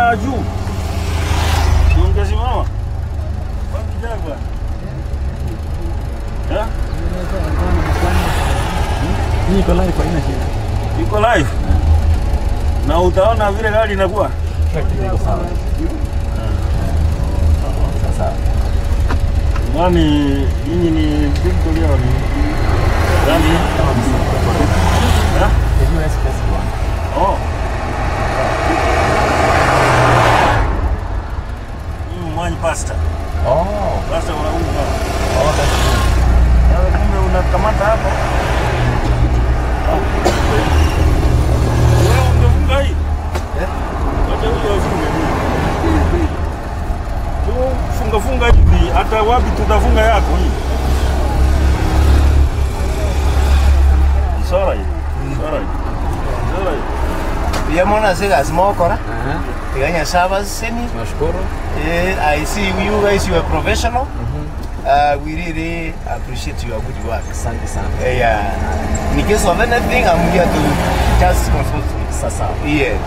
Unaona juu. Si ungesimama. Wapi Jaguar? Eh? Hii iko live haina shida. Iko live. Na utaona vile gari inakuwa. Kila kitu iko sawa. Sasa Nani nyinyi ni Victoria ni nani? Eh? the US president. Oh. Mimi mwanyi pastor. Oh, Pastor wa unga. oh that's good. Sasa kumbe unakamata hapo. Wewe ungefunga hii. Eh? Wacha huyo afunge. Tu funga funga hivi hata wapi tutafunga yako hii. It's all right. It's all right. It's all right. Yamona sega smokora. Aha. Tiganya sabas seni. Tunashukuru. I see you guys you are professional. We really appreciate your good work. Asante sana. Yeah. In case of anything, I'm here to just consult you. Sasa. Yes.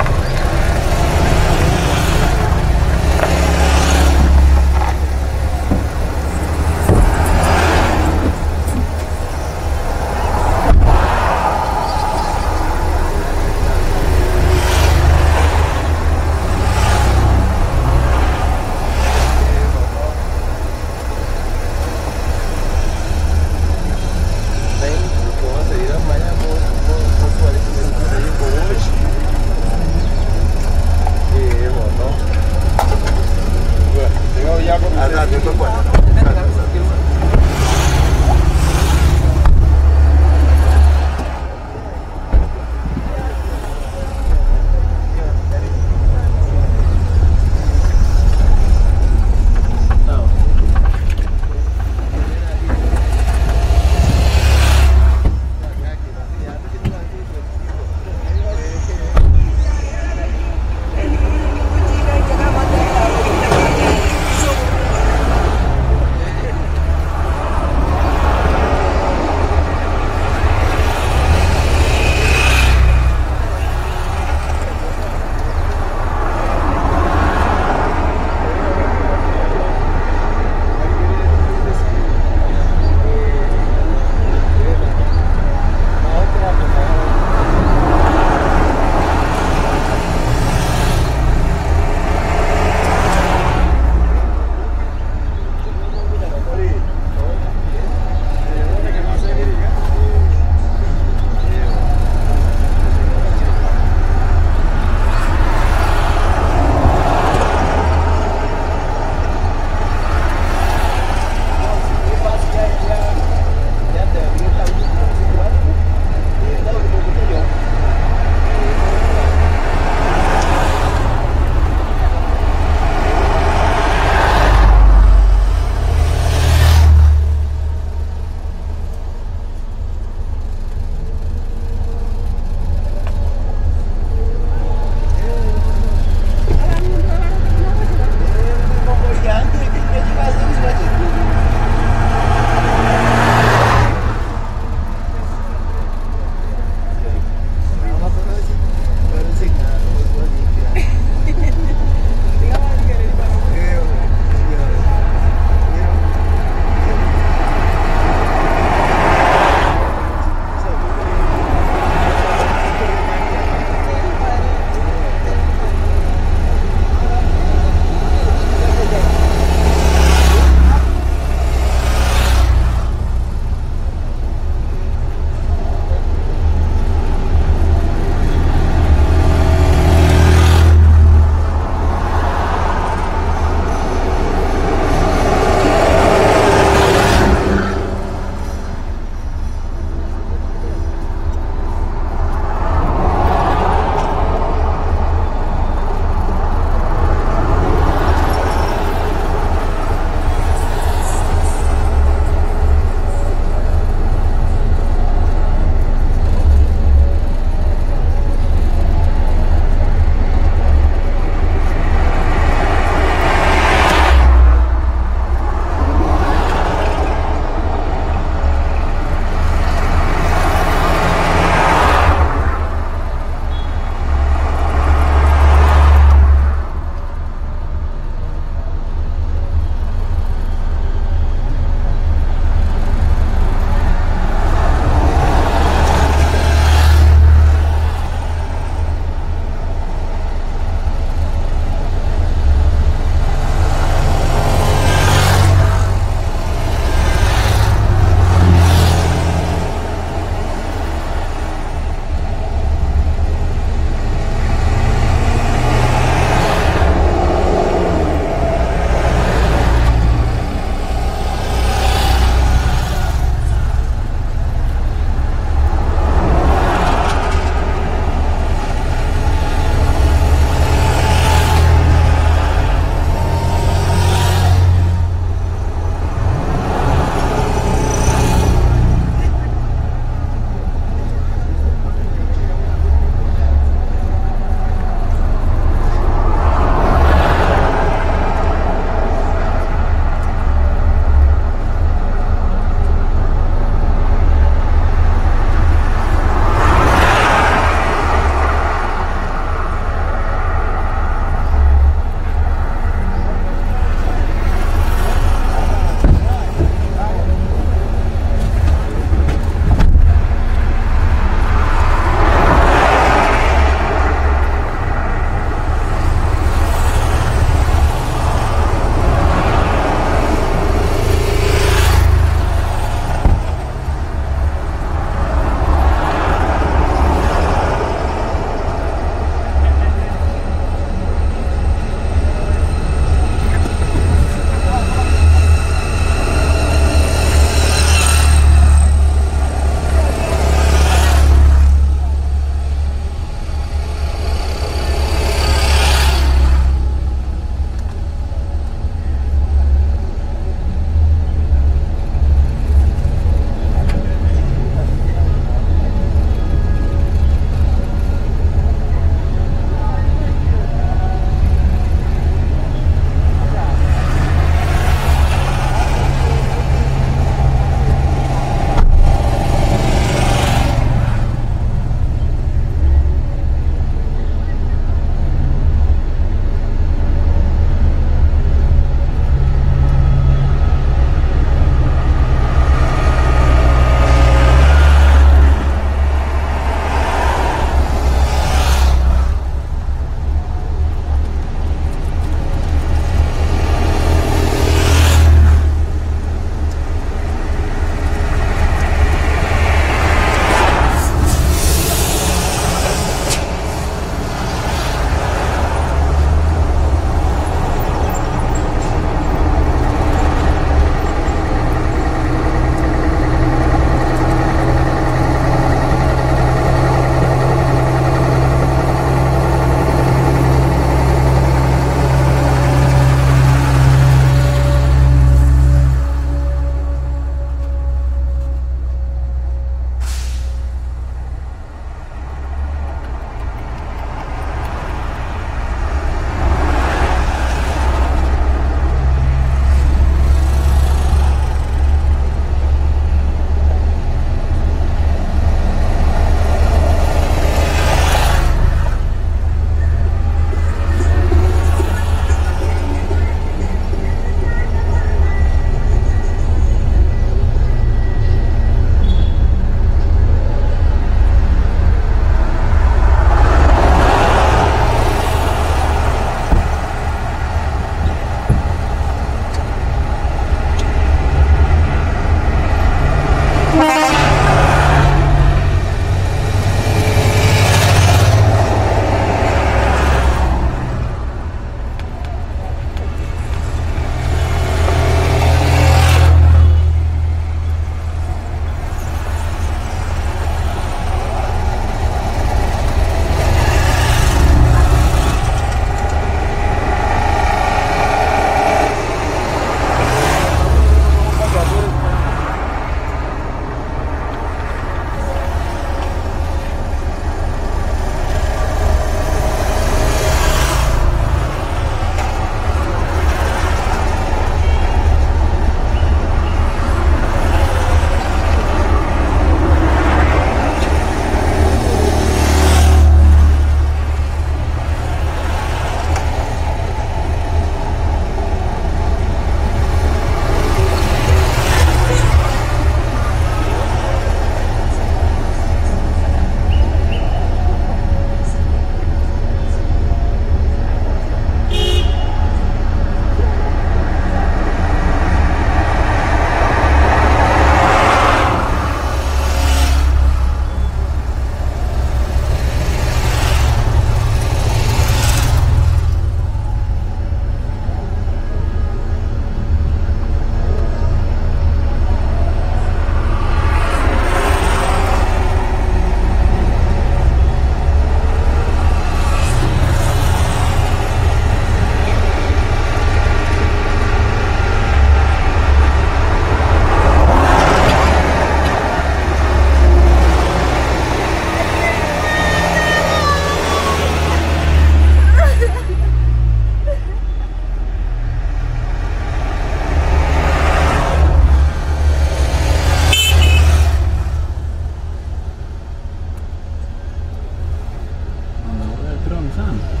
sana.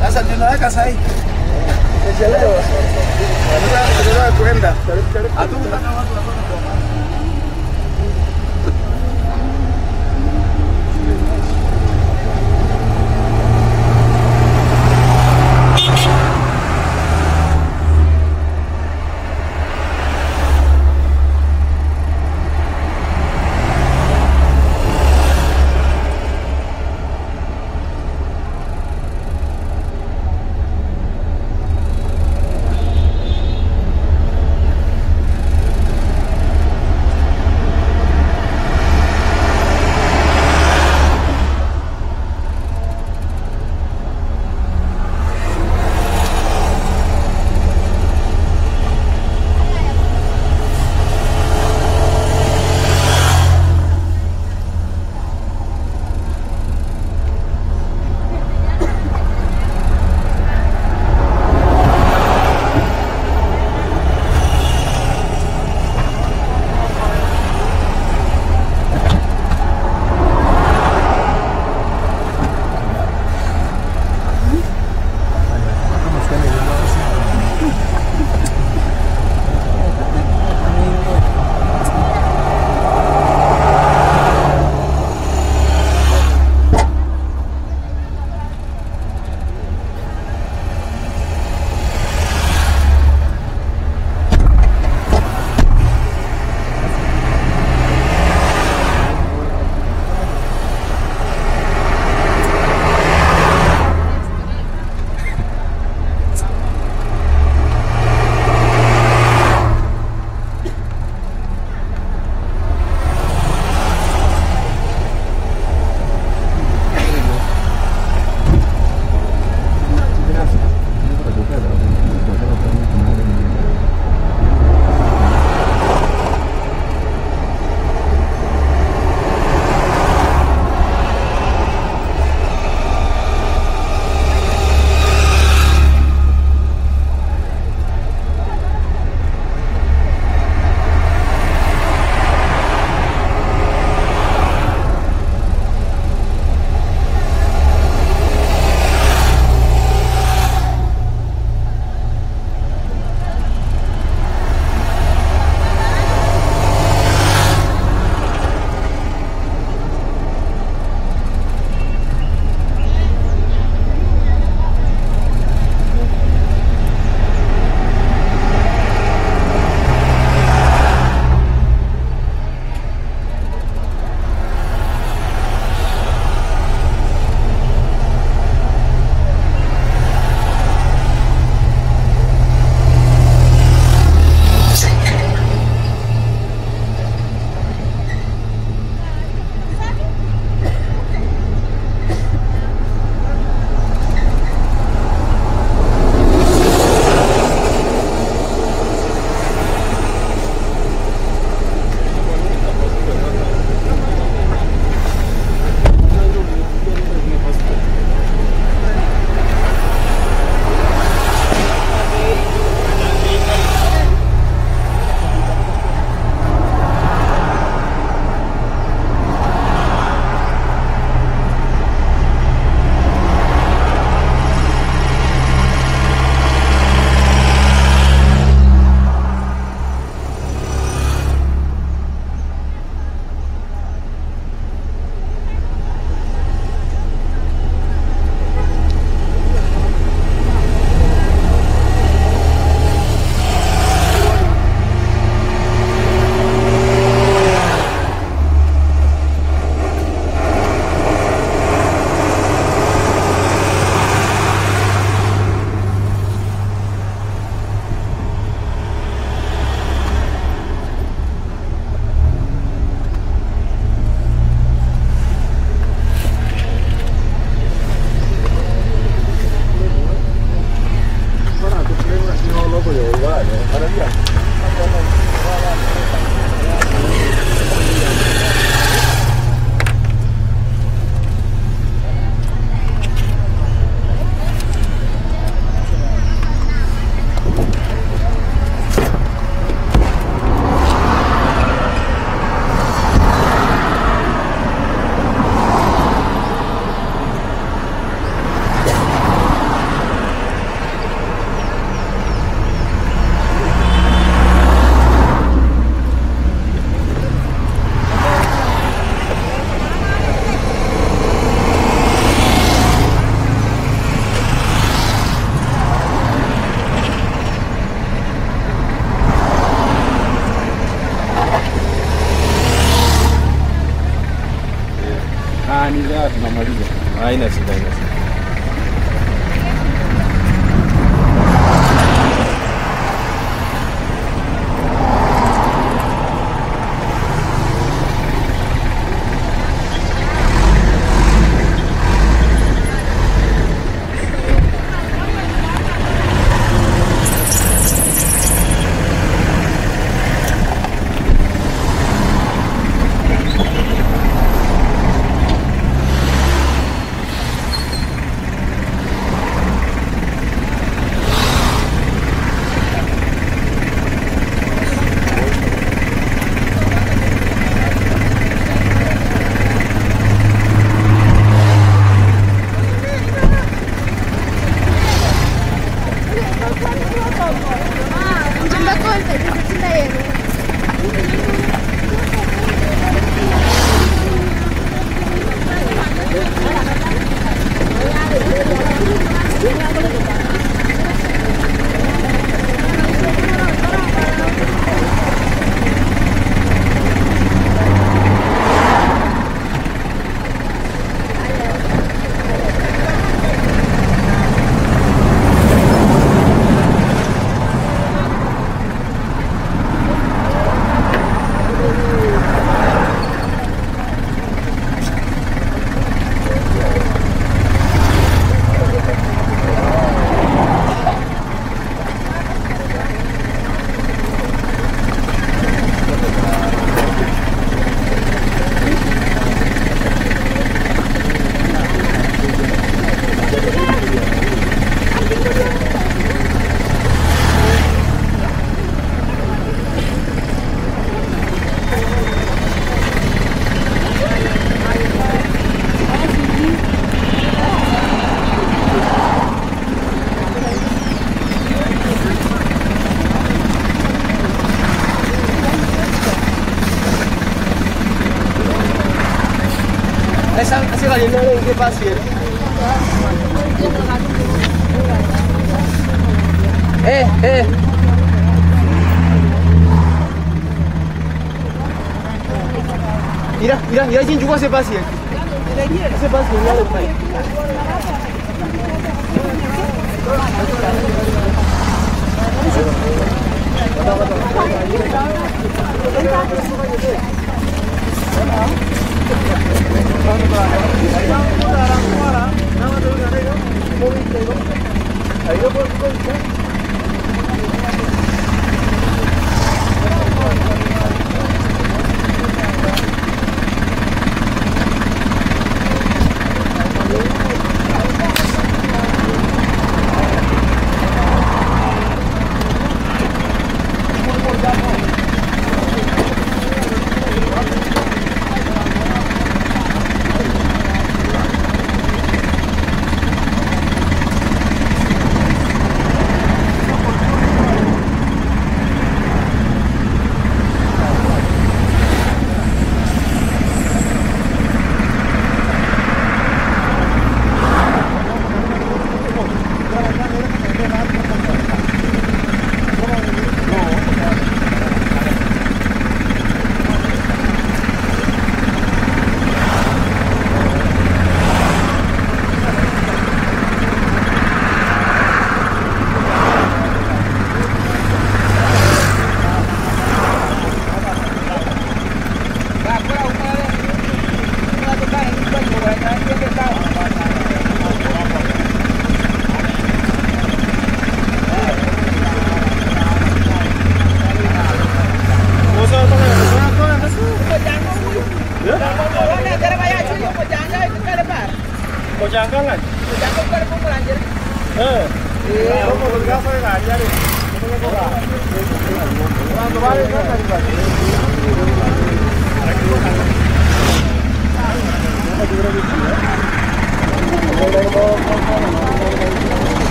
Sasa tunaweka sahi. Tumechelewa. Tunataka kwenda. Hatukutaka watu watoke kwa basi. Ah, ni sawa tunamaliza. Haina shida, haina shida. Mira, mira, mira,进去我先把钱，先把钱拿来。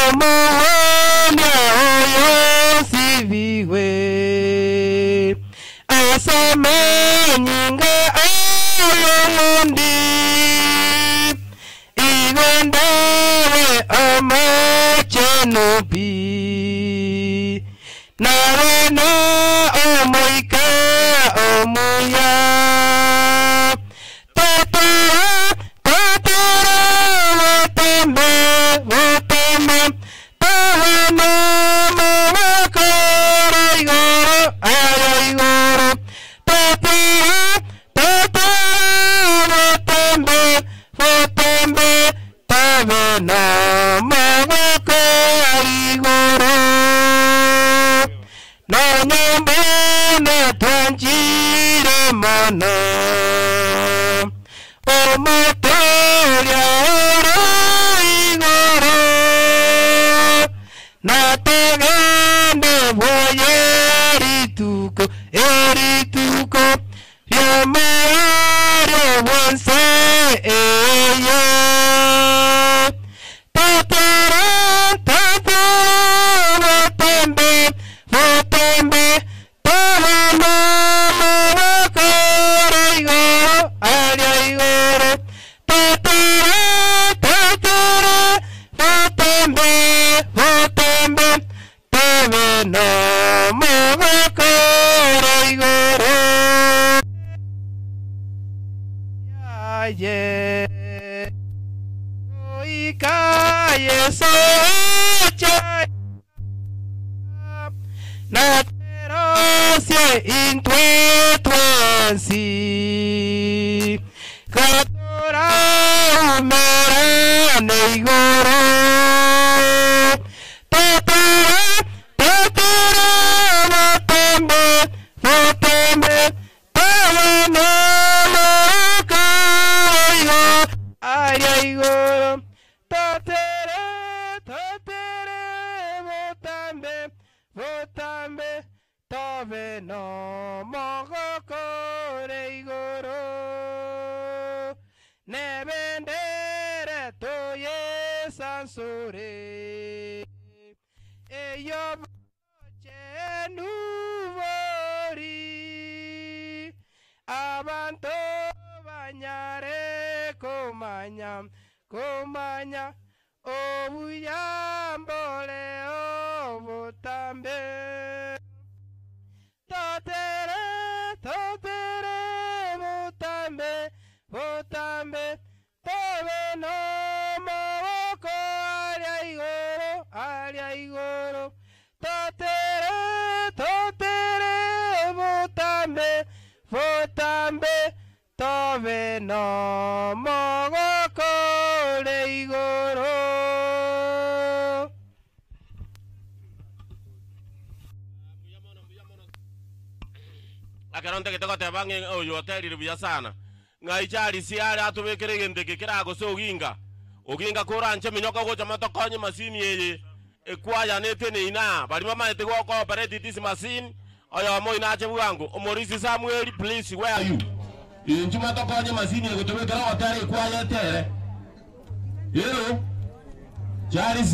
Omogonia oyosibigwe ase amanyinga ay'omondi, igo ndabe omochenu pi, nabe na Omoika omuya. Totara, totara, botambe, botambe, tobe nomogoko ore igoro, aye igoro. Totara, totara, botambe, botambe, tobe nomogoko igoro. Nonya mbono twanchire mono, omotoria ore igoro, natogende bwoye rituko, erituko ri'omoerio bw'ense eye. Totara, totara, botambe, botambe, tobe nomogoko ore igoro, aria igoro. Totara, totara, botambe, botambe, tobe nomogoko ore igoro. Aye. Goika Yeso acha, naterosie intwe twensi, gatoraumerane igoro. Totara, totara, botambe, botambe, tobe nomogoko igoro, aria igoro. Totere, totere, botambe, botambe, tobe nomogoko ore igoro. Nebendere toyesansore, eyo bochenu bori, abanto banyare komanya, komanya obuyambole obotambe. Totere, totere, botambe, botambe, tobe nomogoko aria igoro, aria igoro. Totere, totere, botambe, botambe, tobe nomogoko ore igoro. Ekero ntagete goteba ng'a oyo oterire buya sana, ng'ai Charles are atobekere egento eke keragose oginga. Oginga koranche minyoka gocha motokonye machine eye ekwaya neteneine aa. Baria bamaete go operate this machine, oyomo oino ache bwango. Omorisi Samuel, please where are you? Inchu motokonye machine egotobekera ogotera ekwaya etere. Hello? Charles,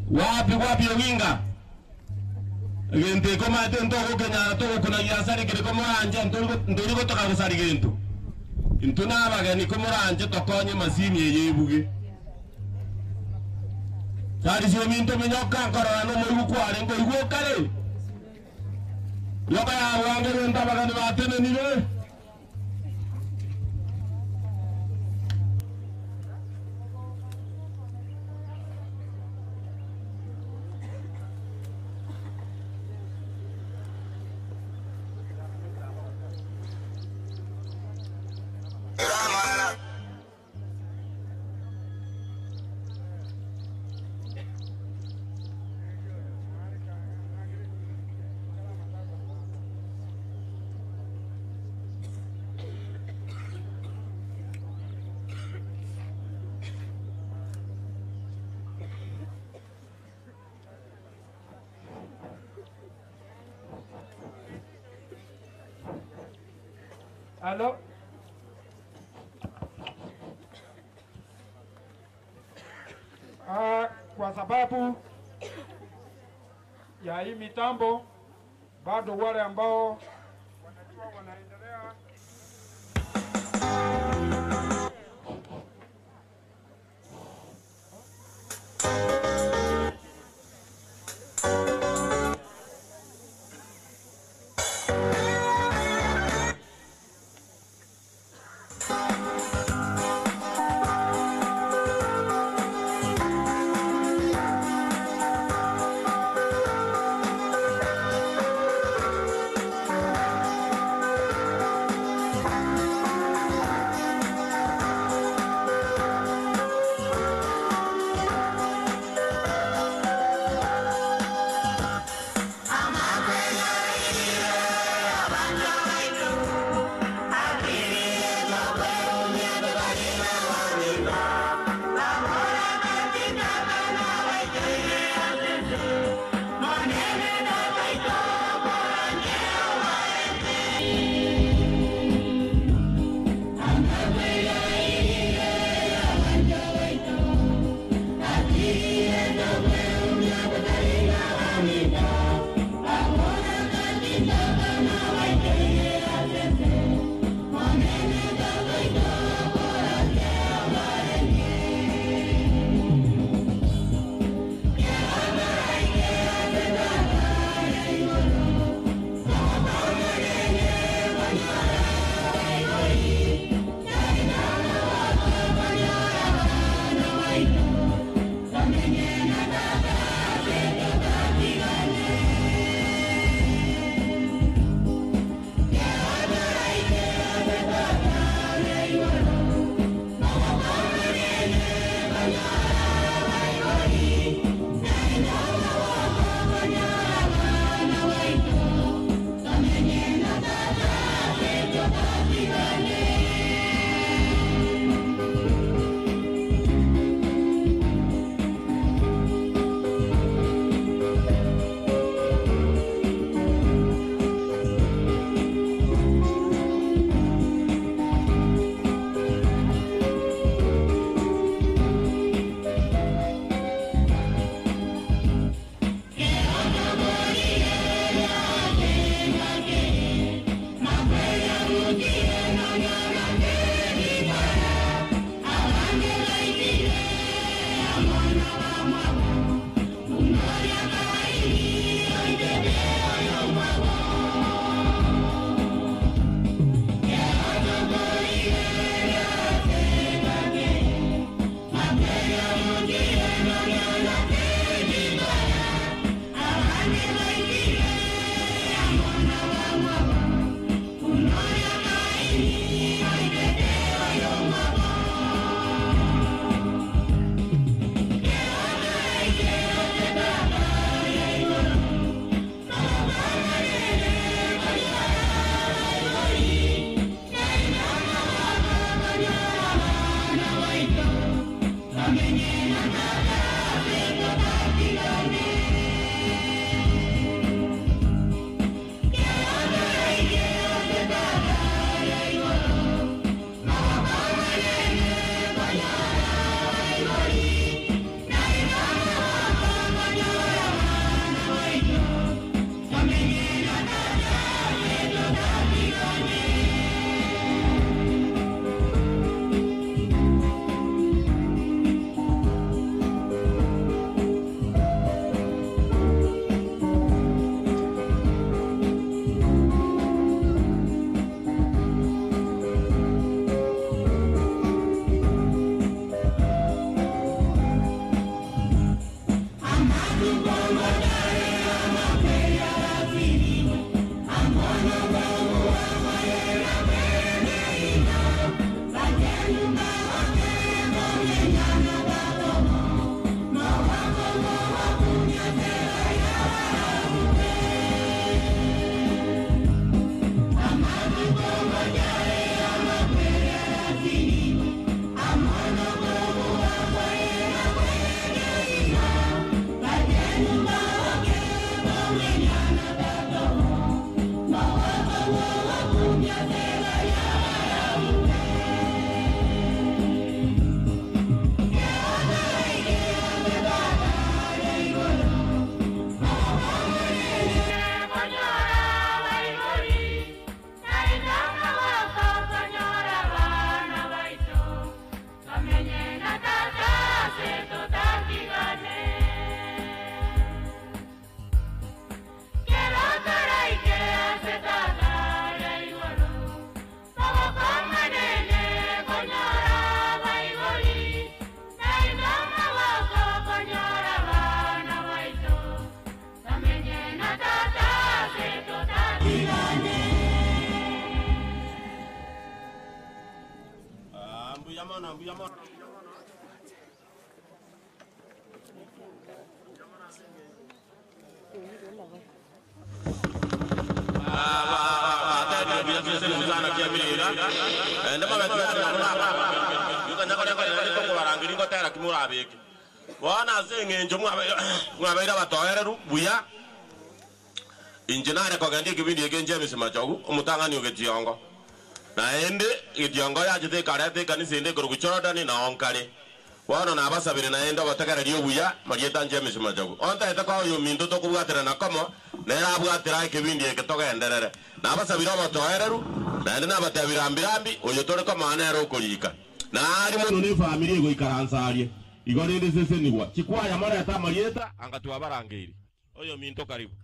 wapi wapi oginga? Egento eke omanyete ntogokenyara togokunagia asari kere komoranche ntori gotoka gosari gento. Intwe na abageni komoranche tokonye machine eye ebuge. Charles ominto minyoka nkorora nomoigwa kware nkoigwa okare. Yoka yabwange gento abageni batenenire. Aló. Ah. sababu ya hii mitambo bado wale ambao wanajua wanaendelea. Bye. Bono ase eng'encho mwabeire abatoereru buya, inche nare kogenda ekebindi eke inche James Machogu, omotang'ani o Getiongo. Naende Getiongo yachete ekareta ekanisa ende ekorokwa Jordan nao nkare. Bono nabasabire naende obotegereri obuya, marieta James Machogu. Ontaete koa oyominto tokobwaterana komo, nere abwatera ekebindi eke togenderere. Nabasabire obotoereru, naende nabatebire rambi rambi, oyo tore komoa nere okorika. Nari mono nefamiri egoikaransa aria, igo rende sesenigwa. Chikwaya morete amarieta, anga twabarangeiri. Oyominto karibu.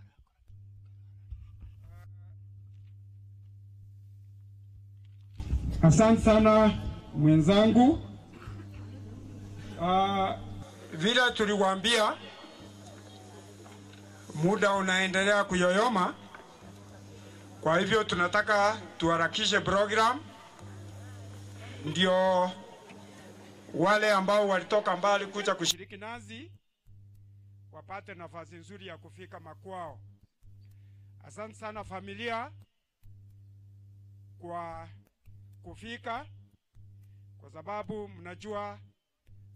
Asante sana mwenzangu. Vile tuliwaambia muda unaendelea kuyoyoma, kwa hivyo tunataka tuharakishe program ndio wale ambao walitoka mbali kuja kushiriki nazi wapate nafasi nzuri ya kufika makwao. Asante sana familia kwa kufika, kwa sababu mnajua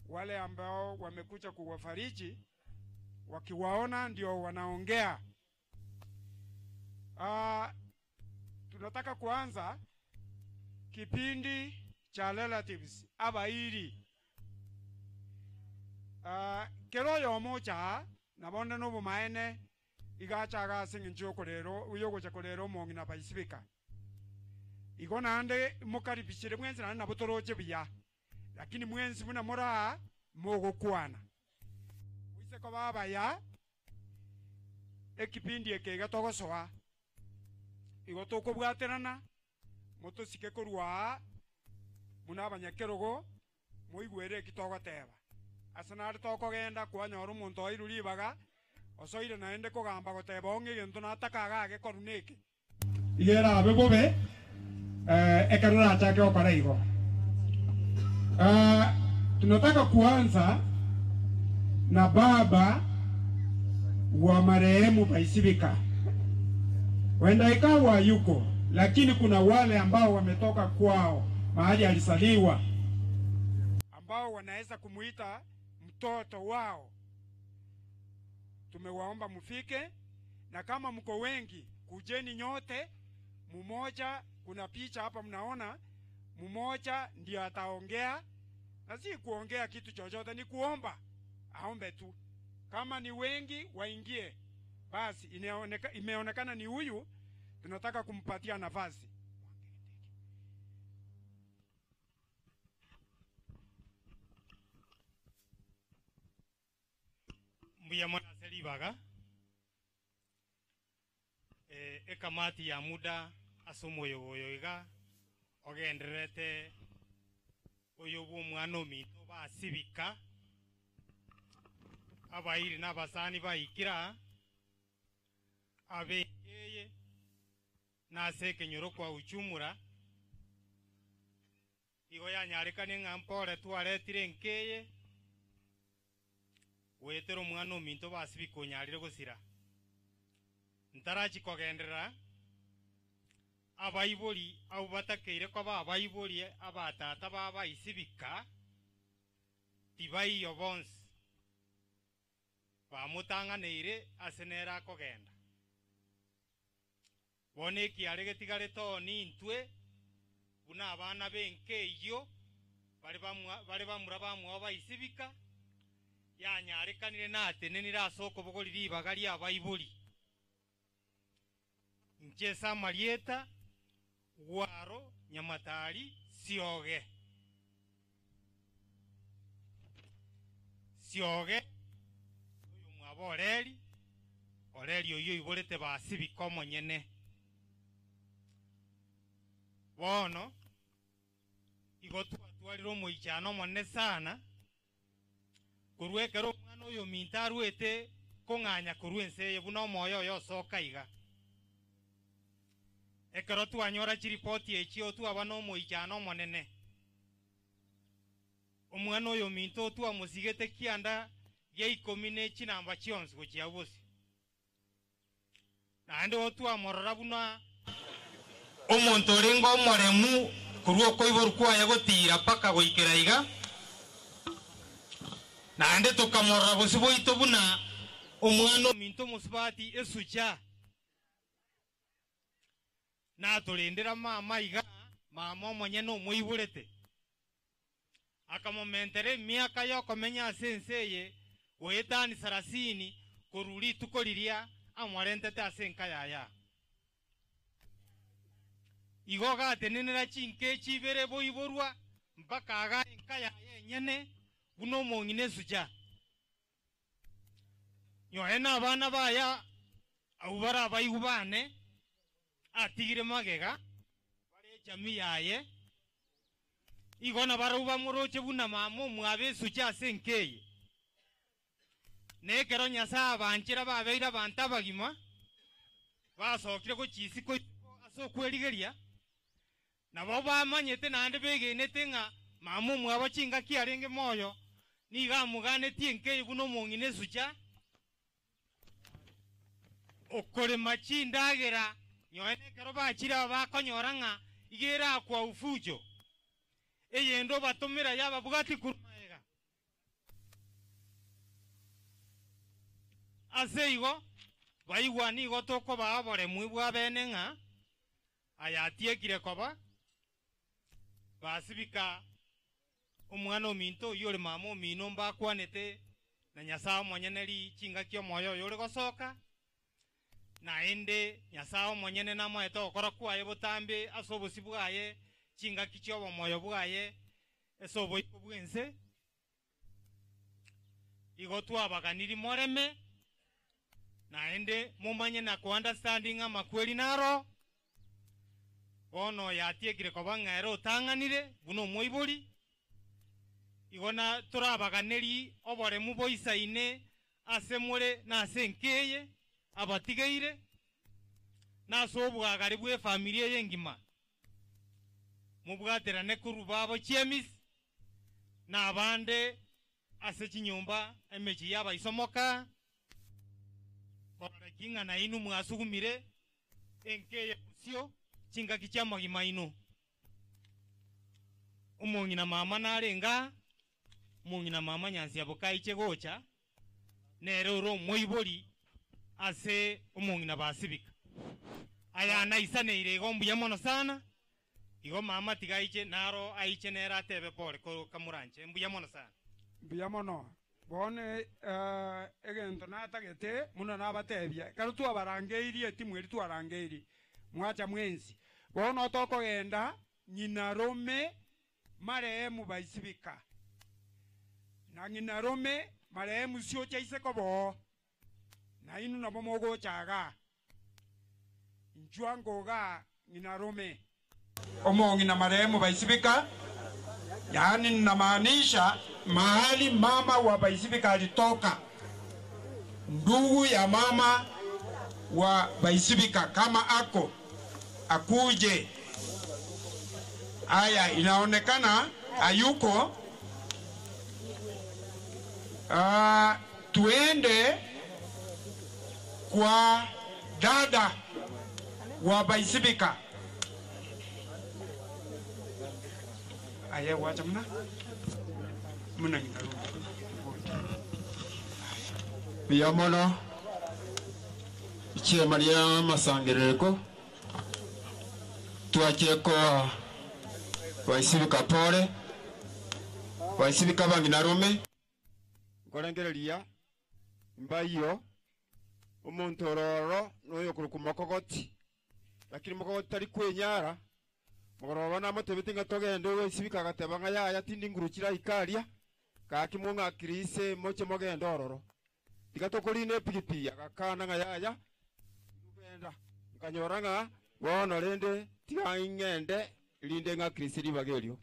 wale ambao wamekuja kuwafariji wakiwaona ndio wanaongea. Tunataka kuanza kipindi cha relatives abairi. Kero yomocha nabonde nobumaene igachaga ase eng'encho yokorera oyogocha korera omong'ina baisibika. Igo naende mokaribishire mwensi naende nabo toroche buya, lakini mwensi buna moraa mogokwana. Moise koba abaya ekipindi eke iga togosoa. Igo tokobwaterana motosike korwa buna abanyakerogo moigwere eki togoteba. Ase nare tokogenda kwanyora omonto oirwe ribaga osoire naende kogamba goteba ong'e egento nataka iga agekorwa neke. Igera abe bobe ekero nachake gokora igo. Tunataka kuanza na baba wa marehemu Baisibika. Wenda ikawa yuko, lakini kuna wale ambao wametoka kwao mahali alizaliwa ambao wanaweza kumuita mtoto wao. Tumewaomba mufike, na kama mko wengi kujeni nyote. Mumoja, kuna picha hapa mnaona, mumoja ndio ataongea, na si kuongea kitu chochote, ni kuomba, aombe tu. Kama ni wengi waingie. Basi imeonekana ni huyu tunataka kumpatia nafasi. Mbuya mwana selibaga. Ekamati ya muda ase omoyo oyo iga ogendererete oyo bwa omwana ominto basibika abairi n'abasani baikira abengeye nase ekenyoro kwa uchumura igo yanyarekanie ng'a mpore twaretire nkeye gwetera omwana ominto basibika onyarire gosira. Ntarachi kogenderera abaibori abo batakeire koba abaibori abatata babaisibika tibaiyo bonsi bamutang'aneire ase nere akogenda. Bono ekiare getigarete oo nintwe buna abana benke eyio bare bamura bamwao baisibika yanyarekanire natenenire ase okobogori ribaga ria abaibori. Inche Samarieta Gwaro Nyamatari Sioge. Sioge oyo mwabo Oreri, Oreri oyio oiborete basibika omonyene. Bono igo twatwarire omoichano omonene sana korwa ekero omwana oyo ominto arwete kong'anya korwa ense eye buna omoyo oyo osoka iga. Ekero twanyora chiripoti echio twaba na omoichano omonene. Omwana oyo ominto twamosigete kianda gia ikomi ne chinamba chionsi gochia bosio. Naende otwamorora buna omonto orenge omoremu korwa okoiborwa kwaye gotiira mpaka goikera iga, naende tokamorora bosio bwaito buna omwana ominto omosubati esucha. Natorendera mama iga, mama omonyene omoiborete. Akamomentera emiaka y'okomenya ase ense eye goetania sarasini korwa rituko riria amorentete ase enka yaye aa. Igo gatenenera chinkechi ibere boiborwa mpaka agaa enka yaye enyene buna omong'ina esucha. Nyoe nabana baye abwo bare abaigwa baane, atigire magega bare echami yaye. Igo nabarabwo bamoroche buna mama omwabo esuche ase enka eye. Na ekero Nyasae abanchera babeire abanto abagima, basokire gochia isiko isiko ase okwerigeria, nabo bamanyete naende begenete ng'a mama omwabo chingaki arenge moyo, nigo amoganetie enka eye buna omong'ina esucha, Okorema chindagera nyoe nekero bachire aba bakonyora ng'a iga erakwa ufujo, eyende obatomera yababwati korwa magega. Ase igo, baigwa nigo tokobaa oboremwi bwa bene ng'a aya atiekire koba, basibika Omwana ominto oyio ore mama omino mbakwanete na Nyasae omonyene ri chingaki omoyo oye ore gosoka, naende Nyasae omonyene namoete ogokora kwaye botambe ase obosio bwaye chingaki chi'obomoyo bwaye ase oboiko bw'ense. Igo twabaganirie moreme, naende momanye na ko-understanding amakweri naro. Bono oyo atiekire koba ng'a ere otang'anire buna omoibori, igo na torabaganeri oboremu boisaine ase more na ase enka eye abatigeire, na ase obwagare bw'efamiri eye engima. Mobwaterane korwa babo chiemisi, na abande ase chinyomba emechie y'abaisomoka, korora ki ng'a nainwe mwasugumire enka eye bosio chingaki chi'amagima aino. Omong'ina mama narenge aa, omong'ina mama Nyansiaboka aiche gocha, nere ore omoibori ase omong'ina Basibika. Aya naisaneire igo mbuya mono sana, Igo mama tiga aiche, naro aiche nere atebe pole ko kamoranche. Mbuya mono sana. Mbuya mono. Bono egento natagete buna nabatebia, ekero twabarangeirie etimu eria twarangeirie, mwacha mwensi. Bono tokogenda ng'ina rome marehemu baisibika, na ng'ina rome marehemu siocha ise koboo, Nainwe nabo mogocha igaa. Inchuo ango igaa, ng'ina rome. Omong'ina marehemu Baisibika, yaani ninamaanisha mahali mama wa Baisibika alitoka, ndugu ya mama wa Baisibika kama ako akuje. Aya, inaonekana hayuko. Ah, Twende kwa dada wa Baisibika. Aye gwacha muna muna ng'ina rome. Mbuya mono chiema ria amasangerereko twachire koa Baisibika pole, Baisibika abang'ina rome. Nkorengereria mbayio, omonto ore ororo noyokorokwa mokogoti, lakini mokogoti tari kwenyara. Mogoroba namotebetie ng'a togende ogoisibika, agateba ng'a yaya tindi nguru chiraike aria, gaki mong'akire ise moche mogende ororo. Tiga tokorina epigipigi, agakana ng'a yaya, tindikogenda. Nkanyora ng'a bono rende tiga ing'ende rinde ng'akire ise ribaga erio.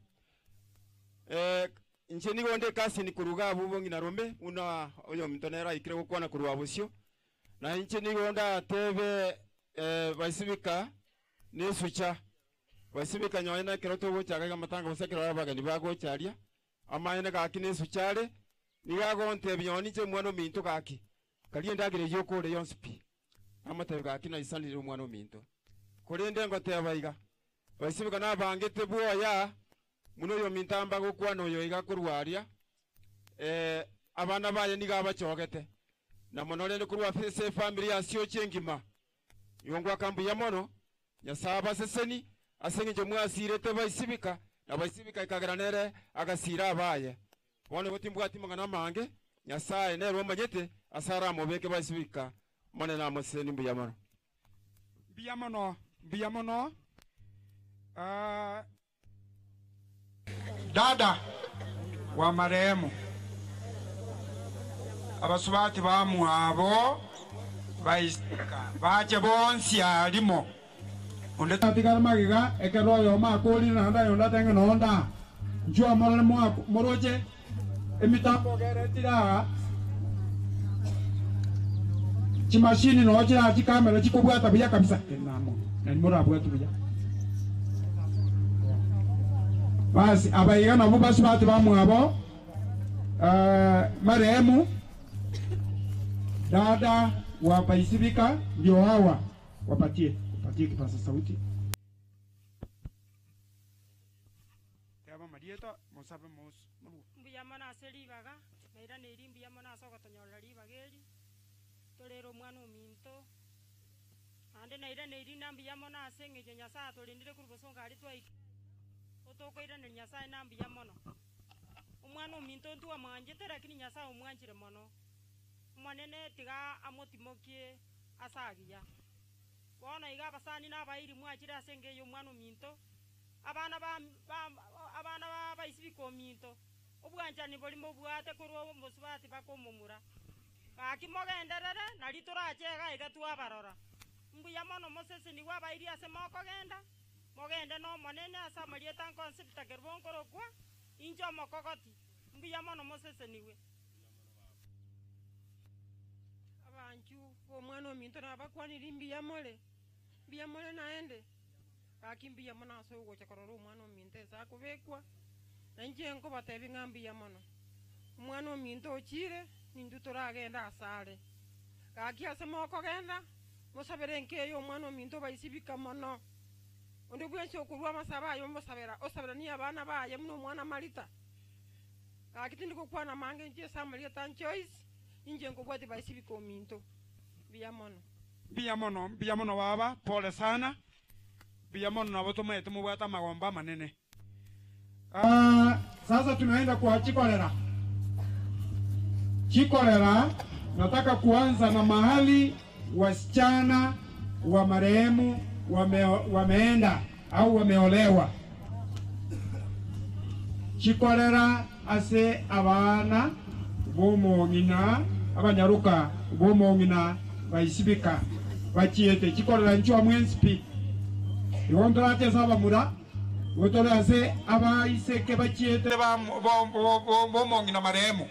Inche nigo nde cousin korwa iga abwo bong'ina rome, buna oyominto nere aikire gokwana korwa bosio, na inche nigo ndatebe baisibika nesucha, baisibika nonye nekero togochaka iga amatanga gose ekero abageni bagocha aria. Amaene gaki nesuche are, nigo agontebia onye ninche omwana ominto gaki, karia endagera eyio okore yonsi pi. Namotebia gaki naisanire omwana ominto. Korende ngoteba iga, Baisibeka nabangete bwoya, buna oyominto amba gokwana oyo iga korwa aria, ee, abana baye nigo abachogete, na mono rende korwa ase efamiri ya Siochi engima. Igo ngwaka mbuya mono, Nyasae abaseseni, ase engencho mwasirete baisibika, na baisibika ekagera nere agasira abaye. Bono igo timbwati mang'ana amange, Nyasae nere omanyete ase aramobeke baisibika. Omonene amoseseni mbuya mono. Mbuya mono, mbuya mono. Ah. Dada wa marehemu, abasubati bamwabo baisika bache bonsi arimo. Onde tatigara magega ekero oyomo akorire naende oyonde atenge nonde aa. Inchuo morore moroche emitambo ogeretire aa, chimashini noo chire aa chikamera chikobwata buya kabisa. Tenena mono, nari morabwate buya. Basi abaiga nabwo basubati bamwabo marehemu dada wa Baisibika ndio hawa wapatie wapatie kipaza sauti. Teba amarieta mosabe morue. Mbuya mono ase ribaga, nairaneirie mbuya mono ase ogotonyorera ribaga eri, torere omwana ominto. Naende nairaneirie na mbuya mono ase eng'encho Nyasae atorendire korwa bosongo aria twaikire aiga, otokoiraneria Nyasae na mbuya mono. Omwana ominto ntwamwanchete lakini Nyasae omwanchire mono. Omonene tiga amotimokie ase agiya. Bono iga abasani na abairi mwachire ase enka eye omwana ominto, abana ba abana ba baisibika ominto, obwanchani boria mobwate korwa omosubati baka omomura. Gaki mogenderere, nario torache iga iga twabarora. Mbuya mono mosesenigwe abairi ase mokogenda, mogende n'Omonene ase amarieta nkonsi Kerubo nkorokwa, inche omokogoti. Mbuya mono mosesenigwe. Abanchu b'omwana ominto nabakwanirie mbuya more, mbuya more naende, gaki mbuya mono ase ogocha korora omwana ominto ase akobekwa, na inche nkobatebia ng'a mbuya mono. Omwana ominto ochire, nintwe toragende asare. Gaki ase mokogenda, mosabere enka eye omwana ominto obaisibika mono. Onde bwensi okorua amasabo aye omosabera, osaberanie abana baye buna omwana Marita. Gaki tindi gokwana amange inche ase amarieta a Joyce, inche nkobwatia baisibika ominto. Mbuya mono. Mbuya mono, mbuya mono baba, pole sana, mbuya mono nabo tomaete mobwate amagombo amanene. Aah sasa tunaenda kwa chikorera. Chikorera nataka kuanza na mahali wasichana wa marehemu wame, wameenda au wameolewa. Chikorera ase abana b'omong'ina abanyaroka b'omong'ina baisibika bachiete chikorera inchwa mwensi pi. Igo ntorache ase abamura igo tore ase abaiseke bachiete b'omong'ina marehemu.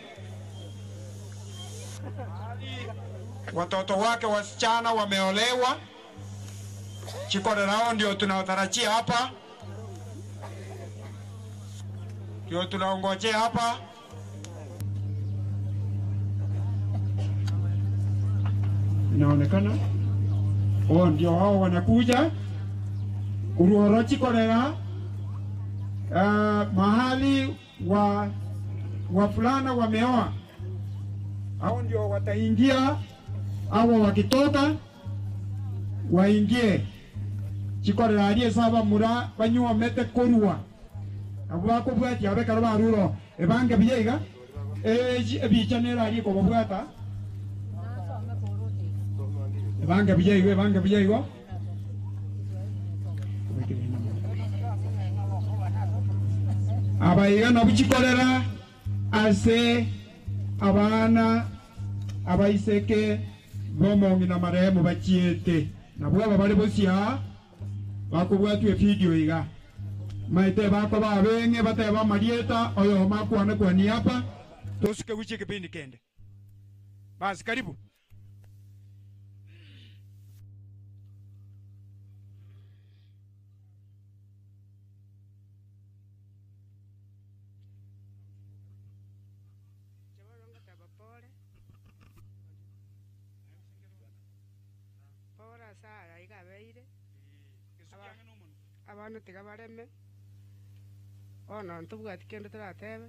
Watoto wake wasichana wameolewa chikorera hao ndio tunatarajia hapa ndio tunaongojea hapa. Inaonekana oh, ndio hao wanakuja kuruoro chikorera mahali wa wavulana wameoa, hao ndio wataingia, hao wakitoka waingie chikorera aria ase abamura banyuomete korua nabo bakobwatia abe ekero barure ebange buya iga ebicha nere aria ekobabwata ebange buya igo ebange buya igo Aba iga nabwo chikorera ase abana abaiseke b'omong'ina marehemu bachiete. Nabwo aba bare bosio aa bakobwatwa efidio iga. Maete bakoba abeng'e batebe amarieta oyomo akwane kwa niaba. Tosuke gochia ekepindi kende. Basi karibu. Ase aya iga abeire, abana tiga bareme, bono ntobwati kende toratebe,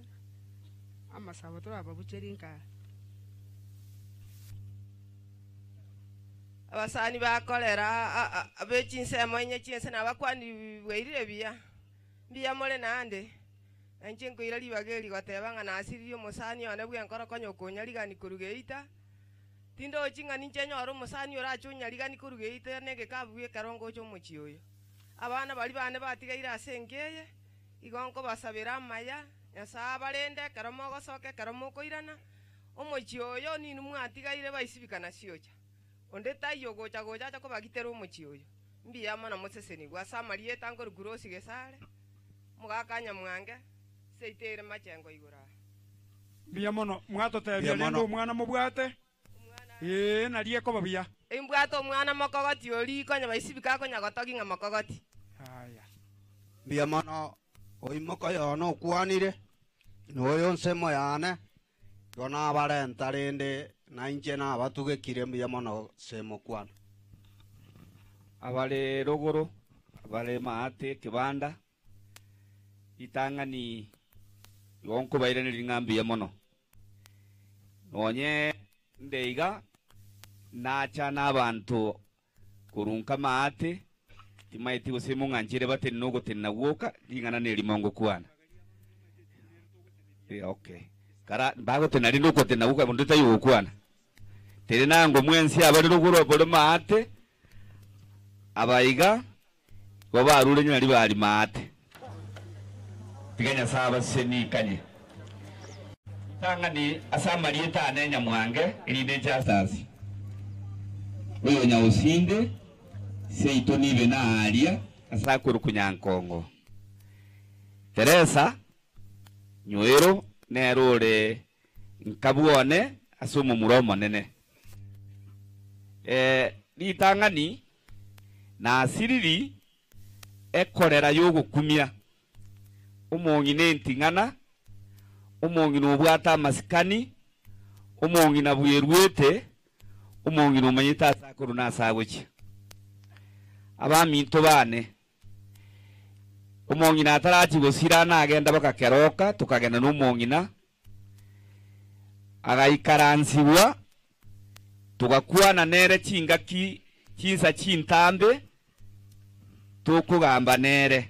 amasabo torababucherie nka. Abasani bakorera be chinsemo inye chi'ense nabakwaniri bwairire buya, mbuya more naende. Na inche nkoira ribaga eri goteba ng'a nasiririe omosani one bw'enkoro konya okonyarigani korwa geita. Tindochi ng'a ninche nyore omosani orache onyarigani korwa geita negekabu gi'ekero ngocha omochie oyo. Abana baria bane batigaire ase enka eye, igo nkobasabera amaya, Nyasae abarende ekero mogosoka ekero mokoirana, omochie oyo ninwe mwatigaire baisibika na siocha. Onde taiyo ogocha gocha ache kobagitera omochie oyo. Mbuya mono mosesenigwe ase amarieta nkorokwa Rose Gesare, omogaka Nyamwange, seito ere machengo igoro aa. Mbuya mono mwatotebia Mbuya rende mono. omwana mobwate, ee, nario ekoba buya. Imbwate omwana mokogoti oria konya baisibika akonya gotogia ng'a mokogoti. Aya. Mbuya mono oimoka oyono okwanire, na oyo nsemo yane, igo nabarenta rende nainche nabatugekire mbuya mono semokwana. Abare rogoro, abare maate ekebanda, Ritang'ani igo nkobairaneria ng'a mbuya mono. Nonye nde iga nacha nabanto korwa nka maate, timaeti gose mong'anchere batenene ogotenena gwoka, ring'ana nerimo ngokwana. Eh, okay. Kara mbagotenena rende ogotenena gwoka onde taiyo ogokwana. Tenena ango mwensi abare rogoro abare maate, abaiga Igo barure nyina ribari maate. Tiga Nyasae abasesenie ikanye. Ritang'ani ase amarieta ane Nyamwange, erinde inche Asasi. Oyo Nyaosinde, seito nibe naaria ase akorokwa Nyankongo. Teresa Nyoero nere ore nka bwone ase omomura omonene. Ritang'ani Nasiriri ekorera y'ogokumia, omong'ina enting'ana, omong'ina obwate amasikani, omong'ina bweruete, omong'ina omanyete ase akorwa na ase agochia. Abaminto bane, omong'ina atarachia gosira nagenda baka keroka, tokagenda nomong'ina, Agaikaransigwa, togakwana nere chingaki chinsa chintambe, tokogamba nere.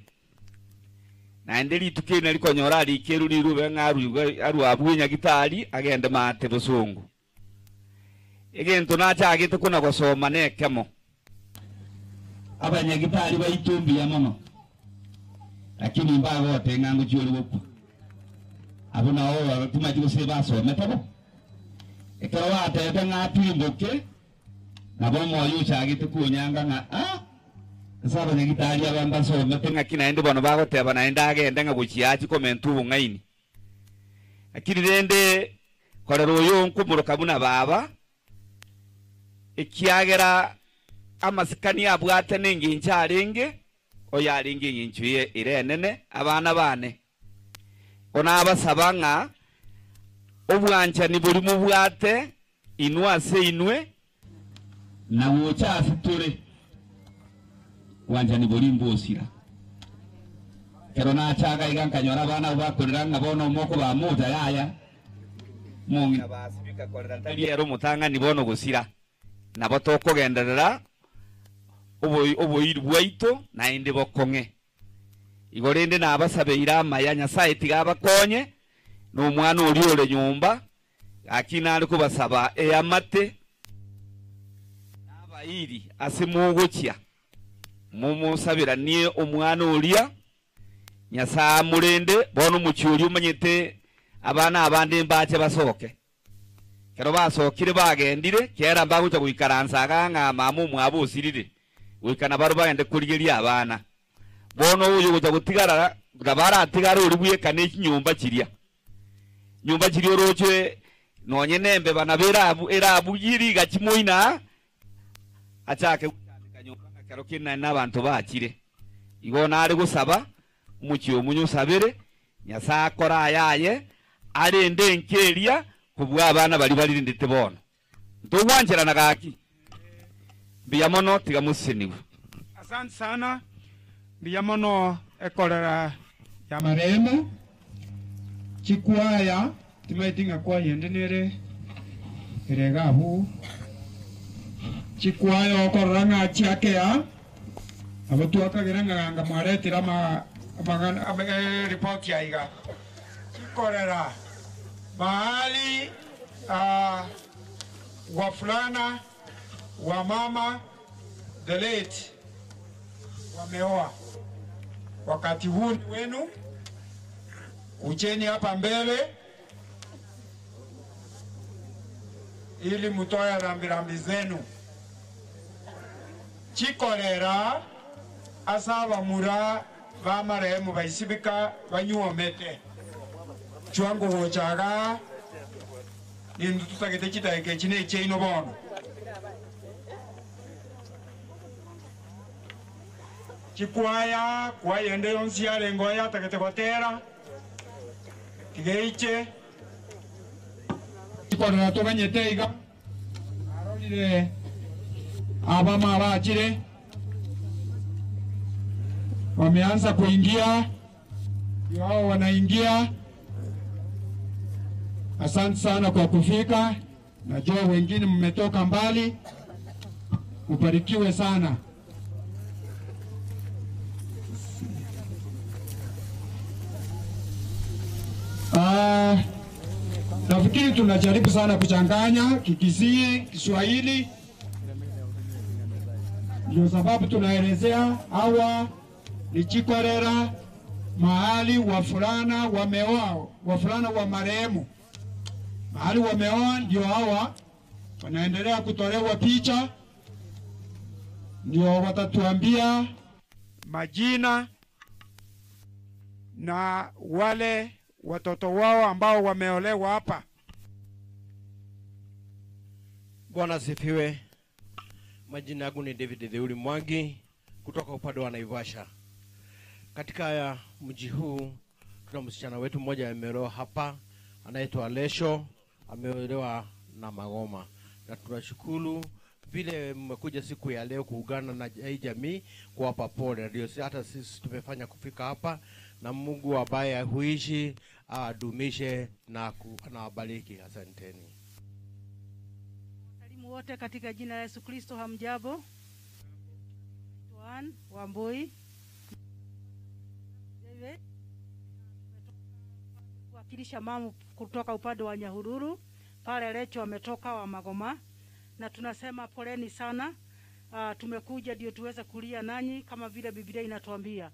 Naende rituko eri narikonyora arikerwe rirube ng'a arue abwo Nyagitari agende maate bosongo. Egento nachagete kona gosoma nekemo. Abanyagitari baito mbuya mono, lakini mbagote ng'a ngochia ore gokwa. Abwo nao timanyeti gose basomete bo. Ekero batebete ng'a atimboke, nabo omoyo ochagete konyanga ng'a ah, ase abanyagitari aba mbasomete ng'aki naende bono bagoteba naende agende ng'a gochia achie komenta obong'aini. Lakini rende korera oyo nkomoroka buna baba, ekiagera amasikani abwate nengencho arenge, oyo arenge engencho eye ere enene, abana bane. Ko nabasaba ng'a obwanchani boria mobwate inwe ase inwe, na gocha ase tore, bwanchani boria mbosira. Ekero nachaga iga nkanyora abana abwo bakorera ng'a bono mokobamocha yaya, mong'ina basibika korera tari ere omotang'ani bono gosira. Nabo tokogenderera oboiri bwaito naende bokong'e. Igo rende nabasabeire amaya, Nyasae tiga abakonye, na omwana oria ore nyomba, Gaki nare kobasaba eamate na abairi ase mogochia, momosabiranie omwana oria, Nyasae amorende. Bono omochie oria omanyete abana abande mbache basoke. Ekero basokire bagendire, kera mbagocha goikaransa igaa ng'a mama omwabo osirire, goika nabarabwo bagende korigeria abana. Bono oyo ogocha gotigara nabo aratigare oria bweka ne chinyomba chiria. Nyomba chiria oroche nonye nembeba nabo erabu erabugie rigachi moino aa, achake gochandeka nyomba ng'a kero kende naende nabanto bachire. Igo nare gosaba, omochie omonye osabere, Nyasae akore ayaye, arende enka eria kobua abana baria barirendete bono. Ntogwancherana gaki? Mbuya mono tiga mosesenigwe. Asante sana, mbuya mono ekorera ya marehemu, chikwaya, timaeti ng'a kwaya ende nere ere iga abwo, chikwaya okorora ng'a chiakea, nabo twakagera ng'a ganga mwaretire ama amang'ana ama eripoti aiga, chikorera mahali wavulana wamama the late wameoa. Wakati huu ni wenu, kujeni hapa mbele ili mtoe rambirambi zenu. Chikorera ase abamura ba marehemu baisibika banyuomete chwango gochaga nindu tutagete chidakika echi na echiaino bono. Chikwaya kwaya ende yonsi yarenge oyo yatagete gotera tiga eiche chikorera toganyete iga arorire abama abachire wameanza kuingia, ndio hao wanaingia. Asante sana kwa kufika, najua wengine mmetoka mbali, ubarikiwe sana. Nafikiri tunajaribu sana kuchanganya Kikisii, Kiswahili, ndio sababu tunaelezea hawa ni Chikorera, mahali wafulana wameoa, wafulana wa marehemu mahali wameoa, ndio hawa wanaendelea kutolewa picha, ndio watatuambia majina na wale watoto wao ambao wameolewa hapa. Bwana asifiwe. Majina yangu ni David Theuri Mwangi kutoka upande wa Naivasha. Katika mji huu tuna msichana wetu mmoja ameolewa hapa, anaitwa Lesho, ameolewa na Magoma, na tunashukuru vile mmekuja siku ya leo kuungana na hii jamii kuwapa pole. Ndio hata sisi tumefanya kufika hapa, na Mungu ambaye huishi adumishe na na awabariki. Asanteni. Wasalimu wote katika jina la Yesu Kristo, hamjambo? Joan Wambui David kuwakilisha mamu kutoka upande wa Nyahururu pale Lecho ametoka wa Magoma, na tunasema poleni sana. Tumekuja ndio tuweze kulia nanyi kama vile Biblia inatuambia.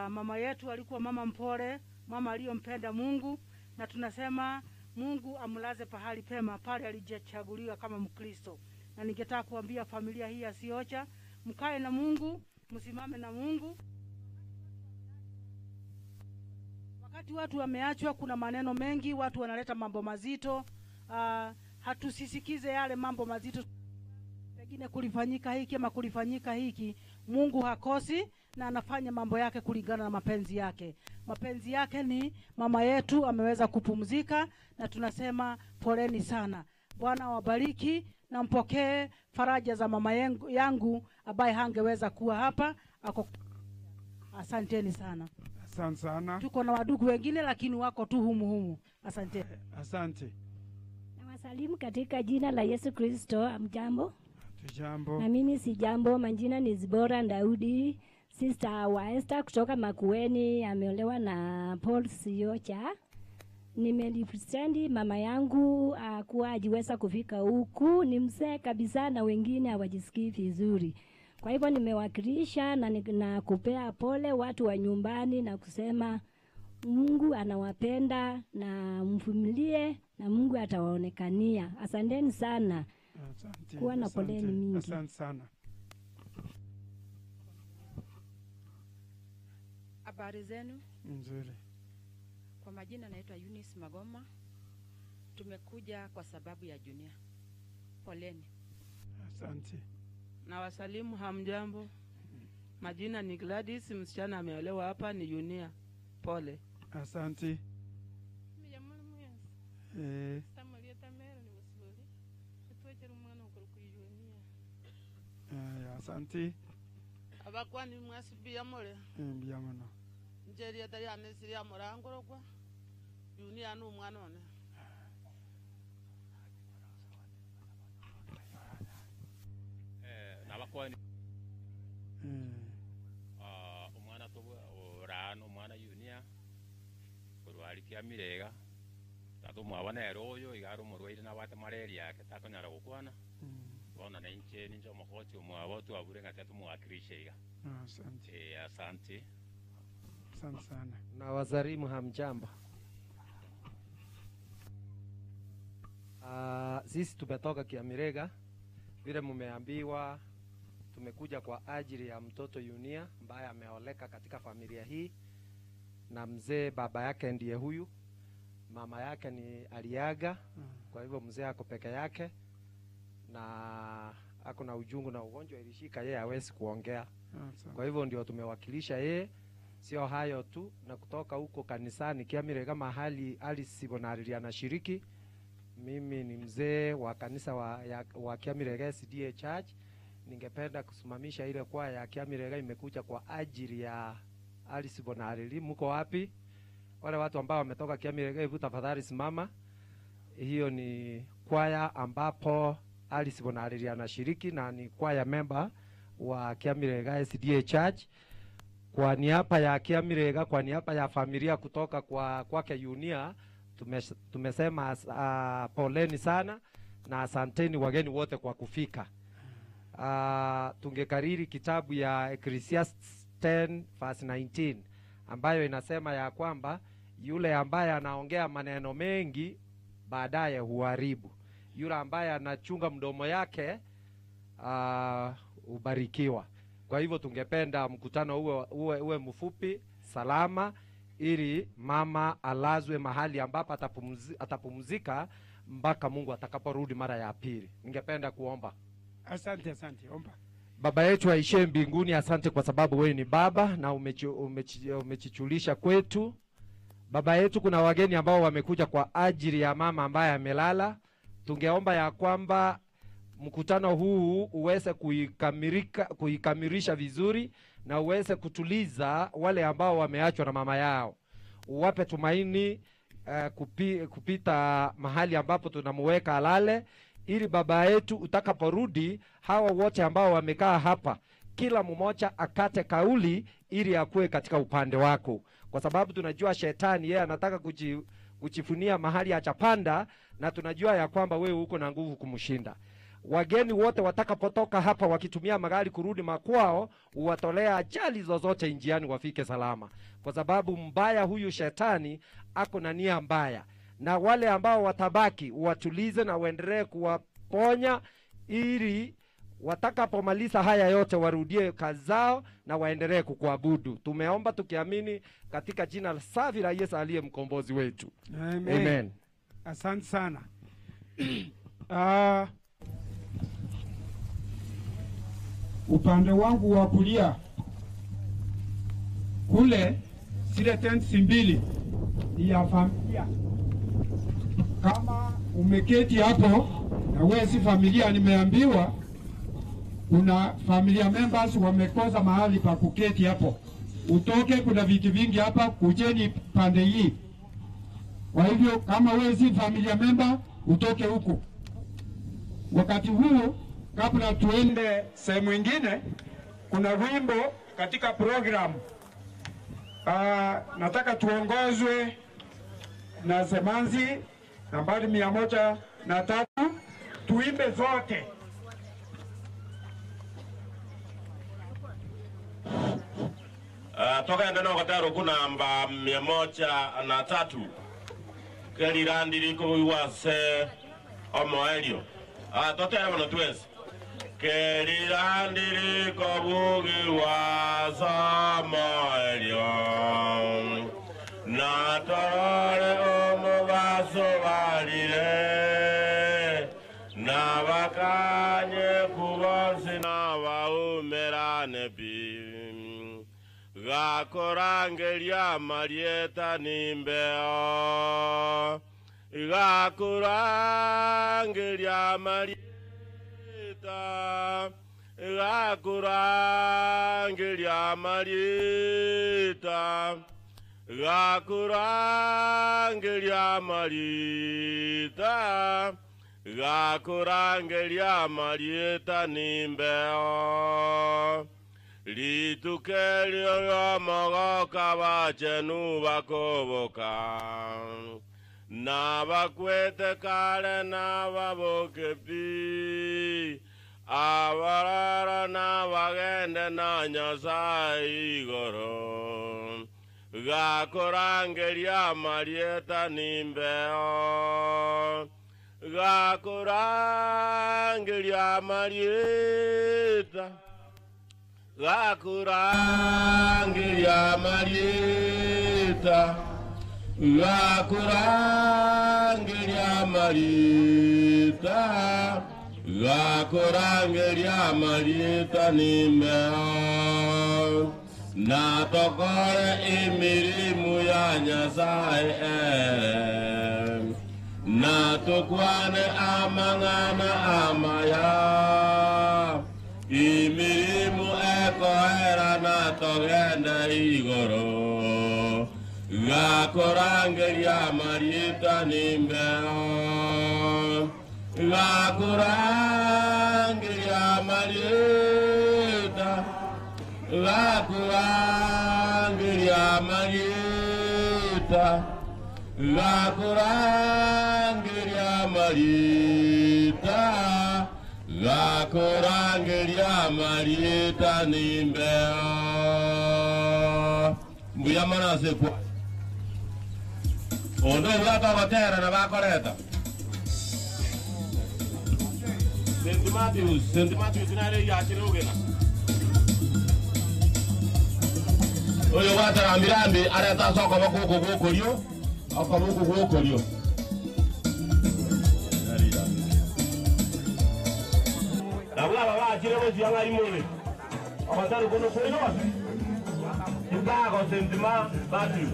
Mama yetu alikuwa mama mpole, mama aliyompenda Mungu, na tunasema Mungu amlaze pahali pema pale alijichaguliwa kama Mkristo. Na ningetaka kuambia familia hii ya Siocha, mkae na Mungu, msimame na Mungu. Wakati watu wameachwa, kuna maneno mengi, watu wanaleta mambo mazito. Hatusisikize yale mambo mazito, pengine kulifanyika hiki ama kulifanyika hiki. Mungu hakosi na anafanya mambo yake kulingana na mapenzi yake. Mapenzi yake ni mama yetu ameweza kupumzika, na tunasema poleni sana. Bwana awabariki na mpokee faraja za mama yangu ambaye hangeweza kuwa hapa ako. Asanteni sana. Asante sana. Tuko na wadugu wengine lakini wako tu humu humu. Asante. Asante. Nawasalimu katika jina la Yesu Kristo. Amjambo? Tujambo. Na mimi si jambo, majina ni Zibora Daudi, sister wa Esther kutoka Makueni, ameolewa na Paul Siocha. Nimerepresent mama yangu kuwa ajiweza kufika huku, ni mzee kabisa na wengine hawajisikii vizuri. Kwa hivyo nimewakilisha na, na kupea pole watu wa nyumbani na kusema Mungu anawapenda na mvumilie na Mungu atawaonekania. Asanteni sana. Asante. Kuwa na poleni mingi. Asante sana. Habari zenu. Nzuri. Kwa majina naitwa Eunice Magoma. Tumekuja kwa sababu ya Junior. Poleni. Asante. Na wasalimu hamjambo. Majina ni Gladys, msichana ameolewa hapa ni Junia. Pole. Asante. Asante. Abakwani mwesi mbuya more. Mbuya mono. Inche erieta riane ase ria morangorokwa, Yunia nomwana one. Nabakwani omwana tobwa oraa nomwana Yunia korwa aria Kiamire iga, tata omwabo nere oyo iga are omorwaire nabwate malaria yake takonyara gokwana, bono na inche ninche omokochi omwabo twabure ng'a tiga tomowakilishe iga. Asante. Asante. Asante sana. Na wasalimu hamjambo. Sisi tumetoka Kiamirega, vile mumeambiwa, tumekuja kwa ajili ya mtoto Yunia ambaye ameoleka katika familia hii, na mzee baba yake ndiye huyu, mama yake ni aliaga, kwa hivyo mzee ako peke yake na ako na ujungu na ugonjwa ilishika yeye, hawezi kuongea. Asante. Kwa hivyo ndio tumewakilisha yeye. Sio hayo tu, na kutoka huko kanisani Kiamirega mahali Alice Bonariri anashiriki. Mimi ni mzee wa kanisa wa Kiamirega SDA Church. Ningependa kusimamisha ile kwaya ya Kiamirega imekuja kwa ajili ya Alice Bonariri. Mko wapi? Wale watu ambao wametoka Kiamirega, hebu tafadhali simama. Hiyo ni kwaya ambapo Alice Bonariri anashiriki na ni kwaya member wa Kiamirega SDA Church. Kwa niaba ya Kiamirega, kwa niaba ya familia kutoka kwa kwake Yunia, tumesema poleni sana na asanteni wageni wote kwa kufika. Tungekariri kitabu ya Ecclesiastes 10 verse 19 ambayo inasema ya kwamba yule ambaye anaongea maneno mengi baadaye huharibu, yule ambaye anachunga mdomo yake hubarikiwa. Kwa hivyo tungependa mkutano uwe mfupi salama, ili mama alazwe mahali ambapo atapumzika mpaka Mungu atakaporudi mara ya pili. Ningependa kuomba. Asante, asante. Omba. Baba yetu aishie mbinguni, asante kwa sababu wewe ni Baba na umechichulisha kwetu. Baba yetu, kuna wageni ambao wamekuja kwa ajili ya mama ambaye amelala. Tungeomba ya kwamba mkutano huu uweze kuikamilisha vizuri na uweze kutuliza wale ambao wameachwa na mama yao. Uwape tumaini kupita mahali ambapo tunamuweka alale, ili baba yetu utakaporudi, hawa wote ambao wamekaa hapa, kila mmoja akate kauli ili akue katika upande wako, kwa sababu tunajua shetani yeye anataka kujifunia mahali achapanda, na tunajua ya kwamba wewe uko na nguvu kumshinda. Wageni wote watakapotoka hapa wakitumia magari kurudi makwao, uwatolea ajali zozote njiani, wafike salama, kwa sababu mbaya huyu shetani ako na nia mbaya. Na wale ambao watabaki uwatulize na uendelee kuwaponya, ili watakapomaliza haya yote warudie kazi zao na waendelee kukuabudu. Tumeomba tukiamini katika jina safi la Yesu aliye mkombozi wetu. Amen. Amen. Asante sana. Upande wangu wa kulia kule, zile tents mbili ni ya familia. Kama umeketi hapo na wewe si familia, nimeambiwa kuna familia members wamekosa mahali pa kuketi hapo, utoke. Kuna viti vingi hapa, kujeni pande hii. Kwa hivyo kama wewe si familia member, utoke huku. Wakati huu kabla tuende sehemu ingine, kuna wimbo katika program. Nataka tuongozwe na Semanzi nambari 103, tuimbe zote. Toka ende no gatero namba 103 kerirandiri kuiwase omoerio. Totere mono twese kerirandiri kobugiwase omoerio na torore omubaso barire na bakanye kubonsi na baumerane pi gakorangeria marieta nimbeo gakorangeria marieta Gakurangeria marita Gakurangeria marita Gakurangeria marita nimbeo Ritukerio ryomogoka bachenu bakoboka Nabakwete kare nababoke pi Abarara nabagende na Nyasaye igoro Gakurangeria marieta nimbeo Gakurangeria marieta Gakurangeria marieta Gakurangeria marieta Gakurangeria marieta nimbeo Natokore emirimu ya Nyasaye Natokwane amang'ana amaya Imirimu ekoera natogenda igoro Gakurangeria marieta nimbeo Gakurangeria marieta Gakurangeria marieta Gakurangeria marieta Gakurangeria marieta nimbeo Mbuya manase kwa Ondo bwata gotera na bakoreta St. Matthews, St. Matthews nare yachire ugena Oyo gwata rambirambi areta soko bakuko gukurio akabuku gukurio Nabo aba bachire gochia ng'aimore abatari kono kwino Chicago St. Matthews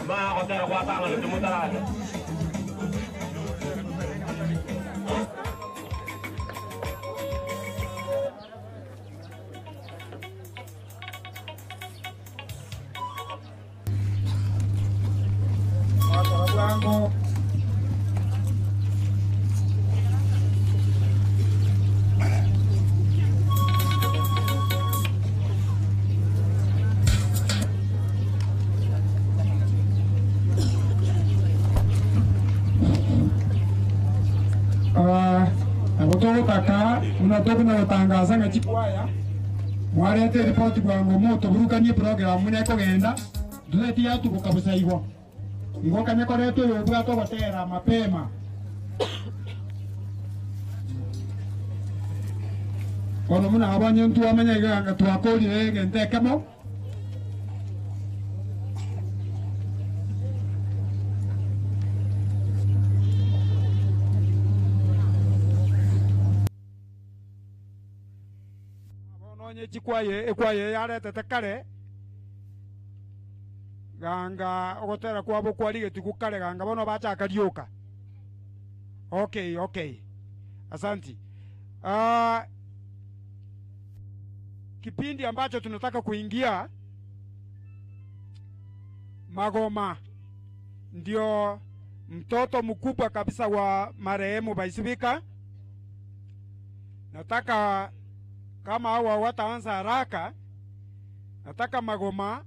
Ma gotera gwatang'ana timotaraja Blanco. Agotogotaka unatoka gutangaza nga chikwaya mwarete ripoti bwango moto burukanie program nekogenda tuleti yatubuka busaigwa igo kanyekoretwe yobwato gotera mapema kono muna abanye ntwamenya iganga twakorire egento ekemo nonye chikwaye ekwaye yaretete kare ganga ogotera kwabo kwarigetigwe kare ganga bono bachaka rioka okay okay asanti kipindi ambacho tunataka kuingia Magoma ndio mtoto mkubwa kabisa wa marehemu Baisibika. Nataka kama hawa wataanza haraka, nataka Magoma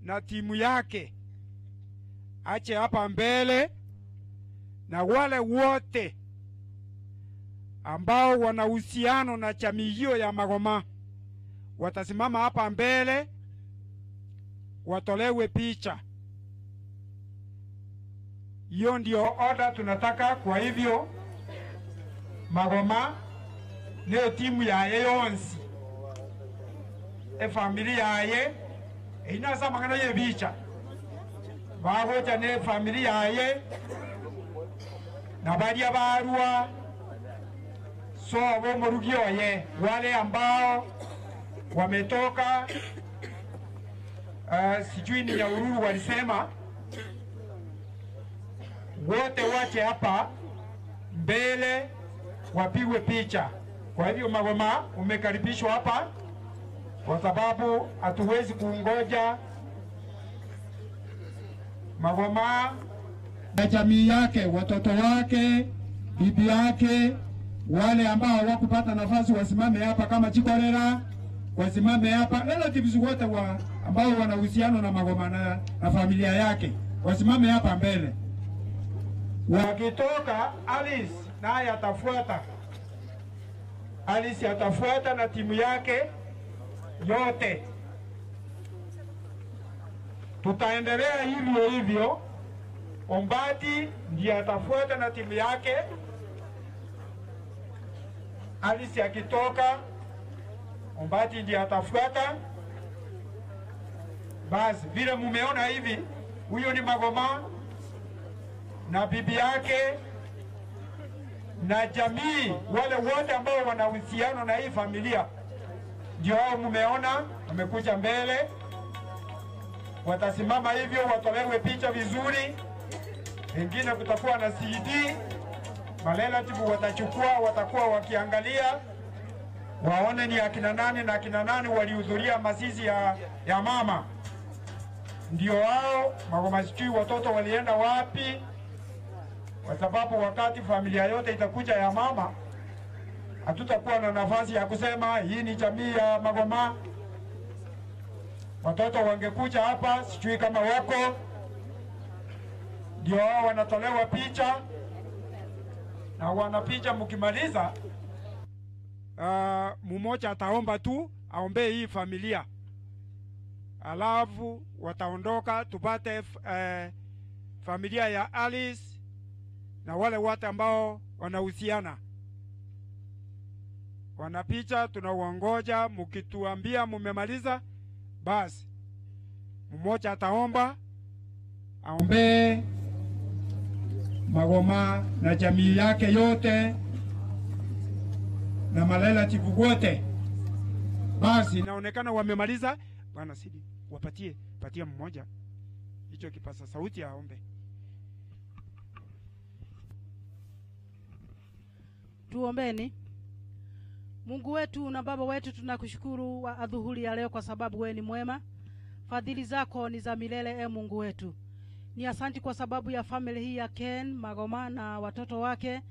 na timu yake ache hapa mbele, na wale wote ambao wana uhusiano na jamii hiyo ya Magoma watasimama hapa mbele watolewe picha. Hiyo ndio oda tunataka. Kwa hivyo Magoma niyo timu yaye yonsi efamili yaye einasa mang'ana ye bicha bagocha ne efamili yaye na baria barua sobo morugi oye wale ambao wametoka sijui ni Nyahururu walisema wote wache hapa mbele wapigwe picha. Kwa hivyo Magoma, umekaribishwa hapa kwa sababu hatuwezi kungoja Magoma na jamii yake, watoto wake, bibi yake, wale ambao hawakupata nafasi wasimame hapa kama Chikorera, wasimame hapa, relatives wote wa ambao wana uhusiano na Magoma na familia yake wasimame hapa mbele. Wakitoka Alice naye atafuata, Alice atafuata na timu yake yote. Tutaendelea hivyo hivyo. Ombati ndiye atafuata na timu yake. Alice akitoka, Ombati ndiye atafuata. Basi vile mumeona hivi, huyo ni Magoma na bibi yake na jamii, wale wote ambao wana uhusiano na hii familia, ndio hao mumeona wamekuja mbele, watasimama hivyo, watolewe picha vizuri. Wengine kutakuwa na CD, marelative watachukua, watakuwa wakiangalia waone ni akina nani na akina nani walihudhuria mazishi ya mama. Ndio hao Magoma, sijui watoto walienda wapi, kwa sababu wakati familia yote itakuja ya mama, hatutakuwa na nafasi ya kusema hii ni jamii ya Magoma. Watoto wangekuja hapa, sijui kama wako. Ndio hao wanatolewa picha na wanapicha, mkimaliza mmoja ataomba tu, aombee hii familia, alafu wataondoka tupate familia ya Alice na wale wote ambao wanahusiana wanapicha, tunawangoja. Mkituambia mumemaliza, basi mmoja ataomba aombee Magoma na jamii yake yote na marelative wote. Basi inaonekana wamemaliza. Bwana Sidi, wapatie patia mmoja hicho kipasa sauti aombe. Tuombeni. Mungu wetu na Baba wetu, tunakushukuru wa adhuhuri ya leo kwa sababu wewe ni mwema. Fadhili zako ni za milele, e Mungu wetu. Ni asanti kwa sababu ya familia hii ya Ken Magoma na watoto wake,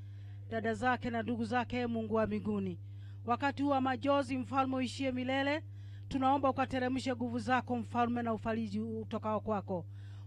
dada zake na ndugu zake, Mungu wa mbinguni. Wakati huu wa majozi, mfalme uishie milele, tunaomba ukateremshe nguvu zako mfalme na ufariji utokao kwako.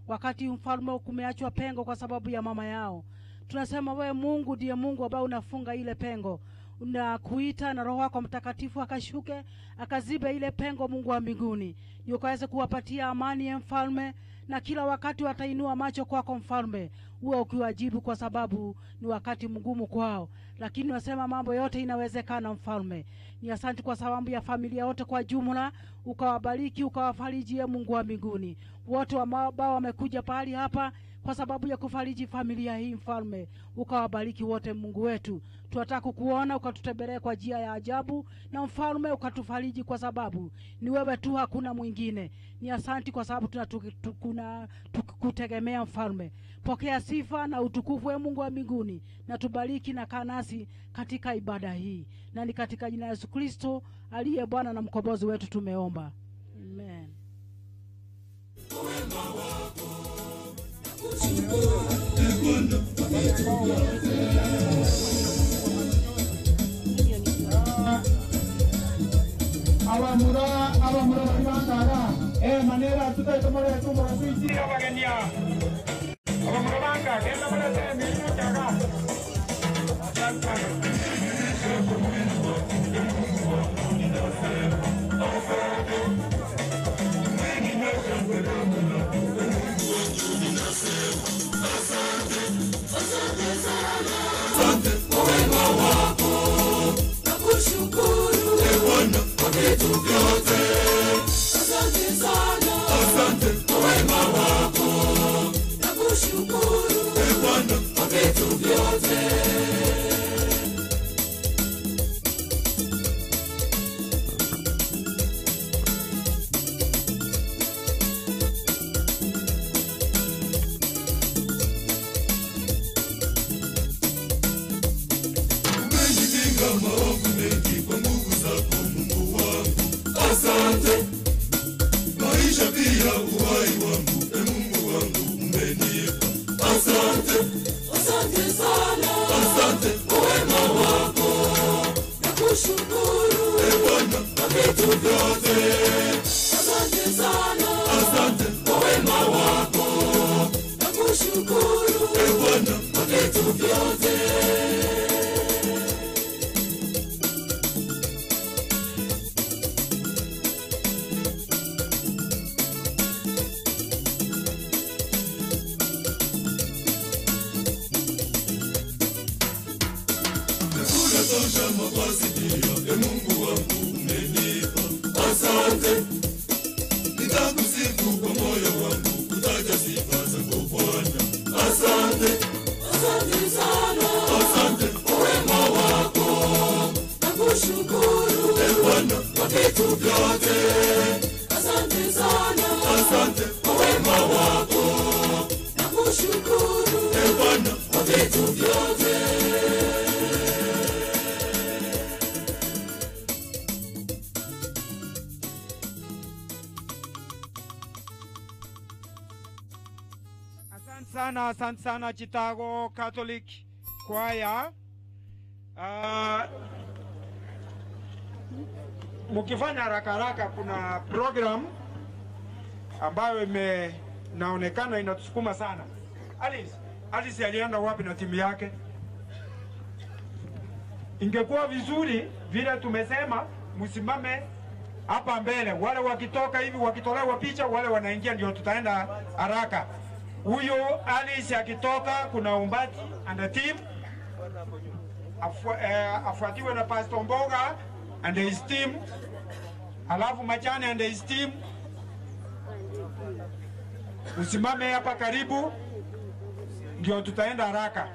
Wakati mfalme kumeachwa pengo kwa sababu ya mama yao, tunasema wewe Mungu ndiye Mungu ambaye unafunga ile pengo na kuita na Roho wako Mtakatifu akashuke akazibe ile pengo, Mungu wa mbinguni, ndio ukaweze kuwapatia amani ya mfalme, na kila wakati watainua macho kwako mfalme, uwe ukiwajibu, kwa sababu ni wakati mgumu kwao, lakini wasema mambo yote inawezekana mfalme. Ni asante kwa sababu ya familia yote kwa jumla, ukawabariki ukawafariji, ye Mungu wa mbinguni, wote ambao wamekuja pahali hapa kwa sababu ya kufariji familia hii mfalme, ukawabariki wote. Mungu wetu, tunataka kukuona ukatutembelee kwa njia ya ajabu, na mfalme ukatufariji, kwa sababu ni wewe tu, hakuna mwingine. Ni asanti kwa sababu tunakutegemea mfalme. Pokea sifa na utukufu, we Mungu wa mbinguni, na tubariki na kaa nasi katika ibada hii, na ni katika jina la Yesu Kristo aliye Bwana na mkombozi wetu tumeomba, amen. Abamura abamura bangara manera tutatomora tumora suisi abagenia abamura banga genda mulete emirimo kyaga. Asante kwa wema wako, nakushukuru e Bwana kwa vitu vyote. Asante sana, asante kwa wema wako, nakushukuru e Bwana kwa vitu vyote. Umenikinga maovu mengi. vyote. Asante sana, asante kwa wema wako, nakushukuru e Bwana kwa vitu vyote. Unatosha mavazi pia, e Mungu wangu umenipa. Asante, nitakusifu kwa moyo wangu, kutaja sifa zako Bwana. Asante, asante sana, asante kwa wema wako, nakushukuru e Bwana kwa vitu vyote. Asante sana, asante kwa wema wako, nakushukuru e Bwana kwa vitu vyote. Asante sana, asante sana Chitago Catholic Choir. Mkifanya haraka haraka, kuna program ambayo ime naonekana inatusukuma sana. Alice, Alice alienda wapi na timu yake? Ingekuwa vizuri vile tumesema, msimame hapa mbele, wale wakitoka hivi wakitolewa picha, wale wanaingia, ndio tutaenda haraka. Huyo Alice akitoka, kuna Umbati and the team afuatiwe na Pastor Mboga and his team, alafu Machane and his team. Usimame hapa karibu, ndio tutaenda haraka.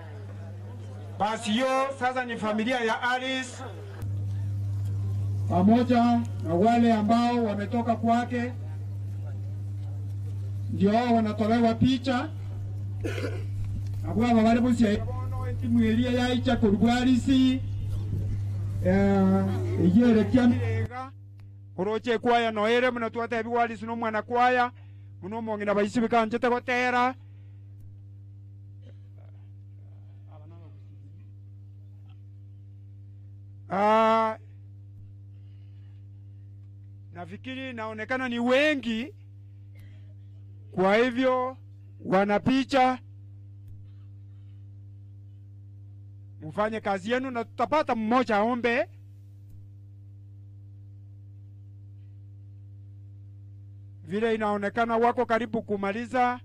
Basi hiyo sasa ni familia ya Alice pamoja na wale ambao wametoka kwake, ndio hao wanatolewa picha abo aba bari busia etimu eria yaicha korwa Alice eyerekia oroche kwaya noere muno twatebiwa Alice nomwana kwaya muno omong'ina baisi bikanchete gotera Nafikiri naonekana ni wengi, kwa hivyo wanapicha, mfanye kazi yenu na tutapata mmoja aombe. Vile inaonekana wako karibu kumaliza.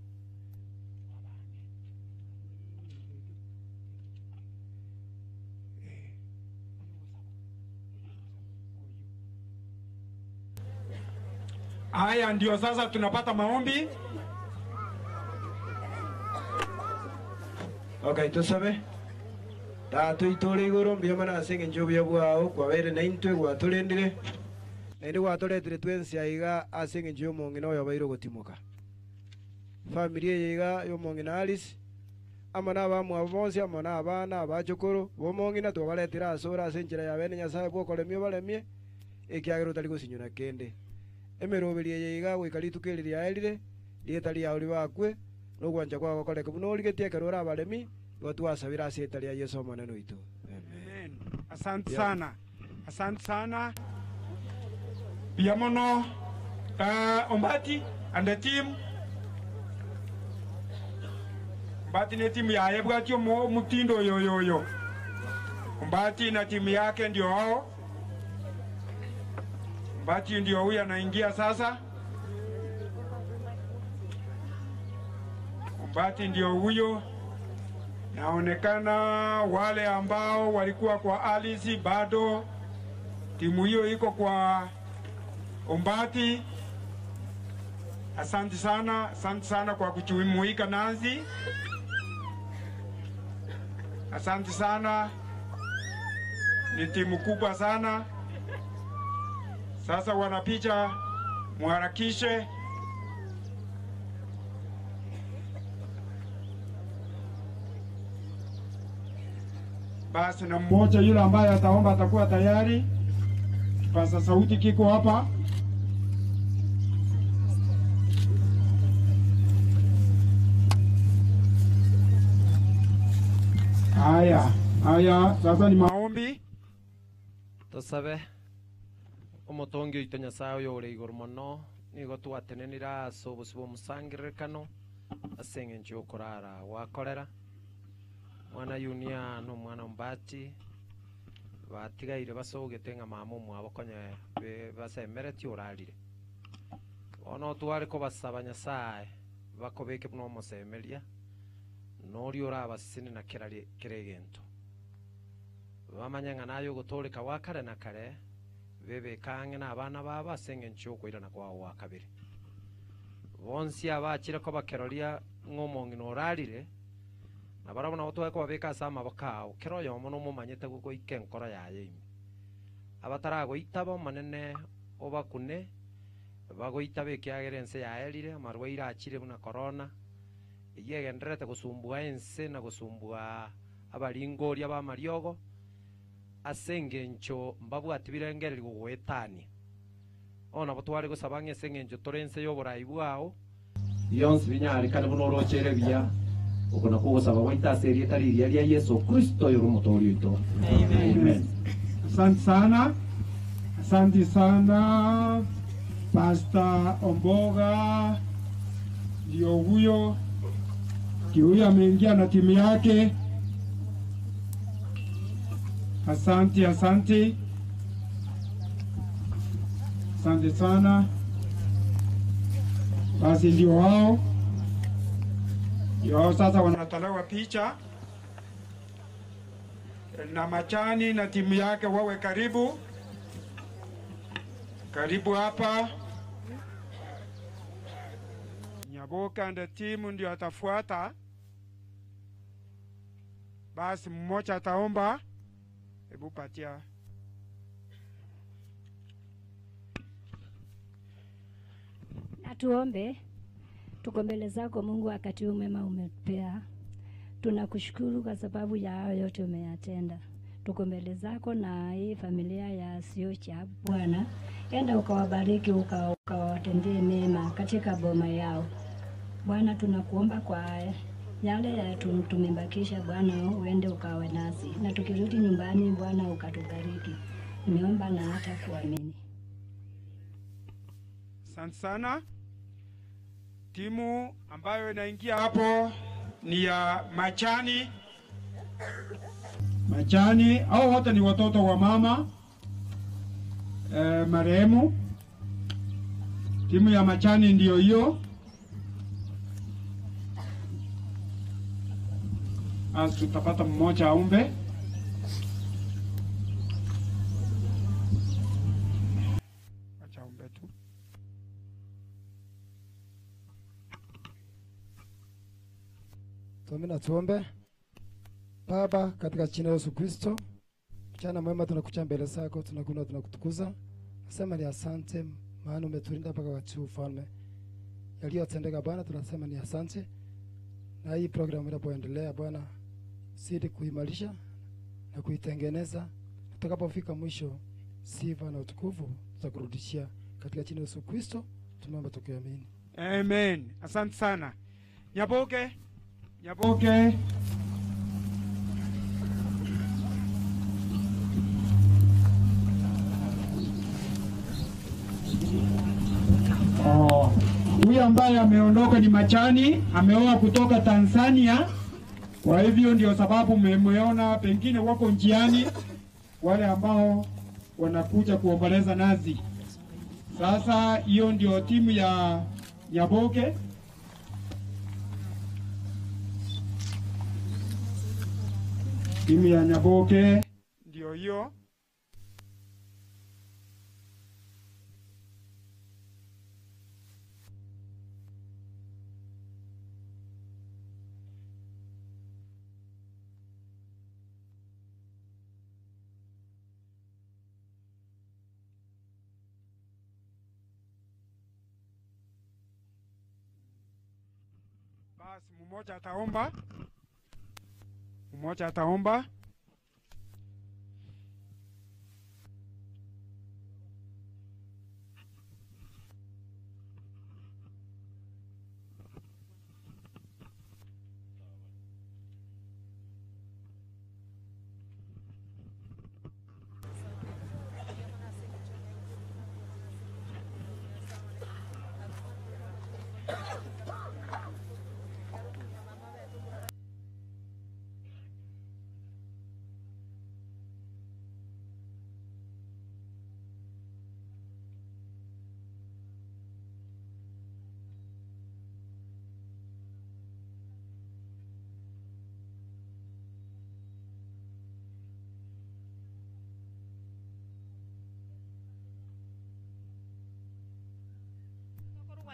Haya, ndio sasa tunapata maombi. Okay, tusabe tatu itũrĩ igũrũ mbio mana ase eng'encho obuya bwao kwabeire na intwe gwaturindire naende gwaturetire twensi aiga ase eng'encho ya omong'ina oyo obaire ogotimoka family eye iga ya omong'ina Alice ama na abamwabo bonsi ama na abana abachukuru ba omong'ina twabaretire ase ore ase enchera ya bene Nyasaye bwokoremia obaremie ekiagera otari gosinyora kende emeroberi eye iga goika rituko eri riaerire rieta riao ribakwe nogwancha kwao gokoreka buna origetie ekero ore abaremi igo twasabire ase etari ya Yesu omonene oito. Amen. Asante sana, asante sana Biamono, Ombati and the team. Ombati ne timu yaye bwati omutindo yoyoyo. Ombati na timu yake ndio hao. Ombati ndio huyu anaingia sasa. Ombati ndio huyo. Naonekana wale ambao walikuwa kwa Alice bado timu hiyo iko kwa Ombati. Asante sana, asante sana kwa kujumuika nasi. Asante sana, ni timu kubwa sana. Sasa wanapicha, muharakishe. Basi na mmoja yule ambaye ataomba atakuwa tayari. Kipaza sauti kiko hapa. Haya, haya, sasa ni maombi. Tusabe. Omotongi oito Nyasae oyore igoro mono, nigo twatenenire ase obosio bw'omosangererekano ase eng'encho y'okorara gwakorera. Mwana Yunia na omwana Ombati batigaire basogete ng'a mama omwabo konye basemeretie orarire. Bono tware kobasaba Nyasae bakobeke buna omosemeria, na oria orabasesenie na kera kera egento. Bamanye ng'a naye ogotooreka gwa kare na kare, bebeke ang'e nabana babo ase engencho y'okoirana kwao gwa kabere. Bonsi abachire koba keroria ng'a omong'ina orarire, na barabwo nabo tware kobabeka ase amaboko ao, kera oyomo nomomanyete goika enkoro yaye ime. Abataragoitaba Omonene obakune, bagoitaba ekiagera ense yaerire, amarwaire achire buna korona, eyio egendererete gosumbua ense na gosumbua abaringoria b'amariogo, ase engencho mbabwati birengererio gogoetania. Bono nabo tware gosaba ng'a ase engencho tore ense y'oborai bwao, bionsi binyarekane buna oroche ere buya, oko nakwo ogosaba gwaito ase erieta rigiya ria Yeso Kristo oyore Omotooria oito. Amen. Asante sana, asante sana Pastor Omboga, ndio huyo, ndio huyo ameingia na timu yake. Asante, asante, asante sana. Basi ndio wao, ndio wao sasa wanatolewa picha na Machani na timu yake wawe karibu karibu hapa. Nyaboka and the team ndio atafuata. Basi mmoja ataomba, hebu patia. Na tuombe. Tuko mbele zako Mungu, wakati huu mwema umetupea. Tunakushukuru kwa sababu ya hayo yote umeyatenda. Tuko mbele zako na hii familia ya Siocha Bwana, enda ukawabariki, ukawatendee mema katika boma yao. Bwana, tunakuomba kwa yale ya tumebakisha Bwana, uende ukawe nasi, na tukirudi nyumbani Bwana ukatubariki. Nimeomba na hata kuamini. Asante sana. Timu ambayo inaingia hapo ni ya Machani. Machani, hao wote ni watoto wa mama marehemu. Timu ya Machani ndiyo hiyo. As tutapata mmoja aumbe. Acha aumbe tu. Tuombe na tuombe. Baba, katika jina la Yesu Kristo, mchana mwema tunakuja mbele zako, tunakuinua, tunakutukuza. Nasema ni asante, maana umetulinda mpaka wakati huu Mfalme. Yaliyotendeka Bwana, tunasema ni asante. Na hii programu inapoendelea Bwana, zidi kuimarisha na kuitengeneza. Tutakapofika mwisho, sifa na utukufu tutakurudishia katika jina la Yesu Kristo, tumeomba tukiamini. Amen. Asante sana. Nyaboke. Nyaboke. Oh, huyu ambaye ameondoka ni Machani, ameoa kutoka Tanzania. Kwa hivyo ndio sababu mmeona pengine wako njiani wale ambao wanakuja kuomboleza nazi. Sasa hiyo ndio timu ya Nyaboke. Timu ya Nyaboke ndio hiyo. Basi mmoja ataomba, mmoja ataomba.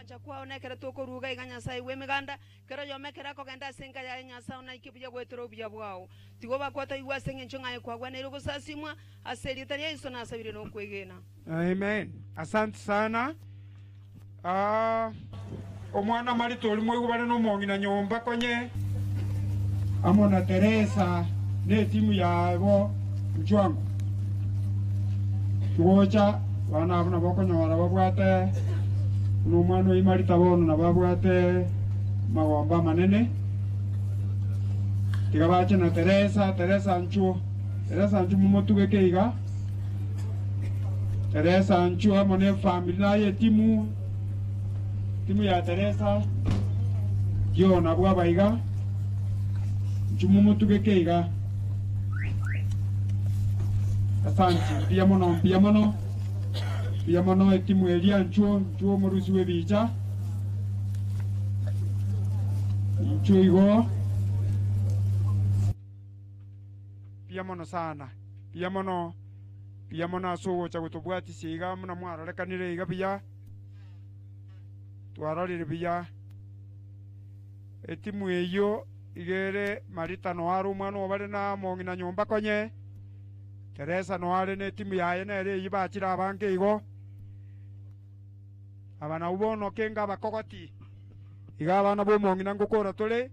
Ogwancha kwao nekero tokoruga iga Nyasae bw'emeganda, kera oyomo ekero akogenda ase enka yaye Nyasae one aike buya goetera obuya bwao. Tiga obakwe otoigwe ase engencho ng'a aye kwagweneire gosasimwa, ase erieta ria Yeso nasabire nokwegena. Amen. Asante sana. Ah, omwana Marita oria mwaigwa bare nomong'ina nyomba konye amo na Teresa ne etimu yabo Mchwango. Tigocha abana abwo nabo okonyora babwate buna omwana oyio Marita bono nabo abwate amagombo amanene. Tiga bache na Teresa, Teresa nchuo, Teresa nchuo momotugeke iga. Teresa nchuo amo ne efamiri naye etimu, etimu ya Teresa kio nabwo abaiga, nchuo momotugeke iga. Asanti, mbuya mono, mbuya mono, mbuya mono etimu eria nchuo, nchuo omorusi bw'ebicha, nchuo igo. Mbuya mono sana, mbuya mono, mbuya mono ase ogocha gotobwatisia iga buna mwarorekanire iga buya, twarorire buya. Etimu eyio iga ere Marita noyo are omwana obare na omong'ina nyomba konye, Teresa noyo are netimu yaye nere eyio bachire abange igo. Aba nabwo bono kenga abakogoti, iga abana b'omong'ina ngokora tore.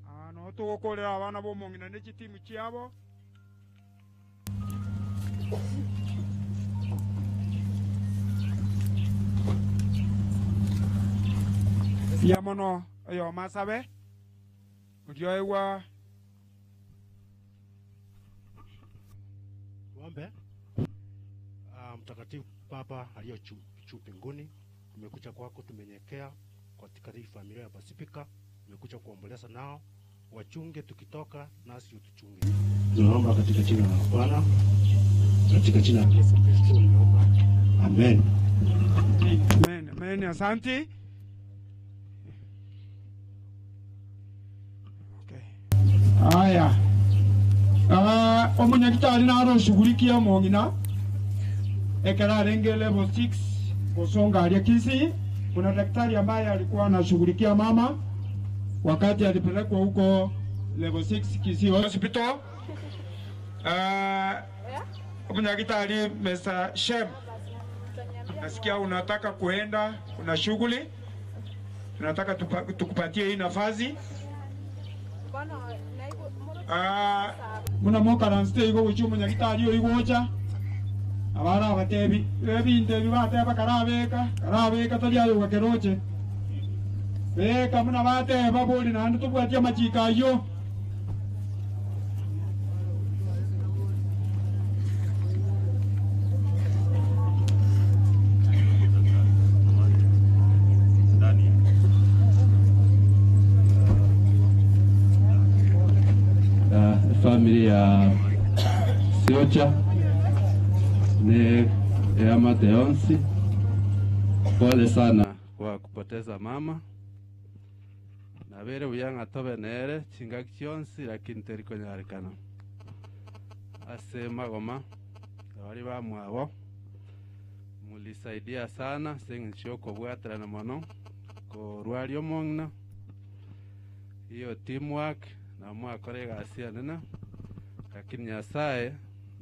Aa noo togokorera abana b'omong'ina ne chitimu chiabo. Mbuya mono oyomo asabe, oria oegwa. Tuombe. Ah, Mtakatifu Baba aliye juu mbinguni, tumekuja kwako, tumenyenyekea katika hii familia ya Pasifika, tumekuja kuomboleza nao, wachunge tukitoka, nasi utuchunge. Tunaomba katika jina la Bwana, katika jina la Yesu Kristo tunaomba. Amen. Amen, amen, asanti. Aya, ah, omonyagitari nare oshughulikia omong'ina ekero arenge level 6 gosonga aria Kisii. Kuna daktari ambaye alikuwa anashughulikia mama wakati alipelekwa huko level 6 Kisii Hospital. Ah, omonyagitari Mr. Shem, nasikia unataka kuenda, kuna shughuli tunataka tukupatie hii nafasi. Ah, muna mokaranste igo gochia omonyagitari oyo gocha abara abatebi ebinto ebi bateba karabeka karabeka tari ayoga keroche beka muna bateba bori naende tobwatie amachiko ayio. Family ya Siocha ne eamate yonsi, pole sana kwa kupoteza mama. Nabere buya ng'a tobe nere chingaki chionsi, lakini teri konyarekana ase magoma. Abari bamwabo mulisaidia sana ase eng'encho yokobwaterana mono korwaria omong'ina, iyo teamwork na mwakora egasi enene, lakini Nyasaye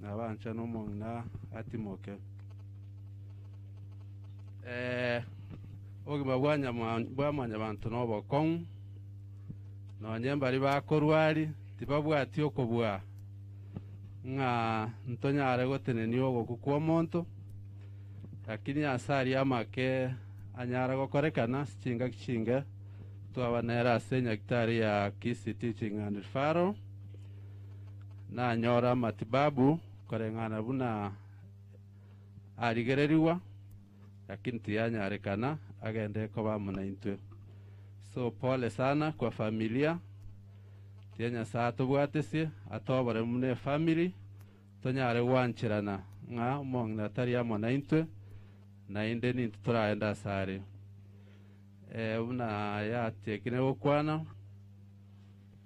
nabancha na omong'ina atimoke. Eh, obogima bwa nyama bwa mwanyabanto na obokong'u, nonye mbari bakorwari tibabwati okobua ng'a ntonyare gotenenia ogoku kwa omonto, lakini ase aria amake anyara gokorekana ase chingaki chinge twaba nere ase enyagitari ya Kisii Teaching and Referral, nanyora amatibabu koreng'ana buna arigererigwa, lakini tiyanyarekana agende koba amo naintwe. So pole sana kwa familia, tiga Nyasaye atobwatesie, atobore buna efamily, tonyare gwancherana ng'a omong'ina tari amo naintwe, naende nintwe toragende ase are. Eh, buna yatiekire gokwana,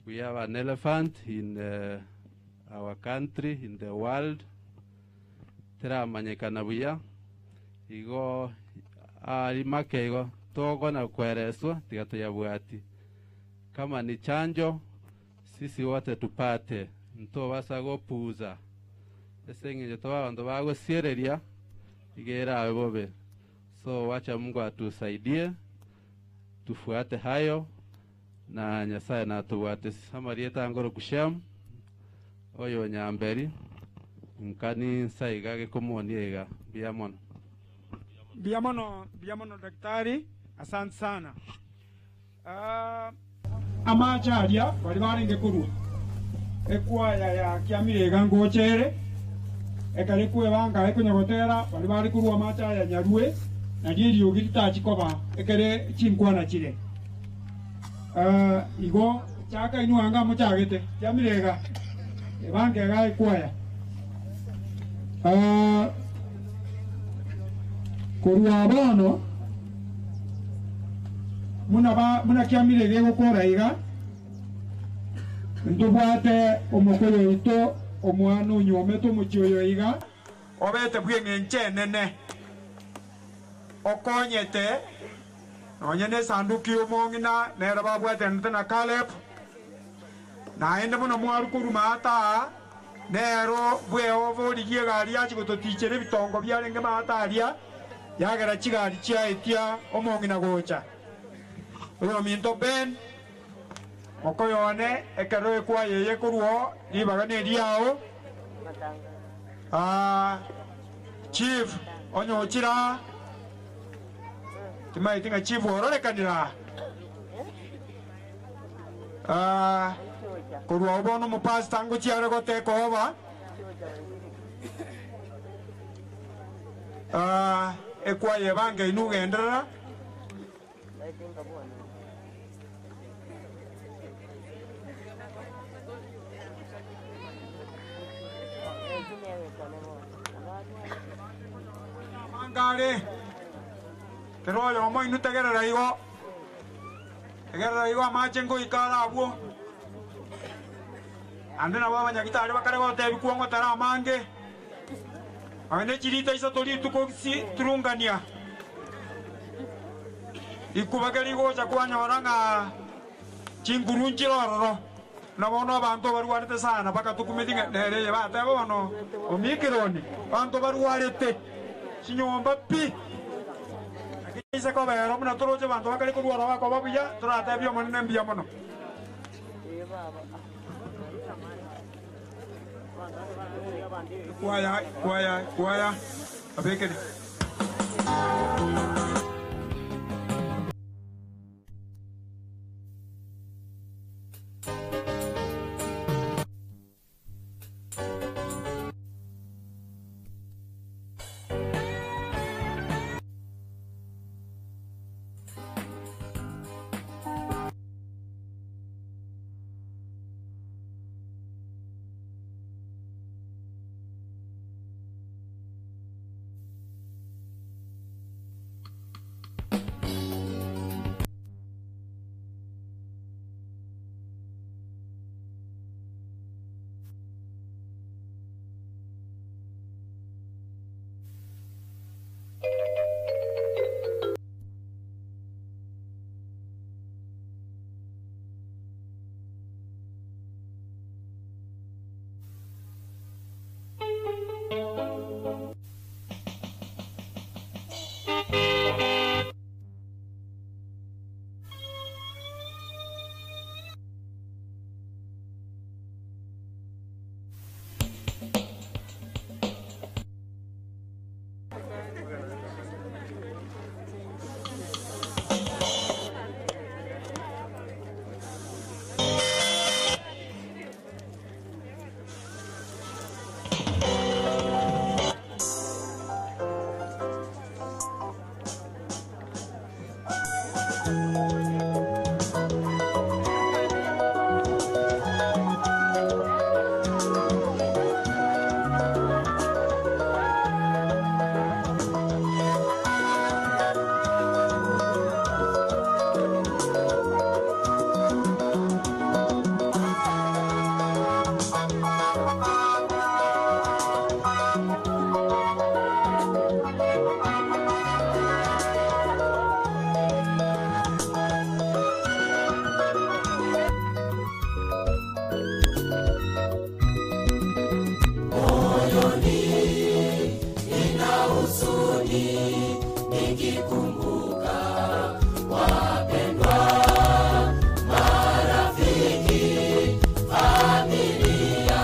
we have an elephant in our country, in the world, teramanyekana buya, igo Ari make igo togona kwereswa tiga tuyabwati kama ni chanjo sisi wote tupate ntobasa gopuza ase eng'encho toba abanto bagosiereria iga erabe bobe. So wacha Mungu atusaidie tufuate hayo na Nyasaye natubwate. Amarieta angoro kushem oyo nyamberi nkani nsaiga gekomonia iga mbuya mono. Mbuya mono, mbuya mono daktari, asante sana. Amache aria bari barenge korwa ekwaya ya kiamire iga ngochere ekare kwebanga ekonyagotera bari bari korwa amache aya nyarue nario eriogi ritachikoba ekere chinkwana chire. Igo chaka inwe anga mochagete kiamire iga ebange iga ekwaya. Korwa bono muna ba muna kiamire gegokora iga ntobwate omokoyo oito omwana onyuomete omochi oyo iga obete bweng'encho enene okonyete nonye na esanduki omong'ina nere babwatanete na Caleb naende mono mwaru koruma ata nero bweoba origie egari yachi gototichera ebitongo biarenge maata aria yagera chigari chiaetia omong'ina gocha oyo minto Ben mokoyone ekero ekwayeye korwo ribaga na eriao. Chief onyochira timaeti ng'a chief ororekanira korwa obono omopastor ngochiare goteka oba ekwaye ebange inu genderera. Mangare kero oyo omoinu tegerera igo tegerera igo amache ngoikara abwo ande nabo abanyagitari bakare gotebia kwong'otera amange aye chirita isato rituko si turungania ikubake rigocha kwanyora ng'a chinguru nchirororo nabono abanto barwarete sana bakatukumeti nere bateba bono omikironi banto barwarete chinyomba pi ise kobera muna toroche banto bakare korwara bakoba buya toratebia omonene mbuya mono. Kwaya kwaya kwaya abekere. huzuni nikikumbuka wapendwa, marafiki, familia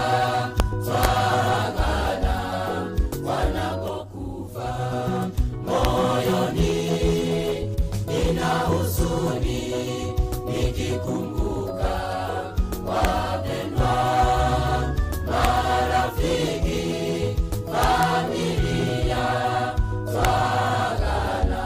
twagana wanapokufa. Moyoni nina huzuni nikikumbuka wapendwa, marafiki, familia twagana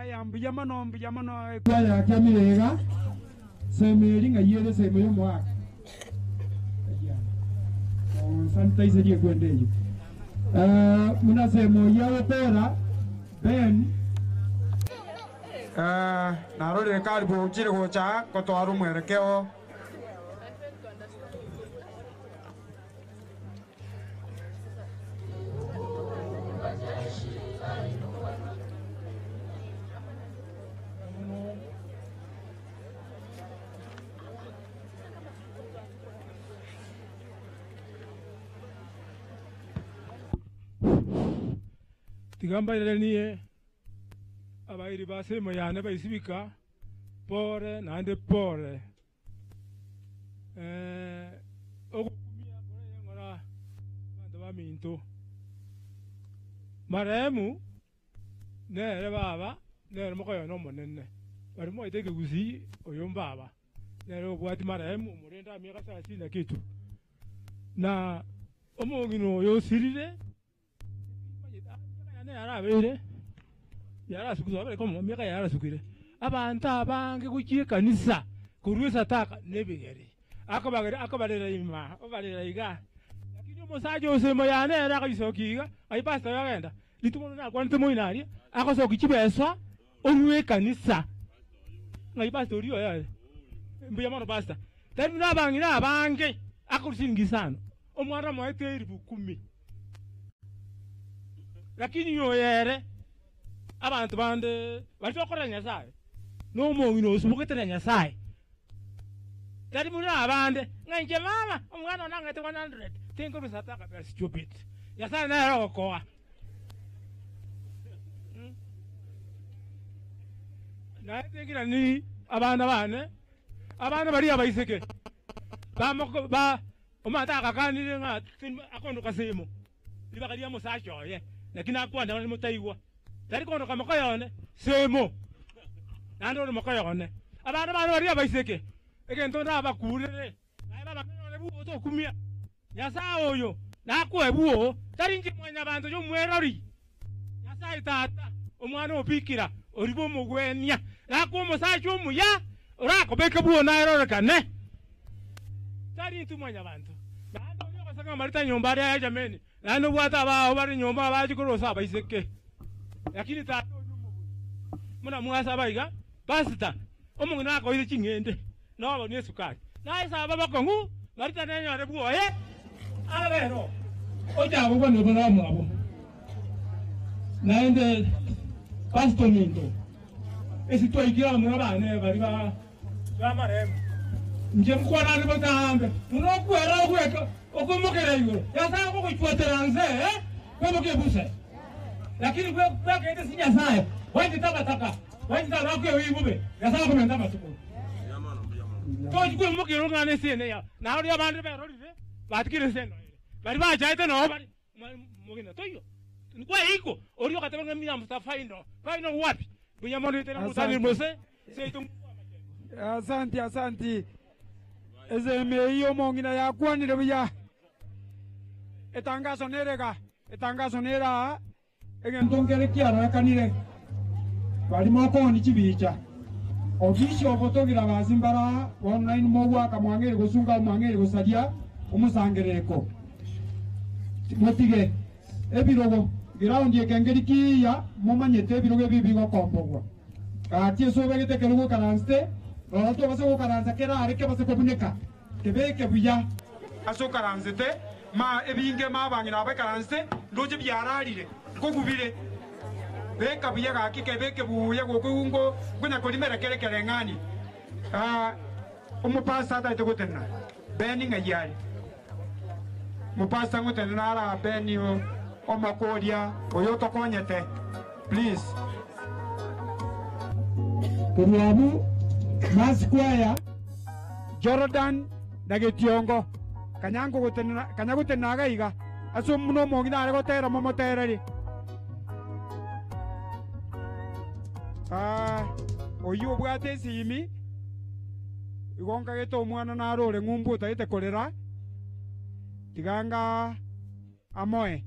Aya mbuya mono mbuya mono. Kwaya kia mirega semeri ng'ai ere semo y'omoaka sanitize riekwenda eyo. Muna semo oyio agokora Ben narorire karibu ochire gocha gotwara omwerekeo. Tiga mbairanie abairi ba semo yane baisibika pore naende pore. Ogokumia kore ng'ora abanto baminto. Marehemu nere baba nere mokoyona omonene. Bari moete ekegusii oyo mbaba nere obwati marehemu omorende amiaka thelathini na kitu. Na omong'ina oyo osirire miaka yane yarabeire yarasukire abereke omo miaka yarasukire abanto abange gochia ekanisa korwa esataka na ebigeri akobagera akobarera ima obarera iga lakini omosacha osemo yane ere akaisokia iga ai pastor yagenda rituko nakwanete moino aria agosokia chibesa orwe ekanisa ng'ai pastor oria oyo ere mbuya mono pastor tari buna abang'ina abange akorwa shilingi isano omwana omoete elifu kumi lakini oyo ere abanto bande bari tokorera Nyasaye na omong'ina osubogete na Nyasaye tari buna abande ng'a inche mama omwana one ang'ete 100 tinkorwa sataka very stupid Nyasaye nere ogokoa. Naye tingira ni abana bane abana baria abaiseke bamoko ba omanyete agakanire ng'a akondoka semo ribaga ria omosacha oye lakini akwane bare motaigwa tari kondoka mokoyone semo naende ore mokoyone abana bane baria abaiseke egento ndabakurere naye babakonyore buo tokumia Nyasaye oyo nakoe buo tari inche mwanyabanto y'omwerori Nyasaye tata omwana obikira oribo omogwenia nakoe omosacha omuya orakobeke buo naerorekane tari intwe mwanyabanto naende oria ogosanga amarita nyomba aria ya jameni naende obwate abao bare nyomba abache korosa abaiseke lakini tata oria omobui muna mwasaba iga pastor omong'ina akoire ching'ende nobo ni esukari naesaba bokong'u marita nenyore bwoye abero ochako kwanire buna omwabo naende pastor minto esi twaikire abamura bane bari ba bamarehemu nche mkwanani botambe muno okwera ogweka okomokera igoro Nyasaye agogochwatera nse kwemoka ebuse lakini gwekete si Nyasaye wanchete abataka wanchete abakwewa ibube Nyasaye akomenta amatuko tochi kwemokera ong'ana esene ya naoria abande berorire batikire esene ere bari bachaete noo bari mogina toiyo kwaiko oria ogateba ng'a mia final final wapi buya mono itera mutani mose seito. Asante asante eseme eyo omong'ina yakwanire buya etangaso nerega etangaso nera egento nkere kiarorekanire bari mokoni chibicha ofisi obotogira basi mbara online mogwaka mwang'eri gosunga mwang'eri gosaria omosangerereko motige ebirogo ground ekengeri kiya momanyete ebirogo ebi bigokombogwa gati esobegete kero gokaranste rora tobase gokaransa kerare kebase kobuneka kebeke buya ase okaransete ma ebinge mabang'ina abekaranste ndoche biararire nkogubire beka buya gaki kebeke buya gokoungo ngonya korimera kere kereng'ani omopasta ataete gotenena Beni ng'ai are mopasta ngotenena ara Beni omokoria oyo tokonyete please. Korwabu Masquare Jordan na Getiongo kanyango gotenena kanya gotenena iga ase omuno omong'ina are gotera momotereri oyu obwate esimi igo nkagete omwana narore ng'umbu otagete korera tiganga amoe.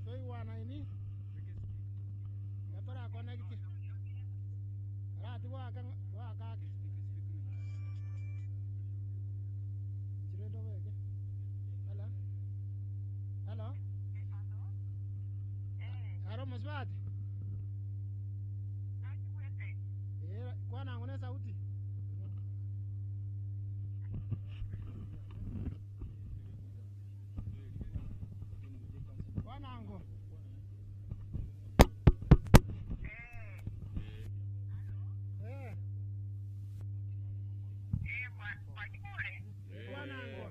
Toigwanaini iga torakonekti arati goaka goaka ake nchirende obeke hello hello aro mosubati eh kwana ang'o na esauti. Kwana ango. Eh. Kwana ango.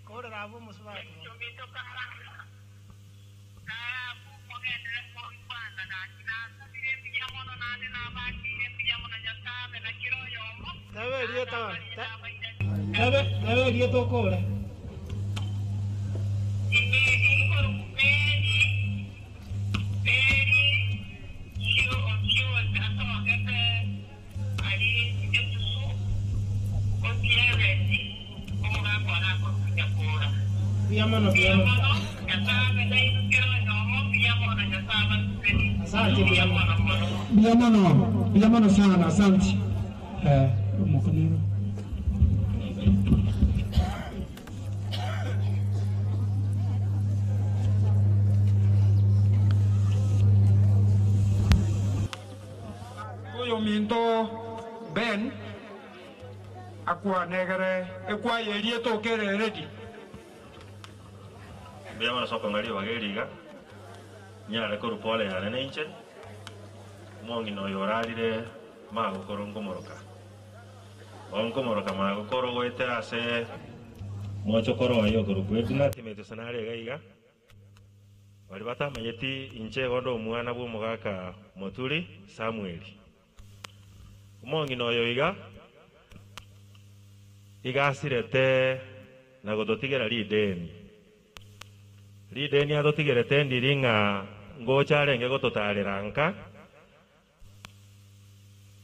Korera abwo omosubati Tebe erieta bono. Tebe tebe erieta okore. Mbuya mono mbuya mono. Asante mbuya mono. Mbuya mono, mbuya mono sana, asante. Eh, omokonero. Oyo minto. Akwanegere ekwaya eria etokere eredi. Mbuya mono ase okong'a ribaga eri iga, nyare korwa pole yane na inche, omong'ina oyo orarire magokoro nkomoroka. Oo nkomoroka magokoro goetera ase mochokoro oye okorokwa Edna Timothy ase nare iga iga. Baria batamanyeti inche igo nde omwana bw'omogaka Moturi Samweli. Omong'ina oyo iga, iga asirete na gototigera rideni. Rideni atotigerete ndiri ng'a ngocha arenge gototarera nka,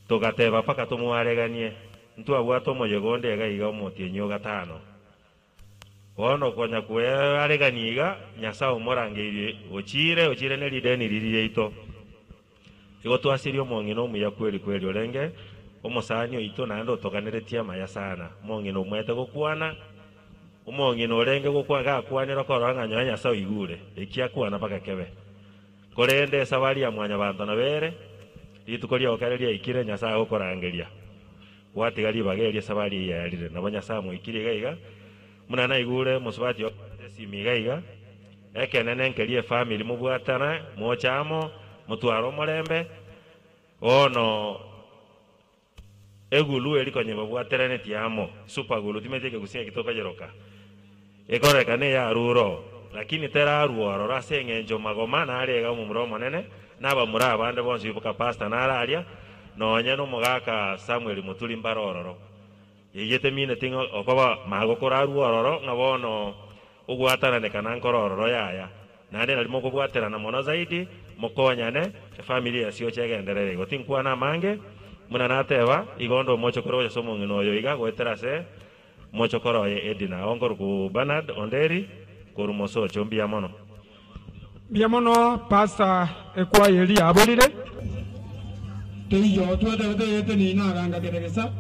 togateba mpaka tomwareganie. Ntwabwate omoyega onde iga iga omotienyi o gatano. Bono konya kwearegania iga, Nyasae omorangeirie ochiire, ochiire ne rideni riria riaito. Igo twasirie omong'ina omuya kweri kweri orenge omosani oito naende otoganeretie amaya sana, omong'ina omwete gokwana, omong'ina orenge gokwana gakwanire okorora ng'a nyowe Nyasae oigure eki akwana mpaka kebe. Korende esabari ya mwanyabanto nabo ere, rituko riao kere riaikire Nyasae agokorangeria. Gwatiga ribaga erio esabari eyio yaerire. Nabo Nyasae amoikirie iga iga, buna naigure mosubati okwarete esimi iga iga, ekenene nkeria efamiri mobwatane, moche amo, motware omorembe, bono egulu eri konya ebabwateranetie amo, super glue, timanyeti ekegusii ng'aki tokoyeroka, Ekororekana eyarure oo, lakini terarua ororo ase eng'encho magoma nare iga omomura omonene, na abamura abande bonsi boka pastor nare aria, nonye nomogaka Samuel Muturi mbare ororo. Eyio temineti ng'a okoba magokorarua ororo ng'a bono ogwatananekana nkore ororo yaya. Naende nari mokobwaterana mono zaidi, mokonyane, efamiri yasioche egenderere igo. Tinkwana amange, buna nateba, igo onde omochokoro gocha ase omong'ina oyo iga goetera ase Mochokoro oye Edina, onkoruku Bernard Onderi korwa Mosocho, mbuya mono. Mbuya mono pastor ekwaya eria yaborire. Teiyo twetebete eyete nina aganga keregesa.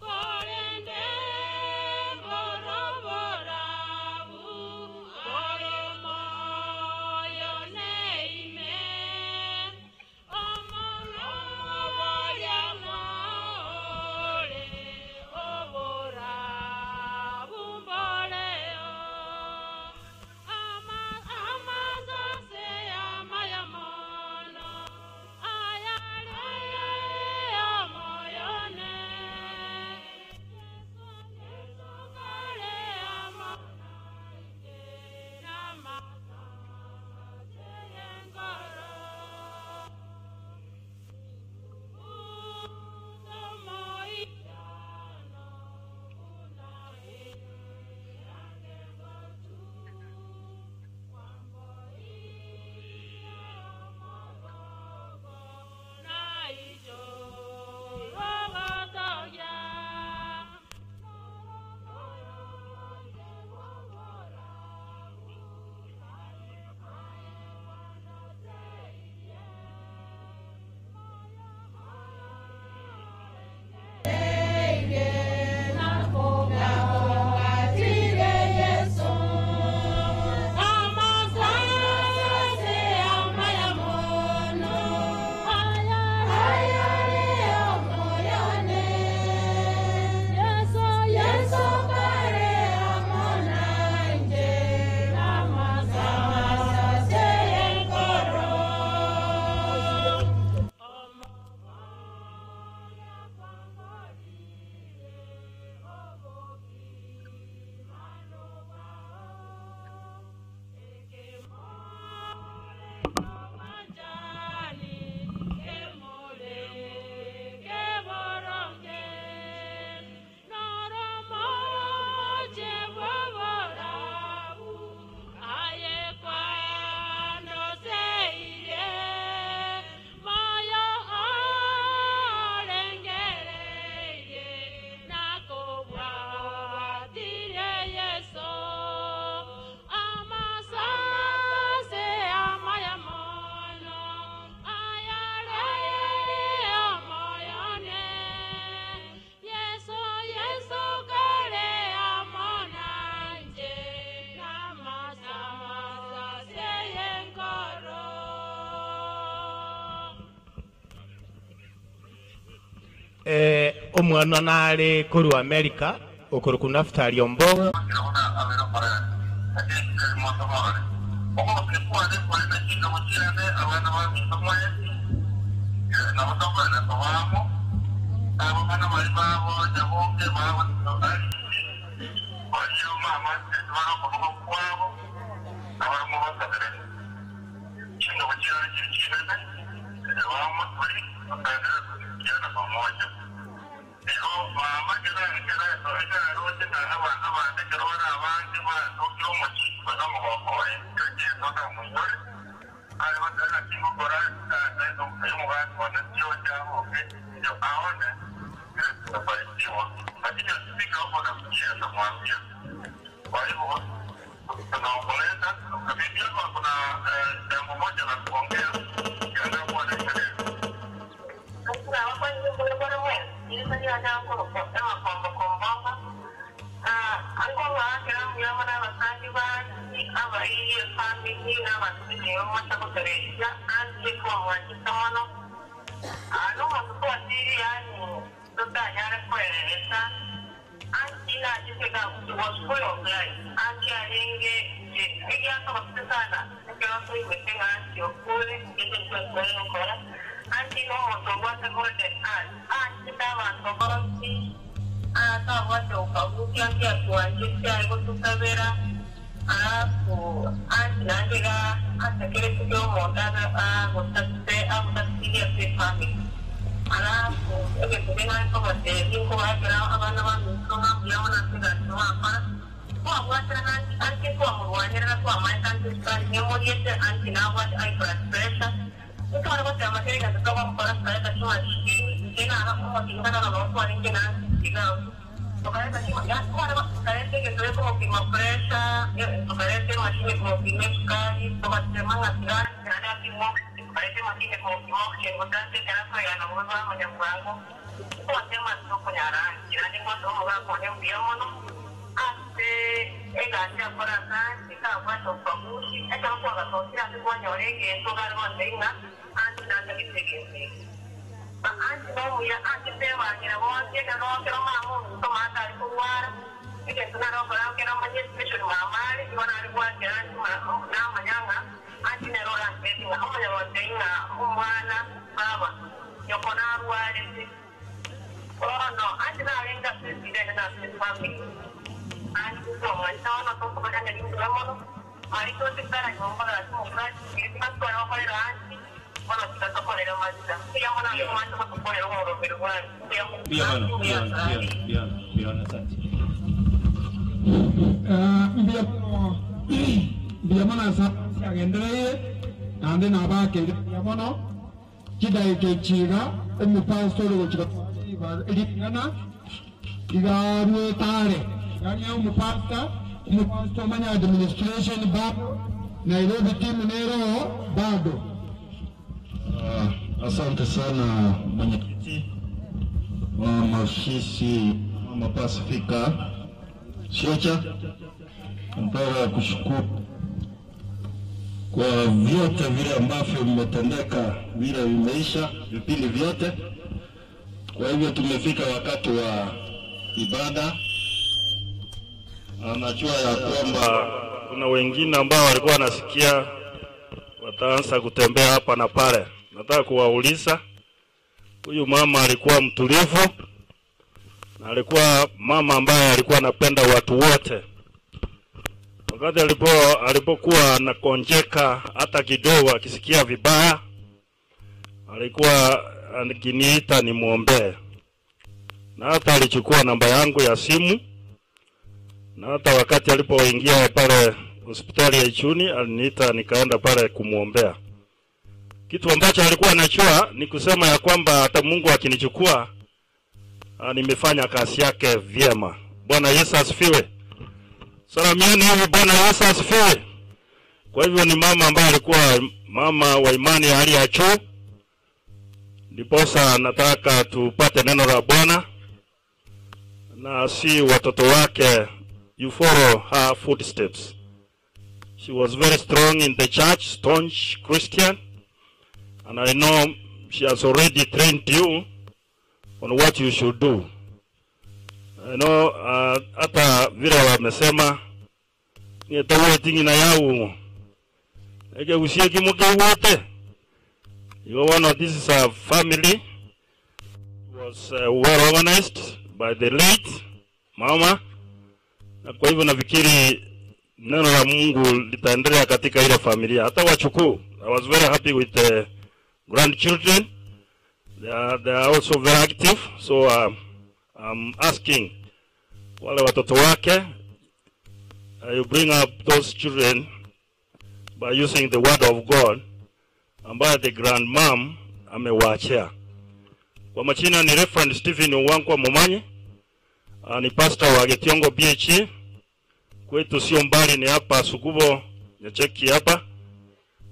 Korende borobora. Eh, omwana nare korwa America okorokwa Naftali Ombogo. Mbuya mono mbuya mono ase agendereire naende nabakeire mbuya mono chidaika echi iga omopastor ore gochika ring'ana iga arwete are yaani omopastor omopastor omanye administration bado Nairobi team nere oo bado. Asante sana mwenyekiti wa maofisi Mama Pasifika Shecha, nataka kushukuru kwa vyote vile ambavyo mmetendeka, vile vimeisha vipindi vyote. Kwa hivyo tumefika wakati wa ibada, na najua ya kwamba kuna wengine ambao walikuwa wanasikia wataanza kutembea hapa na pale. Nataka kuwauliza, huyu mama alikuwa mtulivu na alikuwa mama ambaye alikuwa anapenda watu wote. Wakati alipo alipokuwa anakonjeka hata kidogo, akisikia vibaya, alikuwa akiniita nimwombee, na hata alichukua namba yangu ya simu na hata wakati alipoingia pale hospitali ya Ichuni aliniita nikaenda pale kumwombea. Kitu ambacho alikuwa anajua ni kusema ya kwamba hata Mungu akinichukua nimefanya kazi yake vyema. Bwana Yesu asifiwe. Salamieni hivi, Bwana Yesu asifiwe. Kwa hivyo ni mama ambaye alikuwa mama wa imani ya hali ya juu, ndiposa nataka tupate neno la Bwana na si watoto wake you follow her footsteps. She was very strong in the church, staunch Christian, and I know she has already trained you on what you should do. I know hata vile wamesema nietagweti ng'ina yaumo ekegusie kimo kegwete igo bono this is a family was well organized by the late mama, na kwa hivyo nafikiri neno la Mungu litaendelea katika ile familia, hata wachukuu. I was very happy with the grandchildren. They are also very active, so I'm asking wale watoto wake you bring up those children by using the word of God ambayo the grandmom amewaachia. Kwa majina ni Reverend Stephen Owankwa Momanyi, ni pastor wa Getiongo BHE. Kwetu sio mbali, ni hapa Sukubo Nyacheki hapa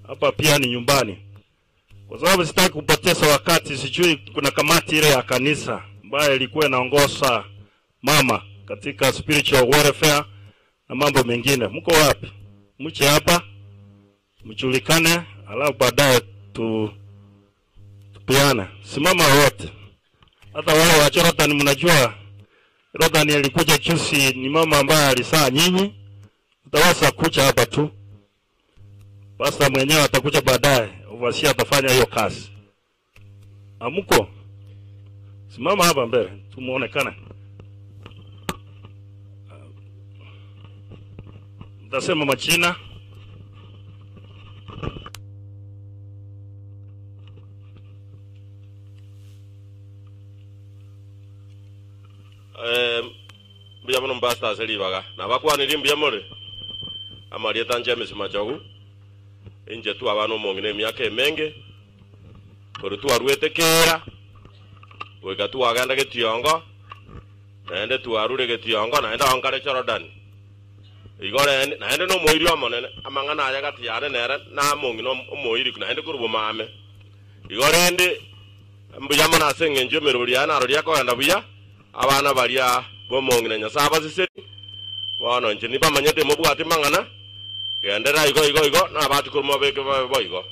hapa, pia ni nyumbani. Kwa sababu sitaki kupoteza wakati, sijui kuna kamati ile ya kanisa ambayo ilikuwa inaongoza mama katika spiritual warfare na mambo mengine. Mko wapi? Mche hapa mjulikane, alafu baadaye tu tupeane. Simama wote, hata wale wa Jordan. Mnajua Jordan alikuja juzi, ni mama ambaye alisaa nyinyi, mtaweza kuja hapa tu. Pastor mwenyewe atakuja baadaye, overseer atafanya hiyo kazi. Amuko, simama hapa mbele tumuonekane. Mtasema majina. Mbuya muno mpasta ase ribaga nabakwanire mbuya more amarieta James Machogu inche tu abana omong'ina emiaka emenge kori twarwete kera goika twagenda getiongo naende twarure getiongo naende aho nkare Jordan igo rende naende na omoiri omonene amang'ana aya gati yane nere na omong'ina omoiri naende korwa bomame igo rende mbuya mono ase eng'encho emerori yaye naroria akogenda buya abana baria bomong'ina Nyasaye abaseseni bono inche nibamanyete mobwate mang'ana gendera igo igo igo na abati korwa mobeke babe boigo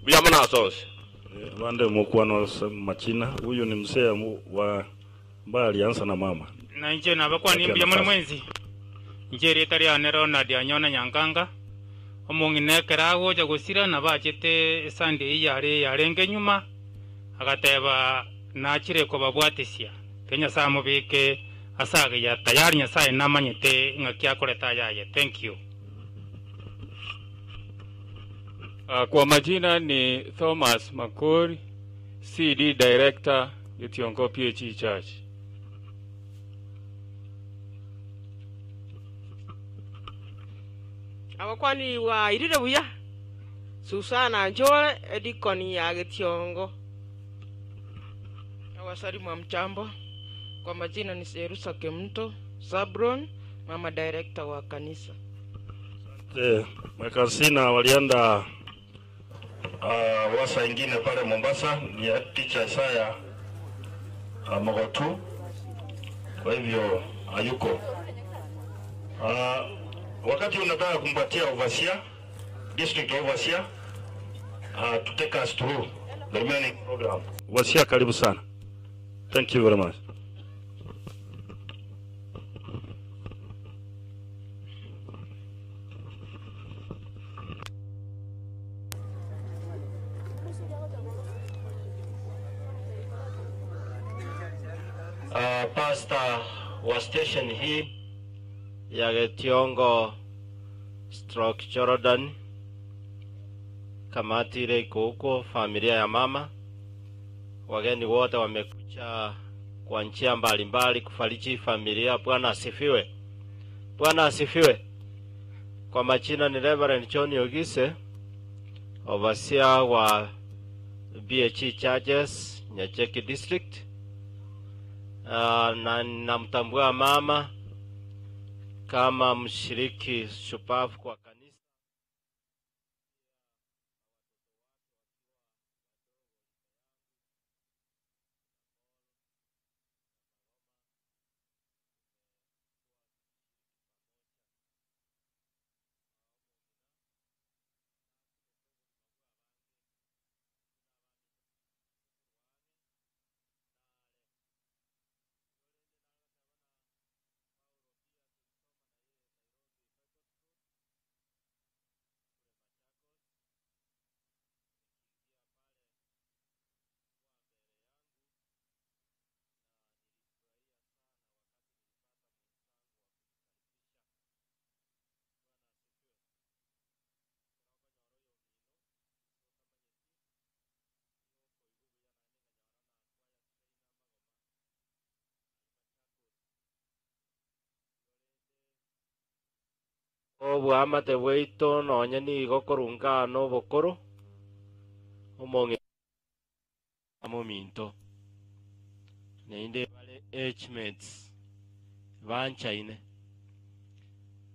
mbuya mono ase onsi. Bande mukwano machina, huyu ni mzee wa ambaye alianza na mama. Na inche nabakwani mbuya mono mwenzi inche erieta riane Ronald Anyona Nyankanga omong'ina ekero agocha gosira nabachete esunday eywo yare yarenge nyuma agateba nachire kobabwatisia ke Nyasaye amobeke ase agiya tayari Nyasaye namanyete ng'aki akoreta yaye. Thank you. Kwa majina ni Thomas Makori, CD Director, Getiongo PHE Church. Abakwani wa irire buya Susana Njore edikoni ya Getiongo. Nawasalimu hamjambo. Kwa majina ni Serusa Kemto Zabron, mama director wa kanisa. Mwekasina walienda wasa ingine pale Mombasa, ni ya teacher Isaya Mogotu, kwa hivyo hayuko. Wakati unataka kumpatia overseer, district overseer, to take us through the remaining program. Overseer, karibu sana. Thank you very much. Pastor wa station hii ya Getiongo stroke Jordan, kamati ile iko huko, familia ya mama, wageni wote wamekuja kwa njia mbalimbali kufariji familia. Bwana asifiwe. Bwana asifiwe. Kwa majina ni Reverend John Ogise, overseer wa BHE Churches Nyacheki District. Na namtambua mama kama mshiriki shupavu kwa kanisa. Oboamate bwaito nonye nigo korunga nobokoro, omong'ina mominto, naende bare age mates, banchaine.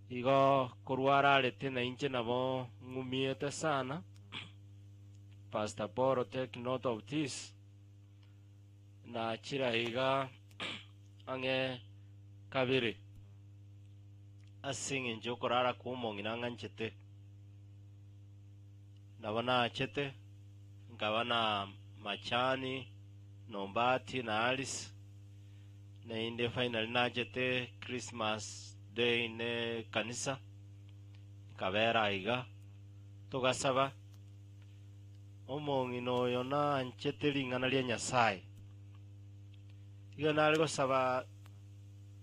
Igo korwa ararete nainche nabo ng'umiete sana, Pastor Paul take note of this, nachire aiga ang'e kabere. Ase engencho y'okorara kw'omong'ina ang'anchete, nabo nachete, nkaba na Machani, na Ombati, na Alice, naende finally nachete Christmas day ne ekanisa, nkabera aiga, togasaba. Omong'ina oyo nanchete ring'ana ria Nyasaye. Igo nare gosaba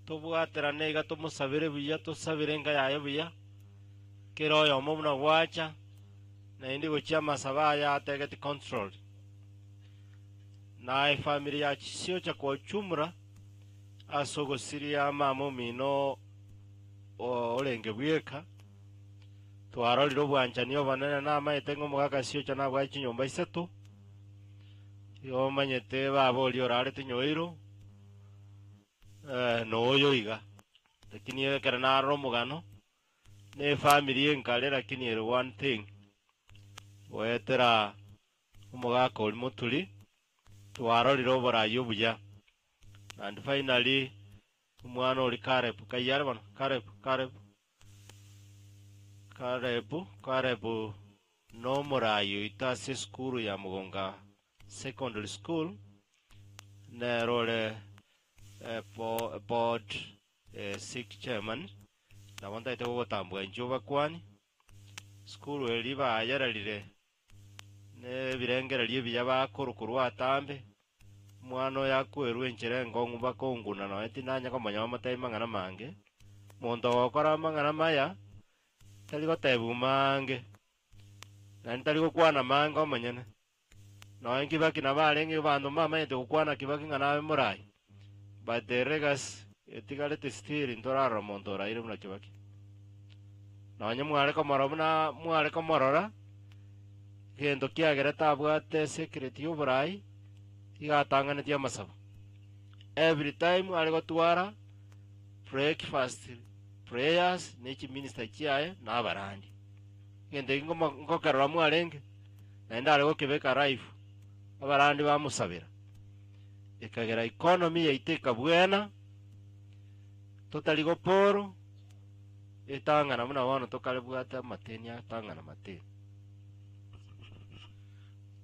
Tobwaterane iga tomosabere buya, tosabere enka yaye buya, kera oyomo buna gwacha, naende gochia amasabo aya ategeti control. Na efamiri ya Chisiocha kwa ujumla ase ogosiria mama omino orenge bweka, twarorire obwanchani obonene namaete ng'a omogaka Siocha nabwate chinyomba isato, igo omanyete baba oria orarete nyoiro, Eh, noyo iga. Lakini ekero narora omogano, na efamiri enkare lakini ere one thing, goetera omogaka oria moturi, twarorire oborai obuya. And finally, omwana oria Caleb, kai are bono? Caleb, Caleb, Caleb, Caleb nomorai oito ase esukuru ya Mugonga Secondary School, nere ore board sick chairman, nabo ntaete gogotambua inche obakwani. Sukuru eria bayererire nebirengererio ebiya bakorwa korwa atambe, omwana oyo akwerwa enchera enkong'u bakonguna nonye tinanya komanya bamotebie mang'ana mange. Monto ogokora amang'ana maya, tari gotebiwa mange, naende tari gokwana mange omonyene. Nonye Kibaki nabo arenge abanto mbamanyete gokwana Kibaki ng'a nabe morai, but the legacy etigarete still ntorarora omonto oraire buna Kibaki. Nonye mware komorora buna mware komorora, egento kiagerete abwate secret ya oborai, iga atang'anetie amasabo. Every time are gotwara breakfast prayers ne chiminister chiaye na abarandi. Egento eki ngokerora mwarenge. naende are gokebeka live, abarandi bamosabera. Ekagera economy yaito ekabwena, totari goporo, etang'ana buna bono tokarebwate amateni atang'ana mateni.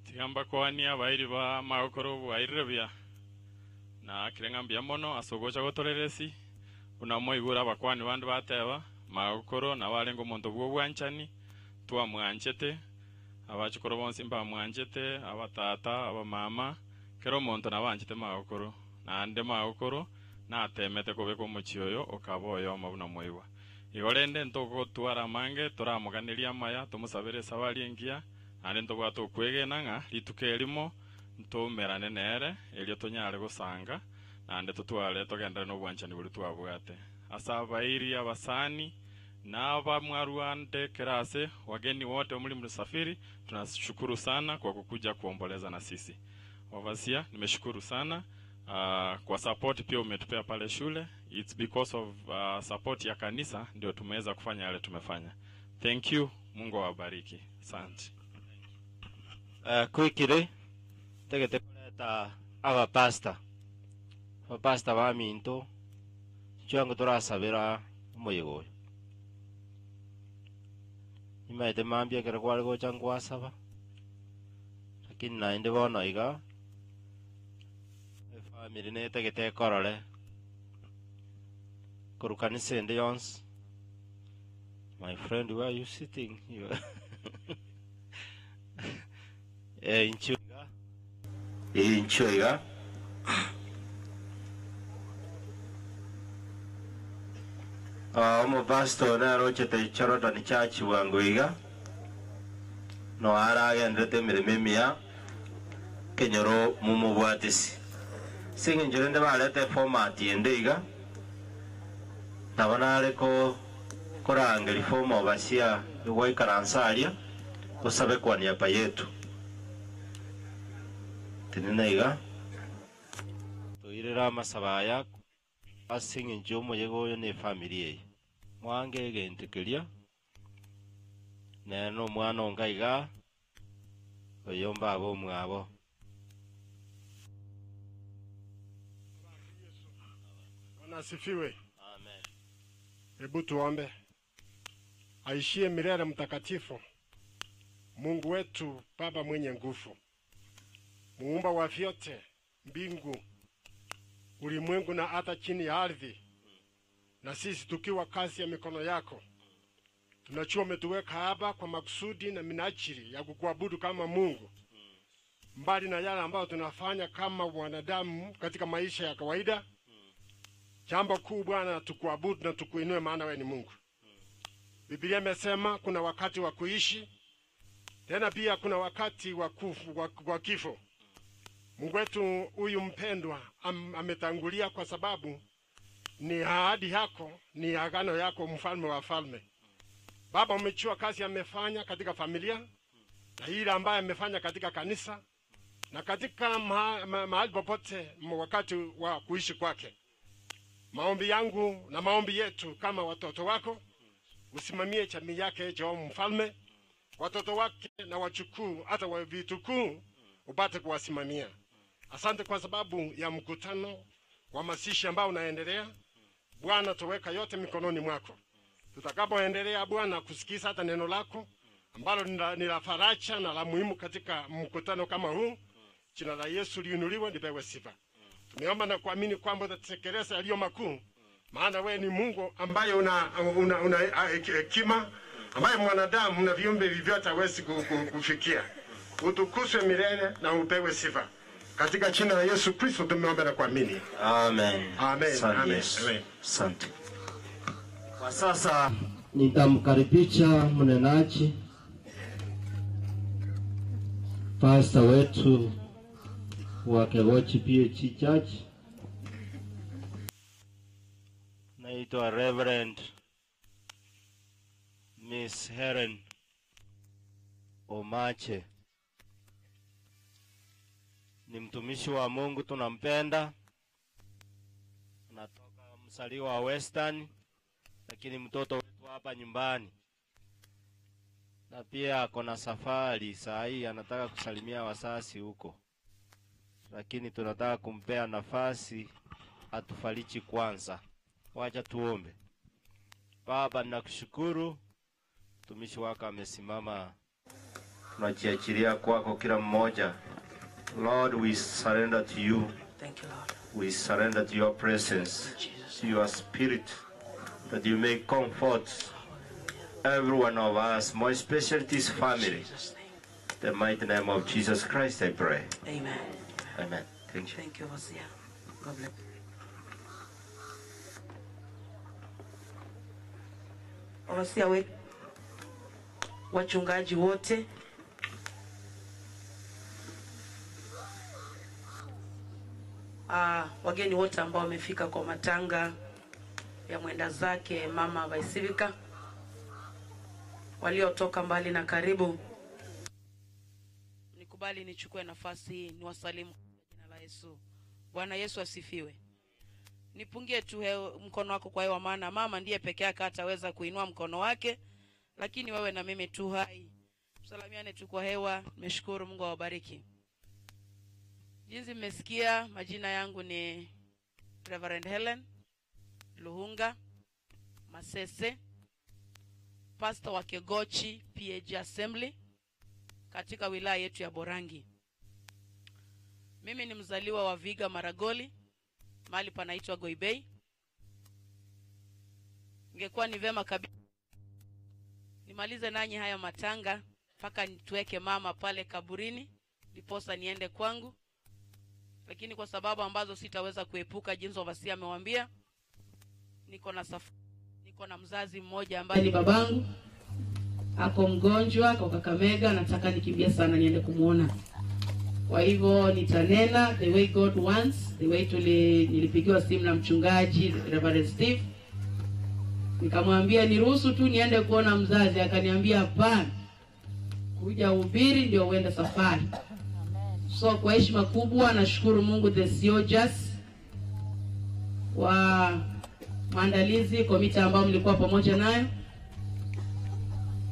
Tiga mbakwanie abairi ba magokoro bwairire buya, na akire ng'a mbuya mono ase ogocha gotorera esi, buna mwaigure abakwani bande bateba, magokoro nabo arenge omonto bw'obwanchani, twamwanchete, Abachukuru bonsi mbamwanchete, abatata, abamama, kera omonto nabanchete magokoro. Naende magokoro nateemete kobeka omochie oyo okaba oyomo buna mwaigwa. Igo rende ntogotwara amange, toramoganerie amaya, tomosabere esabari engiya, naende ntobwate okwegena ng'a rituko erimo ntoumerane nere, erio tonyare gosanga, naende totware togenderere nobwanchani boria twabwate. Ase abairi abasani, Na abamwarwande kera ase, wageni wote omuli mlisafiri, tunashukuru sana kwa kukuja kuomboleza na sisi. Overseer, nimeshukuru sana uh, kwa support pia umetupea pale shule. It's because of uh, support ya kanisa ndio tumeweza kufanya yale tumefanya. Thank you. Mungu awabariki. Asante. Uh, quickly ntagete koreta abapastor abapastor baminto chiango torasabera omoyega oyo. Nimaete mambia ekero kware gocha nkwasaba, lakini naende bono iga, efamiri netagete ekorore korwa kanisa ende yonsi. My friend where are you sitting? You eh, inchuo iga. Eh, inchuo iga. Ah, omopastor nere ochete Jordan Church bwango iga, no aragenderete emeremo emiya, ekenyoro momobwatisi. Ase eng'encho rende bareta eformat ende iga, nabo nare ko. Korangeria former overseer goikaransa aria osabe kwa niaba yetu. Tinena iga. Toirere amasabo aya ase eng'encho y'omoyega oyo na efamiri eye. Mwange egento keria, nere na omwana onga igaa, oyo mbaba omwabo. Bwana asifiwe. Hebu tuombe. Aishie milele mtakatifu, Mungu wetu Baba mwenye nguvu, muumba wa vyote, mbingu, ulimwengu na hata chini ya ardhi, na sisi tukiwa kazi ya mikono yako. Tunajua umetuweka hapa kwa makusudi na minajili ya kukuabudu kama Mungu, mbali na yale ambayo tunafanya kama wanadamu katika maisha ya kawaida. Jambo kuu Bwana, tukuabudu na tukuinue, maana wewe ni Mungu. Biblia imesema kuna wakati wa kuishi, tena pia kuna wakati wa kufu, wa kifo. Mungu wetu huyu mpendwa ametangulia kwa sababu ni ahadi yako, ni agano yako, mfalme wa falme. Baba, umejua kazi amefanya katika familia na ile ambayo amefanya katika kanisa na katika mahali popote wakati wa kuishi kwake. Maombi yangu na maombi yetu kama watoto wako, usimamie jamii yake Jehova mfalme, watoto wake na wachukuu, hata wa vitukuu upate kuwasimamia. Asante kwa sababu ya mkutano wa mazishi ambao unaendelea. Bwana, tuweka yote mikononi mwako. Tutakapoendelea Bwana kusikiza hata neno lako ambalo ni la faraja na la muhimu katika mkutano kama huu, jina la Yesu liinuliwe, lipewe sifa. Tumeomba na kuamini kwamba utatekeleza yaliyo makuu, maana wewe ni Mungu ambaye una hekima ambaye mwanadamu na viumbe vyote hawezi kufikia. Utukuzwe milele na upewe sifa. Katika jina la Yesu Kristo tumeomba na kuamini. Amen. Amen. Asante Amen. Yesu. Amen. Asante. Kwa sasa nitamkaribisha mnenaji pasta wetu wa Kegochi PAG Church. Naitwa Reverend Miss Helen Omache, ni mtumishi wa Mungu, tunampenda. Anatoka msaliwa wa Western, lakini mtoto wetu hapa nyumbani, na pia ako na safari saa hii, anataka kusalimia wasasi huko, lakini tunataka kumpea nafasi atufariji kwanza. Wacha tuombe. Baba, ninakushukuru mtumishi wako amesimama, tunajiachilia kwako kila mmoja. Lord, we surrender to you. Thank you, Lord. We surrender to your presence, to your spirit, that you may comfort every one of us, more especially this family. The mighty name of Jesus Christ, I pray. Amen. Amen. Thank you. Thank you, Hosea. God bless. Hosea we wachungaji wote wageni wote ambao wamefika kwa matanga ya mwenda zake mama Vaisivika, waliotoka mbali na karibu, nikubali nichukue nafasi hii niwasalimu kwa jina la Yesu. Bwana Yesu asifiwe. Nipungie tu mkono wako kwa hewa, maana mama ndiye peke yake hataweza kuinua mkono wake, lakini wewe na mimi tu hai, tusalamiane tu kwa hewa. Nimeshukuru, Mungu awabariki. Jinsi mmesikia, majina yangu ni Reverend Helen Luhunga Masese, pastor wa Kegochi PAG Assembly katika wilaya yetu ya Borangi. Mimi ni mzaliwa wa Viga Maragoli, mahali panaitwa Goibei. Ingekuwa ni vema kabisa nimalize nanyi haya matanga mpaka nituweke mama pale kaburini, ndiposa niende kwangu, lakini kwa sababu ambazo sitaweza kuepuka, jinsi Overseer amewaambia, niko na mzazi mmoja ambaye ni babangu, ako mgonjwa, ako Kakamega, nataka nikimbie sana niende kumuona. Kwa hivyo nitanena the way God wants, the way nilipigiwa simu na mchungaji Reverend Steve. Nikamwambia niruhusu tu niende kuona mzazi, akaniambia hapana, kuja uhubiri ndio uende safari. So kwa heshima kubwa nashukuru Mungu the Siojas kwa maandalizi, komiti ambao mlikuwa pamoja nayo,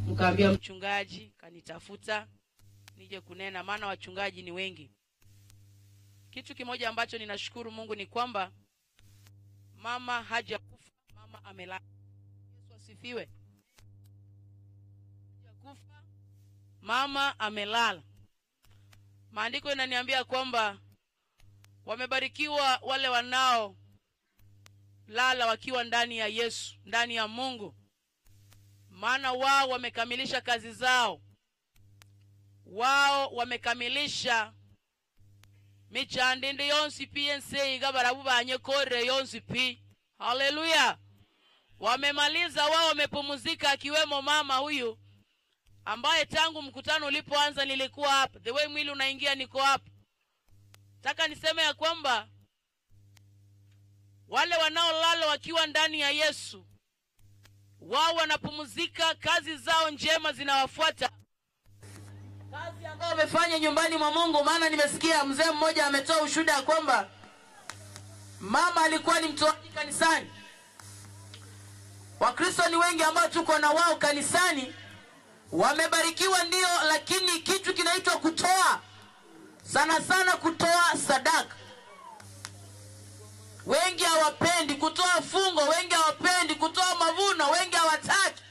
mkaambia mchungaji kanitafuta nije kunena, maana wachungaji ni wengi. Kitu kimoja ambacho ninashukuru Mungu ni kwamba mama hajakufa, mama amelala. Yesu asifiwe. Hajakufa, mama amelala. Maandiko inaniambia kwamba wamebarikiwa wale wanao lala wakiwa ndani ya Yesu, ndani ya Mungu, maana wao wamekamilisha kazi zao, wao wamekamilisha michandindi yonsi pi ense iga barabu banyekorere yonsi pi. Haleluya! Wamemaliza wao, wamepumzika, akiwemo mama huyu ambaye tangu mkutano ulipoanza nilikuwa hapa, the way mwili unaingia niko hapa. Nataka niseme ya kwamba wale wanaolala wakiwa ndani ya Yesu, wao wanapumzika, kazi zao njema zinawafuata, kazi ambayo wamefanya nyumbani mwa Mungu. Maana nimesikia mzee mmoja ametoa ushuhuda ya kwamba mama alikuwa ni mtoaji kanisani. Wakristo ni wengi ambao tuko na wao kanisani, wamebarikiwa ndio, lakini kitu kinaitwa kutoa, sana sana kutoa sadaka wengi hawapendi kutoa fungo, wengi hawapendi kutoa mavuno, wengi hawataki,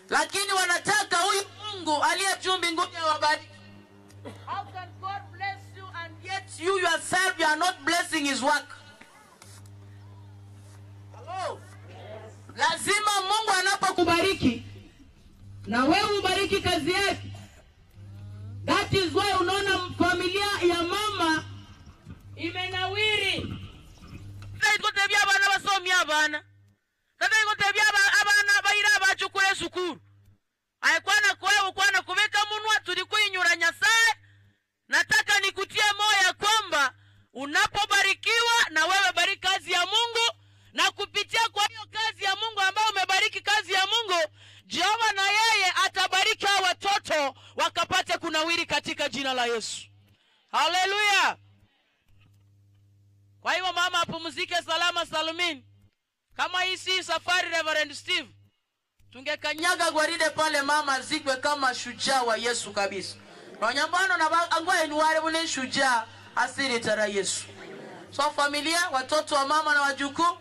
lakini wanataka huyu Mungu aliye juu mbinguni awabariki. How can God bless you and yet you yourself you are not blessing his work? Hello? Lazima Mungu anapokubariki na wewe ubariki kazi yake. That is why unaona familia ya mama imenawiri. Tata abana basomi abana tata ikutebya abana baira abachukura esukuru aikwana kwewe kwana kubika munwa tulikuinyura Nyasaye. Nataka nikutie moyo ya kwamba unapobarikiwa na wewe bariki kazi ya Mungu, na kupitia kwa hiyo kazi ya Mungu ambayo umebariki kazi ya Mungu, Jehova na yeye atabariki hao watoto wakapate kunawiri katika jina la Yesu. Haleluya! Kwa hivyo mama apumzike salama salumin. Kama hii si safari, Reverend Steve, tungekanyaga gwaride pale, mama azikwe kama shujaa wa Yesu kabisa. Nonyambano na angwa enuware bune shujaa asiri tara Yesu. So familia, watoto wa mama na wajukuu,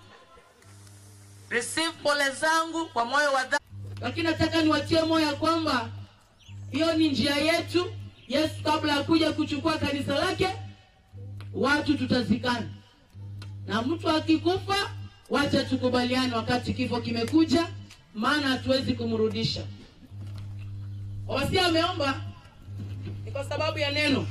receive pole zangu kwa moyo wa dhati, lakini nataka niwatie moyo ya kwamba hiyo ni njia yetu. Yesu kabla ya kuja kuchukua kanisa lake, watu tutazikana na mtu akikufa, wacha tukubaliane wakati kifo kimekuja, maana hatuwezi kumrudisha. Wasia ameomba ni kwa sababu ya neno.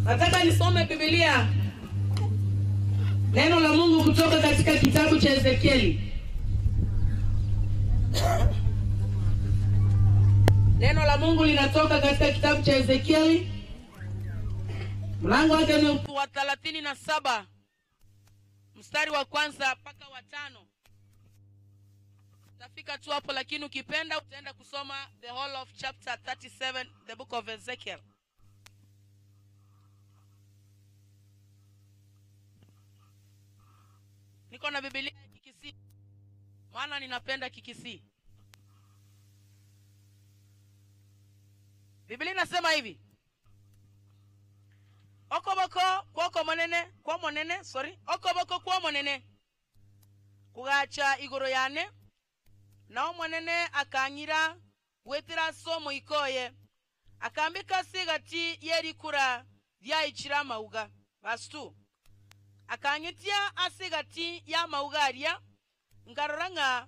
Nataka nisome Biblia, neno la Mungu kutoka katika kitabu cha Ezekieli. Neno la Mungu linatoka katika kitabu cha Ezekieli, mlango wake ni wa 37 mstari wa kwanza mpaka wa 5. Utafika tu hapo, lakini ukipenda utaenda kusoma the whole of chapter 37 the book of Ezekiel. Niko na Biblia ya Kikisii, maana ninapenda Kikisii. Biblia inasema hivi: okoboko kwoko monene kwa monene sorry okoboko kwa monene kugacha igoro yane nao monene akang'ira gwetera somo ikoye akambika sigati yerikura ryaichira amauga. Verse 2 akang'itia asigati ya mauga aria nkarora ng'a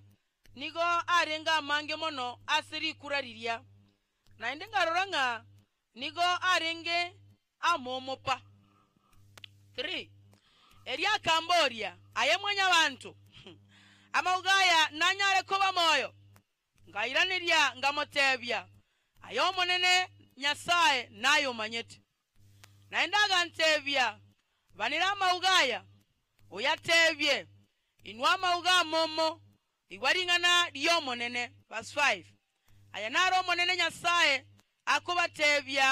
nigo arenga amange mono ase rikura riria naende nkarora ng'a nigo arenge amomopa. 3 eria akamboria aye mwenya bantu amaugaya nanyare kuba moyo ngairaniria ngamotebia aye omonene Nyasaye naye omanyete. Naende agantebia Banera amauga aya, oyatebie, Inwe amauga amomo, igwa ring'ana ri'Omonene. Verse 5, Aya naro Omonene Nyasae akobatebia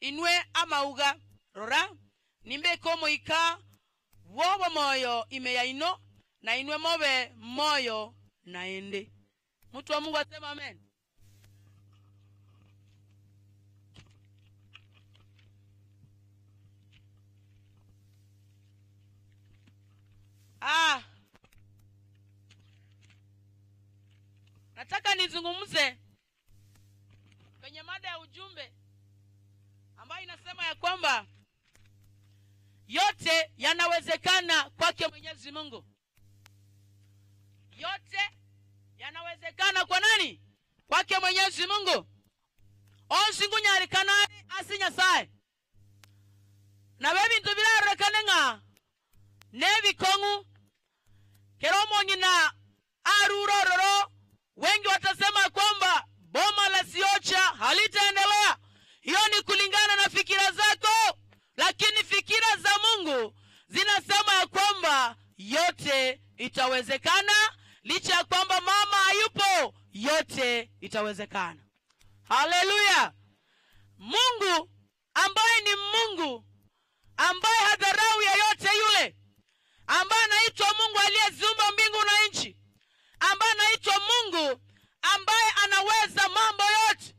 inwe amauga, Rora, nimbeke omoika bw'obomoyo ime yaino, na inwe mobe moyo naende. Mtu wa Mungu asema amen. Ah. Nataka nizungumze kwenye mada ya ujumbe ambayo inasema ya kwamba yote yanawezekana kwake Mwenyezi Mungu. Yote yanawezekana kwa nani? Kwake Mwenyezi Mungu. Onsi ngunyarikana asi Nyasaye. Nabo ebinto birarorekane ng'a nebikong'u kero omong'ina arure ororo, wengi watasema kwamba boma la Siocha halitaendelea. Hiyo ni kulingana na fikira zako, lakini fikira za Mungu zinasema ya kwamba yote itawezekana. Licha ya kwamba mama hayupo, yote itawezekana. Haleluya! Mungu ambaye ni Mungu ambaye hadharau yeyote yule, ambaye anaitwa Mungu aliyeziumba mbingu na nchi, ambaye anaitwa Mungu ambaye anaweza mambo yote,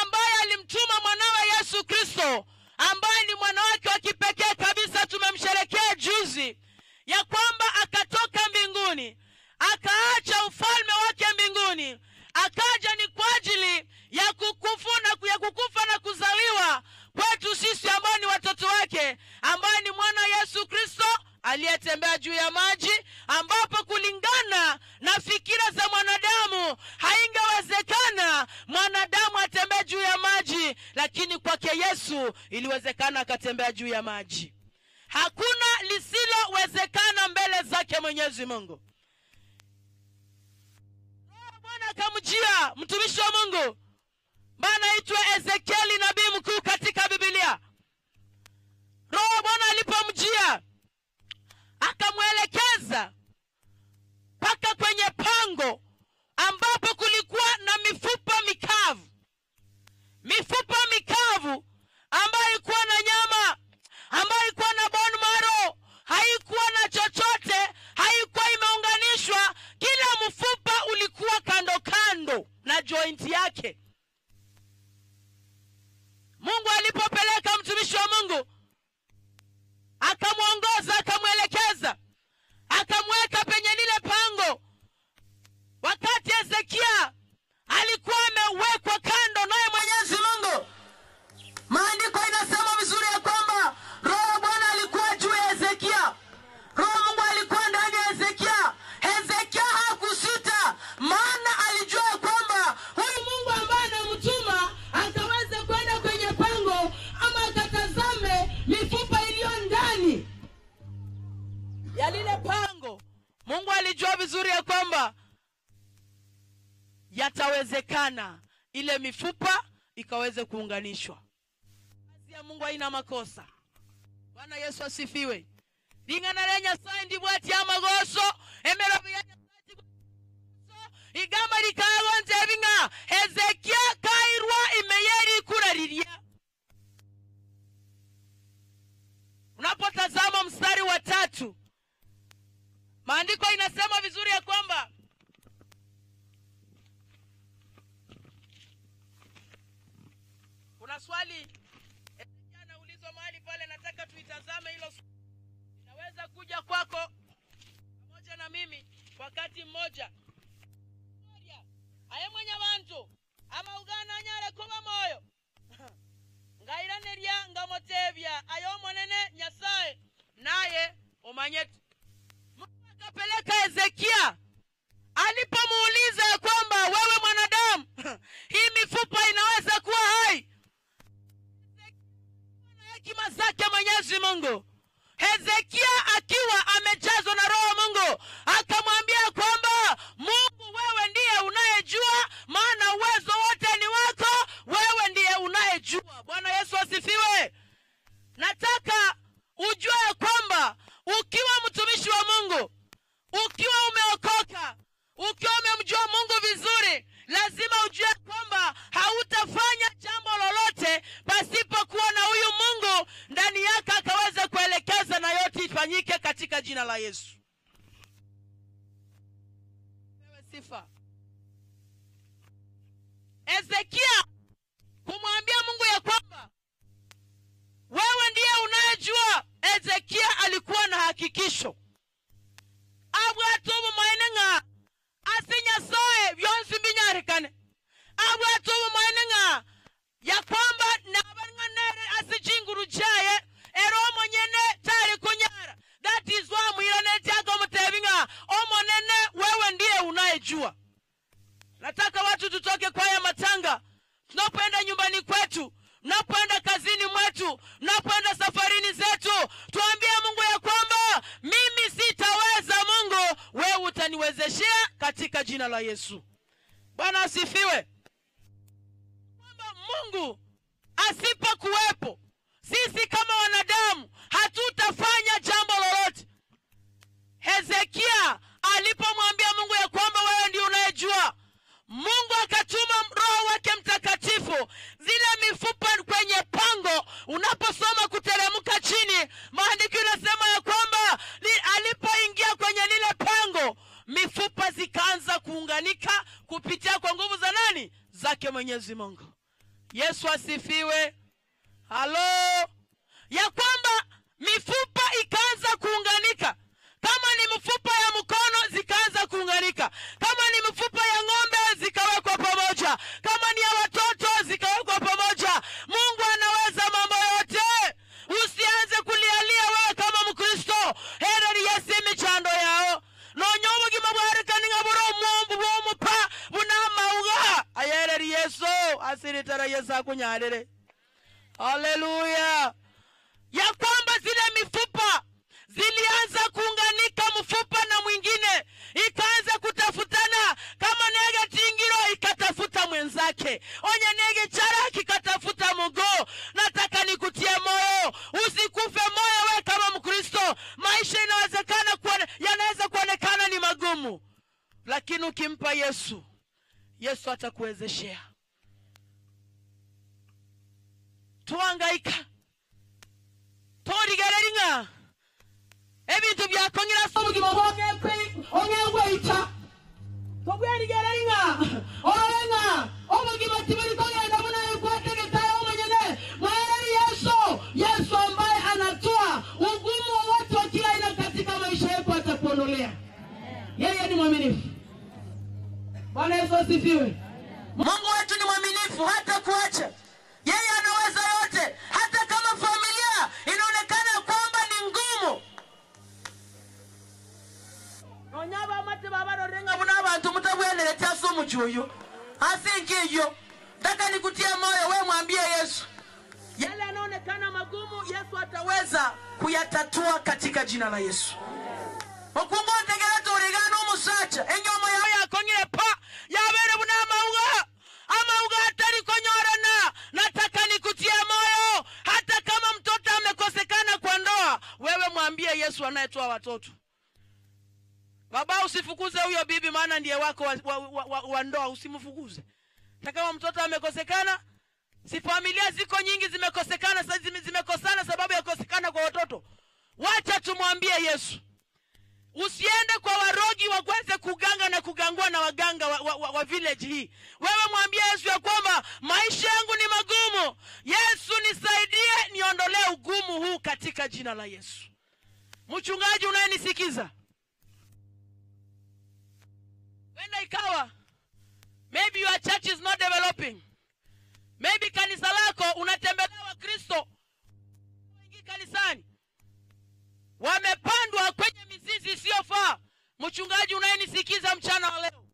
ambaye alimtuma mwanawe Yesu Kristo, ambaye ni mwana wake wa kipekee kabisa, tumemsherekea juzi, ya kwamba akatoka mbinguni akaacha ufalme wake mbinguni, akaja ni kwa ajili ya kukufu na, ya kukufa na kuzaliwa kwetu sisi ambao ni watoto wake, ambaye ni mwana Yesu Kristo aliyetembea juu ya maji, ambapo kulingana na fikira za mwanadamu haingewezekana mwanadamu atembee juu ya maji, lakini kwake Yesu iliwezekana akatembea juu ya maji. Hakuna lisilowezekana mbele zake Mwenyezi Mungu. Bwana akamjia mtumishi wa Mungu ambaye anaitwa Ezekieli, nabii mkuu katika Biblia. Roho wa Bwana alipomjia akamwelekeza mpaka kwenye pango ambapo kulikuwa na mifupa mikavu, mifupa mikavu ambayo ilikuwa na nyama, ambayo ilikuwa na bone marrow, haikuwa na chochote, haikuwa imeunganishwa. Kila mfupa ulikuwa kando kando na joint yake. Mungu alipopeleka mtumishi wa Mungu akamwongoza, akamwelekeza, akamweka penye lile pango. Wakati Hezekia alikuwa amewekwa kando naye Mwenyezi Mungu, maandiko inasema vizuri ya kwamba Roho wa Bwana alikuwa juu ya Hezekia, Roho wa Mungu alikuwa ndani ya Hezekia. Hezekia hakusita, maana alijua ya kwamba huyu Mungu ambaye anamtuma akaweze kwenda kwenye pango ama akatazame mifupa iliyo ndani ya lile pango. Mungu alijua vizuri ya kwamba yatawezekana ile mifupa ikaweze kuunganishwa. Kazi ya Mungu haina makosa. Bwana Yesu asifiwe. Ling'ana lya Nyasaye ndibwati amagoso emerobo ya Nyasaye tibwati igamba likagonza ebing'a Hezekia kairwa imeyeri ikura lilia. Unapotazama mstari wa 3, maandiko inasema vizuri ya kwamba kuna swali Hezekia anaulizwa mahali pale, nataka tuitazame hilo swali. Inaweza kuja kwako pamoja na mimi wakati mmoja. Aye mwenye bantu ama ugana nyare kuba moyo ngairaneria ngamotebya ayo monene Nyasaye naye omanyete. Mungu akapeleka Hezekia alipomuuliza ya kwamba wewe mwanadamu, hii mifupa inaweza kuwa hai? Hekima zake Mwenyezi Mungu. Hezekia akiwa amejazwa na Roho Mungu akamwambia kwamba Mungu, wewe ndiye unayejua, maana uwezo wote ni wako, wewe ndiye unayejua. Bwana Yesu asifiwe. Nataka ujue kwamba Lazima ujue kwamba hautafanya jambo lolote pasipokuwa na huyu Mungu ndani yako akaweze kuelekeza na yote ifanyike katika jina la Yesu. Pewe sifa. Hezekia kumwambia Mungu ya kwamba wewe ndiye unayejua. Hezekia alikuwa na hakikisho abwate obumaene ng'a ase Nyasaye byonsi mbinyarikane, abwate obumaene ng'a ya kwamba nabang'anere ase chinguru chiaye ere omonyene tari kunyara. That is why amwiraneti akamutebi ng'a Omonene, wewe ndiye unayejua. Nataka watu tutoke kwa haya matanga, tunapoenda nyumbani kwetu, mnapoenda kazini mwetu, mnapoenda safarini zetu, tuambie Mungu ya kwamba mimi sitaweza, Mungu wewe utaniwezeshea katika jina la Yesu. Bwana asifiwe. Kwamba Mungu asipokuwepo, sisi kama wanadamu hatutafanya jambo lolote. Hezekia alipomwambia Mungu ya kwamba wewe ndiye unayejua, Mungu akatuma Roho wake Mtakatifu, zile mifupa kwenye pango. Unaposoma kuteremka chini, maandiko inasema ya kwamba alipoingia kwenye lile pango, mifupa zikaanza kuunganika kupitia kwa nguvu za nani? Zake Mwenyezi Mungu. Yesu asifiwe. Halo, ya kwamba mifupa ikaanza kuunganika. Kama ni mifupa ya mkono zikaanza kuunganika, kama ni mifupa ya ng'ombe zikawekwa pamoja, kama ni ya watoto zikawekwa pamoja. Mungu anaweza mambo yote. Usianze kulialia wewe kama Mkristo, hereri yesi emichando yao nonya obogima bwarekani ng'a bore omwombu bw'omopa buna amauga ayereri Yesu asiritara Yesu akunyarire. Haleluya! Ya kwamba zile mifupa zilianza kuunganika, mfupa na mwingine ikaanza kutafutana. Kama nege tingiro ikatafuta mwenzake, onye nege chara kikatafuta mguu. Nataka nikutie moyo, usikufe moyo we kama Mkristo. Maisha inawezekana yanaweza kuonekana ni magumu, lakini ukimpa Yesu, Yesu atakuwezeshea. Tuhangaika torigereri ng'a ebintu byakong'ira ase obogima ong'egweita tobwerigereri ng'a orore ng'a obogima tibori kogenda buna ekwategekayo omonyene. Mwereri Yesu, Yesu ambaye anatoa ugumu wowote wa kila aina katika maisha yetu atakuondolea. Yeye ni mwaminifu. Bwana Yesu asifiwe. Mungu wetu ni mwaminifu, hata kuacha. Yeye anaweza yote, hata kama familia inaonekana kwamba ni ngumu. Nonya bamate babarorenga buna abantu mutabwenerete ase omuchuyu ase nkiyo. Nataka nikutie moyo, we mwambie Yesu yale yanaonekana magumu, Yesu ataweza kuyatatua katika jina la Yesu. Okungu ntegera turigana omusacha enyomo yawe yakong'ire pa yabere buna amauga amauga atari konyorana. Nataka nikutie moyo, hata kama mtoto amekosekana kwa ndoa, wewe mwambie Yesu anayetoa watoto. Baba, usifukuze huyo bibi, maana ndiye wako wa ndoa, usimfukuze. Hata kama mtoto amekosekana, si familia ziko nyingi zimekosekana, sasa zimekosana sababu ya kukosekana kwa watoto. Wacha tumwambie Yesu. Usiende kwa warogi waweze kuganga na kugangua na waganga wa village hii. Wewe mwambie Yesu ya kwamba maisha yangu ni magumu, Yesu nisaidie, niondolee ugumu huu katika jina la Yesu. Mchungaji unayenisikiza, wenda ikawa maybe your church is not developing, maybe kanisa lako unatembelea Wakristo wengi kanisani wamepandwa kwenye mizizi isiyofaa. Mchungaji unayenisikiza mchana wa leo,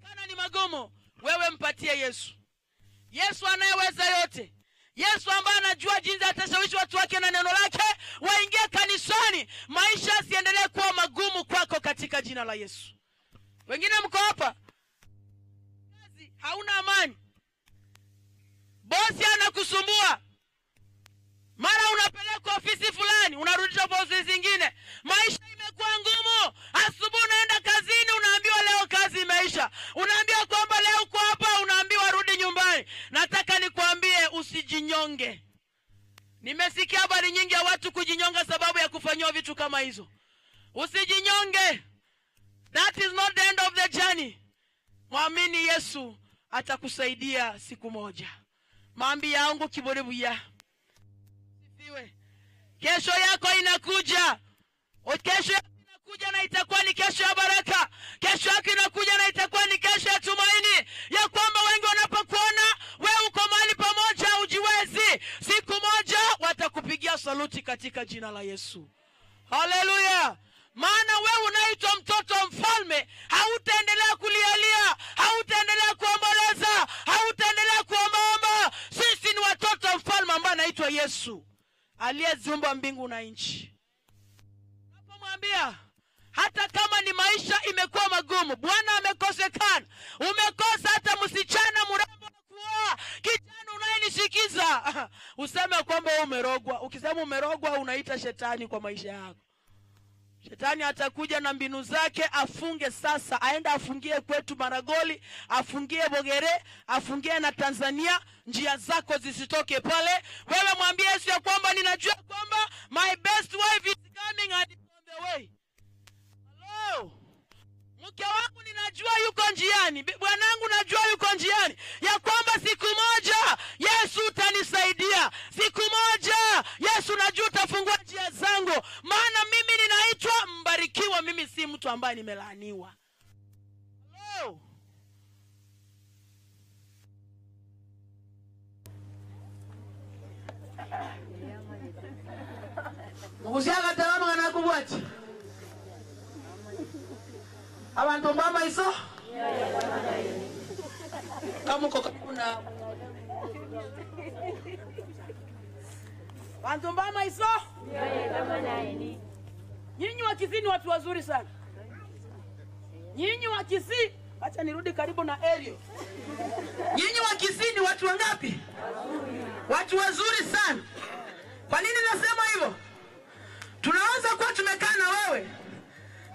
kana ni magumu, wewe mpatie Yesu. Yesu anayeweza yote, Yesu ambaye anajua jinsi atashawishi watu wake na neno lake waingie kanisani, maisha yasiendelee kuwa magumu kwako katika jina la Yesu. Wengine mko hapa, kazi hauna amani, bosi anakusumbua, mara unapelekwa ofisi fulani, unarudishwa kwa ofisi zingine, maisha imekuwa ngumu. Asubuhi unaenda kazini, unaambiwa leo kazi imeisha. hizo. Usijinyonge, that is not the end of the journey. Mwamini Yesu atakusaidia siku moja. Maombi yangu kiburi buya. Sifiwe. Kesho yako inakuja. O, kesho yako inakuja na itakuwa ni kesho ya baraka. Kesho yako inakuja na itakuwa ni kesho ya tumaini, ya kwamba wengi wanapokuona wewe uko mahali pamoja hujiwezi, siku moja watakupigia saluti katika jina la Yesu. Haleluya! Maana wewe unaitwa mtoto wa mfalme, hautaendelea kulialia, hautaendelea kuomboleza, hautaendelea kuombaomba. Sisi ni watoto wa mfalme ambaye anaitwa Yesu, aliyeziumba mbingu na nchi. Unapomwambia hata kama ni maisha imekuwa magumu, Bwana amekosekana, umekosa hata msichana mrembo wa kuoa, kijana unayenisikiza useme kwamba wewe umerogwa. Ukisema umerogwa, unaita shetani kwa maisha yako. Shetani atakuja na mbinu zake, afunge sasa, aende afungie kwetu Maragoli, afungie Bogere, afungie na Tanzania, njia zako zisitoke pale. Wewe mwambie Yesu ya kwamba ninajua kwamba my best wife is coming and is on the way. Hello. Mke wangu ninajua yuko njiani, bwanangu najua yuko njiani, ya kwamba siku moja Yesu utanisaidia, siku moja Yesu najua utafungua njia zangu, maana mimi ninaitwa mbarikiwa, mimi si mtu ambaye nimelaaniwa. Hello. Mugusiaga talama ngana kubwati. Abantu mbama iso kamuko kakuna bantu mbama iso. Nyinyi wa Kisii ni watu wazuri sana. Nyinyi wa Kisii, acha nirudi karibu na Elio. Nyinyi wa Kisii ni watu wangapi? Watu wazuri sana. Kwa nini nasema hivyo? Tunaweza kuwa tumekaa na wewe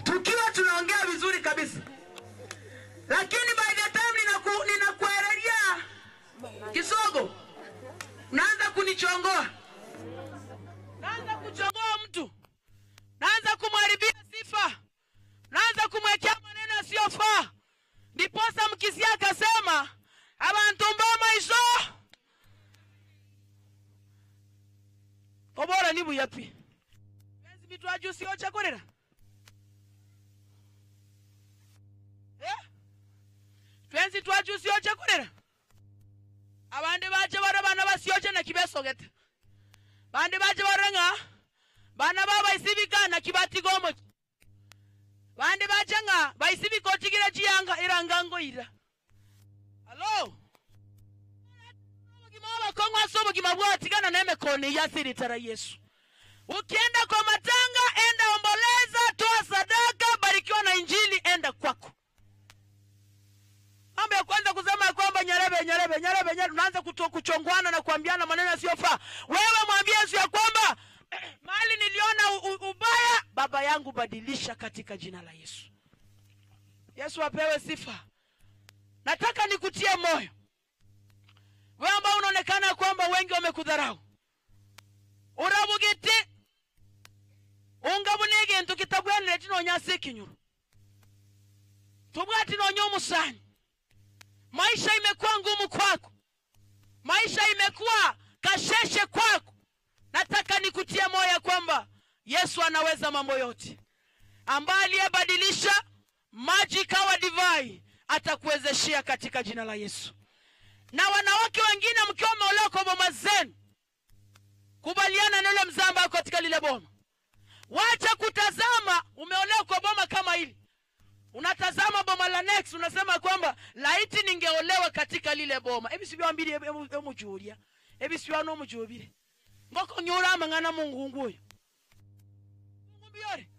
tukiwa tunaongea vizuri kabisa, lakini by the time ninakuelelia kisogo, naanza kunichongoa, naanza kuchongoa mtu, naanza kumharibia sifa, naanza kumwekea maneno yasiyofaa. Ndiposa Mkisii akasema abantu mbama iso obora ni buyapi benzi bitwajusi ochakorera twenzi twajusi ochakorera abandi baje bara bana basioche na kibesogete bandi baje barenga bana baba isibika na kibatigomo bandi baje nga baisibika otigire chiyanga irangango ira. Hello. Obugima bw'abakongwa si obugima bwatigana n'emikono eyasiritara Yesu. Ukienda kwa matanga, enda omboleza, toa sadaka, barikiwa na injili, enda kwako. Mambo ya kwanza kusema ya kwamba nyarebe, nyarebe, nyarebe, nyarebe, unaanza kuchongwana na kuambiana maneno yasiyofaa. Wewe mwambie Yesu ya kwamba mahali niliona ubaya, baba yangu badilisha katika jina la Yesu. Yesu apewe sifa. Nataka nikutie moyo. Wewe ambao unaonekana kwamba wengi wamekudharau. Urabugete ungabunege ntu kitabwenere tinonya kinyuru. Tubwati nonya omusani. Maisha imekuwa ngumu kwako. Maisha imekuwa kasheshe kwako. Nataka nikutie moyo kwamba Yesu anaweza mambo yote. Ambaye aliyebadilisha maji kawa divai atakuwezeshia katika jina la Yesu. Na wanawake wengine mkiwa mmeolewa kwa boma zenu, kubaliana na yule mzee ambaye katika lile boma. Wacha kutazama umeolewa kwa boma kama hili. Unatazama boma la next unasema kwamba laiti ningeolewa katika lile boma. Ebi sibyo ambiri emujulia. Ebi sibyo no mujubire. Ngoko nyora mangana Mungu nguyo. Mungu biore.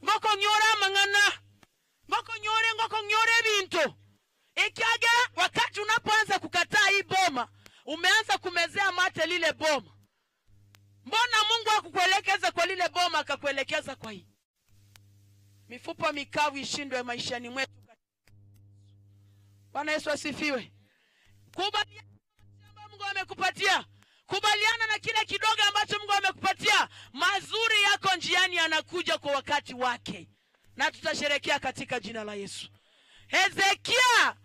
Ngoko nyora mangana. Ngoko nyore ngoko nyore bintu. Ikiaga wakati unapoanza kukataa hii boma, umeanza kumezea mate lile boma. Mbona Mungu hakukuelekeza kwa lile boma akakuelekeza kwa hii? Mifupa mikavu ishindwe maishani mwetu. Bwana Yesu asifiwe. Kubali Mungu amekupatia. Kubaliana na kile kidogo ambacho Mungu amekupatia. Mazuri yako njiani yanakuja kwa wakati wake, na tutasherekea katika jina la Yesu. Hezekia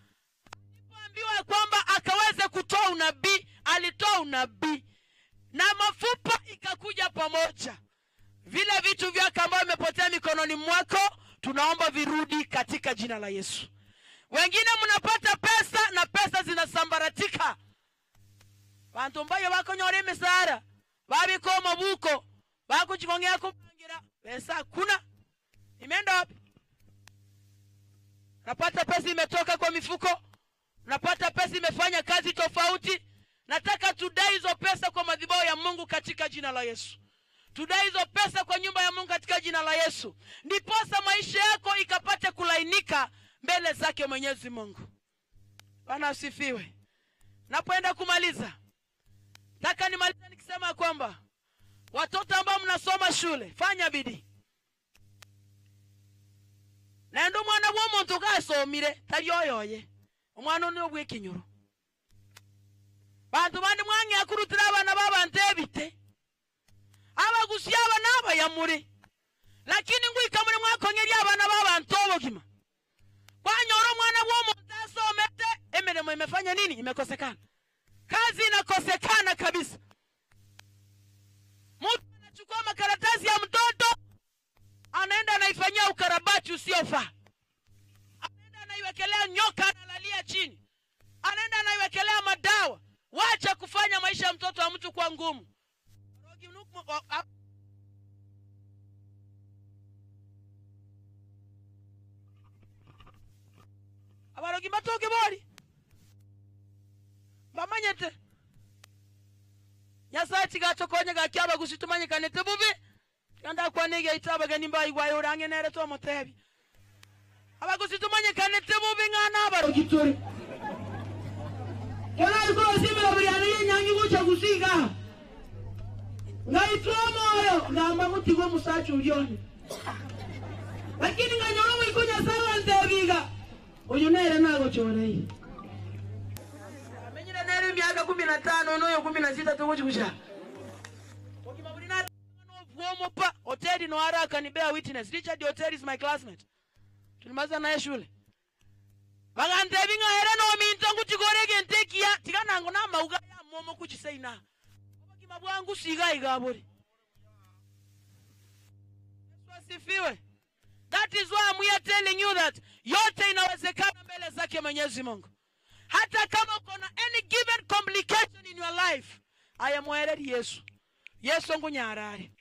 alipoambiwa kwamba akaweze kutoa unabii, alitoa unabii na mafupa ikakuja pamoja. Vile vitu vyako ambavyo vimepotea mikononi mwako, tunaomba virudi katika jina la Yesu. Wengine mnapata pesa na pesa zinasambaratika. Bantu mbayo bakonyora emisara babika omobuko bakuchikong'ea kupangira pesa hakuna, imeenda wapi? Napata pesa imetoka kwa mifuko, napata pesa imefanya kazi tofauti. Nataka tudai hizo pesa kwa madhabahu ya Mungu katika jina la Yesu. Tudai hizo pesa kwa nyumba ya Mungu katika jina la Yesu, ndiposa maisha yako ikapate kulainika mbele zake Mwenyezi Mungu. Bwana asifiwe. Napoenda kumaliza, nataka nimalize nikisema kwamba watoto ambao mnasoma shule, fanya bidii. Naende omwana bwa omonto gasomire tari oyoye, omwana one obwekinyoro. Bantu bandi mwang'ea kurutira abana b'abantu ebite, abagusia aba n'abayamure, lakini ngwika muri mwakong'eria abana b'abantu obogima. Kwanyora omwana bwa omonto asomete, emirimo imefanya nini? Imekosekana. Kazi inakosekana kabisa. Mtu anachukua makaratasi ya mtoto anaenda anaifanyia ukarabati usiofaa, anaenda anaiwekelea nyoka, analalia chini, anaenda anaiwekelea madawa. Wacha kufanya maisha ya mtoto wa mtu kuwa ngumu. Abarogi matoke bori bamanyete Nyasaye tigatokonya gakia abagusi tumanyikanete bubi kanda kwanige itabageni mbaigwayo urangenere twamutebi abagusi tumanyikanete bubi ng'ana abarogi turi kera alikuwa simira buri ane yenyangi gucha gusiga ngaitwa moyo ngamba mutigwe musacha ulione lakini nganyora mwiko Nyasaye wantebiga uyu nere nagochorei amenyire nere miaka 15 noyo 16 tuguchikusha Omopa Oteri no haraka ni bear witness. Richard Oteri is my classmate. Tulimaliza naye shule. Bagantebi ng'a era no minto ngutigorege ntekia tiganango na mauga ya momo kuchisaina. Obogima bwangu siga igaburi. Yesu asifiwe. That is why I'm here telling you that yote inawezekana mbele zake Mwenyezi Mungu. Hata kama uko na any given complication in your life, I am already Yesu. Yesu ngunyarare.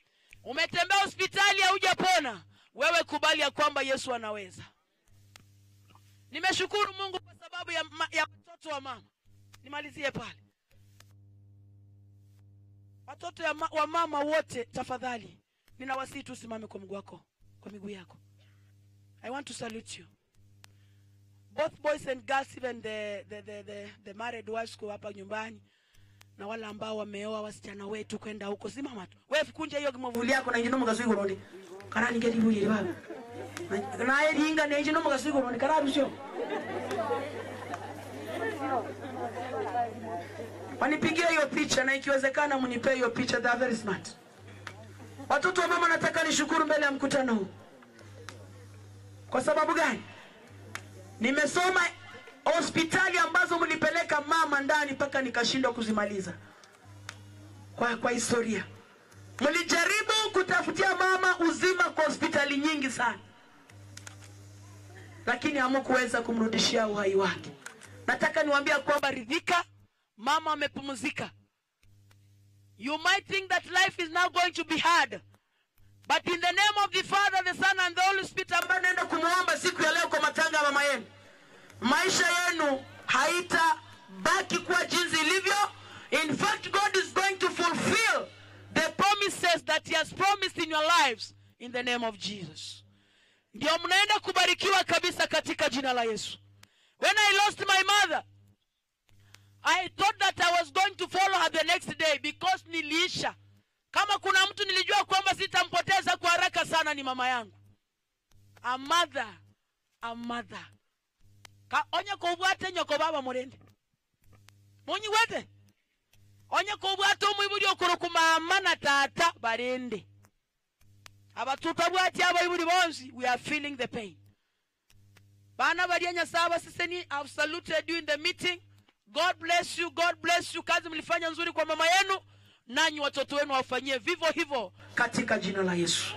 Umetembea hospitali haujapona, wewe kubali ya kwamba Yesu anaweza. Nimeshukuru Mungu kwa sababu ya, ya watoto wa mama. Nimalizie pale. Watoto ya ma, wa mama wote tafadhali, ninawasihi tu usimame kwa mguu wako, kwa miguu yako. I want to salute you. Both boys and girls, even the married wives kwa hapa nyumbani na wale ambao wameoa wasichana wetu kwenda huko, simama tu. Wewe kunja hiyo kimvuli yako na injino mugaswi gorondi. Karani ngeli buye baba. Na eringa na injino mugaswi gorondi karabisho. Wanipigie hiyo picha na ikiwezekana mnipe hiyo picha, they are very smart. Watoto wa mama, nataka nishukuru mbele ya mkutano huu. Kwa sababu gani? Nimesoma hospitali ambazo mlipeleka mama ndani mpaka nikashindwa kuzimaliza. Kwa historia. Mlijaribu kutafutia mama uzima kwa hospitali nyingi sana. Lakini hamkuweza kumrudishia uhai wake. Nataka niwaambie kwamba ridhika, mama amepumzika. You might think that life is now going to be hard. But in the name of the Father, the Son and the Holy Spirit, ambaye naenda kumuomba siku ya leo kwa matanga ya mama yenu, maisha yenu haitabaki kuwa jinsi ilivyo. In fact, God is going to fulfill the promises that he has promised in your lives in the name of Jesus. Ndio mnaenda kubarikiwa kabisa katika jina la Yesu. When I lost my mother, I thought that I was going to follow her the next day because niliisha. Kama kuna mtu nilijua kwamba sitampoteza kwa haraka sana ni mama yangu. A mother, a mother. Ka onye ko bwate nyoko baba murende. Munyi wete. Onye kobwate omoibori okorokwa mama na tata barende. Aba totabwati abaibori bonsi we are feeling the pain. Bana baria Nyasaye abasesenie, I have saluted you in the meeting. God bless you, God bless you. Kazi mlifanya nzuri kwa mama yenu, nanyi watoto wenu wafanyie vivyo hivyo katika jina la Yesu.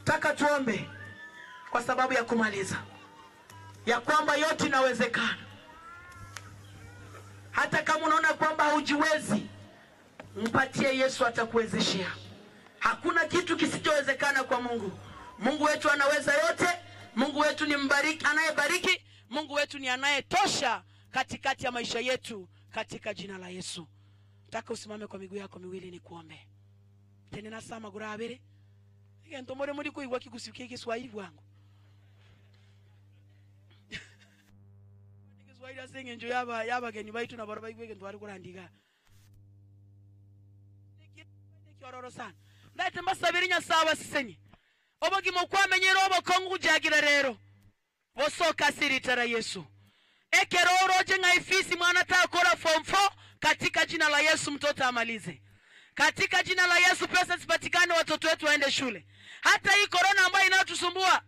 Taka tuombe kwa sababu ya kumaliza ya kwamba yote inawezekana. Hata kama unaona kwamba haujiwezi, mpatie Yesu, atakuwezeshea. Hakuna kitu kisichowezekana kwa Mungu. Mungu wetu anaweza yote. Mungu wetu ni mbariki, anayebariki. Mungu wetu ni anayetosha katikati ya maisha yetu, katika jina la Yesu. Nataka usimame kwa miguu yako miwili nikuombe. Tena nasama gurabere egento more muri kuigwa kigusikia Kiswahili bwangu Kiswahili ase eng'encho yaba y'abageni baitu nabo baigwa egento bari korandiga ekiororo sana ndaete mbasabire Nyasaye abasesenie obogima okwamenyere obokongu kujagira rero bosoka ase erita ra Yesu. Ekero oroche ng'a ifisi mwana takora form 4 katika jina la Yesu mtoto amalize. Katika jina la Yesu pesa zipatikane, watoto wetu waende shule. Hata hii korona ambayo inayotusumbua,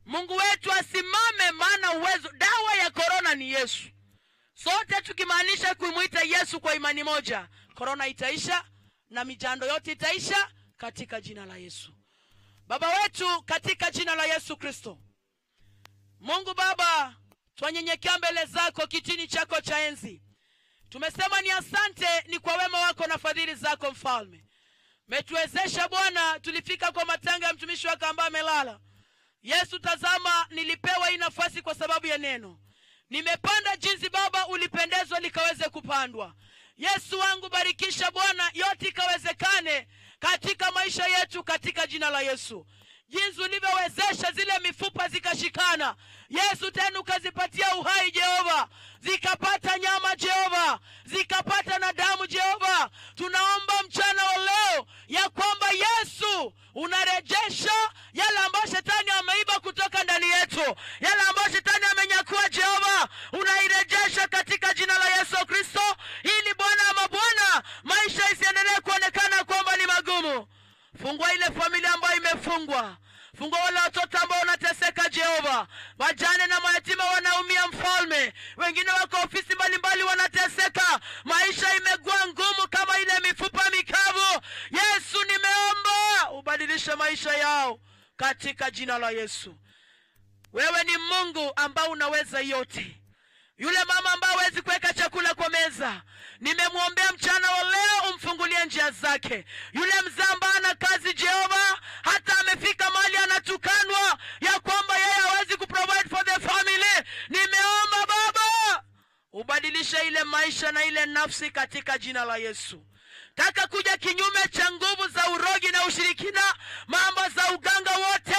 Mungu wetu asimame, maana uwezo, dawa ya korona ni Yesu. Sote tukimaanisha kumwita Yesu kwa imani moja, korona itaisha na mijando yote itaisha katika jina la Yesu. Baba wetu, katika jina la Yesu Kristo, Mungu Baba, twanyenyekea mbele zako kitini chako cha enzi. Tumesema ni asante, ni kwa wema wako na fadhili zako Mfalme. Umetuwezesha Bwana, tulifika kwa matanga ya mtumishi wako ambaye amelala. Yesu, tazama, nilipewa hii nafasi kwa sababu ya neno. Nimepanda jinsi Baba ulipendezwa likaweze kupandwa. Yesu wangu, barikisha Bwana, yote ikawezekane katika maisha yetu, katika jina la Yesu. Jinsi ulivyowezesha zile mifupa zikashikana, Yesu, tena ukazipatia uhai Jehova, zikapata nyama Jehova, zikapata na damu Jehova. Tunaomba mchana wa leo ya kwamba Yesu unarejesha yale ambayo shetani ameiba kutoka ndani yetu, yale ambayo shetani amenyakua Jehova, unairejesha katika jina la Yesu Kristo, ili Bwana wa mabwana, maisha isiendelee kuonekana kwamba ni magumu. Fungua ile familia ambayo imefungwa. Fungua wale watoto ambao wanateseka Jehova, wajane na mayatima wanaumia Mfalme, wengine wako ofisi mbalimbali wanateseka, maisha imekuwa ngumu kama ile mifupa mikavu. Yesu, nimeomba ubadilishe maisha yao katika jina la Yesu. Wewe ni Mungu ambao unaweza yote. Yule mama ambaye hawezi kuweka chakula kwa meza, nimemwombea mchana wa leo, umfungulie njia zake. Yule mzee ambaye ana kazi Jehova, hata amefika mahali anatukanwa ya kwamba yeye hawezi kuprovide for the family, nimeomba Baba ubadilishe ile maisha na ile nafsi katika jina la Yesu. Taka kuja kinyume cha nguvu za urogi na ushirikina, mambo za uganga wote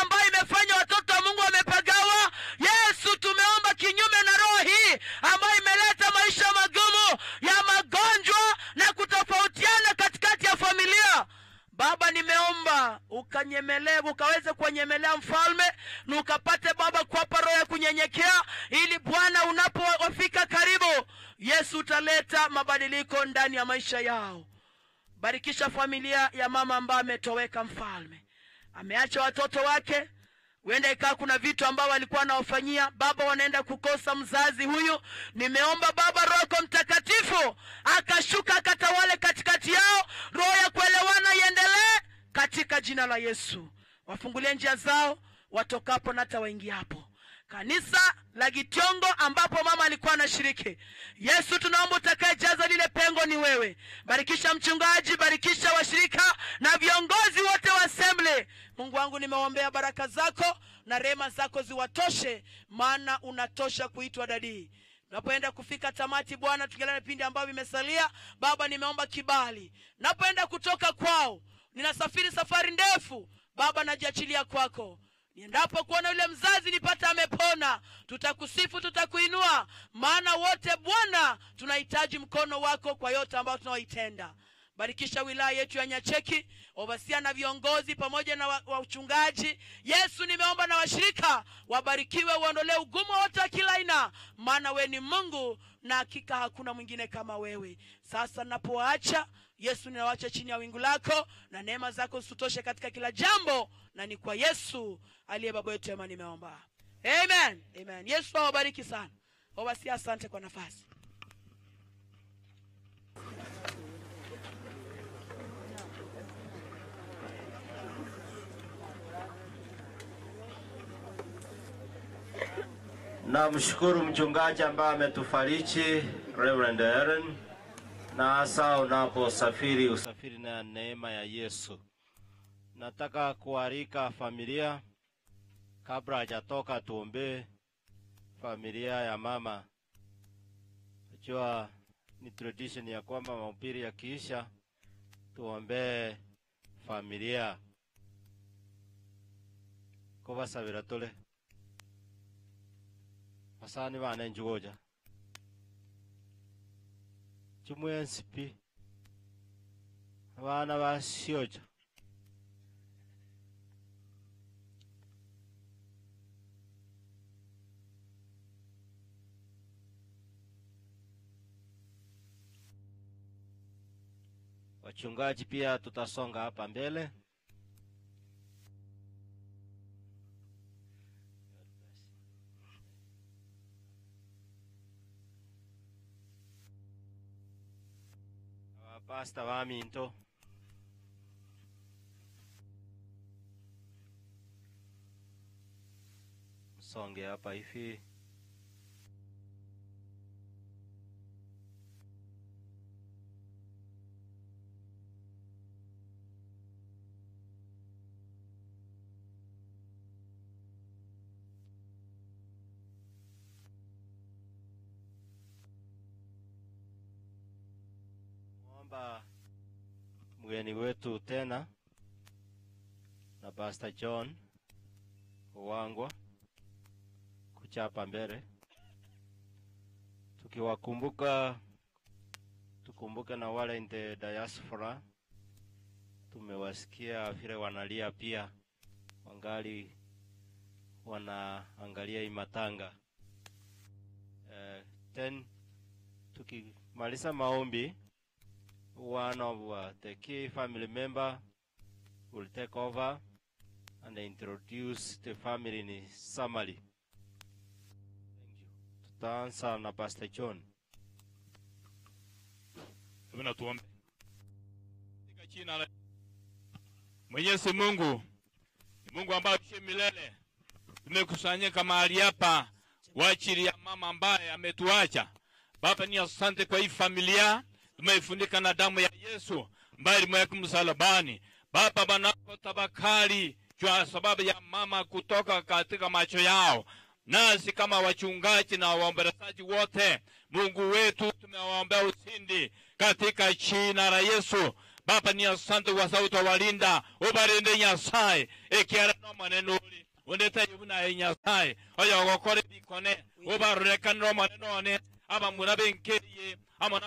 ambayo imefanya watoto wa Mungu wamepagawa. Yesu, tumeomba kinyume na roho hii ambayo imeleta maisha magumu ya magonjwa na kutofautiana katikati ya familia. Baba, nimeomba ukanyemelee, ukaweze kuwanyemelea Mfalme, na ukapate Baba kuwapa roho ya kunyenyekea, ili Bwana unapowafika karibu, Yesu utaleta mabadiliko ndani ya maisha yao. Barikisha familia ya mama ambaye ametoweka Mfalme, ameacha watoto wake huenda ikawa kuna vitu ambao walikuwa wanawafanyia Baba, wanaenda kukosa mzazi huyu. Nimeomba Baba, Roho Mtakatifu akashuka akatawale katikati yao, roho ya kuelewana iendelee katika jina la Yesu. Wafungulie njia zao watokapo na hata waingiapo. Kanisa la Gitiongo ambapo mama alikuwa anashiriki. Yesu, tunaomba utakayejaza lile pengo ni wewe. Barikisha mchungaji, barikisha washirika na viongozi wote wa assembly. Mungu wangu, nimeombea baraka zako na rehema zako ziwatoshe, maana unatosha kuitwa dadii. Napoenda kufika tamati Bwana, tukiendelea na vipindi ambavyo vimesalia, Baba, nimeomba kibali. Napoenda kutoka kwao, ninasafiri safari ndefu, Baba, najiachilia kwako. Niendapo kuona yule mzazi nipata amepona, tutakusifu, tutakuinua, maana wote Bwana tunahitaji mkono wako kwa yote ambayo tunaoitenda. Barikisha wilaya yetu ya Nyacheki, overseer na viongozi pamoja na wachungaji. Yesu, nimeomba na washirika wabarikiwe, uondolee ugumu wote wa kila aina, maana we ni Mungu. na hakika hakuna mwingine kama wewe. Sasa napoacha Yesu, ninawacha chini ya wingu lako, na neema zako zitutoshe katika kila jambo, na ni kwa Yesu aliye baba yetu ema nimeomba, amen, amen. Yesu awabariki sana. Wabasi, asante kwa nafasi. Namshukuru mchungaji ambaye ametufariji Reverend Aaron, na hasa unaposafiri usafiri na neema ya Yesu. Nataka kualika familia kabla hajatoka, tuombee familia ya mama. Najua ni tradition ya kwamba mahubiri yakiisha tuombee familia kobasabira tule basani bane njugoja chimwensi pi abana basioja Wachungaji pia tutasonga hapa mbele. Pastor Waminto. Msonge hapa hivi. Muomba mgeni wetu tena na Pastor John Wangwa kuchapa mbele, tukiwakumbuka tukumbuke na wale in the diaspora, tumewasikia vile wanalia pia, wangali wanaangalia imatanga. Then tukimaliza maombi one of the key family member will take over and introduce the family in summary. Thank you. Tutaanza na Pastor John. Hebu na tuombe. Katika jina la Mwenyezi Mungu, ni Mungu ambaye uishi milele. Tumekusanyika mahali hapa kwa ajili ya mama ambaye ametuacha. Baba, ni asante kwa hii familia tumeifunika na damu ya Yesu ambaye ilimweka msalabani. Baba, wanapotabakari kwa sababu ya mama kutoka katika macho yao, nasi kama wachungaji na waombolezaji wote, Mungu wetu, tumewaombea ushindi katika jina la Yesu. Baba, ni asante kwa sababu utawalinda, ubalinde Nyasaye ekiara no maneno uri undete yunaye Nyasaye oyo gokore bikone ubarurekanira omanene one abamura benkeriye amo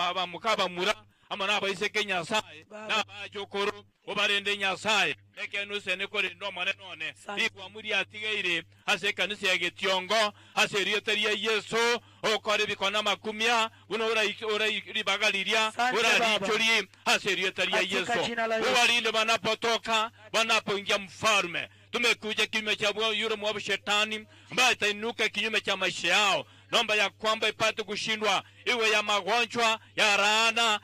abamuka abamura amo nabaiseke Nyasaye nabachukuru ubarinde Nyasaye ekenuse nikurinda omonene one rigwa riatigeire ase ekanisa ya Getiongo ase erieta ria Yesu okore bikona makumia buno ribaga riria urarichorie ase erieta ria Katika Yesu jina la Yesu. uwarinde wanapotoka wanapoingia mfalme. Tumekuja kinyume cha yule mwovu shetani ambaye atainuka kinyume cha maisha yao. Naomba ya kwamba ipate kushindwa, iwe ya magonjwa ya laana.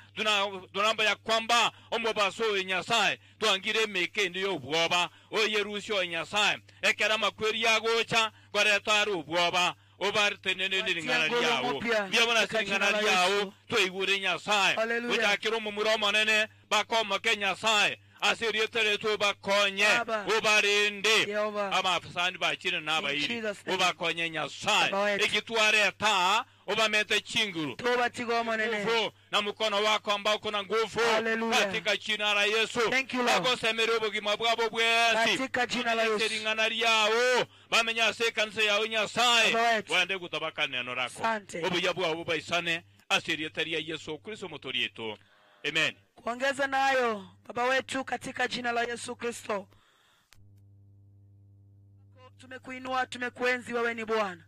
Tunaomba ya kwamba omobaso Nyasaye twangire meke ndiyo ubwoba oyerusio Nyasaye ekera makweri yagocha koreta ari ubwoba obaritenene ring'ana nguvu riao mpya ndiabona katika jina ring'ana la riao Yesu. twaigure Nyasaye Hallelujah. uchakire omomura omonene bakomoke Nyasaye ase rieteretwe bakonye Baba. ubarinde Jehova. abafisani bakire n'abairi In Jesus' name. ubakonye Nyasaye Baba wetu. ekitwareta ubamete chinguru Tubatigo omonene. nguvu na mkono wako ambao kuna nguvu Hallelujah. katika jina la Yesu Thank you, Lord. bagosemere obogima bwabo bwesi Katika jina la Yesu. ring'ana riao bamenya ase ekanisa yao Nyasaye Baba wetu. wende gutabaka neno rako Asante. obuya bwabo baisane ase erieta ria Yesu Kristo motori yetu amen. Kuongeza nayo Baba wetu katika jina la Yesu Kristo, tumekuinua, tumekuenzi, wewe ni Bwana.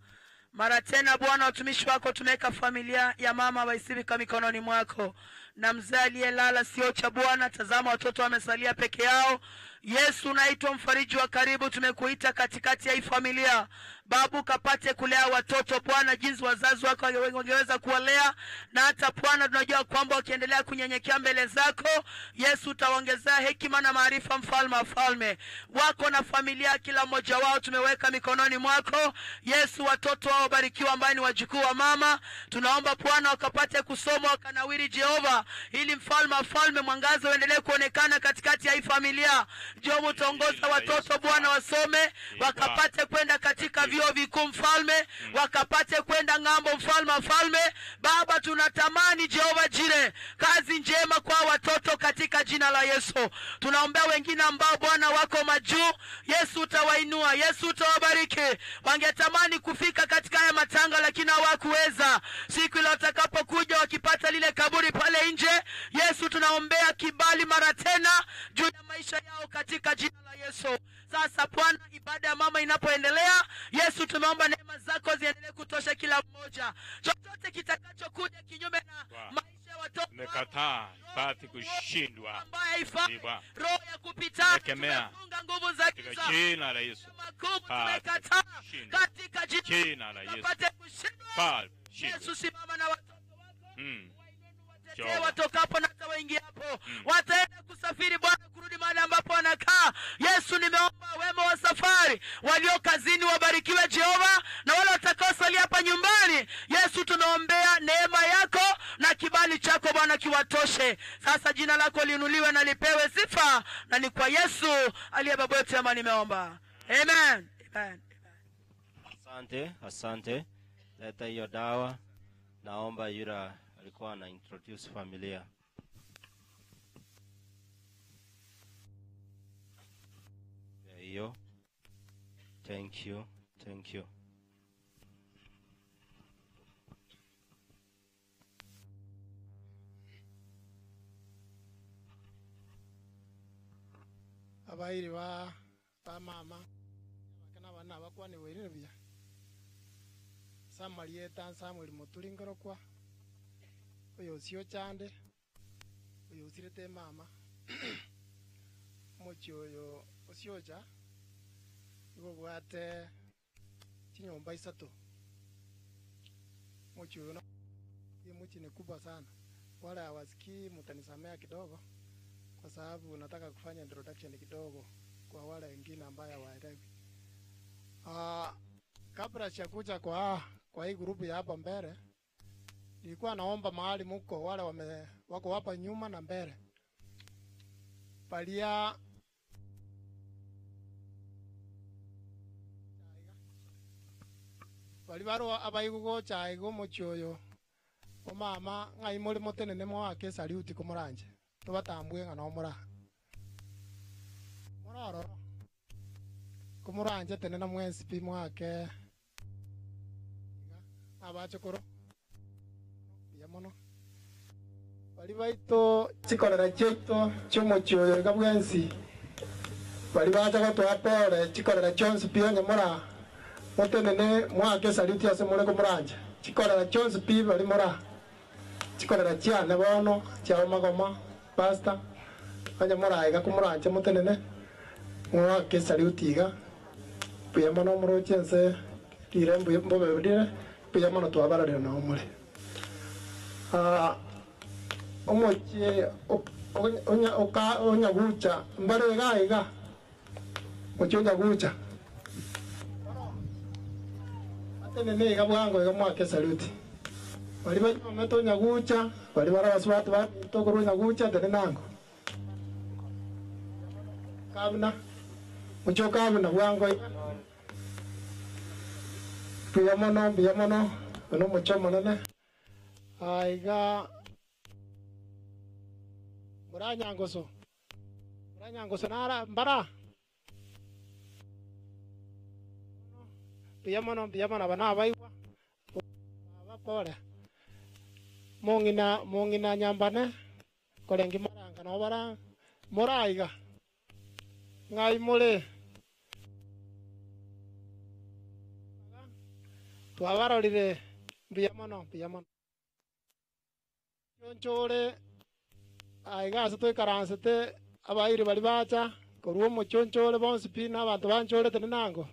Mara tena Bwana, watumishi wako tumeweka familia ya mama Waisibika mikononi mwako, na mzee aliyelala sio cha Bwana. Tazama, watoto wamesalia peke yao. Yesu, unaitwa mfariji wa karibu, tumekuita katikati ya hii familia Babu, kapate kulea watoto Bwana jinsi wazazi wako wangeweza kuwalea, na hata Bwana tunajua kwamba wakiendelea kunyenyekea mbele zako Yesu utawaongezea hekima na maarifa, mfalme wa falme wako na familia, kila mmoja wao tumeweka mikononi mwako Yesu. Watoto wao wabarikiwa, ambaye ni wajukuu wa mama, tunaomba Bwana wakapate kusoma wakanawiri, Jehova, ili mfalme wa falme mwangaza uendelee kuonekana katikati ya hii familia. Jehova, utaongoza watoto Bwana wasome wakapate kwenda katika vyuo vikuu mfalme, wakapate kwenda ng'ambo mfalme wa falme. Baba, tunatamani Jehova Jire kazi njema kwa watoto katika jina la Yesu. Tunaombea wengine ambao Bwana wako majuu, Yesu utawainua, Yesu utawabariki. Wangetamani kufika katika haya matanga lakini hawakuweza. Siku ile watakapokuja wakipata lile kaburi pale nje, Yesu tunaombea kibali mara tena juu ya maisha yao katika jina la Yesu. Sasa Bwana, ibada ya mama inapoendelea, Yesu tumeomba neema zako ziendelee kutosha kila mmoja, chochote kitakachokuja kinyume na maisha ya watoto Nimekataa ipate kushindwa. ambaye haifai, Iba. roho ya kupitana, Nimekemea tumefunga nguvu za katika giza, jina la Yesu. magumu Pate tumekataa kushindwa. katika jina Jina la Yesu. apate kushindwa. Pate kushindwa. Yesu, simama na watoto Watetee Jehova. watokapo na hata waingiapo, wataenda kusafiri Bwana, kurudi mahali ambapo wanakaa. Yesu, nimeomba wema wa safari, walio kazini wabarikiwe Jehova, na wale watakaosalia hapa nyumbani, Yesu tunaombea neema yako na kibali chako Bwana kiwatoshe. Sasa jina lako liinuliwe na lipewe sifa, na ni kwa Yesu aliye baba yetu ama nimeomba, amen, amen. Asante, asante. Leta hiyo dawa. Naomba yule alikuwa ana introduce familia. Ya Hiyo. Thank you, thank you. abairi ba ba mama bakana abana bakwane werire buya samarieta Samuel Muturi ngorokwa oyo osio chande oyo osirete mama omochi oyo osiocha igo obwate chinyomba isato omochi oyo na hii mchi ni kubwa sana wale hawasikii mtanisamea kidogo kwa sababu nataka kufanya introduction kidogo kwa wale wengine ambaye hawaelewi. Ah, kabla sijakuja kwa kwa hii grupu ya hapa mbele, nilikuwa naomba mahali muko wale wame, wako hapa nyuma na mbele palia bali barwa abaigugocha igo omochi oyo omama ng'ai more motenene mwake esaluti komoranje tobatambwe ng'a nomora morororo komoranje tenena mwensi pi mwake abachokoro buya mono bali baito chikorera chiaito chiomochi oyo iga bwensi bali bacha gotoa pore chikorera chionsi pi onye mora motenene mwake esaluti ase more komoranje chikorera chionsi pi bali mora chikorera chiane bono chiaomagoma pasta onye moraiga komoranje motenene mwake esaluti iga mbuya mono omoroche ense rire mbuya mbobe rire mbuya mono twabararire nao more Ah, omochie onyagucha mbare iga iga mochie onyagucha atenene iga bwango iga mwake esaluti bari banyomete onyagucha bari bara basubati batokorwa onyagucha tenenango kabuna mochie okabuna bwango iga mbuya mono mbuya mono ono omochie omonene aiga muranyangoso muranyangoso nara mbara mbuya mono mbuya mono aba nabaigwa aba pore mong'ina mong'ina nyambane korengi moranga no bara moraiga ng'ai more Twabarorire mbuya mono, mbuya mono. Chonchore aiga ase toikaransete abairi baria bacha korwa omochonchore bonsi pi na abanto banchorete ninango.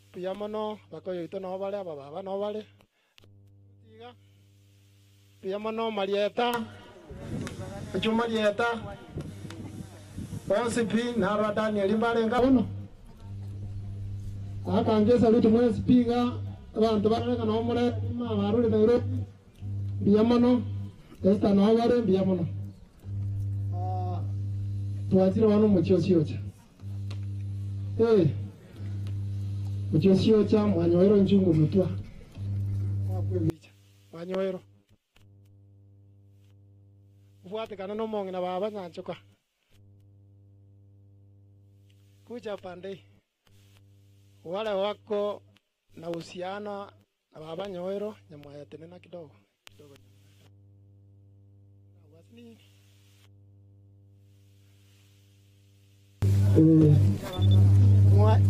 Mbuya mono abakoyo oito nabo bare, abababa nabo bare. Iga mbuya mono Marieta, ochwo Marieta, bonsi pi narora Daniel mbarenge bono. Akange esaluti mwensi pi iga abanto barore ng'a nabo more nyuma barure Nairobi, mbuya mono, Esther nabo bare mbuya mono. Twachire bono omochie osiocha. Ee, omochie osiocha mwanyoero nchungu mutwa. Mwakwebicha mwanyoero. Obwatekana nomong'ina baba nyanchoka. Kuja pande hii. Wale wako na uhusiano na baba nyoero nyamwaya tenena kidogo kidogo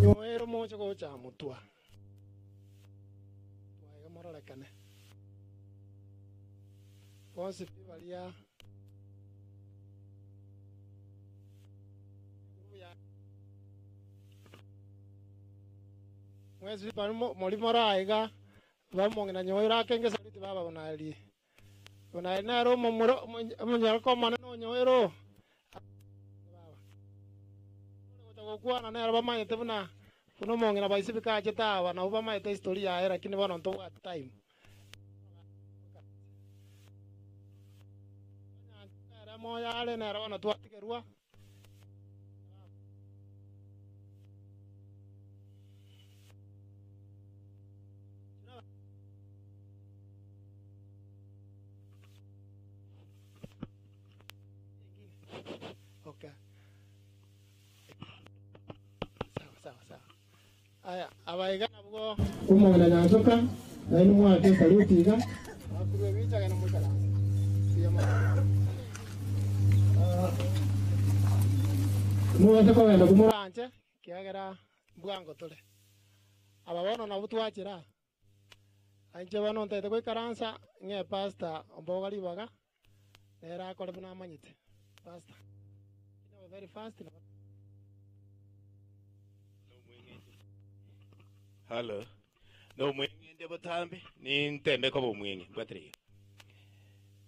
Nyoero moche gocha motwa twaiga mororekane bonsi pi baria Mwensi pi mori more aiga bamong'ina nyoero akenge saliti baba bonaerie bonaerie nere omomura omonyaroka omonene onyoero gocha gokwana nere bamanyete buna buna omong'ina baisibika achete aba nabo bamanyete history yaye lakini bono ntobwati time. Nere moyo are nere bono twatigerwa. Okay. Sawa sawa sawa. Aya abaiga nabwo omong'ina nyanchoka nainwe mwake esaluti iga akurwe ebicha genda moikaranse. Mbuya mono. Ah, Mobase kogenda komoranche kiagera mbwango tore. Aba bono nabwo twachera aa. Inche bono ntagete goikaransa ng'e pastor omboga ribaga nere akore buna amanyete. Pastor. Very fast. Hallo. Nomweng'e nde botambe, nintembe koba omweng'e. Mbwatire iga.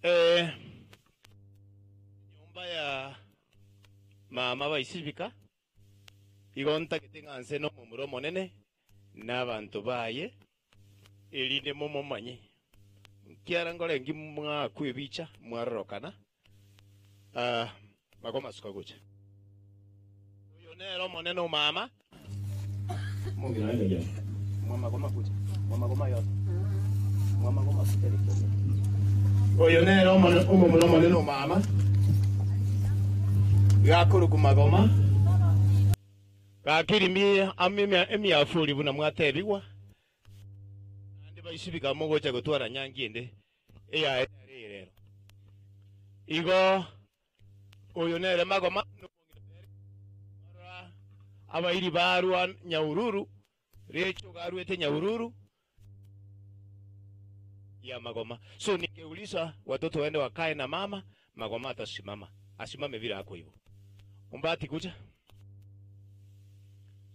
Eh, nyomba ya mama baisibika, igo ntagete ng'a nse nomomura omonene na abanto baye, erinde momomanye. Nkiara nkore nki mwakwa ebicha mwarorokana, ah, magoma suka gocha. Oyo nere omonene omama. Oyo nere omomura omonene omama, gakorokwa magoma. Gakirimi emiafuri buna mwatebigwa, naende baisibika mogocha gotwara nyangi ende eyaye yare eye rero. Igo oyo nere magoma nomong'ina abairi barwa Nyahururu, Recho garuete Nyahururu ya magoma. So ningeuliza watoto waende wakae na mama, magoma atasimama. Asimame vile ako hivyo. Umbati kuja.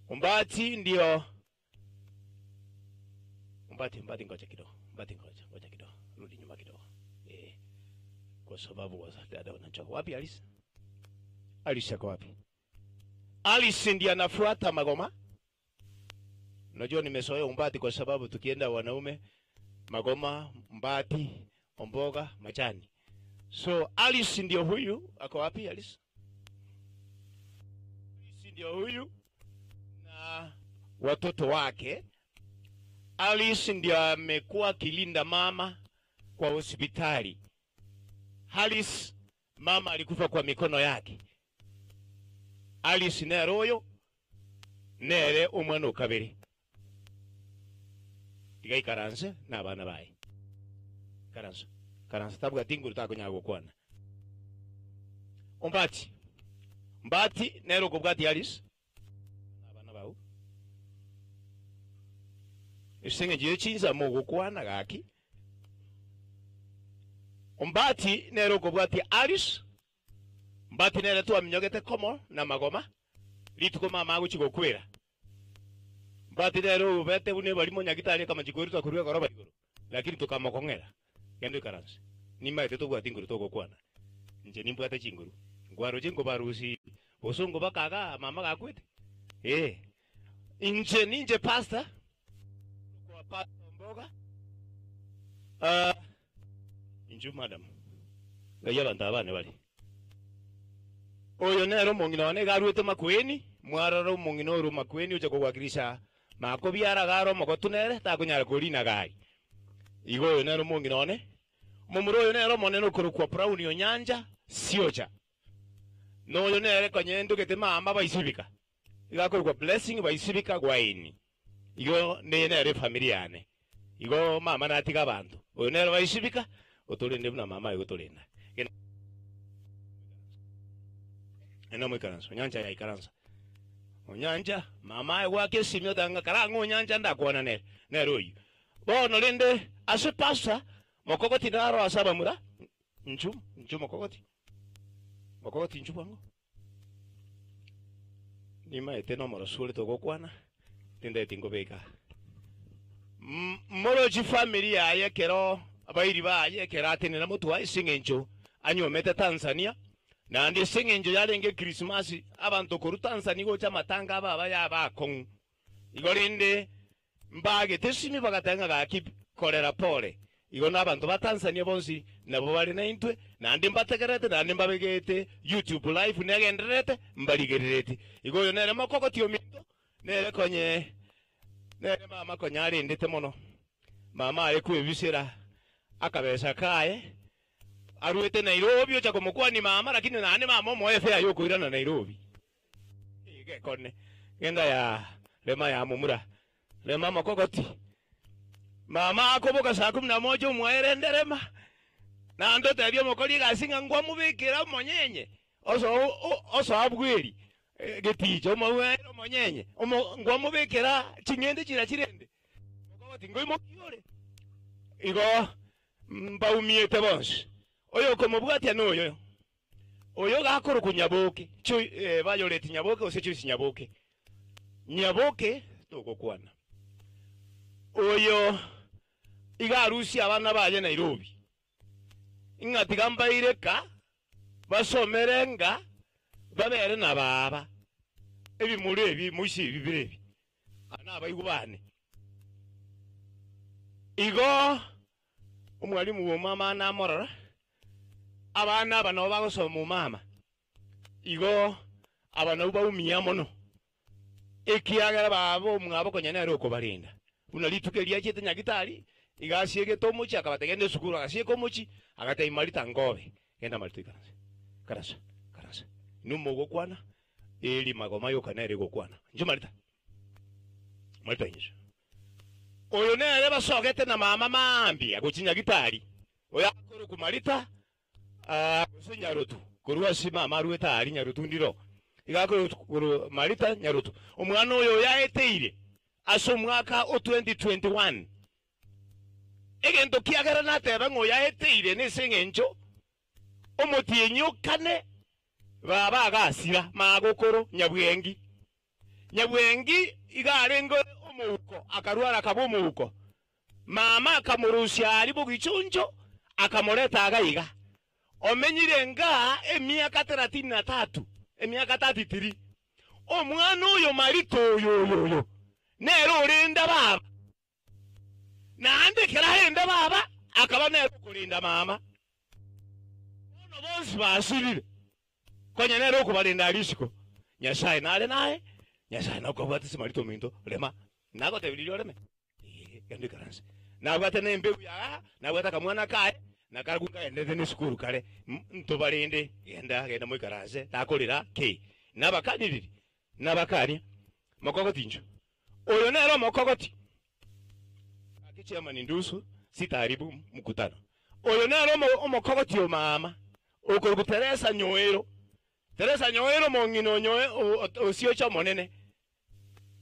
Umbati ndio Umbati, Umbati ngoja kidogo. Umbati ngoja, ngoja kidogo. Rudi nyuma kidogo. Eh. Kwa sababu wa dada wanachoka. Wapi Alice? Alice ako wapi? Alice ndiye anafuata magoma. Unajua nimezoea umbati kwa sababu tukienda wanaume magoma, mbati, omboga, majani. So Alice ndio huyu, ako wapi Alice? Alice ndio huyu na watoto wake. Alice ndio amekuwa akilinda mama kwa hospitali. Alice mama alikufa kwa mikono yake. Alice nere oyo nere omwana okabere tigaikaranse na abana baye karansa karansa tabwati nguru takonya gokwana ombati mbati nere okobwati Alice na abana bau. Ase eng'encho ye chinsa mogokwana gaki. Ombati nere okobwatia Alice, Ombati nere twaminyogete komo na magoma rituko mama agochia gokwera. Ombati nere obete buna ebarimo nyagitari akamachia kweruta korwa egoroba igoro, lakini tokamokong'era. Genda oikaranse. Nimaete tobwati nguru togokwana. Inche nimbwate chinguru. Nkwaroche nkobarusia bosongo baka igaa mama gakwete? Ee. Inche ninche pastor, kwa pastor Omboga. Ah, inchu madam. Ngai abanto aba bane bare. Oyo nere omong'ina one iga aruete Makueni, mwarora omong'ina ore Makueni ocha kowakilisha makobiara iga are omogotu nere takonyara korina gari. Igo oyo nere omong'ina one. Omomura oyo nere omonene okorokwa Brown Onyancha Siocha. Noyo nere konya endugete mama baisibika. Igo akorokwa Blessing Baisibika Gwaini. Igo neye nere efamiri yane. Igo mama natiga abanto. Oyo nere Baisibika otorende buna mama aye gotorenda. Genda Genda moikaranse. Onyancha aye aikaransa. Onyancha, mama aye goaka esimi oteba ng'a kara ang'e Onyancha ndakwana nere. Nere oyio. Bono rende ase pastor, mokogoti naro ase abamura, inchu, inchu mokogoti. Mokogoti inchu bwango. Nimaete nomorosu ore togokwana, tindeti nkobeka. Morochi family yaye ekero abairi baye ekero atenena motwe ase eng'encho anyuomete Tanzania, naende ase eng'encho yarenge Christmas abanto korwa Tanzania gocha amatanga abo aba yaba akong'u. Igo rende mbagete esimi bagateba ng'a gaki korera pore. Igo nabanto ba Tanzania bonsi nabo bare naintwe, naende mbategererete naende mbabegete YouTube live negendererete mbarigerereti. Igo oyo nere mokogoti ominto, nere konye nere mama konya arendete mono. Mama are kwebisera akabesa kaye aruete Nairobi ocha komokwania mama lakini naende mama omoe fare yokoirana Nairobi. Gekone genda ya rema ya momura rema mokogoti mama akoboka saa kumi na moja omwaye rende rema naende otebie omokori egasi ng'a ngwamobekera omonyenye osoa bweri geticha omoere omonyenye ngwamobekera ching'ende chiria chirende mokogoti ngoimoki ore igo mbaumiete bonsi oyokomobwatia noyo. Oyo gakorokwa Nyaboke, Violet Nyaboke gose Joyce Nyaboke. Nyaboke togokwana. Oyo iga arusie abana baye Nairobi. Ng'a tiga mbaire ka basomere nga babere na baba. Ebimura ebi moise ebi bire ebi. Aba nabaigwa bane. Igo Omwalimu bw'omama namorora, abana aba nabo bagosoma omama, igo aba nabwo baumia mono, ekiagera baba omwabo konya nere okobarenda. Buna rituko erio achiete nyagitari, iga asiegete omochie akabatebia genda esukuru, agasieka omochie, agatebia Marita nkobe, genda Marita oikaranse, ikaransa, ikaransa, inwe mogokwana, eri magoma yoka nere egokwana. Inchuo Marita, Marita inchuo. Oyo nere basogete na mama mambia gochia nyagitari, oyo akorokwa Marita, gose Nyarotu, korwa ase mama aruete aria Nyarotu ndiro, iga akorokwa Marita Nyarotu. Omwana oyo oyaeteire ase omwaka o 2021. Egento kiagera nateba ng'a oyaeteire nese eng'encho omotienyi o kane baba agasira magokoro nyabwengi. Nyabwengi iga arenge omouko, akarwara akaba omouko. Mama akamorusia aria bogichuncho, akamoreta iga iga. Omenyire nga emiaka teratini na tatu, emiaka 33. Omwana oyo Marita oyo oyo oyo, nere orenda baba. Naende ekero arenda baba, akaba nere okorenda mama. Bono bonsi basirire, konya nere okobarenda aria isiko. Nyasae nare naye, Nyasae nakobwate ase marito ominto, rema. Nagotebirie riria oreme? Ee, genda oikaranse. Nabwate nembegu ya nabwate akamwana kaye, na karabwo nkagenderete nesukuru kare, ntobarende, genda, genda moikaranse, takorera ki. Nabakaniriri, nabakania, mokogoti inchuo. Oyo nere omokogoti. Gaki chairman Ndusu sitaharibu mkutano. Oyo nere omokogoti o mama okorokwa Teresa Nyoero. Teresa Nyoero omong'ina onyoe osiocha omonene.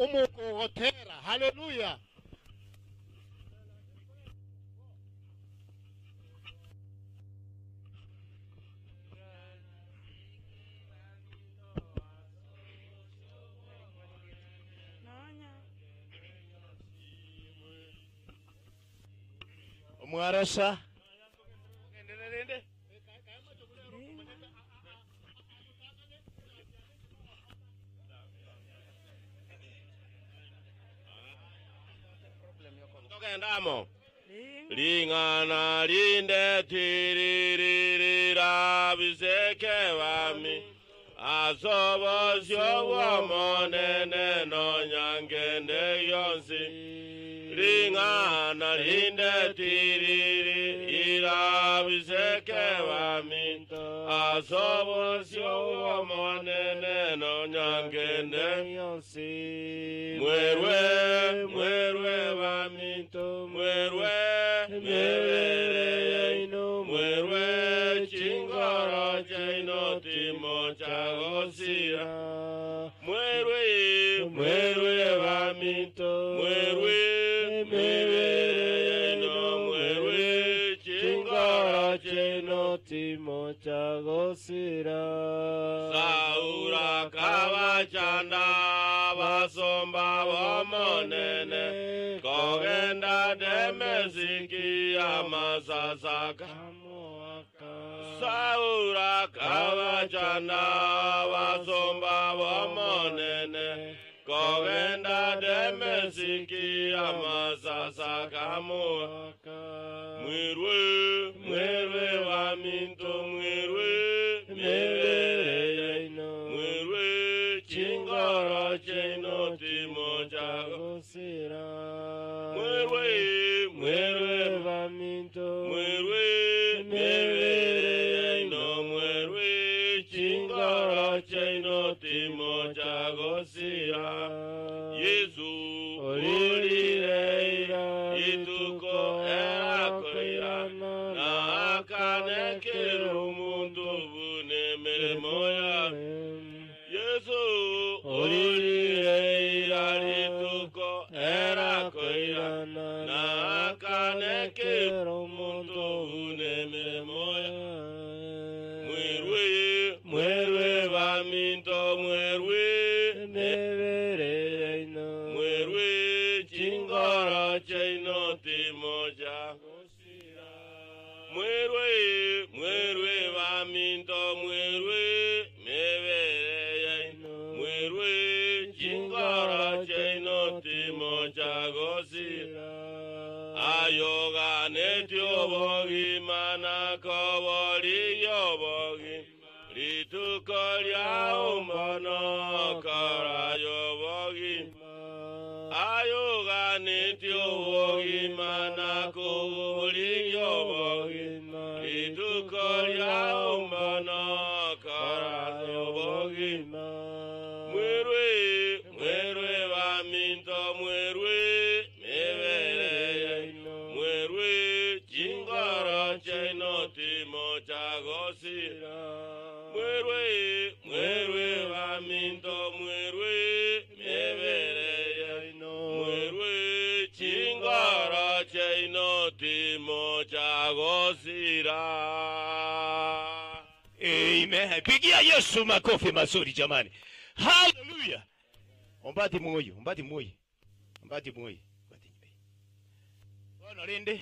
Omokogotera. Haleluya. Omwarasa. Togendamo. Ring'ana rinde tiriririra biseke bami asobosio bw'omonene nonyangende yonsi ring'ana rinde tiriririra biseke bami asobosio bw'omonene nonyangende yonsi mwerwe mwerwe baminto mwerwe mwerere yaino mwerwe chingoro chaino timo chagosira mwerwe mwerwe baminto mwerwe mwerere yaino mwerwe chingoro chaino timo chagosira Saura kabachanda basomba bomonene kogenda demesiki amasasaka Saura kabachanda basomba bomonene kogenda demesiki amasasaka muaka mwirwe mwirwe wa minto mwirwe mwerere yaino mwirwe chingoro chino timo chagosira mwirwe mwirwe wa minto mwirwe mwerere yaino mwirwe chingoro chino timo chagosira Yesu ulire ituko erakoirana na akanekera omuntu bunemirimo ya Yesu ulire rituko erakoirana na akanekera omuntu bunemirimo ya mwerwe mwerwe baminto mwerwe mebere yaino mwerwe chingoro chaino timo chagosira mwerwe mwerwe baminto mwerwe mebere yaino mwerwe chingoro chaino timo chagosira ayoganeti obogima nakobori yobogi rituko rya umbono kora yobogi ayoganeti obogima nakobori yobogi rituko rya umbono kora yobogi mwerwe mwerwe baminto mwerwe mebere yaino mwerwe chingoro chaino timo chagosira mwerwe mwerwe baminto mwerwe mebere yaino mwerwe chingoro chaino timo chagosira. Amen. Pigia Yesu makofi mazuri jamani. Haleluya. Ombati moyo, ombati moyo. Ombati moyo. Ombati nyimbe. Bono rende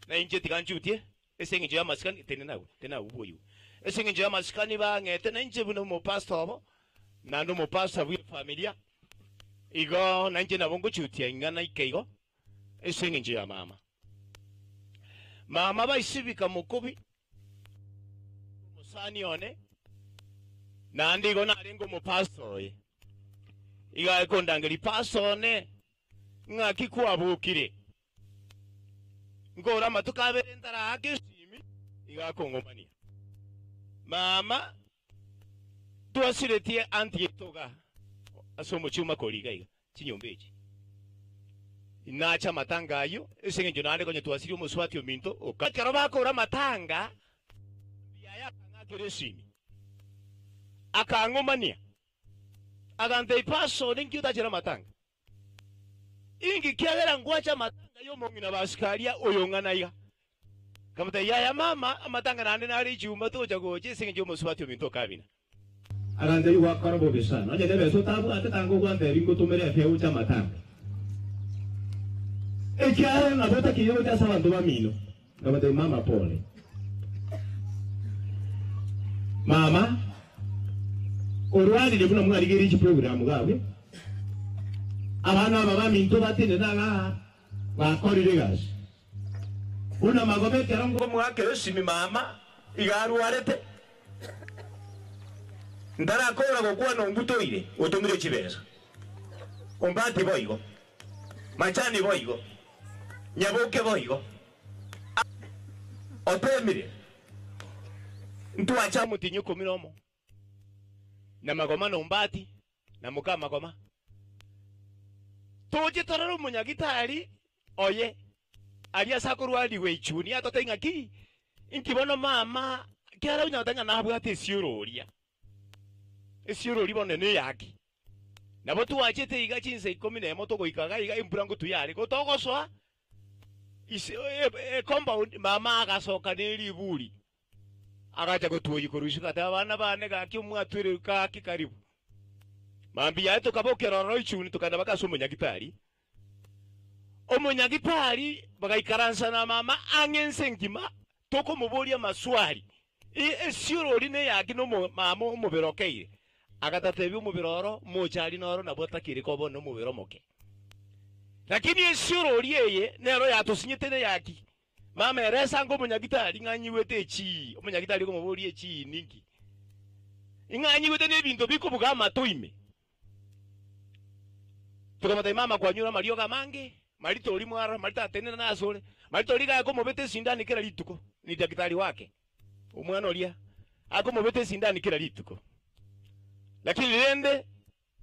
na inje tikanjutie ese nginjo y'amasikani tene nawe tena ubuyu. Ese nginjo y'amasikani bangete na inje buno mu pastor abo na no mu pastor bwi familia. Igo na inje nabo nguchutia ingana ikeigo ese nginjo ya mama. Mama baisibika mukubi musani one nandi igo narenga omupastor oye igo akondangeri pastor one ng'aki kwabukire nkora amatuko abere ntaraka esimi igo akong'omania mama twasiretie anti etoga ase omochuma koriga iga chinyomba echi nacha amatanga ayo ase eng'encho naende konya twasirie omoswati ominto oka ekero bakora amatanga akang'akera esimi akang'omania aganta ipaso ninki utachera matanga. Inki kiagera ngwacha amatanga y'omong'ina basukaria oyo ng'ana iga? Nkamotebia, Yaya mama, amatanga naende nare echuma tocha gocha ase engencho y'omosubati ominto okabina. Agantebia, Gwakora bobe sana. Onye nebesa otabwate, tanga ogwantebia ngotomere efea gocha amatanga, ekiagera nabo otakeire gocha ase abanto bamino. Nkamotebia, Mama, pole. Mama, orwarire buna mwarigereire chiprogramu gabwe. Abana aba baminto batenene igaa bakorire egasi. Buna magoba ekero nkomoakera esimi mama iga arwarete, ntarakora gokwana ongutoire otomire chibesa. Ombati boigo, Machani boigo, Nyaboke boigo, otemire ntwacha omotienyi okomi nomo, na magoma na Ombati na moka magoma. Toche torore omonyagitari oye aria ase akorwarigwa echuni atote ng'a ki? Inki bono mama kiara onye goteba ng'a nabwate esioro oria. Esioro oria bono neyaki. Nabo twachete iga chinsa ikomi nemo togoika iga iga embura ngotu yare gotogosoa ise e compound mama agasoka ne riburi. Agacha gotuoyia korwa isiko agateba, Abana bane, gaki omwatwere gaki karibu. Mambia yaye tokabokera ororo ichuni tokagenda mpaka ase omonyagitari. Omonyagitari bagaikaransa na mama ang'e ense engima tokomoboria amaswali. Esiorori neyaki na mama omobere okeire. Agatatebia omobere oro mochari noro nabwo atakire koba nomobere omoke. Lakini esiorori eye nero yatosinyete neyaki. Mama ere esango omonyagitari ng'a anyigwete echii, omonyagitari okomoboria echii ninki? Ing'a anyigwete nebinto bikobuga amato ime. Tokamotebia mama kwanyure amariogo amange, Marita oria mwarora, Marita atenena nasore, Marita oria iga akomobeta esindani kera rituko, ni daktari wake, omwana oria akomobeta esindani kera rituko. Lakini rende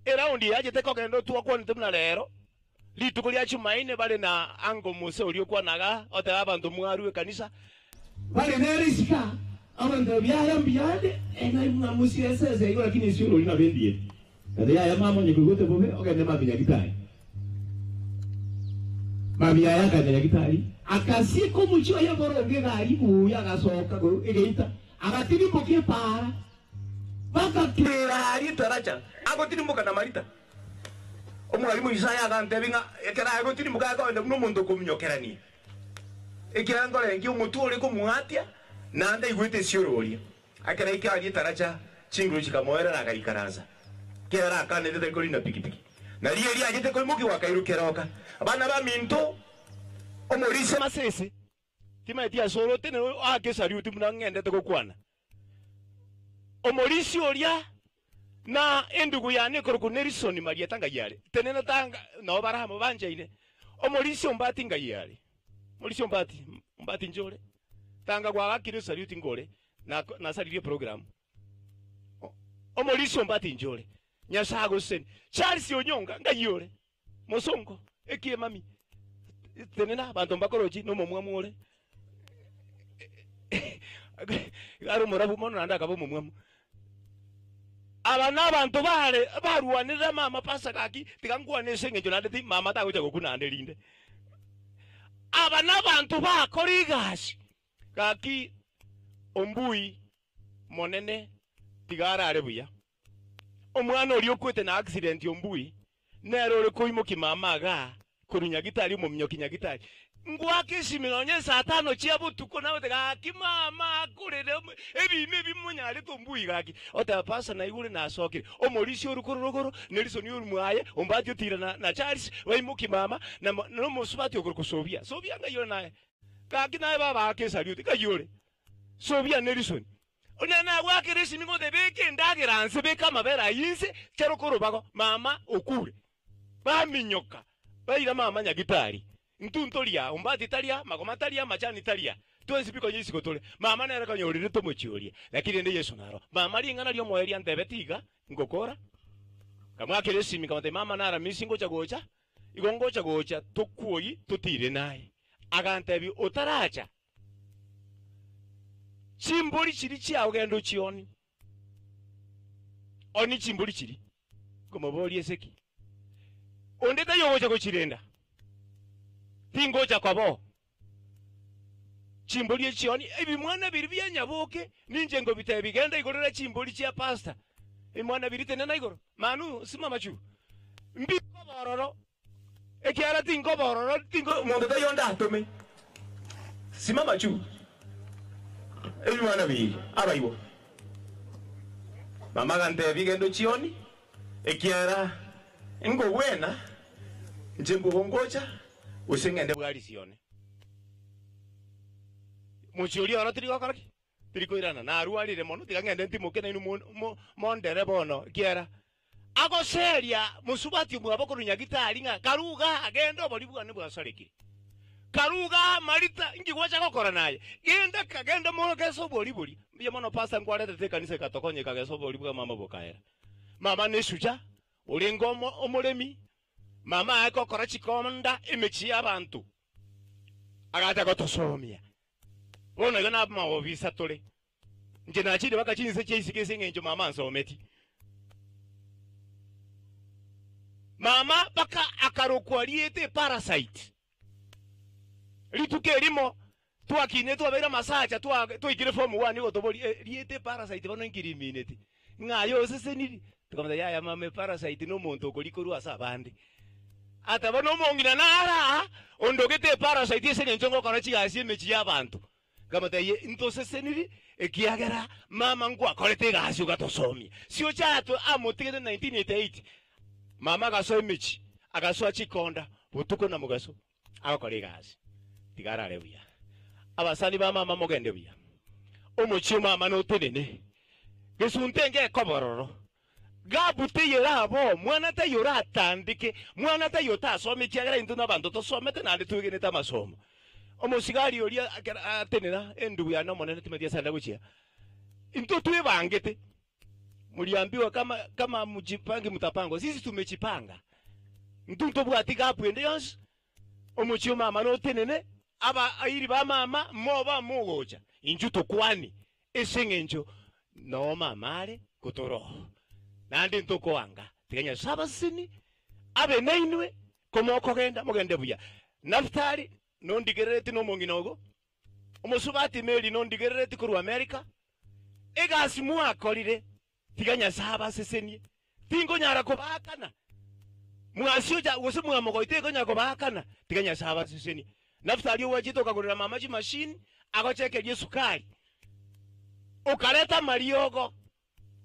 Eraundi yachete kogenda otwakwanete buna rero, rituko ria Chumaine bare na Uncle Mose oria okwanaga oteba abanto mwarue ekanisa. Bare nere isiko abanto ebiaya mbiande eng'ai buna mosie esese igo lakini esioro oria nabo endiete. Kata yaya mama onye koigwete bobe ogende mambia nyagitari. Mambia yaye akagenda nyagitari akasieka omochie oye boronge egari buya agasoka egeita agatirimboka epaara. Bagakiira aria etaracha, agotirimboka na Marita. Omwalimu Isaya agantebia ng'a ekero agotirimboka akogenda buna omonto okominyokerania, ekiagera nkorengia omotwe ore komwatia, naende aigwete esioro oria. Ekero aika aria etaracha, chinguru chikamoerera agaikaransa, ekiagera akanete tari korina pikipiki. Na riria achete koimokigwa akairukera oka, Abana baminto, omorisia amasese, Timaeti ase ore otenene oake esariuti buna ng'endete gokwana. Omorisia oria na endugu yane ekorokwa Nelisoni Marieta ngai are. Tenena tanga nao bare amo banchaine. Omorisia ombati ngai are. Omorisia ombati, ombati inche ore. Tanga gwagakire esariuti nkore, nasaririe eprogramu. Omorisia ombati inche ore. Nyasae agosesenie. Charles Onyonga ngai ore. Mosongo, ekiemami, tenena abanto mbakorochi nomomwamu ore. Iga are omorabu mono naende akaba omomwamu. Aba nabanto bare barwanire mama pasa gaki tiga nkwane ase eng'encho naende ti mama tagocha gokwa naende rinde. Aba nabanto bakora egasi gaki ombui monene tiga arare buya. Omwana oria okwete na accident ombui nere ore koimokia mama igaa korwa nyagitari omominyoki nyagitari ngwake esimi nonye saa tano chia botuko nagote gaki mama akorere ebima ebi monyarete ombui gaki oteba pastor naigure nasokire omorisia oru korwa rogoro Nelson oru mwaye ombati otira na na Charles baimokie mama na nomosubati okorokwa Sobia Sobia ng'ai ore naye gaki naye baba ake esariuti ng'ai ore Sobia Nelson Onye nagwakera esimi ngote beka endagera nse, beka amabere ayio inse, cheroka orobago, mama okure. Baminyoka, baira mama nyagitari. Ntunto ria, ombati taria, magoma taria, amachani taria. Twensi pi konya isiko tore. Mama nere konya orire tomochie oria. Lakini rende Yeso naro. Mama ring'ana ri'omoyo riantebeti iga, ngokora. Nkamwakera esimi nkamotebia mama naramisi ngocha gocha, igo ngocha gocha tokuoyi totire naye. Agantebia otaracha Chimbori chiria chiao genda ochionie. Onie chimbori chiria. Nkomoboria ase ki? Onde taiyo ogocha gochirenda. Tingocha koba oo. Chimbori echioni, ebimwana biria bia nyaboke, ninche nkobitebia, Genda igorera chimbori chia pastor. Ebimwana biria tenena igoro, Manu, simama juu. Mbikoba ororo, ekiagera tinkoba ororo, tinko, monto taiyo ondatome. Simama juu. Ebimwana biria, abaibwa. Mama agantebia, Genda ochioni, ekiagera nkogwena, inche mbobe ngocha, gose ng'ende bwarisi one. Mochie oria oro tiri gokora ki? Tiri koirana. Narwarire mono, tiga ng'ende ntimoke nainwe mo- mo- mondere bono, ekiagera agoseria mosubati omwabo korwa Nyagitari ng'a karuga genda obori bwane bwasarekire. Karuga Marita, inki gwacha gokora naye? Genda ka genda mogese obori boria. Mbuya mono pastor nkwaretete ekanisa ekatokonya ekagesa obori bwa mama bokaera. Mama nesucha, orenge omo omoremi, Mama aye gokora chikonda emechie y'abanto, agacha gotosomia. Bono iga namaobisa tore. Inche nachire mpaka chinse chia isiko ase eng'encho mama ansometi. Mama mpaka akarokwa rieta eparasite. Rituko erimo twakinire twabeire amasacha twa twaikire form one ogotoboria eh rieta eparasite bono inki rimineti? Ng'a aye oseseniri? Tokamotebia yaya mama eparasite na omonto okoria korwa ase abande. Ata bono omong'ina nare aa ondogete eparasite ase eng'encho ngokora chigasi emechie y'abanto. Nkamotebia ntoseseniri ekiagera mama nkwakorete egasi ogatosomia. Siocha atwe amotigete 1988 mama agasoa emechie agasoa chikonda botuko na mogaso agokora egasi. Tiga arare buya. Abasani ba mama mogende buya. Omochie o mama notenene. Gesunte ngekoba ororo. Gabu teiyo erabe oo, mwana taiyo oratandeke, mwana taiyo otasome ekiagera intwe nabanto tosomete naende twegenete amasomo. Omosigari oria ekero atenena endugu yane omonene timanyeti ase aria gochia, intwe twebangete, mliambiwa kama kama mjipange mtapangwa, sisi tumejipanga, intwe ntobwati gabu ende yonsi, Omochie o mama notenene, abairi ba mama moba mogocha, inchuo tokwane ase engencho noo mama are gotoroa, naende ntokoanga. Tiga Nyasae abasesenie abe nainwe, komokogenda mogende buya. Nafutali nondigerereti nomong'ina ogo, omosubati Mary nondigerereti korwa Amerika, egasi mwakorire Tiga Nyasae abasesenie, tinkonyara kobaakana. Mwasiocha gose mwamogoita tinkonyara kobaakana, tiga Nyasae abasesenie. Nafutali ogwachete okagorera mama chimashini agochekeria esukari, okareta amariogo,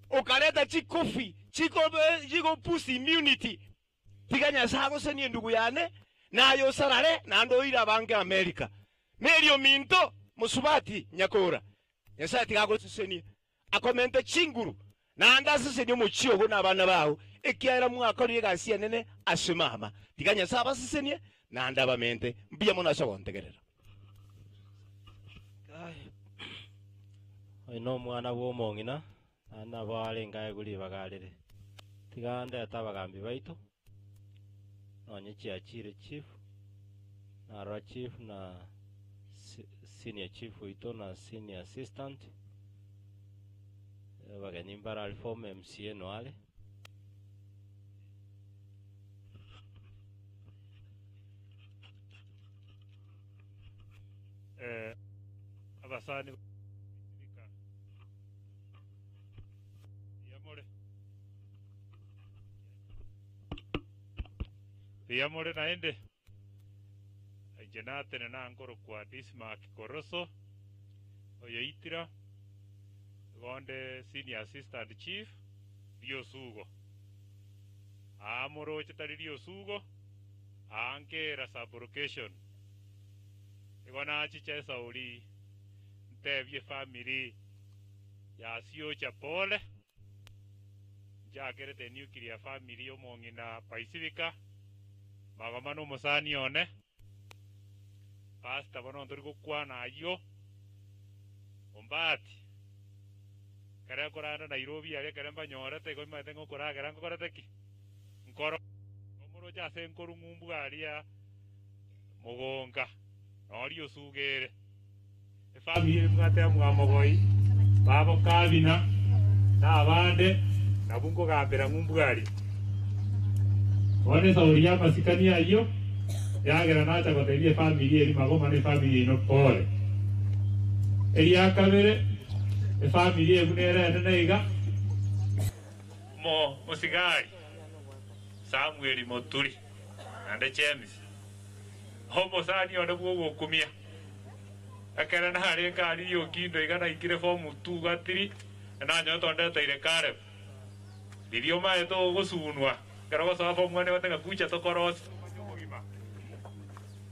okareta chikofi chiko chiko boost immunity. Tiga Nyasae agosenie endugu yane, naye osarare, naende oire abange Amerika. Mary ominto, mosubati nyakora, Nyasae tiga agosesenie, akomente chinguru, naende asesenie omochie ogo na abana bao, ekiagera mwakorire egasi enene ase mama. Tiga Nyasae abasesenie, naende abamente. Mbuya mono ase ogontegerera. Oyo nomwana bw'omong'ina, naende nabo arenge aegwe ribaga rire. Tiga ndete abagambi baito, nonye chiachire chief, narora chief na senior chief oito na senior assistant, abageni mbare aria former MCA noare. Eh, abasani Mbuya more naende? Inche natenena nkorokwa Dismark Koroso, oyoitira, igo onde Senior Assistant Chief, Riosugo. Aa moroche tari Riosugo, aa nkera sub-location. Igo nachicha esauri ntebie efamiri ya Siocha pole. Nchakerete enuclear family y'omong'ina Paisibika, magoma nomosani one, Pastor bono ntori gokwana ayio, Ombati, ekero nkoranda Nairobi aria ekero mbanyorete igo nimanyete ng'a okoragera nkokorete ki? Nkoro. Omoroche ase nkoru ng'umbu aria mogonga, noria osugere. Efamiri ebwate amwamogoi, babo Kabina, na abande, nabwo nkogambera ng'umbu aria. Bono esauri y'amasikani ayio Yagera nacha gotebia efamiri eria magoma na efamiri yaino pole. Eria kabere, efamiri eye buna ere enene iga. Mo mosigari Samueli Moturi, naende James, omosani one bw'ogokumia. Ekero narenge aria Riokindo iga naikire form two gatiri, nanyorete ondeteire Caleb. Riria omaete ogosunwa, ekero ogosoa form one egoteba ng'a kucha tokorosie tokonye obogima.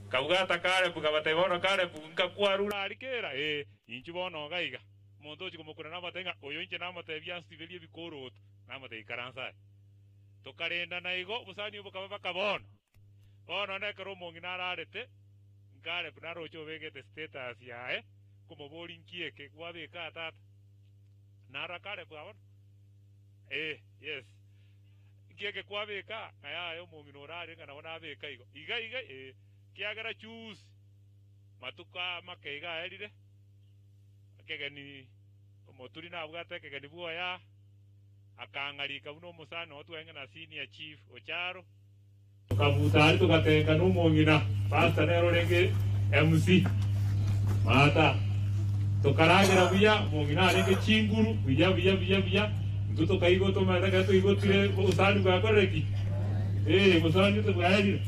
Kabwata Caleb kabatebia bono Caleb nkakwarure aria kera? Ee, inchuo bono iga iga. Omonto ochia komokuna namotebie ng'a oyo inche namotebia ansiberie ebikoroto, namotebia ikaransa aye. Tokarendana igo, obosani obo bokaba baka bono. Bono nekero omong'ina ararete, Caleb naroche obegete status yaye, nkomoboria nki eke kwabeka aa tata? Narora Caleb aa bono? Ee, yes. Nki eke kwabeka aa? Ng'a yaya omong'ina orarire ng'a nabo nabeka igo. Iga iga ee, kiagera chuusi matuko aa make iga aerire, ekegeni omoturi nabwate ekegeni bwoye aa, akang'arika buna omosani oo twarenge na senior chief Ocharo. Tokabuta aria togatenga nomong'ina, pastor nere orenge MC, Martha. Tokaragera buya, omong'ina arenge chinguru buya buya buya buya, intwe tokaigwa tomaete ekero twaigotire obosani bwakorire ki? Ee, obosani ote bwaerire.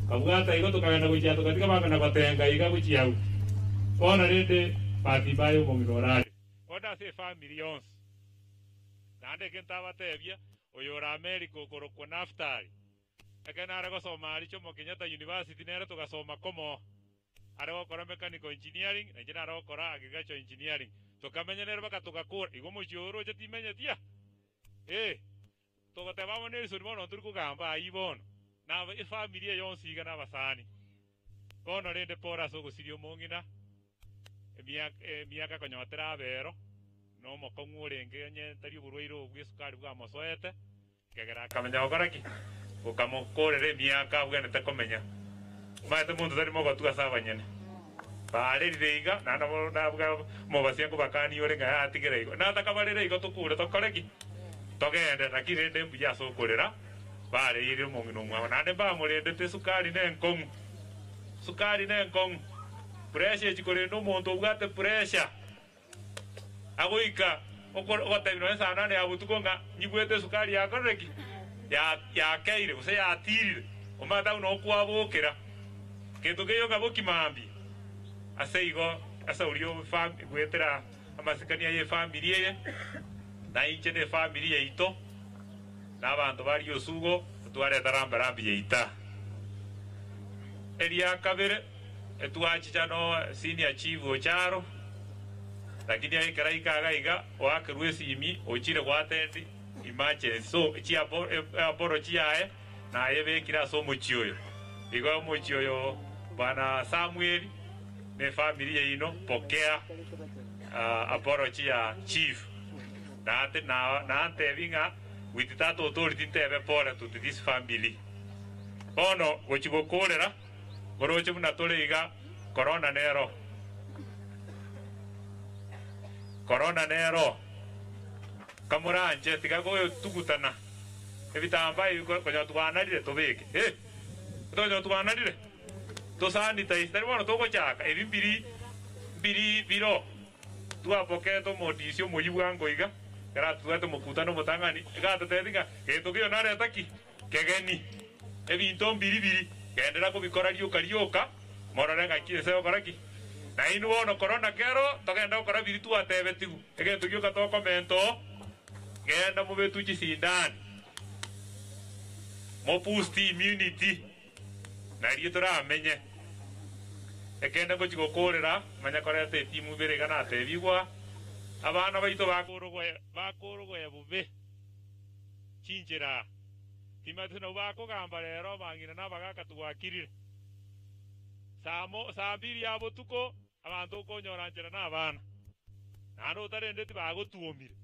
Kabwata igo tokagenda gochia togatiga bang'ana gotenga iga gochia agwo. Bono rende bahati mbaya omong'ina orarire. Bono ase efamiri yonsi, naende egento abatebia, Oyore Amerika okorokwa Naftali. Ekero nare gosoma aria Jomo Kenyatta University nere togasoma komo. Are gokora mechanical engineering na inche nare gokora agricultural engineering. Tokamenya nere baka togakora. Igo omochie oyo oroche timenyeti aa? Eh! Togoteba amo Nelson bono ntori kogamba ayio bono. Na efamiri eye yonsi iga nabasani. Bono rende pore ase ogosiria omong'ina, emiaka konya terabe ero, na omokong'u orenge onye tari oborwaire obo bw'esukari bwamosoete, ekegera akamenya gokora ki? Gokamokorera emiaka abwenerete komenya. Omanyete monto tari mogotu ase abanyene. Barerire iga, naende nabo nabwo omobasia nkobakania ore ng'a yatigera igo. Natakabarera igo tokure tokore ki? Togende, naki rende mbuya ase okorera, bareire omong'ina omwabo, naende mbamorendete esukari nenkong'u. Sukari nenkong'u. Pressure echi korende omonto obwate pressure agoika ogotebi nonya saa nane ya botuko ng'a nyigwete esukari yakorire ki? Yakeire gose yatirire, omanyete agwo noo kwabokera gento keiyo ng'a boki mambia. Ase igo ase oria goetera amasikani aye efamiri eye, na inche na efamiri yaito, na abanto ba riosugo, twareta rambarambi yaita. Eria kabere, etwachicha no senior chief Ocharo, lakini ekero aika iga iga, oakerwe esimi ochire goattend emergency, so chiapolo chiaye nayebekire ase omochie oyo. Igo omochie oyo bwana Samuel na efamiri yaino pokea apology ya chief. Nantebie ng'a with that authority ntebe pole to this family. Bono gochia gokorera moroche buna tore iga corona nero. Corona nero. Kamoranche tiga gotugutana ebitambaa ebi konya twanarire tobeke. Eh! Tonya twanarire tosanitize tari bono togochaka ebi mbiri mbiri biro. Twapokete omodisi omoyio bwango iga, ekero atotwete omokutano omotang'ani, iga atotebetie ng'a gento keiyo nareta ki? Kegeni. Ebinto mbiri biri, genderera kobikora rioka rioka, morore ng'aki ense egokora ki? Nainwe bono korona kero, togende gokora biria twatebetigwe. Egento gioka tokomenta oo, genda mobetwe chisindani, mo boost immunity. Nario toramenye. Ekende ngochia gokoorera, manya koreta etimu ibere iga natebigwa, abana baito bakorogoya bobe chinchera aa. Timanyeti nabwo bakogamba rero abang'ina na abagaka twakirire. Saa mbiri ya botuko abanto okonyora nchera nabana, naende otarendeti bagotwomire,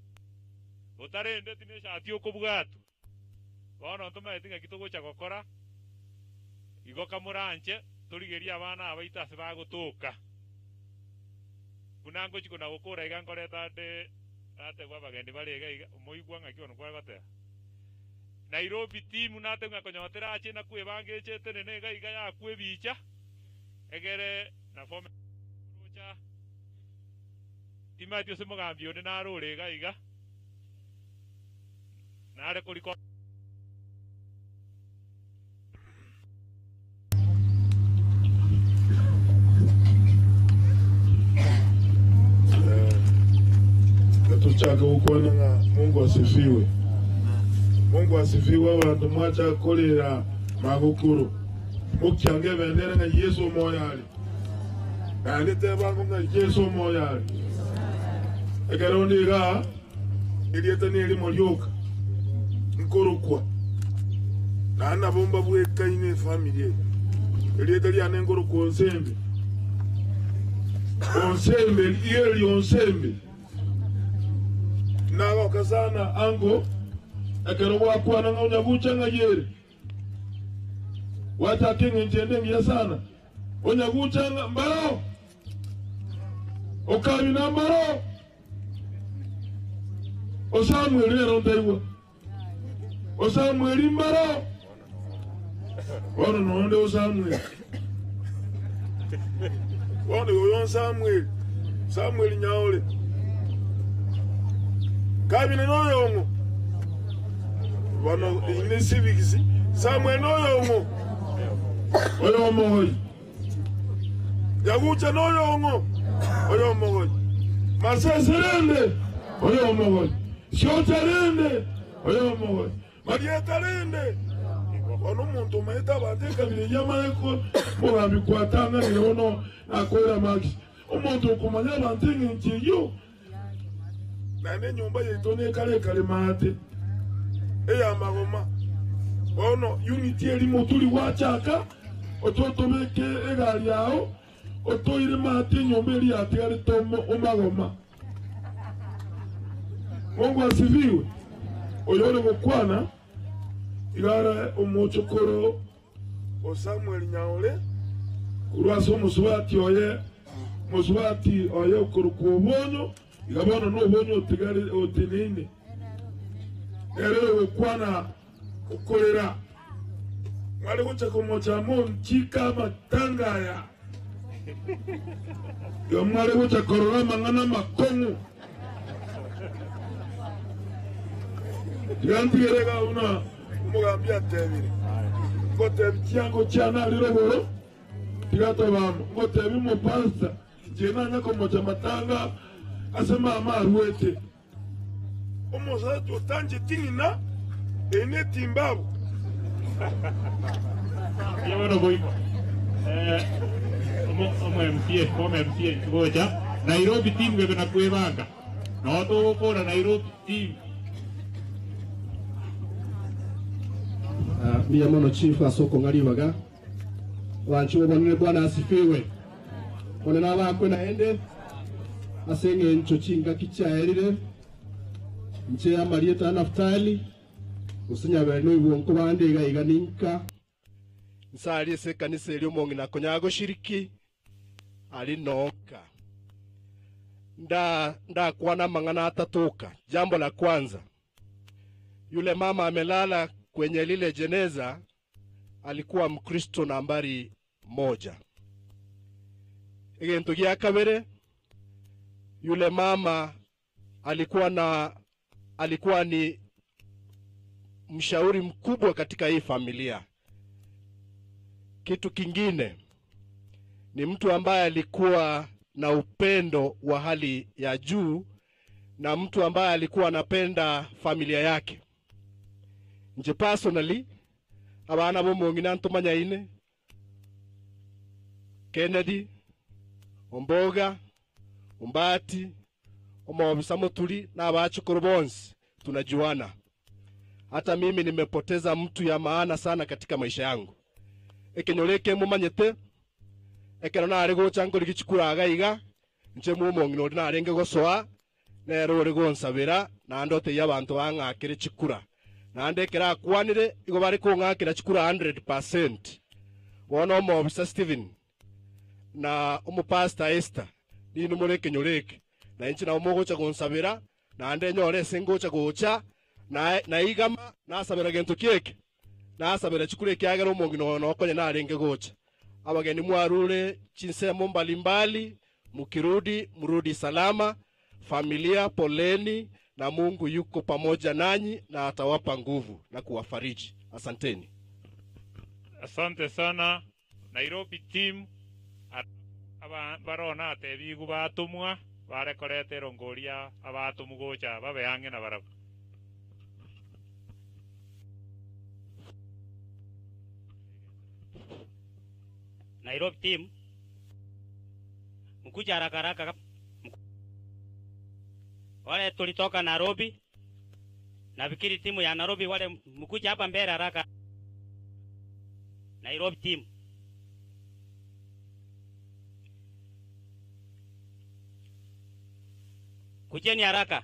otarendeti neshati okobwatwa. Bono ntomaeti ng'aki togocha gokora, igo kamoranche torigerie abana aba baito ase bagotoka. Buna ngochia kona-gokora iga nkoreta nde natebwe abagendi bare iga iga, omoigwa ng'aki bono kware goteba? Nairobi team nate ng'a konyotera ache na kwebanga eche etenene iga iga yakwa ebicha egere na form rocha timanyeti ase omogambi onde nare ore iga iga nare korika. Tuchake gokwana ng'a Mungu asifiwe. Mungu asifiwe abanto mwachaka korera magokoro. Mokiange ebendera ng'a Yeso omoyo are. Naende tebango ng'a Yeso omoyo are. Ekero onde igaa Erieta nerimo rioka nkorokwa, naende nabo mbabwekaine efamiri eye. Erieta riane nkorokwa Onsembe. Onsembe, rigereria Onsembe. Nagoka sana ango ekero gwakwana ng'a onyagucha ng'ai ere. Gwachaka eng'encho ende engiya sana. Onyagucha ng'a mbaro. Okabina mbaro. O Samweli nere ontaigwa. O Samweli mbaro. Bono nonde o Samweli. Bono oyo Samweli. Samweli nyaore. Kabina noyong'o. Bono ine civics. Samweli noyong'o. Oyomohoi. Nyagucha noyong'o, oyomogoi. Masese rende, oyomogoi. Siocha rende, oyomogoi. Marieta rende. Bono omonto omaete abanto ekabira eyio amanye mogambi kwatang'anire bono nakoira marks. Omonto okomanya abanto eng'encho eyio, naende enyomba yaito nekare ekare maate ey'amagoma. Bono unity erimo turi gwachaka Ototobeke egari yao, otoire maate enyomba eria yatigarete omagoma. Mungu asifiwe. Oyore gokwana iga are omochokoro o Samuel Nyaore korwa ase omosubati oye, mosubati oye okorokwa Obonyo, iga bono nobonyo otigare oteneine. Nere oyogokwana okorera. Mware gocha komocha monchike amatanga aya, igo mware gocha korora amang'ana amakong'u. Tiga ntigere iga buna omogambi atebire, ngotebi chiango chiane aria rogoro, tiga tobe amo. Ngotebi omopastor, inche nanye komocha amatanga ase mama aruete. Omosacha otancheti ng'ina, eye netimbabu. Mbuya bono goika eh, omo omo MCA, former MCA gocha Nairobi team gebe na kwebanga noo togokora Nairobi team. Ah, mbuya mono chief ase okong'a ribaga. Abanchi b'Omonene Bwana asifiwe. Bono nabakwe naende ase engencho chingaki chiaerire, inche amarieta a Nafutali, gose nyabere noigwe nkobande iga iga ninka. Inse aria ase ekanisa eria omong'ina akonyara goshiriki, aria noka. Nda ndakwana amang'ana atatoka. Jambo la kwanza, yule mama amelala kwenye lile jeneza alikuwa Mkristo nambari moja. Egento gia kabere, yule mama alikuwa na alikuwa ni mshauri mkubwa katika hii familia. Kitu kingine ni mtu ambaye alikuwa na upendo wa hali ya juu na mtu ambaye alikuwa anapenda familia yake. Nje personally abana bomong'ina ntomanyaine Kennedy, Omboga, Ombati, Omobisa Muturi na abachukuru bonsi tunajuana. Hata mimi nimepoteza mtu ya maana sana katika maisha yangu. Ekenyoro eke mumanyete ekero nare gocha nkorigia chikura iga iga inche mwomong'ina oria narenge gosoa Nere ore gonsabera, naende otebie abanto bang'akere chikura. Naende ekero akwanire, igo bare kong'akera chikura 100%. Bono omobisa Stephen na omopastor Esther, ninwe more ekenyoro eke, na inche nabo mogocha gonsabera, naende nyore ase ngocha gocha. Na naigama nasabera gento ki eke? Nasabera chikura ekiagera omong'ina oyo nokonye narenge gocha. Abageni mwarure chinsemo mbalimbali, mukirudi mrudi salama. Familia poleni, na Mungu yuko pamoja nanyi na atawapa nguvu na kuwafariji. Asanteni. Asante sana Nairobi team aba barona atebigu batomwa bare koreta erongoria abatomu gocha babe ang'e na barabwo. Nairobi team mkuja haraka haraka. Wale tulitoka Nairobi, nafikiri timu ya Nairobi wale mkuja hapa mbele haraka. Nairobi team. Kujeni haraka.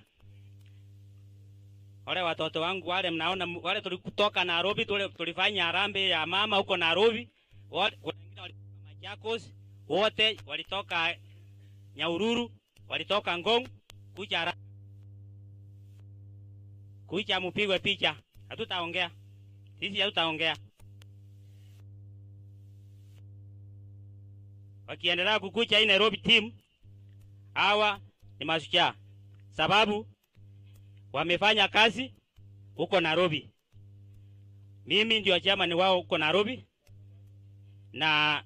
Wale watoto wangu wale mnaona wale tulikutoka Nairobi tulifanya harambee ya mama huko Nairobi. Wale kuna wengine walitoka Machakos, wote walitoka Nyahururu, walitoka Ngong, kuja haraka. Kuja mupigwe picha. Hatutaongea. Sisi hatutaongea. Wakiendelea kukuja hii Nairobi team, hawa ni mashujaa. Sababu wamefanya kazi huko Nairobi. Mimi ndio chairman wao huko Nairobi. Na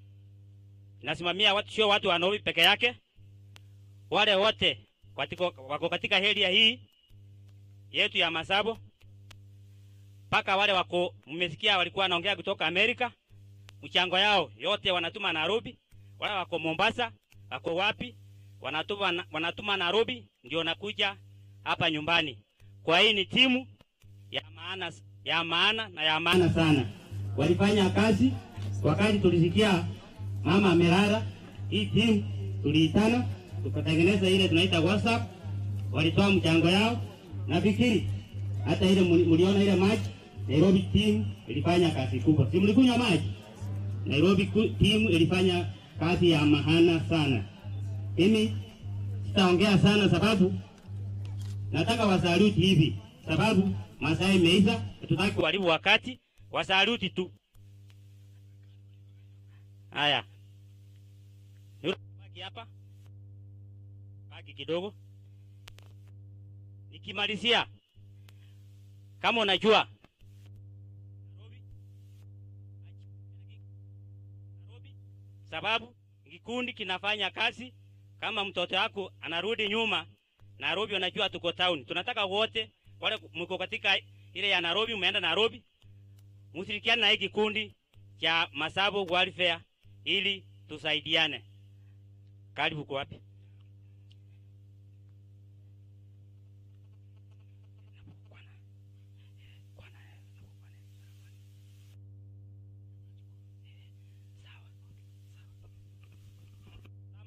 nasimamia watu, sio watu wa Nairobi peke yake. Wale wote wako katika area hii yetu ya Masabo. Mpaka wale wako, mmesikia walikuwa wanaongea kutoka Amerika, mchango yao yote wanatuma Nairobi. Wale wako Mombasa, wako wapi, wanatuma Nairobi, ndio nakuja hapa nyumbani. Kwa hii ni timu ya maana, ya maana na ya maana sana. Walifanya kazi wakati tulisikia mama amelala. Hii timu tuliitana tukatengeneza ile tunaita WhatsApp, walitoa mchango yao. Nafikiri hata ile mliona ile maji, Nairobi team ilifanya kazi kubwa. Si mlikunywa maji? Nairobi team ilifanya kazi ya maana sana. Mimi sitaongea sana sababu nataka wasaluti hivi, sababu masaa imeisha, hatutaki kuharibu wakati. Wasaluti tu. Haya. Baki hapa. Baki kidogo. Nikimalizia, kama unajua Nairobi, sababu kikundi kinafanya kazi. Kama mtoto wako anarudi nyuma Nairobi, unajua tuko town. Tunataka wote wale mko katika ile ya Nairobi, mmeenda Nairobi, mshirikiane na hiki kikundi cha Masabo Welfare ili tusaidiane. Karibu kwa wapi?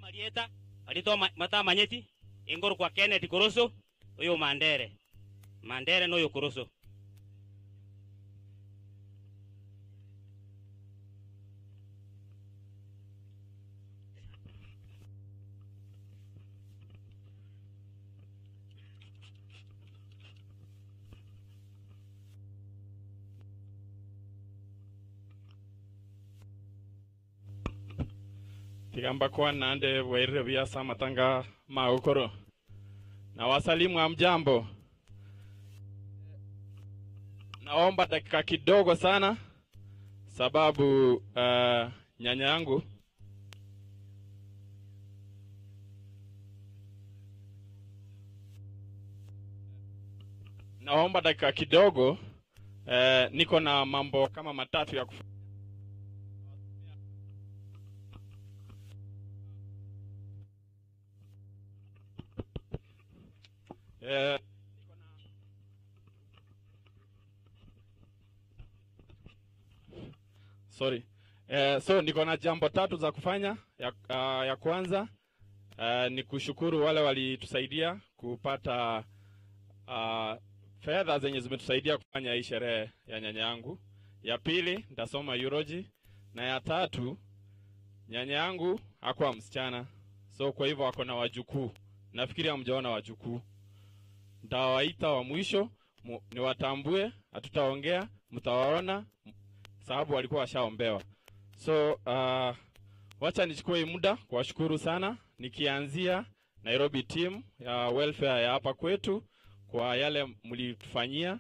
Marieta alitoa mataa manyeti ingoro kwa Kenneth Koroso, huyo Mandere. Mandere no Koroso. Tigamba kwa nande bwairire buya samatanga maukoro. Na wasalimu hamjambo. Naomba dakika kidogo sana sababu nyanya yangu naomba dakika kidogo, niko na mambo kama matatu ya kufanya. Sorry. So niko na jambo tatu za kufanya. Ya kwanza ni kushukuru wale walitusaidia kupata fedha zenye zimetusaidia kufanya hii sherehe ya nyanya yangu. Ya pili nitasoma eulogy, na ya tatu nyanya yangu hakuwa msichana, so kwa hivyo ako na wajukuu. Nafikiri hamjaona wajukuu. Nitawaita wa mwisho Niwatambue, hatutaongea, mtawaona sababu walikuwa washaombewa. So wacha nichukue hii muda kuwashukuru sana, nikianzia Nairobi team ya welfare ya hapa kwetu kwa yale mlitufanyia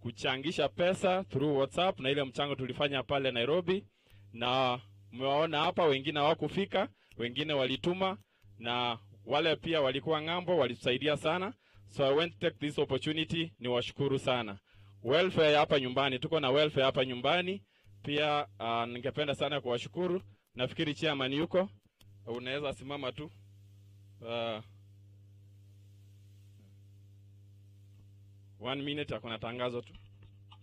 kuchangisha pesa through WhatsApp na ile mchango tulifanya pale Nairobi, na mmewaona hapa, wengine hawakufika, wengine walituma, na wale pia walikuwa ng'ambo, walitusaidia sana. So I want to take this opportunity niwashukuru sana. Welfare ya hapa nyumbani, tuko na welfare hapa nyumbani pia. Ningependa sana kuwashukuru. Nafikiri chairman yuko, unaweza simama tu. One minute, akona tangazo tu.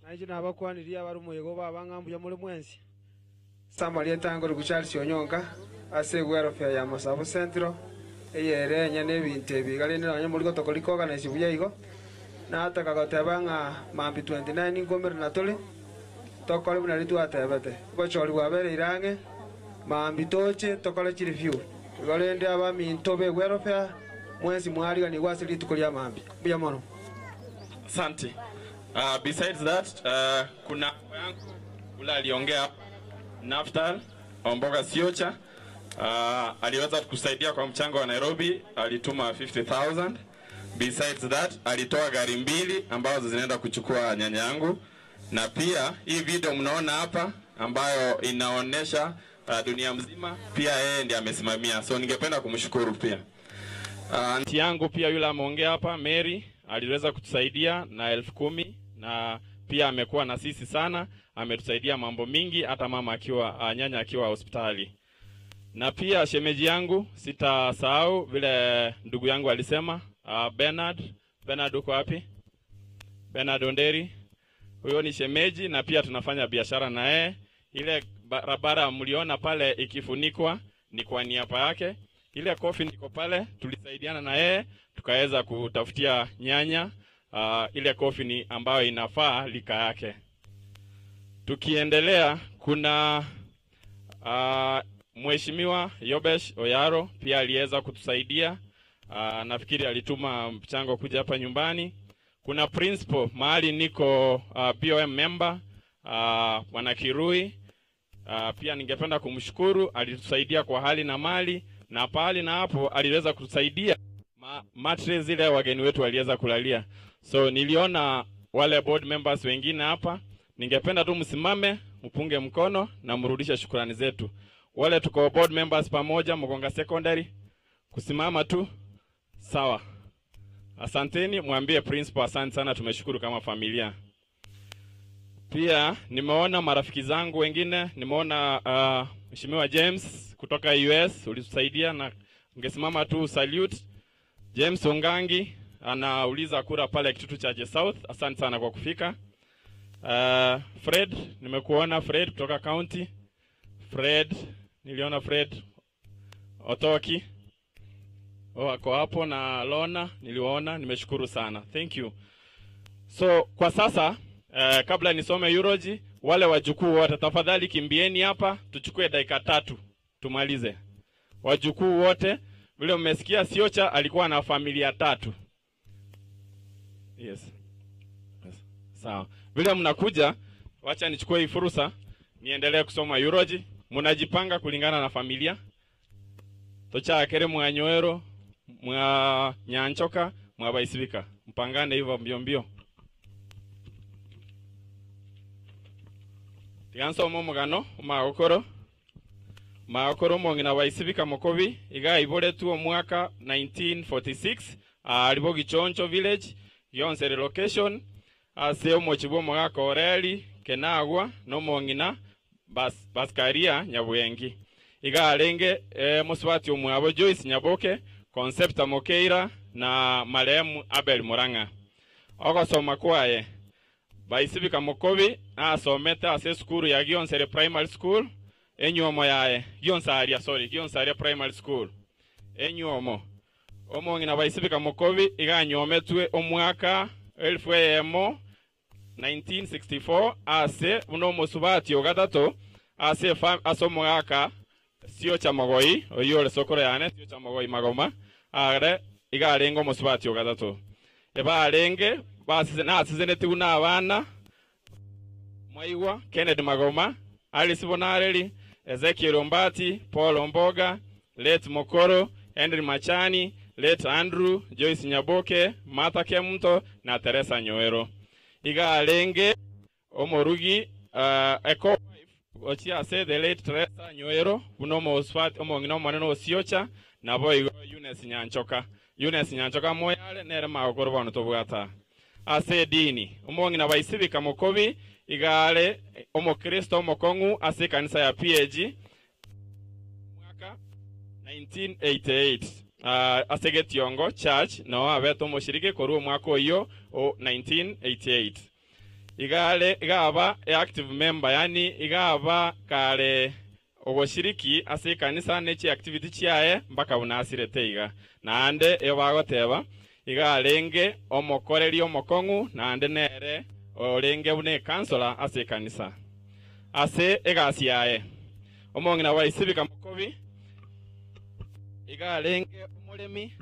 Naije nabakwaniria abari omoyega babang'ambuya muri mwensi samaria entango riku Charles Onyonka ase welfare ya Masabo Central eyere enya na ebinto ebi iga rende nonye muri gotoko rikoorganize buya igo nataka goteba ng'a mambi 29 nkomere na tore tokore buna ri twatebete obochori bwabere irang'e mambi toche tokore chireview igo rende abaminto be welfare mwensi mwariganigwa ase rituko ria mambi mbuya mono. Asante. Besides that, kuna yangu ule aliongea Naftal Omboga Siocha aliweza kusaidia kwa mchango wa Nairobi, alituma 50,000. Besides that, alitoa gari mbili ambazo zinaenda kuchukua nyanya yangu, na pia hii video mnaona hapa ambayo inaonyesha dunia mzima, pia yeye ndiye amesimamia, so ningependa kumshukuru pia. Aunti yangu pia yule ameongea hapa Mary aliweza kutusaidia na 10,000 na pia amekuwa na sisi sana, ametusaidia mambo mingi, hata mama akiwa nyanya akiwa hospitali. Na pia shemeji yangu sitasahau vile ndugu yangu alisema, Bernard. Bernard uko wapi? Bernard Onderi. Huyo ni shemeji na pia tunafanya biashara na yeye. Ile barabara mliona pale ikifunikwa ni kwa niaba yake. Ile coffin iko pale, tulisaidiana na yeye tukaweza kutafutia nyanya ile coffin ambayo inafaa lika yake. Tukiendelea kuna Mheshimiwa Yobesh Oyaro pia aliweza kutusaidia. Nafikiri alituma mchango kuja hapa nyumbani. Kuna principal mahali niko BOM member Bwana Kirui. Pia ningependa kumshukuru, alitusaidia kwa hali na mali, na pahali na hapo aliweza kutusaidia mattress zile wageni wetu waliweza kulalia. So niliona wale board members wengine hapa, ningependa tu msimame, mpunge mkono na mrudishe shukrani zetu. Wale tuko board members pamoja Mugonga Secondary, kusimama tu sawa. Asanteni, mwambie principal asante sana, tumeshukuru kama familia. Pia nimeona marafiki zangu wengine, nimeona Mheshimiwa James kutoka US ulitusaidia na ungesimama tu salute. James Ongangi anauliza kura pale Kitutu Chache South, asante sana kwa kufika. Fred, nimekuona Fred kutoka county. Fred, niliona Fred Otoki. Oh, ako hapo na Lona, niliwaona, nimeshukuru sana. Thank you. So kwa sasa kabla nisome eulogy, wale wajukuu wote tafadhali kimbieni hapa, tuchukue dakika 3 tumalize. Wajukuu wote, vile mmesikia Siocha alikuwa na familia 3. Yes. Yes. Sawa. Vile mnakuja, wacha nichukue hii fursa niendelee kusoma eulogy. Mnajipanga kulingana na familia. Tochakere mwanyoero, mwa Nyanchoka, mwa Baisibika. Mpangane hivyo mbio mbio. Tigansoma omogano omagokoro. Magokoro omong'ina Baisibika Mokobi iga aiboretwe omwaka 1946 aribo Gichoncho village Gionse relocation ase omochi bwa omogaka Oreli Kenagwa na omong'ina Baskaria Nyabwengi. Iga arenge mosubati omwabo Joyce Nyaboke, Concepta Mokeira na marehemu Abel Murang'a. Ogosoma kwaye Baisibika Mokobi asomete ase esukuru ya Gionsere Primary School, enyuomo yaye Gionsaria, sorry, Gionsaria Primary School. Enyuomo omong'ina Baisibika Mokobi iga anyometwe omwaka 1964 ase buna omosubati ogatatu ase ase omogaka Siocha Mogoi, oyo ore sokoro yane Siocha Mogoi Magoma, are iga arenge omosubati ogatatu. Eba arenge Basese nasesenetigwe nabana, Mwaigwa, Kennedy Magoma, Alice Bonareri, Ezekiel Ombati, Paul Omboga, late Mokoro, Henry Machani, late Andrew, Joyce Nyaboke, Martha Kemunto na Teresa Nyoero. Iga arenge omorugi a co-wife gochia ase the late Teresa Nyoero buna omosubati omong'ina omonene o Siocha, naboigo Eunice Nyanchoka. Eunice Nyanchoka moyare nere magokoro bono tobwate aa. Ase edini, omong'ina Baisibika Mokobi iga are omokristo omokong'u ase ekanisa ya PAG omwaka 1988 ase Getiongo Church noo abete omoshiriki korwa omwaka oyio o 1988. Iga are iga aba active member yaani iga aba kare Ogoshiriki ase ekanisa ne chiactivity chiaye mpaka buna asirete iga. Naende eyo bagoteba, iga arenge omokoreri omokong'u naende nere orenge buna ekansora ase ekanisa. Ase egasi yaye, omong'ina bwa Isibika Mokobi iga arenge omoremi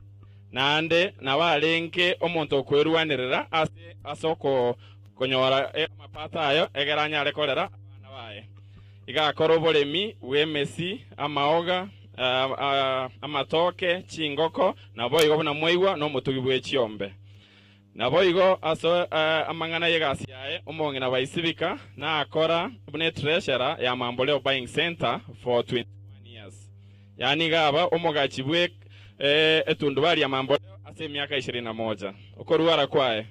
naende nabo arenge omonto okwerwanerera ase ase okonyora amapato ayo egere anyare korera abana baye. Iga akora oboremi bw'emesi, amaoga, amatoke, chingoko, naboigo buna mwaigwa nomotugi bwe chiombe. Naboigo ase amang'ana y'egasi yaye omong'ina Baisibika nakora buna etreasurer ya Mamboleo Buying Centre for 21 years. Yaani iga aba omogachi bwe etundubari ya Mamboleo ase emiaka ishirini na moja. Okorwara kwaye.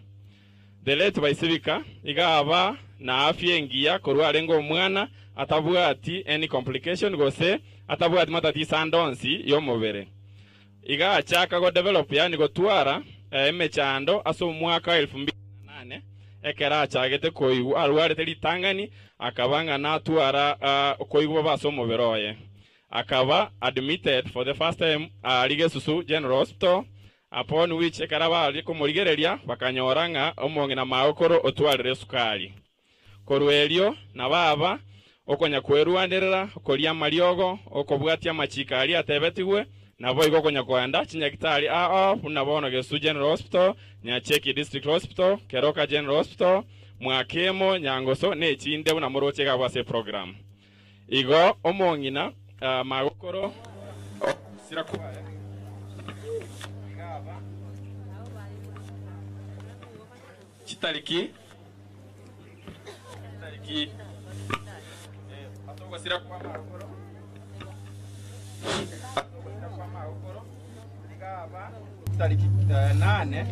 The late Baisibika iga aba na afya engiya korwa arenge omwana atabwati any complication gose atabwati matatiso ande onsi yomobere. Iga achaka go develop yaani gotwara emechando ase omwaka wa 2008 ekero achagete koigwa arwarete ritang'ani akaba ng'a natwara koigwa bobe ase omobere oye. Akaba admitted for the first time aria Gesusu General Hospital Upon which ekero baria komorigereria, bakanyora ng'a omong'ina magokoro otwarire esukari. Korwa erio nabo aba okonya kwerwanerera, okoria amariogo, okobwatia amachiko aria atebetigwe, naboigo okonya koenda chinyagitari ao buna bono Gesusu General Hospital, Nyacheki District Hospital, Keroka General Hospital, Mwakemo, Nyangoso na echinde buna moroche iga abwo ase eprogram. Igo omong'ina magokoro ogosira kwaye iga aba chitariki chitariki ase ogosira kwa magokoro ase ogosira kwa magokoro iga aba chitariki nane.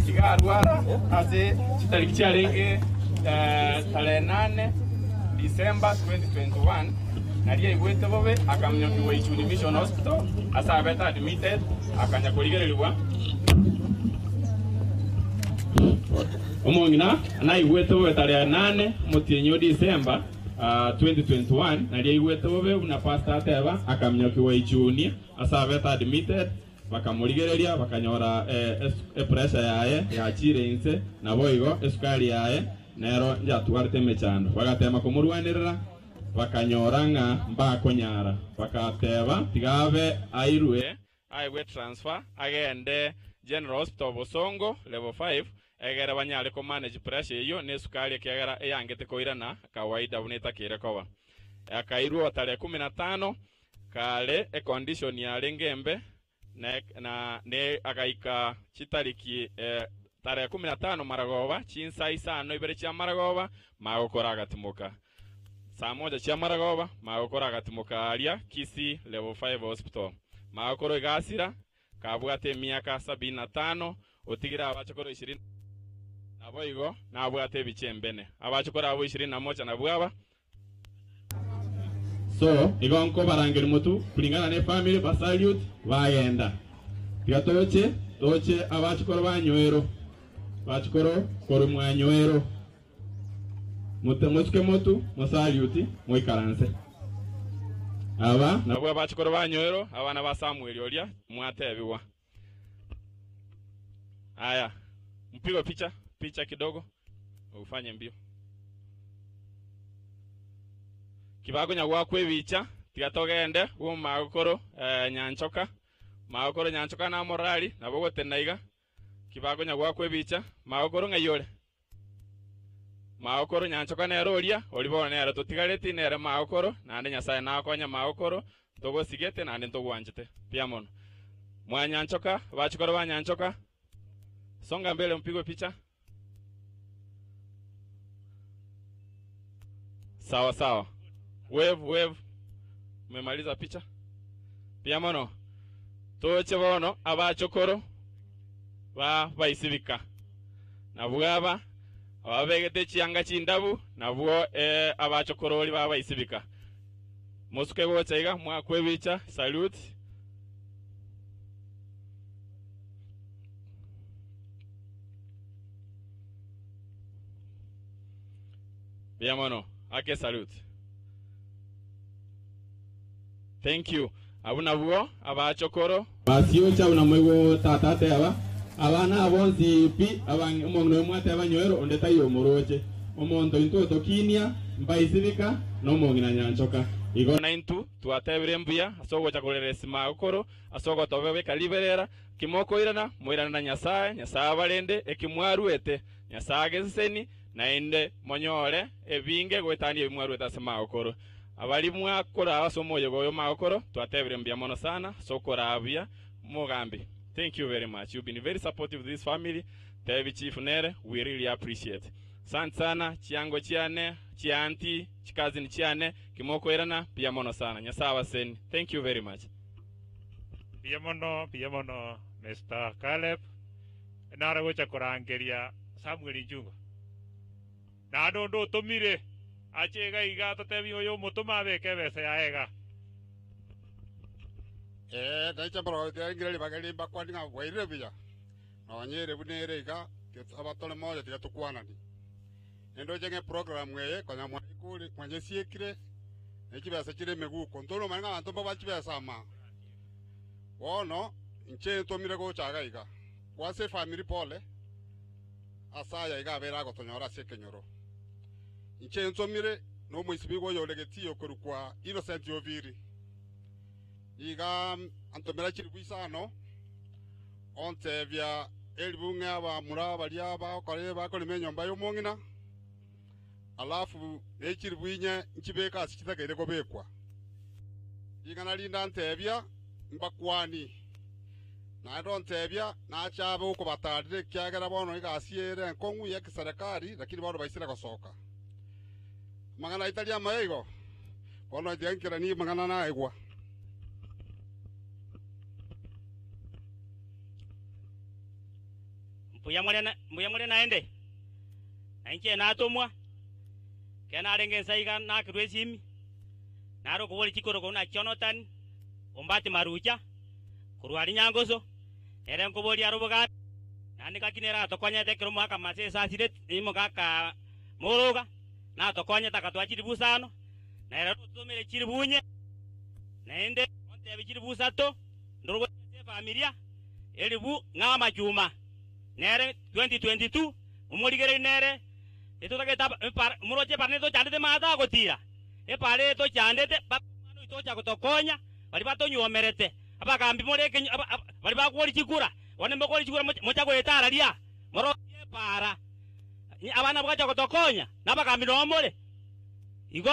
Iga arwara ase chitariki chiarenge tarehe nane December 2021, nario aigwete bobe akamnyokigwa Ichuni Mission Hospital ase abete admitted akanya korigererigwa. Omong'ina naigwete bobe tarehe nane omotienyi o December 2021, nario aigwete bobe buna pastor ateba akamnyokigwa Ichuni ase abete admitted. Bakamorigereria, bakanyora epressure yaye yachiire inse, naboigo esukari yaye nero yatwarete emechando. Bagateema komorwanerera, bakanyora ng'a mbakonyara. Bagateeba, Tiga abe airwe, aegwe transfer, agende General Hospital Bosongo level five, egere banyare komanage pressure eyio na esukari ekiagera eyangete koirana kawaida buna etakeire koba. Akairwa tarehe kumi na tano Kare econdition yarenge embe, na na ne agaika chitariki eh, tarehe kumi na tano maragoba, chinsa isano ibere chia maragoba, magokora agatimoka. Saa moja chia maragoba, magokora agatimoka aria Kisii Level 5 Hospital. Magokoro iga asira, kabwate emiaka sabini na tano, otigire abachokoro ishirini naboigo nabwate ebichie embene. Abachokoro abwo ishirini na moja nabwo aba, So igo nkobarangeria motu kulingana ne family ba salute bagenda. Tiga toche toche abachukoro ba Nyoero bachukoro korwa mwa Nyoero mote mosuke motu mo salute moikaranse. Aba nabwo abachukoro ba Nyoero abana ba Samueli oria mwatebigwa. Aya mpigwe picha picha kidogo ufanye mbio. Kibakonya goakwa ebicha, tiga togende bw'omagokoro eh, Nyanchoka. Magokoro Nyanchoka namorora aria, nabo ogotenena iga, ki bakonya goakwa ebicha, magokoro ng'ai ore? Magokoro Nyanchoka nere oria, oria bono nere totigareti, nere magokoro, naende Nyasae nagokonye magokoro, ntogosigete naende ntogwanchete. Mbuya mono. Mwanyanchoka, abachokoro ba Nyanchoka, songa mbele mpigwe picha. Sawa sawa. Wave wave. Umemaliza picha? Mbuya mono. Toche bono abachokoro ba baisibika. Nabwo aba ababegete chianga chindabu nabwo eh, abachokorori ba baisibika. Mosuke gocha iga mwakwe ebicha salute. Mbuya mono. Ake salute. Thank you. Abwo nabwo abachokoro. Basiocha buna moigwe tata ateba, Abana aba bonsi pi, abang omong'ina oyo mwateba nyoero, onde taiyo omoroche. Omonto intwe otokinia, mbaisibika, na omong'ina nyanchoka. Igo. Naintwe twatebire mbuya ase ogocha korera esimagokoro, ase ogotobeka riberera, ki mokoirana, moirane na Nyasae, Nyasae abarende eki mwaruete, Nyasae ageseseni, naende monyore ebinge goetania ebi mwaruete ase magokoro. Abaria mwakoraba ase omoyega oyo magokoro, twatebire mbuya mono sana ase okoraa buya mogambi. Thank you very much, you've been very supportive to this family, tebi chief nere, we really appreciate. Asante sana, chiango chiane, chiaunty, chicousin chiane, kimokoirana, mbuya mono sana. Nyasae abaseni. Thank you very much. Mbuya mono, mbuya mono Mister Caleb. Nare gocha korangeria Samuel Njungwa. Naende onde otomire ache iga iga atotebie oyo omotome abeke ebesa yaye iga. Ee, naiche mbororo tiga ribaga rimbakwanie ng'a bwairire buya, nonye ere buna ere iga, tiga abatore moyo tiga tokwanani. Nindoche ng'a eprogram eye konya mwaikure mwanyesiekire, ne chibesa chire emeguko, ntore omanye ng'a abanto mbabwate chibesa ama. Bono, inche ntomire gocha iga iga, kwansa efamiri pole, ase aya iga abeire agotonyora ase ekenyoro. Inche nsomire nomoisibigwa oyore getii okorokwa Innocent Oviri. Iga antomera chilifu isano, ontebia elifu ng'e abamura baria bagokora bakorema enyomba y'omong'ina, alafu ne chilifu inye nchibeke ase chitakeire kobekwa. Ring'ana rinde antebia, Mbakwani. Naende ontebia, Nache abe okobatarera, ekiagera bono egasi ere enkong'u y'ekeserekari, lakini bono baisire gosoka. Amang'ana ayio tari amaya igo? Bono tiga nkeranie amang'ana naigwa. Mbuya more na- mbuya more naende, na inche natomwa, ekero narenge inse iga nakerwa esimi, nare okoboria chikorokwa buna Jonathan Ombati Marucha, korwa aria Nyangoso, nere nkoboria are obogambi, naende ngaki nere atokonyete ekero omogaka Masese asireti, omogaka Moroga, natokonyete akatoa chilifu isano, na ere ototomire chilifu inye, naende ontebie chilifu isato, ndore gochia ase efamilia, elifu ng'a amachuma, nere 2022, omorigereria nere, etotagete aba epara moroche epara netochandete maate agotira, epara eye etochandete mpaka omwana oito ocha gotokonya, baria batonywomerete, abagambi more ekenyo aba aba baria bakoria chikura, bono mbokoria chikura mocha mocha goeta araria, morosie epara, abana bagacha gotokonya, na abagambi noo more. Igo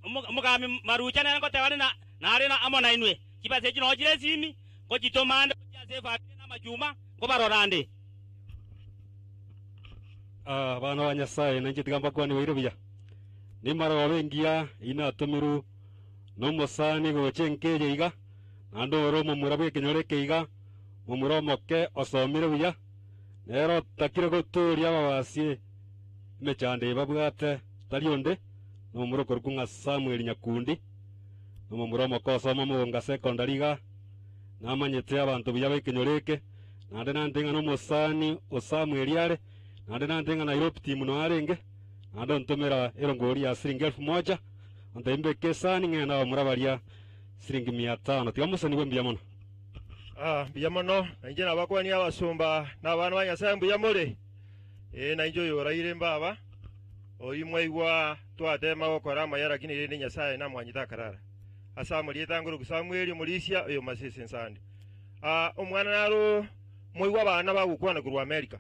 omo omogambi Marucha nere ngoteba ande na nare na amo nainwe, chibesa echi noo chire esimi, ngochitoma ande gochia ase efamiri na amachuma, nkobarora ande. Ah, abana ba Nyasae, nainche tiga mbakwane baire buya. Nimarogoba engiya eyio natomirwe nomosani gocha enka eye iga, naende ore omomura bw'ekenyoro eke iga, momura omoke osomire buya, nere otakire gotooria ababasie emechando eye babwate, tari onde, nomomura okorokwa ng'a Samuel Nyakundi, nomomura omoke osoma Mogonga Secondary iga, namanyete abanto buya b'ekenyoro eke, naende nante ng'a nomosani o Samuel are, naende nante ng'a Nairobi team noyo arenge, naende ontomera erongori ya siringi elfu moja, ontebia mbeke esani ng'ende abamura baria siringi mia tano. Tiga mosanigwe mbuya mono. Ah, mbuya mono, na inche nabakwanie abasomba na abana ba Nyasae mbuya more. Ee, na inche oyoraire mbaba, oyio mwaigwa twatema gokora amaya lakini rende Nyasae namwanyete akarara. Ase amarieta angoroku Samueli omorisia oyo masese nsande. Ah, omwana naro moigwa abana bagokwana korwa America.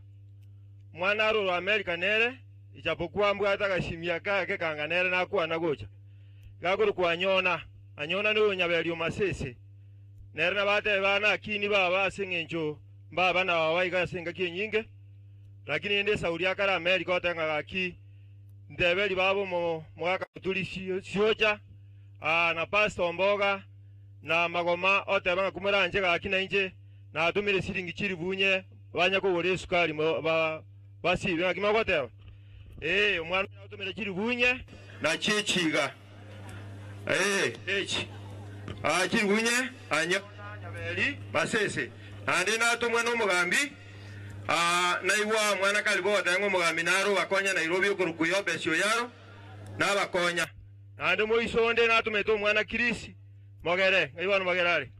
Omwana naro orwa America nere, ijapokuwa mbwate agasimia kake kanga nere nakwana gocha. Gakorokwa Anyona, Anyona noyo Nyaberio Masese. Nere nabatebe bana akini baba ase eng'encho mbaba na baba iga ase engaki enyinge, lakini rende esauri akare America oteba ng'a gaki nteberi baba omo mogaka moturi siocha aa na pastor omboga na magoma oteba ng'a komoranche gaki nainche natomire siringi chilifu inye banya kogora esukari mo ba basibe ng'aki mogoteba ee omwana oyo nagotomera chilifu inye na chichiga ee echi aa chilifu inye anya Nyaberi Masese naende natomwa nomogambi aa naigwa mwana karibu ogoteba ng'a omogambi naro obakonya Nairobi okorokwa Yobesi Oyaro nabakonya. Naende moiso onde natomete omwana Kirisi mogere, ng'ai bono mogere are?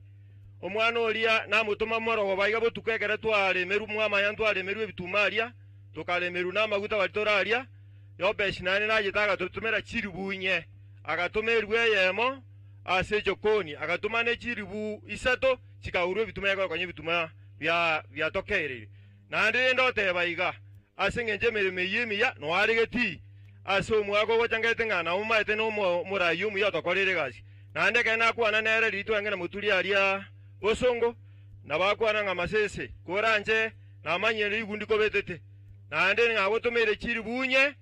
Omwana oria namotoma morogoba iga botuko ekero twaremerwe mwamanya ntwaremerwe ebituma aria, tokaremerwa namaguta baria toraria. Yobesi naende nachete agatotomera chilifu inye, agatoma elifu eyemo ase echokoni, agatoma ne chilifu isato chikagorwa ebituma egokonya ebituma biatokereire. Naende rende oteba iga, Ase engencho y'emeremo eyio emiya noaregeti ase omwaka ogocha ngete ng'a namomaete nomoraai omuya otokoreire egasi. Naende ekero nakwana nere riria twarenge na moturi aria bosongo, nabo akwana ng'a masese, koranche namanyire rigundi kobetete, naende nagotomeire chiribu inye,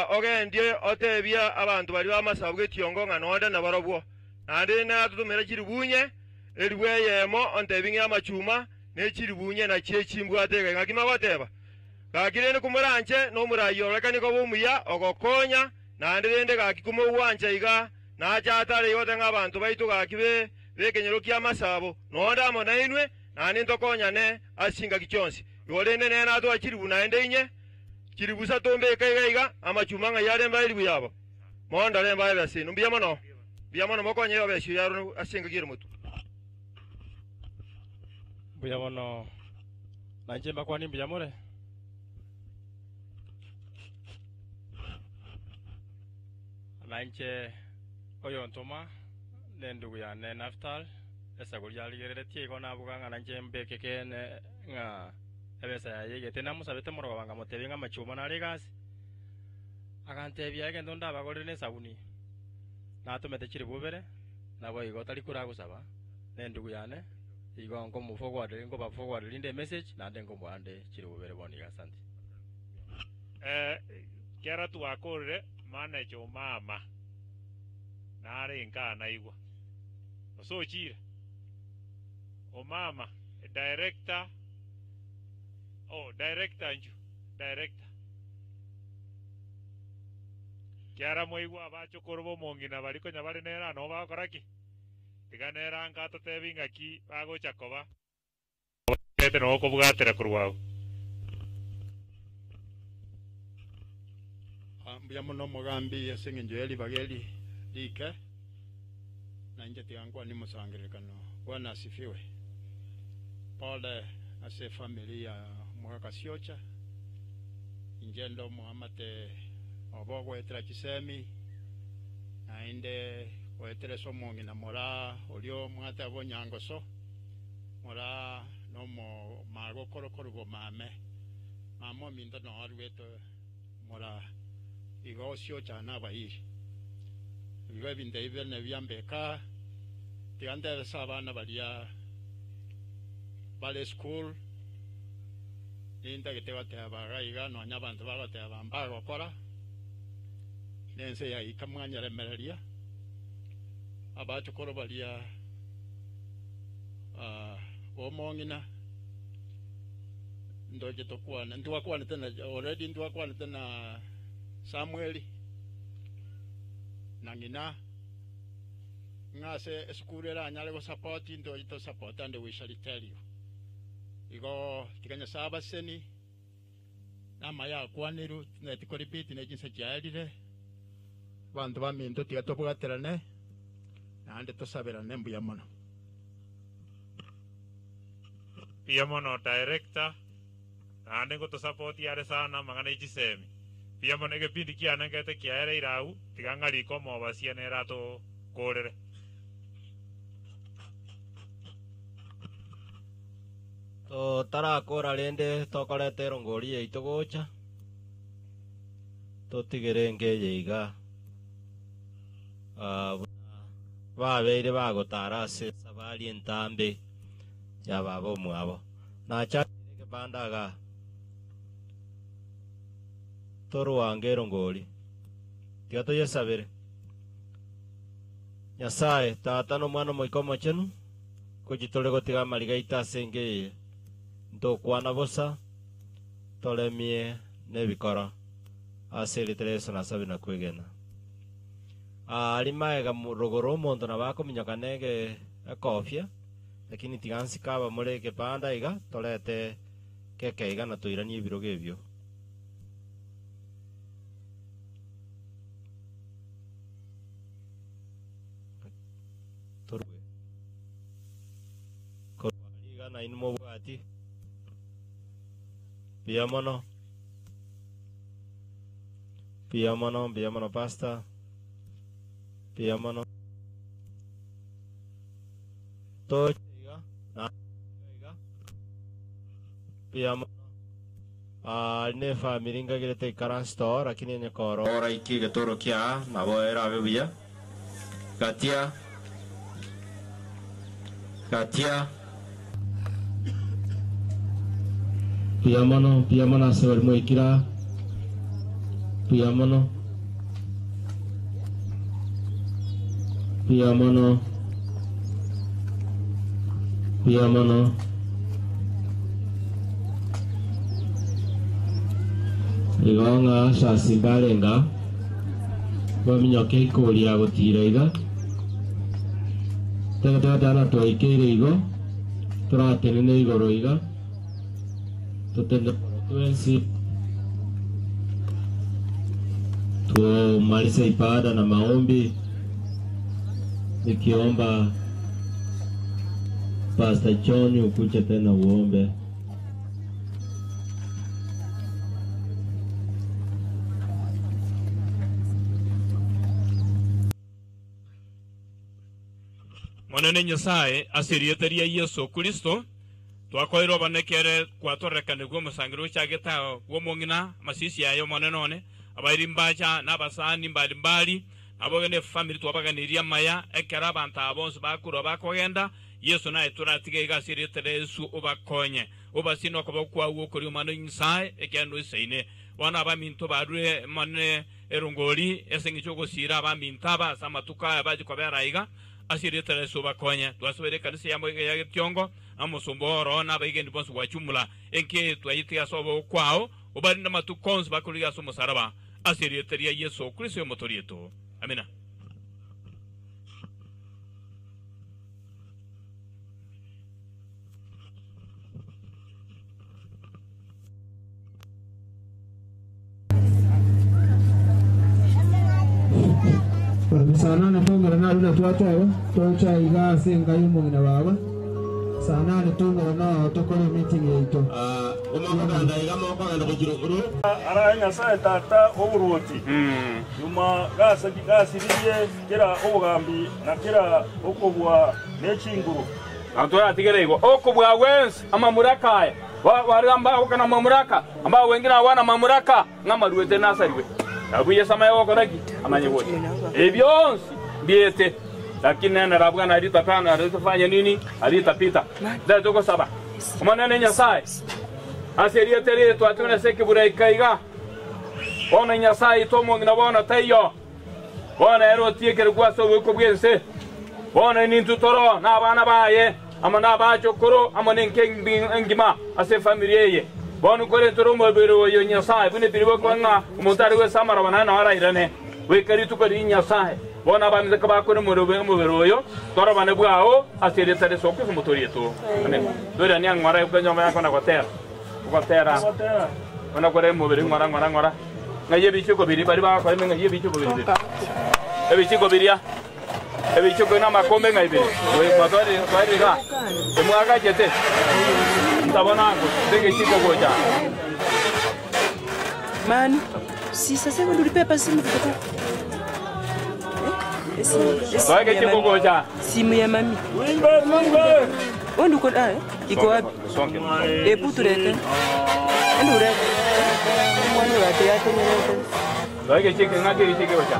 ogendie otebie abanto baria b'amasabu getiongo ng'a nonde nabarobwo. Naende natotomera chiribu inye, eribu eyemo ontebie ng'a amachuma, ne chiribu inye nachio echimbwate iga. Ng'aki mogoteba? Gaki rende komoranche nomoraai ororekanie koba omuya, ogokonya, naende rende gaki komogwancha iga, nache atare igo goteba ng'a abanto baito gaki b'ekenyoro ki'amasabo, nonde amo nainwe, naende ntokonyane ase chingaki chionsi. Igo rende nere natoa chiribu naende inye, Chiribu isato mbeke iga iga, amachuma ng'ai are mbae eribu yabo? Mondore mbae ase inwe. Mbuya mono, mbuya mono mokonye Yobesi oyo Aroni ase engaki ere motwe. Mbuya mono, na inche mbakwanie mbuya more. Na inche oyontoma nendugu yane Naftal, esaku riarigereretie igo nabuga ng'a nainche mbeke ekeene ng'a Ebesa yaye egete namosabete morogoba nkamotebia ng'a amachuma nare egasi. Agantebia egento ndabagorere nesabuni. Natomete chilifu ibere, naboigo tari kura agosaba, nendugu yane, igo nkomoforward nkobaforward rinde emessage naende nkomoa ande chilifu ibere bono iga asante. Eh, kera twakorire manager omama nare inka naigwa. Gose ochire? Omama, director. Oh, director inchuo, director. Kiara mwaigwa abachokoro b'omong'ina baria konya bare nere aa nabo bagokora ki? Tiga nere anka atotebi ng'aki bagocha koba. Obagete na okobwatera korwa agwo. Ah, mbuya mono omogambi ase eng'encho ye ribaga eri rike, na inche tiga nkwanie omosangererekano. Bwana asifiwe. Pole ase efamiri ya omogaka Siocha, inche nde omoamate obo ogoetera chisemi, naende goetera ase omong'ina moraa oria omwate abwo Nyangoso, moraa nomo magokoro korwa bomame, mama ominto noo aruete Mora igo osiocha nabairi. Igo ebinto ebi bire nebiambeka, tiga ntebe ase abana baria bare esukuru, nintagete goteba iga iga nonya abanto bagoteba mbagokora, nense yaika mwanyeremereria, abachokoro baria bomong'ina. Ntoche tokwane, ntwakwanete na already ntwakwanete na Samueli na ng'ina ng'a ase esukuru eranyare gosupport ntoche to support and we shall tell you. Igo tiga Nyasaye abaseni na amaya akwanirwe tinaeti ko repeat ne chinsa chiaerire abanto baminto tiga tobwaterane naende tosaberane mbuya mono. Mbuya mono director naende ngotosapotia are sana amang'ana e chisemi. Mbuya mono egepindi kiane nkete kiaereire agwo tiga ng'arike omobasia nere atokorere. Totarakora rende tokoreta erongori yaito gocha totigere nkeye iga ah, buna babeire bagotara ase esabari entambe ya baba omwabo. Nachakire ekebanda iga torwange erongori tiga toyesabere. Nyasaye, Tata na Omwana Omoika Omochenu, gochi tore gotiga amariga aito ase enka eye, ntokwana bosa, toremie nebikoro, ase erieta ria Yeso nasabe na kwegena. Aria magega rogoro omonto nabo akominyoka nege ekofia, lakini tiga nsike abamore ekebanda iga, torete keke iga na toiranie ebirogo ebio. Torue korwa aria iga nainwe mobwati mbuya mono, mbuya mono, mbuya mono pastor, mbuya mono. Toche iga na iga mbuya mono. Aria ne efamiri ngagirete ikaranse oo, lakini onye koro oraikie egetoro kiaa nabo erabe buya. Gatia, gatia. Mbuya mono, mbuya mono ase baria mwaikire aa. Mbuya mono. Mbuya mono. Mbuya mono. Igo ng'a ase mbarenga baminyoke ikoria gotira iga tebe twaikeire igo toratenene igoro iga totenene twensi tumalize ibada na maombi nikiomba Pastor John ukuje tena uombe. Monene Nyasae, ase erieta ria Yeso Kristo, twakoeire obonene kere kwatorekanigwe omosangererio ochagete aa bw'omong'ina, amasisi aye Omonene one, abairi mbacha, na abasani mbali mbali, nabo ne efamiri twabaganeirie amaya, ekero abanto aba bonsi bakorwa bakogenda, Yeso naye toratige iga ase erieta ria Yeso obakonye, obasine okoboko kwao gw'okoria Omwana o Nyasae, ekiagera noisaine. Bono abaminto barure Omonene erongori ase engencho y'ogosiira abaminto aba ase amatuko aya bache kobera aiga, ase erieta ria Yeso obakonye. Twasoeire ekanisa ya ya Getiongo, na omosomba oo Roho na abaigeni bonsi gwachumura. Enki eye twayetiga ase oboko kwao, obarinde amatuko onsi bakorigia ase omosaraba, ase erieta ria Yeso Kristo omotoria oito. Amina. Saa nane tong'ana naria na twateba tocha iga ase enka y'omong'ina baba saa nane tong'ana nao tokore emeeting yaito. Arae Nyasae Tata oboruoti, nyuma gasiririe kera obogambi na kera okobua ne chinguru. Na toratigere igo okobua gwensi amamuraka aya, baria mbagokana amamuraka, ambao wengine hawana mamuraka, ng'a amaruete nasarigwe. Nabwo Yeso amanye gokora ki? Amanye gocha. Ebi bionsi mbiete, lakini nene rabwana alitapana alitafanya nini? Alitapita. Tari togosaba. Omonene Nyasae, ase erieta eria twatumire ase ekebura eke iga, bono Nyasae oito omong'ina bono taiyo, Bono ere otiekire ase oboiko bw'ense. Bono nintwe toro nabana baye, amo nabachokoro, amo nenka engima ase efamiri eye. Bono nkorentore omobere oyo Nyasae, buna ebiribwa bikoba ng'a omonto are gwesa amaroba naende nao arairane goika rituko riria Nyasae. Bono abaminto kabakore omobere oyo, torobane bwao ase erieta ria Yeso Kristo Omotoori oito. Amen. Toiranie ang'ora enyomba yako na gotera, ogotera, buna kore omobere ng'ora ng'ora ng'ora. Ng'ai ebichiko biria baria bagakora ime ng'ai ebichiko biria bire? Ebichiko biria, ebichiko na amakombe ng'ai bire? Mwatwarire iga, emwagachete ntabona ango egechiko gocha. Mani, si sasa hivi ndio ulipepa simu kutoka. Eh? Simu Toa ya egechiko mami. gocha. Simu ya mami. Wimbe, wimbe. Wewe ndio uko nayo? Iko wapi? Ebu tulete. Enda urete. Mwana urate yate nyerete. Loige cheke ngake cheke wacha.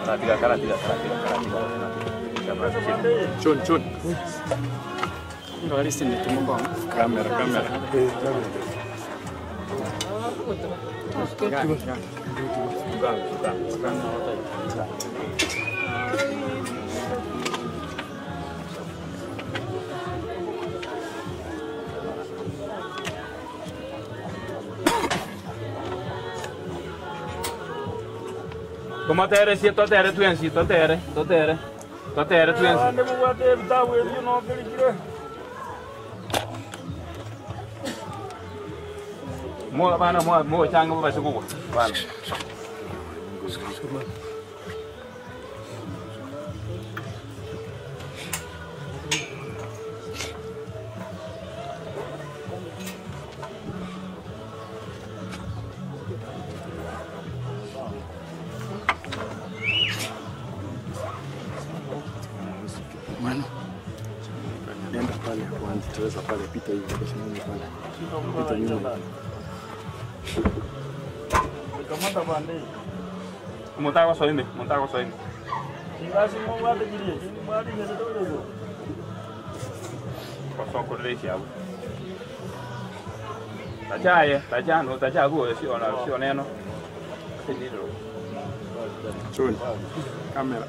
Karatika karatika karatika karatika. Chon chon. Kamera kamera. Tomatere si totere twensi totere totere totere twensi. Abande mubwate ebitabu ebyo nokirikire. Mo bana mo mo changa mo basikuwa. Bana. Mano, nenda pale kwanza, tuweza pale, pita hivi, simama pale, pita nyuma. Kamata bande. Mutako soime, mutako soime. Ingasi mubwate kirie, mwali nyese tolego. Kosokorere abo. Tachaye, tachano, tachago sio na sio neno. Siniro. Chon, kamera.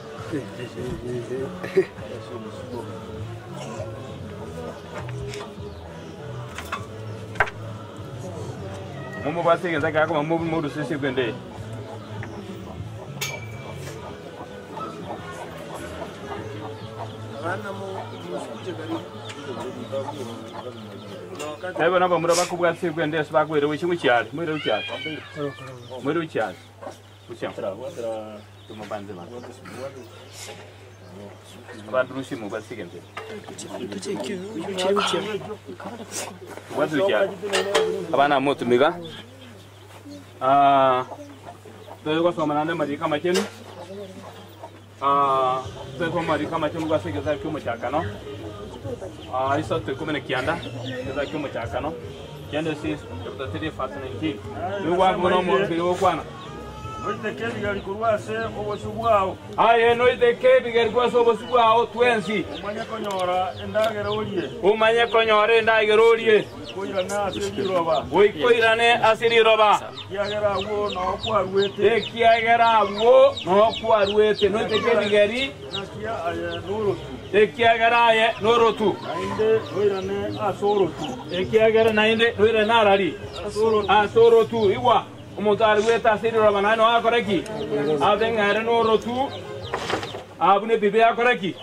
Mumu basi ngenza kako mumu mudu sisi kwende. Ebo nabo mura bakubwa si kwende sibakwere wichi chiali, mwire uchiali. Mwire uchiali. Uchiali. Tumubanze ba. Abantu rusimu basigenze. Watu uchiali. Abana motumiga. Ah, toyo kwa nande marika machenu. Ah, toyo kwa marika machenu kwa sigeza kyumo chakano. Ah, isa tukumene kianda, geza kyumo chakano. Genesis chapter 3 verse 19. Niwa ngono mo biro kwana. Noiteke ebigari korwa ase obosu bwao. Aye noiteke ebigari korwa ase obosu bwao twensi. Omanye konyora endagera orie. Omanye konyora endagera orie. Oikoirane ase riroba. Oikoirane ase riroba. Ekiagera abwo noo kwarwete. Ekiagera abwo noo kwarwete. Noiteke ebigari. Nakia aye norotu. Ekiagera aye norotu. Naende noirane ase orotu. Ekiagera naende noirane arari. Ase orotu. Igwa. Omuntu arwete ase riroba naye no akora ki? Ate ng'ere norotu abune bibe akora ki?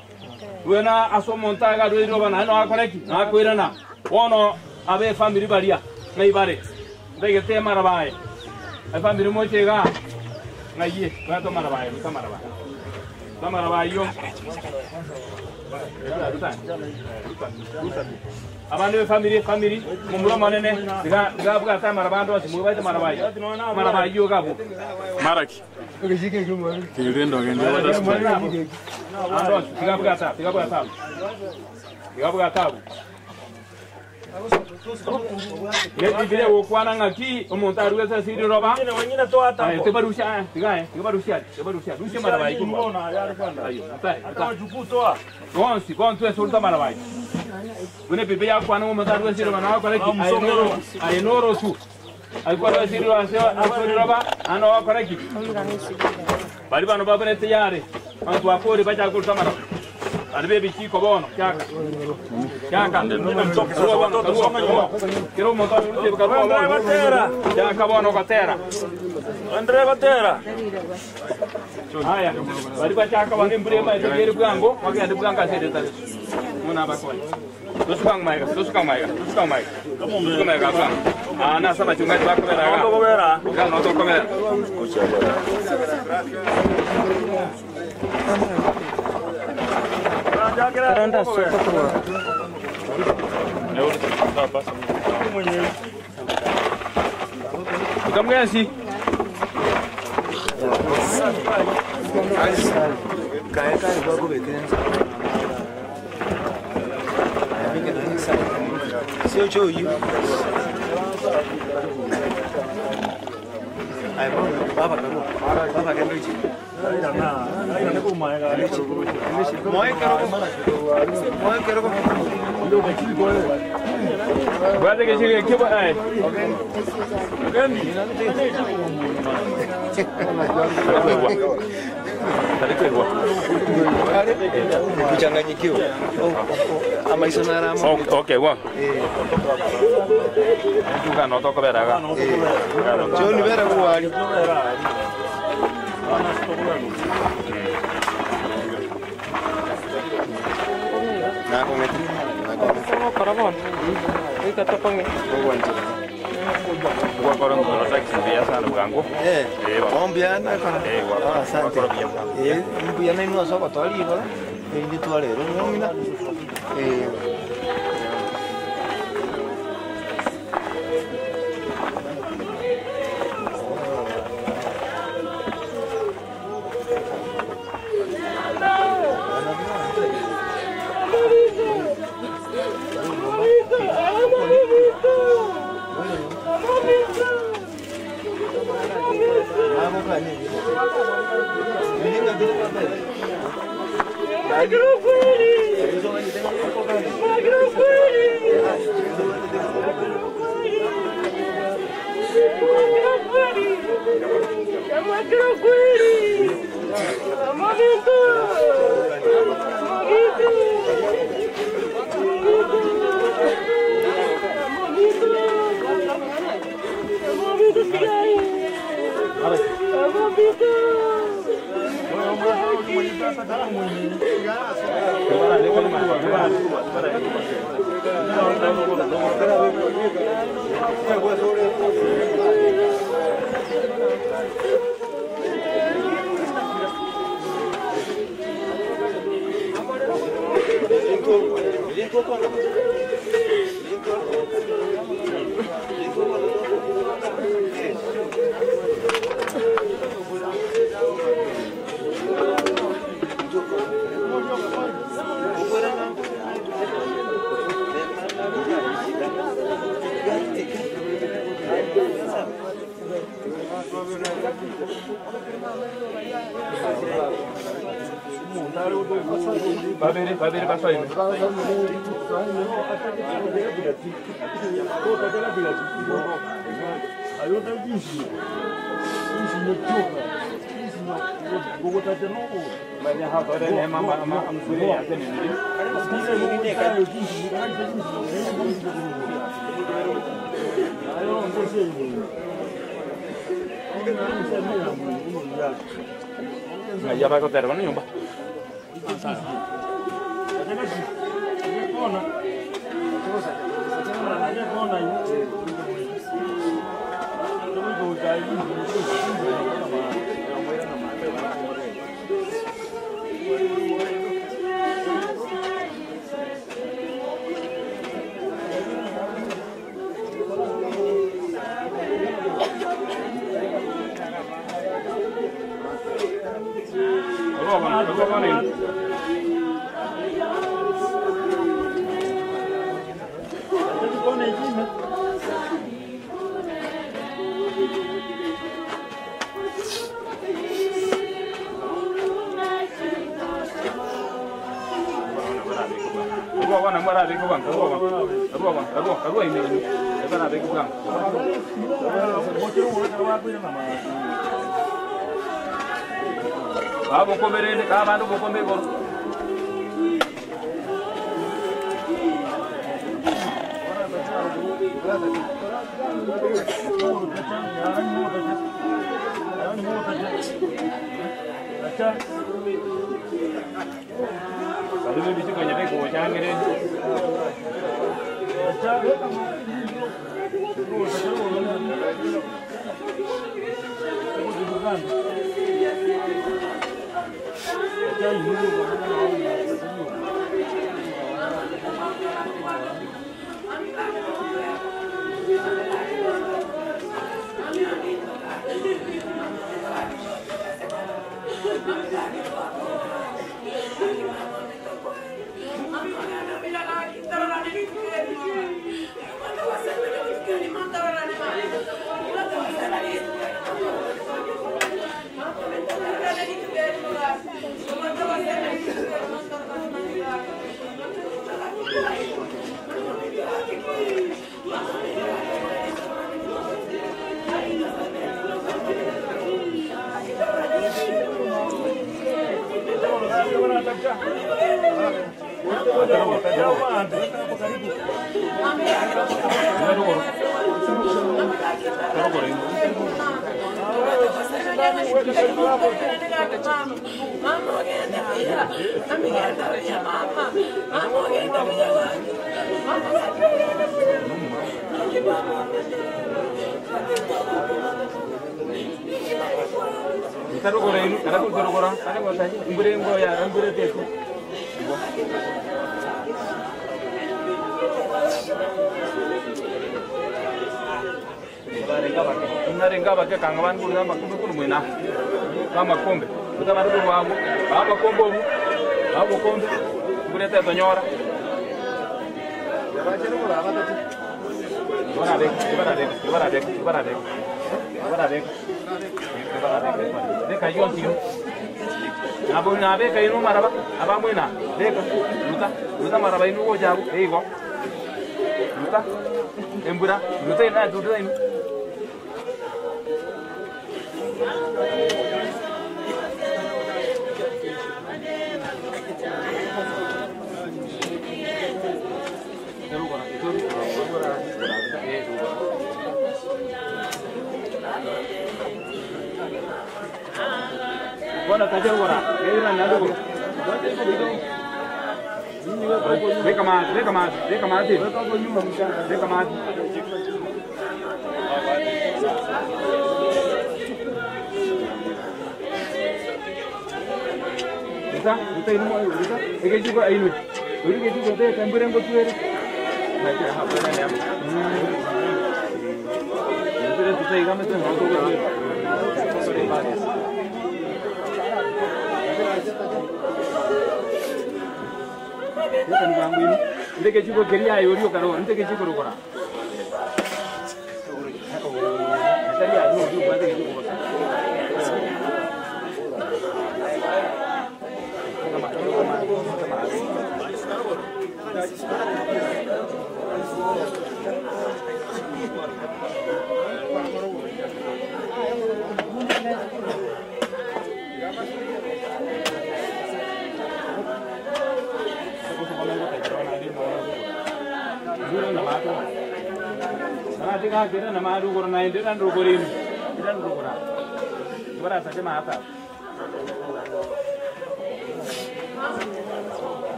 Wena ase omonto agarwe riroba naye no akora ki? Nakoirana. Bono abe family baria ng'aibare. Ndegete marabaye. Efamily moche iga ng'aiye bwato marabaye ruta marabaye. Ruta marabaye yo. Abandu be family family mumuro manene diga diga bwata marabandu ase mubate marabaye. Marabaye yo gabo. Maraki. Kirendo gende Ando diga bwata diga bwata. Diga bwata. Ye biblia wokwana ngaki omuntu arwesa siri roba. Aye te barusha diga eh diga barusha diga barusha rusha marabaye ko. Ayo mutai. Gonsi gontu esulta marabaye. Wene bibi yakwana omuntu arwesa siri roba na akora ki aye noro tu. Alikuwa siri roba ase roba ano akora ki. Bari bano babone tayari. Bantu akori bacha kulta marabaye. Alibe bichiko bono kyaka. Kyaka. Kero moto urute karuwa bono. Kyaka bono katera. Andre batera. Haya. Bari bachaka bane mbure ma tegere bwango, magende bwango asere tare. Muna bakoi. Tosuka maiga, tosuka maiga, tosuka maiga. Tosuka maiga bwango. Ah, na saba chunga bakobera. Bakobera. Ga no tokobera. Karanda soko kwa. Ukamgensi. Bwate gechiko ekio eh. Tari koigwa. Kuchanganyikiwa. Amaiso naramo. Okay, wa. Tugano tokoberaga. John bera gwari. Gokora bono goika tokong'e Gwakora ngoro taxi buya sana bwangu. Eh. Eh, wa. Ombiana kora. Eh, gwakora. Asante. Gwakora buya. Eh, mbuya nainwe ase ogotoa rigoro erinde twarera omong'ina. Eh. Babere, babere basoime. Ya va a contar, bueno, nyumba. Babokomerere kabandu bokombe igoro. Bari bisi kwenye beko changere.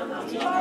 Mama,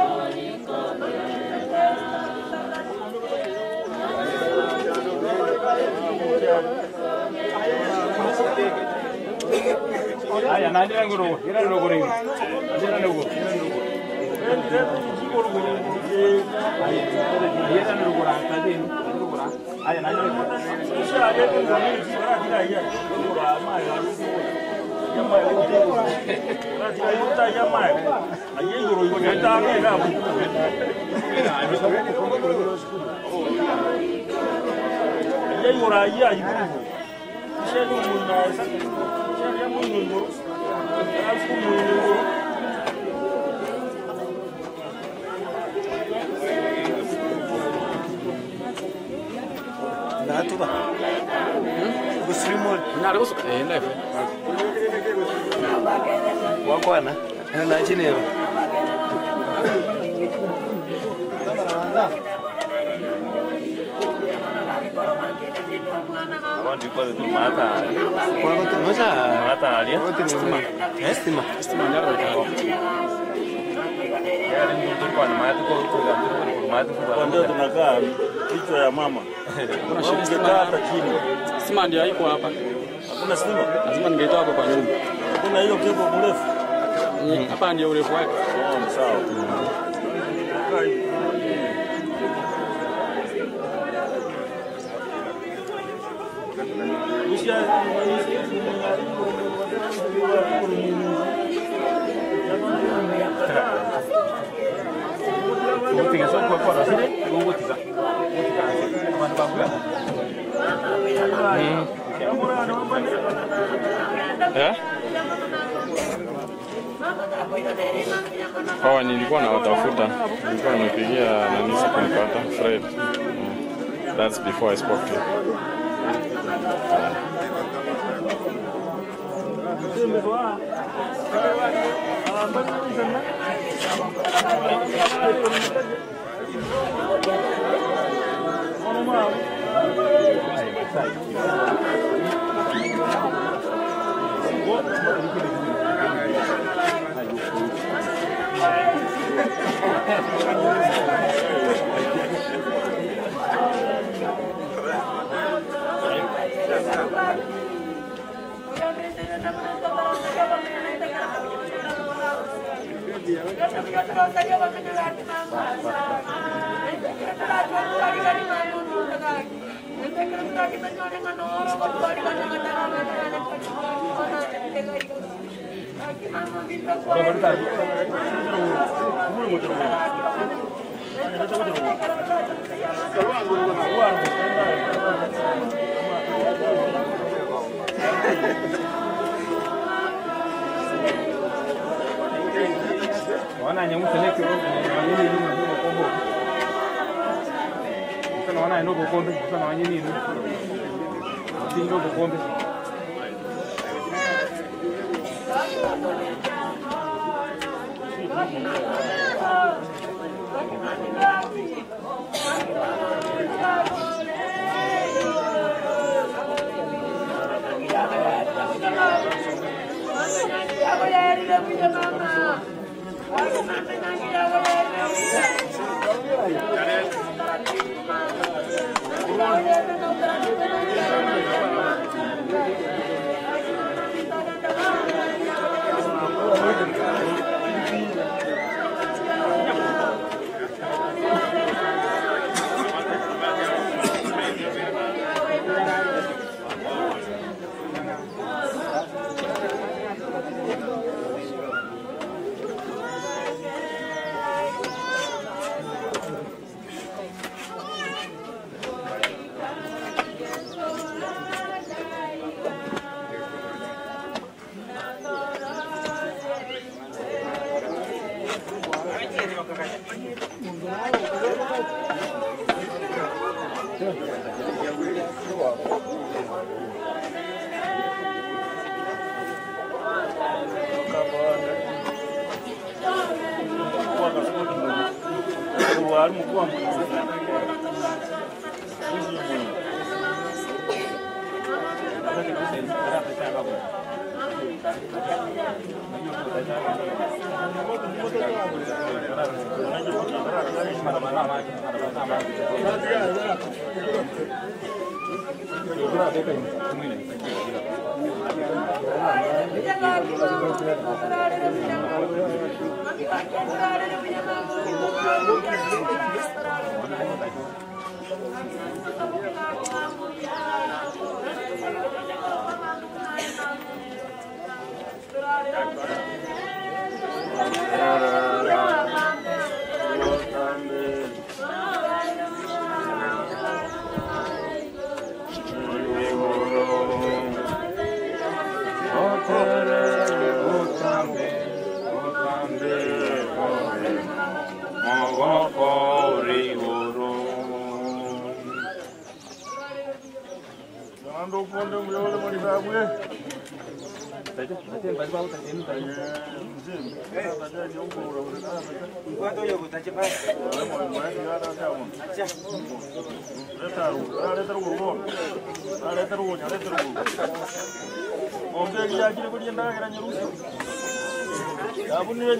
Natuba. Gusrimon. Wakwana. Na chinero. Ndio tunakaa kichwa ya mama. Ungekaa hata chini. Stima ndio haiko hapa. Hakuna stima? Lazima ningeitoa hapo kwa nyumba. Hakuna hiyo kebo mrefu. Hapa ndio urefu wake. Oh, sawa. Eh? Oh, nilikuwa nawatafuta, nilikuwa nimepigia nani sikumpata Fred. That's before I spoke to you.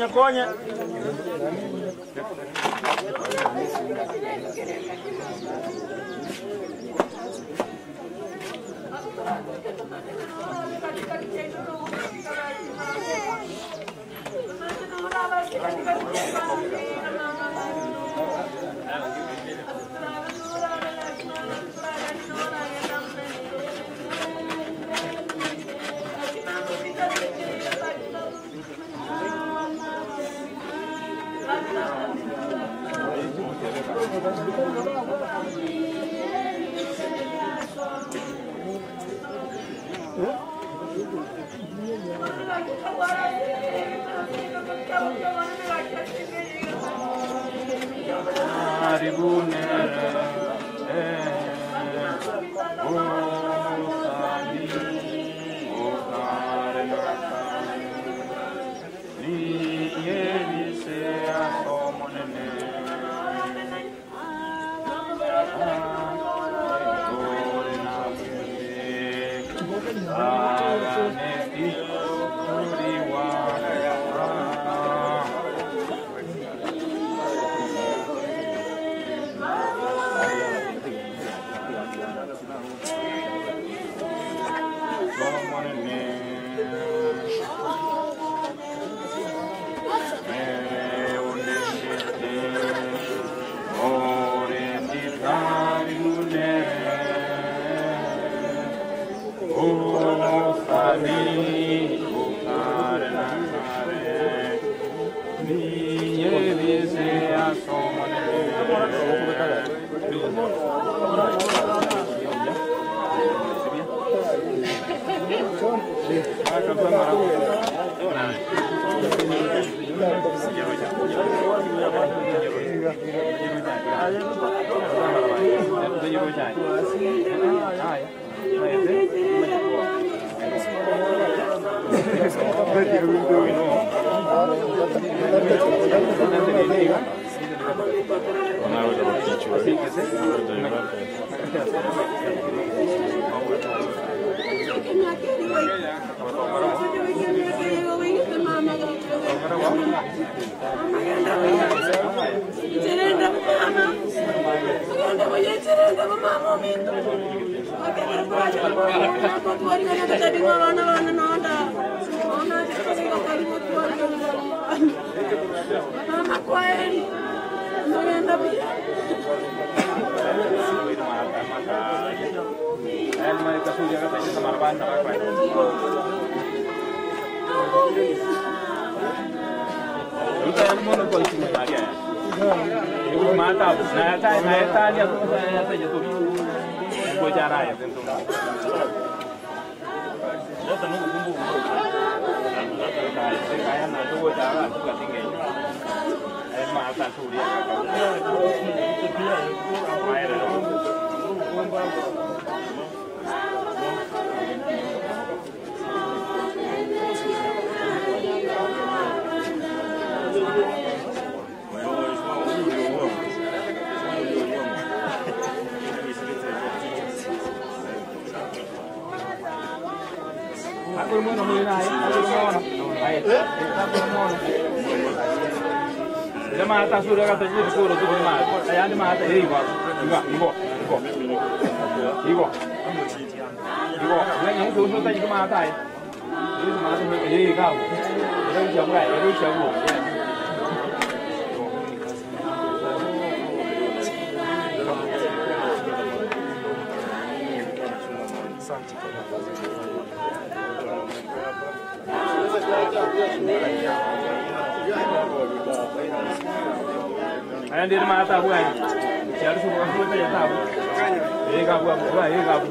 Nyakonye. Igo. Igo. Nyamusa uso tayi kama atai. Igo ma atai. Eh gabu. Ero jabu ai, ero jabu. Aya ndiri ma tabu ai. Chiaru su ko ko ya tabu. Eh gabu abu, eh gabu.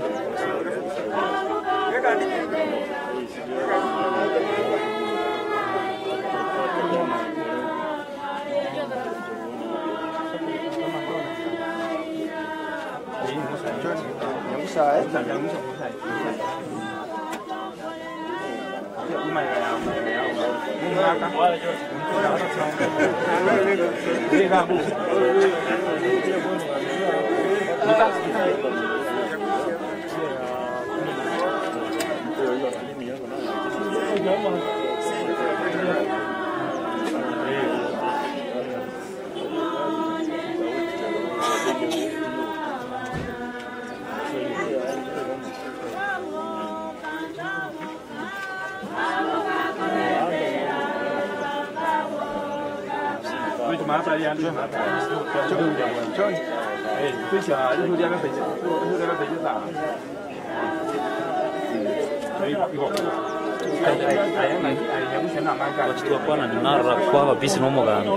Twakwana narora kwaba busy n'omuganda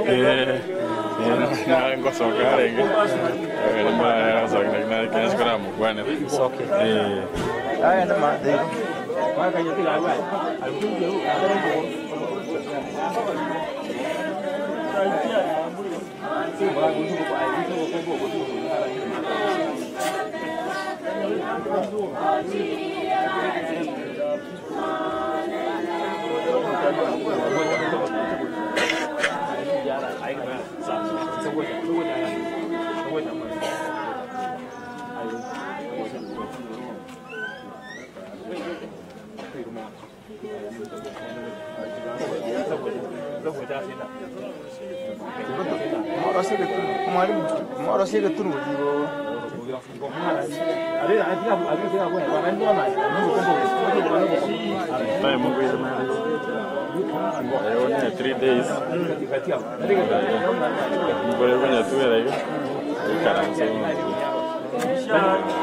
ngocoka rĩngĩ nĩmaracoka mukwane Moro sigue tú, digo. Only 3 days. Mbore kwenye tuwera igo. Ikaranse.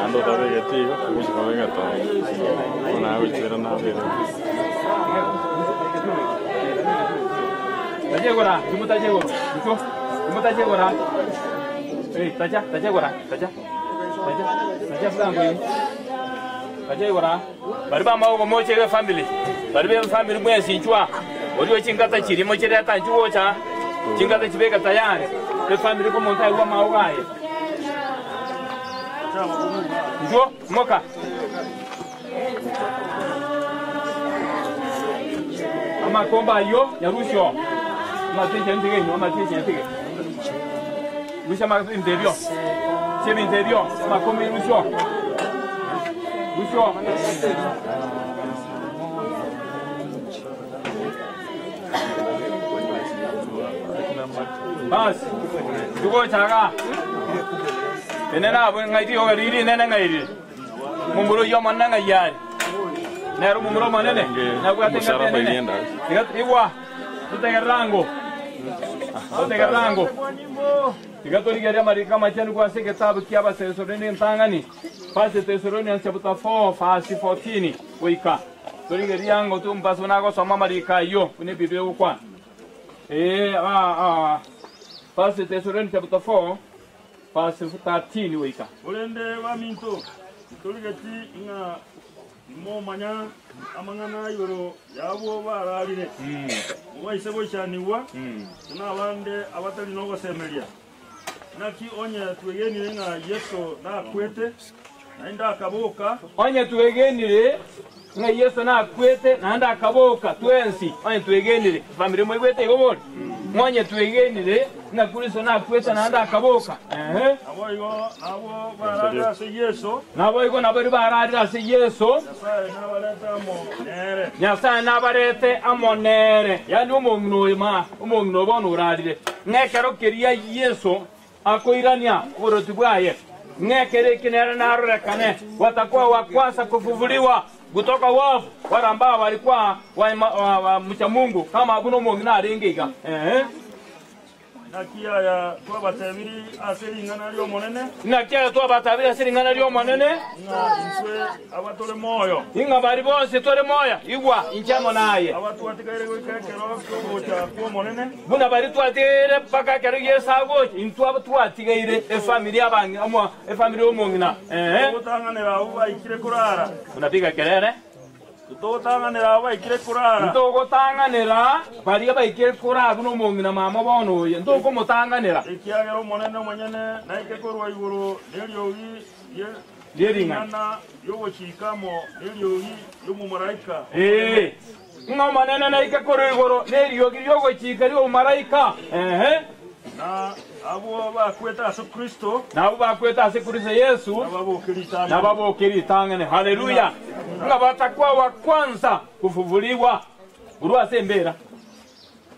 Ando tabe getigo, kushika venga to. Una wichira na bira. Tajegora, jumu tajegora. Jumu, jumu tajegora. Eh, taja, tajegora, taja. Taja, taja fulango yi. Tajegora. Bari ba mawo mo chege family. Bari be family mwe sinchwa. Ori chingata chirimo chireta nchuo cha. Chingata chibeka tayari. Be family ko monta wa mawo gaye. Njuo, moka. Amakomba yo yarusho. Amateche ntige no amateche ntige. Rusha ma ndebyo. Chemi ndebyo, makombe rusho. Rusho. Bas. Tuko chaga. Nene na abu ngai ti hoga riri nene ngai ri. Mumburo yo manna ngai yari. Nero mumburo manene. Na kwa tenga Musara nene. bailienda. Tiga igwa. Tutega rango. Tutega rango. Tiga torigeria marika machenu kwa se kitabu kia Abathesalonike ntang'ani. First Thessalonians chapter 4 verse 14. Wika. Torigeria ngo tu mpaso nagosoma marika iyo une Biblia gukwana. Eh ah ah. First Thessalonians chapter 4 verse 13 wika. Olende baminto toligeti ng'a momanya amang'ana igoro yabo bararire obaise boisanigwa n'abande abatari nogosemeria naki onye twegenire ng'a Yesu nakwete naende akaboka Onye twegenire ng'a Yesu nakwete naende akaboka twensi onye twegenire family mwigwete igo bori ng'onye twegenire ng'a Kristo nakwete naende akaboka ehe abo igo nabo bararire ase Yesu nabo igo nabo ri bararire ase Yesu Nyasaye nabarete amo nere Nyasaye nabarete amo nere yaani omong'ina oyo ma omong'ina oyo bono orarire ng'ekero keria Yesu akoirania oboroti bwaye Ng'ekere eki nere narorekane, watakuwa wa kwanza kufufuliwa kutoka wafu, wale ambao walikuwa wa mcha Mungu kama buna omong'ina arenge iga. Ehe. Naki aya twabatebiri ase ring'ana ri'Omonene. Naki aya twabatabire ase ring'ana ri'Omonene. Ng'a intwe abatore moyo. Ing'a baria bonsi tore moyo, igwa, inche amo naye. Abatwatigaire goika ekero ki'ogocha kw'Omonene. Buna baria twatigaire mpaka ekero Yeso agocha, intwe aba twatigaire, efamiri y'abang'ina, omo, efamiri y'omong'ina. Ehe. Togotang'anera abwo baikire korara. Unapiga kelele. Togotang'anera abwo baikire korara. Ntogotang'anera baria baikire korara buna omong'ina mama bono oyo, ntokomotang'anera. Ekiagera Omonene omonyene naike korwa igoro neriogi rie ring'ana ri'ogochika amo neriogi ri'omomalaika Ee, ng'a Omonene naike korwa igoro neriogi ri'ogochika ri'omomalaika. Ehe. Na abwo bakwete ase Kristo. Na abwo bakwete ase Kristo Yesu. Nababoke ritang'ani. Haleluya! Ng'a batakuwa wa kwanza kufufuliwa korwa ase embera.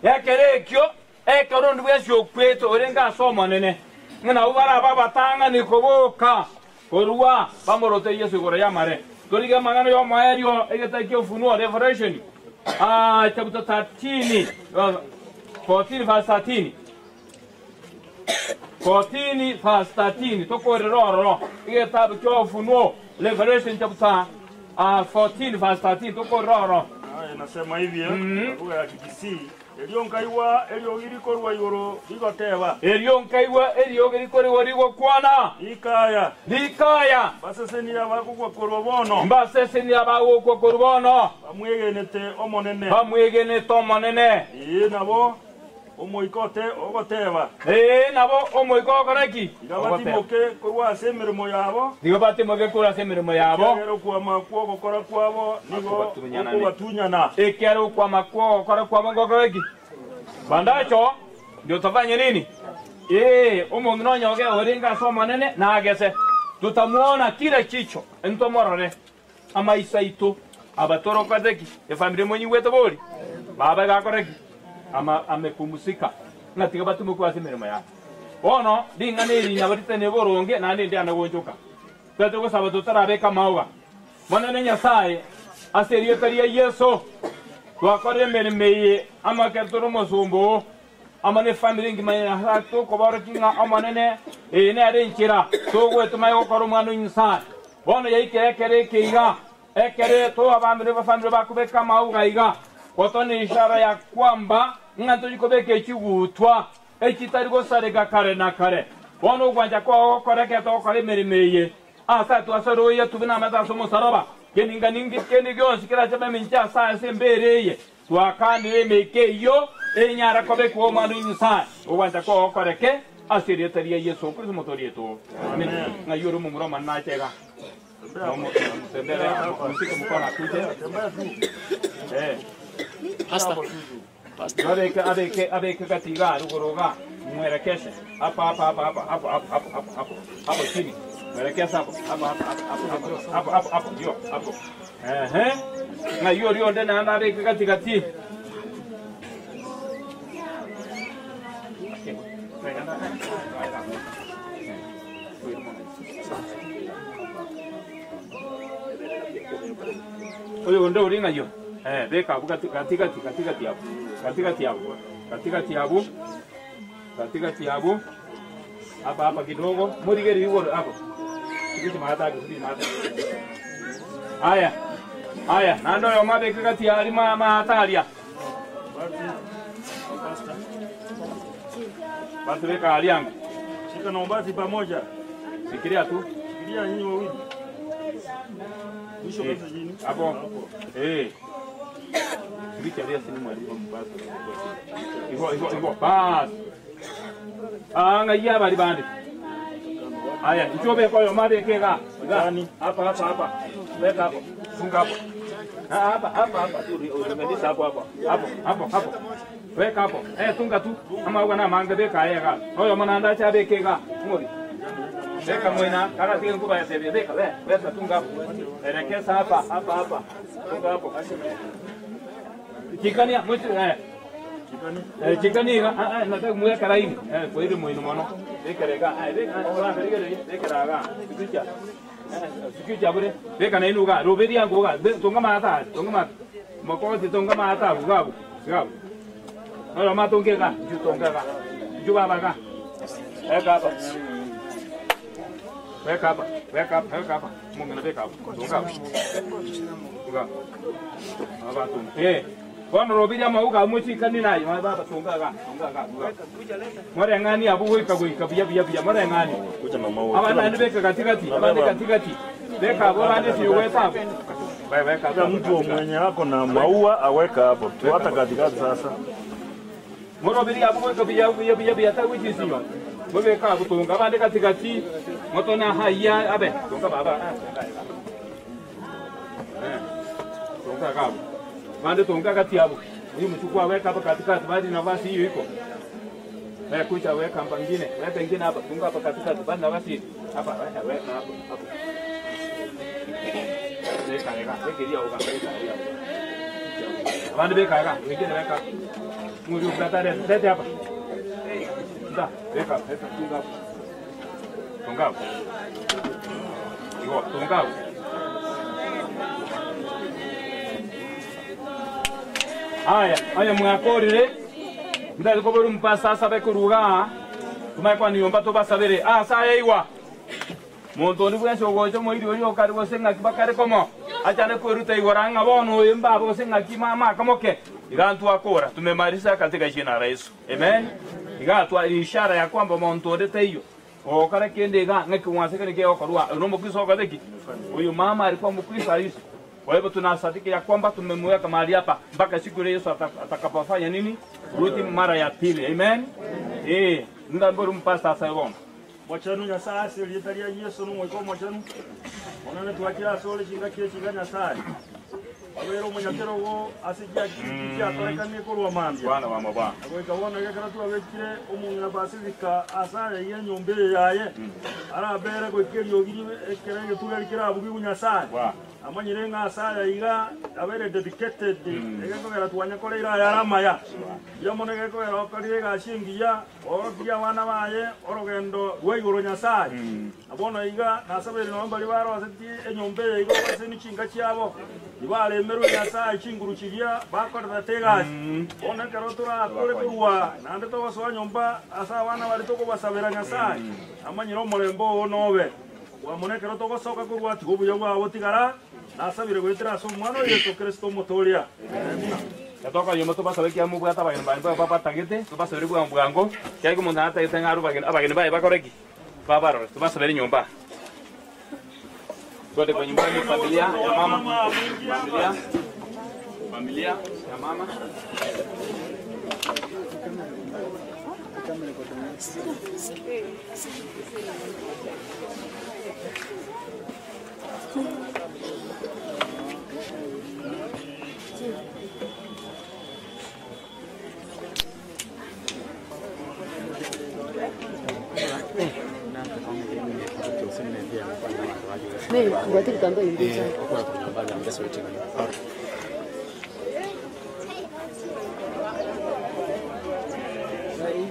Ekero ekio, ekero onde bwensi okwete orenge ase Omonene, ng'a nabwo barabe abatang'ani koboka korwa bamorote Yeso igoro y'amare. Torige amang'ana y'omoerio egetabo kia Ufunuo, Revelation, ah, chapter 13, 14 verse 13. 14 verse 13 tokorera ororo egetabu kia Ufunuo, Revelation chapter 14 verse 13 tokorera ororo. Aya nasema hivi eh, lugha ya Kikisii erio nkaigwa eriogi rikorwa igoro rigoteba Erio nkaigwa eriogi rikorwa rigokwana rikaya rikaya mbasesenia abagokwa korwa bono mbasesenia abagokwa korwa bono bamwegenete Omonene bamwegenete Omonene. Ee nabo omoika ote ogoteba Ee nabo omoika ogokora ki? Tiga batimoke korwa ase emeremo yabo Tiga batimoke korwa ase emeremo yabo. Ekiagera okwama kw'ogokora kwabo nigo gokobatunyana. Ekiagera okwama kw'ogokora kwabo ngokora ki? Bandacho ndio tofanye nini? Ee, omong'ina onyoge orenge ase Omonene nagese. Tutamuona kila chicho, ntomorore amaiso aito. Abatorokote ki? Efamiri monyigwete bori? Baba egakora ki? Ama amepumzika. Ng'a tiga batimokwe ase emeremo yabo. Bono ring'ana eri nabo ritane boronge naende ndiana goonchoka. Twete gosaba totarabeka amaoga. Monene Nyasaye, ase erieta ria Yeso, twakorire emeremo eye amo ekero tore omosomba oo, amo nefamiri engima ya Nyasaye tokoborokia ng'a Omonene eye nere enchera togoetoma egokora omwana o Nyasaye. Bono yaikire ekero eke iga, ekero toabambire bafamiri bakobeka amauga iga, gotona ishara ya kwamba ng'a ntochi kobeka echigutwa echitari gosareka kare na kare. Bono ogwancha kwao gokoreke togokora emeremo eye. Ase atwasaroie tube namate ase omosaraba, keninga ninki kende gionsi kerache mamincha ase ase embera eye, twakanire emeika eyio enyare kobekwa omwana o Nyasae. Ogwancha kwao gokoreke ase erieta ria Yeso Kristo Omotoori oito. Amen. Ng'ai ore omomura omonene ache iga? Motembere, mshike mkono akuje. Eh. Pastor. Pastor. Abeke abeke abeke kati iga ruguru iga mwerekeshe hapa hapa hapa hapa hapo hapo hapo hapo hapo hapo chini mwelekesha hapo hapo hapo hapo hapo hapo hapo hapo ndio hapo ehe ng'ai ori onde naende abeke kati kati oyo onde ori ng'ai oyo eh beka abwo gati gati gati gati gati abwo gati gati abwo gati gati abwo gati gati abwo hapa hapa kidogo murigeri igoro hapo Sikiti mahata sikiti mahata haya haya nando yo mabeke gati ari ma mahataria batu beka alianga Shika na Ombati pamoja. Shikilia tu. Shikilia nyinyi wawili. Mwisho Eh, kabisa chini. hapo eh Sikiti alia sini mwalimu basi Igo igo igo basi Ah ngaiya bali bandi Haya ichobe kwa yo mabeke ga Ga. Hapa hapa hapa weka hapo funga hapo Ah, hapa hapa hapa ulinganisha hapo hapo hapo hapo hapo weka hapo eh tunga tu ama uga na manga beka haya ga oyo mananda cha beke ga ngori beka mwena kaka tige nkuba ya sebe beka we weka tunga hapo elekeza hapa hapa hapa tunga hapo tikania mwitu eh Chikani iga, nataka mweka laini. Kwa ile muhimu mono. Bekerega, bekeraga. Sikucha. Sikucha bure. Beka na inuga, roberi yangu ga, tonga mata, tonga mata. Makoti tonga mata bugabu. Gabu. No ma tonge ga, ju tonga ga. Ju baba ga. Weka hapa. Weka hapa. Weka hapa, weka hapa. Mungu na beka hapa. Tonga. Tonga. Baba tonga. Bono robiri amauga muchikani nayo baba tonga ga, tonga ga. Mwareng'ani abu goika goika buya buya buya mwareng'ani. Abana ndi beka katikati, abandi katikati. Beka abo abandi siweta hapo. Weka Kila mtu mwenye ako na maua aweka hapo tu, hata katikati sasa. Morobiri abu goika buya buya buya buya ta wichisiwa. Mwebeka abu tonga abandi katikati. Motona haya abe tonga baba. Tonga gabu. Bande tonga kati yabo. Huyu mchukua weka hapa katikati bali nafasi hiyo iko. Wewe kucha weka hapa ngine, weka ingine hapa, tunga hapa katikati bali nafasi hapa weka weka hapo hapo. Weka weka, weka hiyo weka weka hiyo. Bande weka weka, wengine weka. Mwili ukatare, lete hapa. Nda, weka weka tunga hapo. Tunga hapo. Iko tunga hapo. Haya, haya mwakorire ndari ko mpasa sabe kuruga tumaye niomba tubasabire asa eiwa muntu ndi bwensi ogocho moiri oyo okari gose ng'aki bakare komo achane kweruta igora ng'a bono oyo mbaba gose ng'aki mama kamoke iga ntwakora tumemaliza katika jina la Yesu amen. Iga twa ishara ya kwamba muntu ndete iyo okara kende iga ng'aki mwasekere ke okorwa no mukristo okatheki uyu mama alikuwa mukristo Yesu. Kwa hivyo tunasadiki ya kwamba tumemweka mahali hapa mpaka siku ile Yesu atakapofanya nini? Rudi mara ya pili. Amen. Ndamburu mpasta sasa yobona. Mwachanu Nyasaye asilietaria Yesu numwiko mwachanu. Onane twakira sole chinga kile chinga Nyasaye. Awero munyakero wo asijia kitia torekanie korwa mambia. Bwana wa mabwana. Agoika wona gekara twabekire omung'ina Pasifika asaya ye nyombe yaye. Arabere goikerio giri ekere gitugeri kirabugi Nyasaye. Amanyire ng'a asaya iga abere dedicated egekogera twanyakoreire ayaramaya. Yamono egekogera okorire egashingiya orokiria abana baye orogendo rwa igoro Nyasaye. Abono iga nasabere nombari barosetie enyombe eye igo base nichinga chiabo. Ibaremerwe Nyasaye chinguru chiria bakorera tegasi. Bono ekero torakore korwa naende togosoa nyomba ase abana bari tokobasabera Nyasaye. Amanyire omorembe oo nobe. Wamonekero togosoka korwa tigo buya bwabo tigara nasabire goetera ase omwana o Yesu Kristo omotoria. Yatoka yomo tubasabe kia mubwata abageni bari babatagete tubasabire bwa bwango kyai omonto atagete ng'aru abageni abageni baye bakoreki babarore tubasabire nyomba. Twende kwa nyumbani familia ya mama. Familia. Familia ya mama.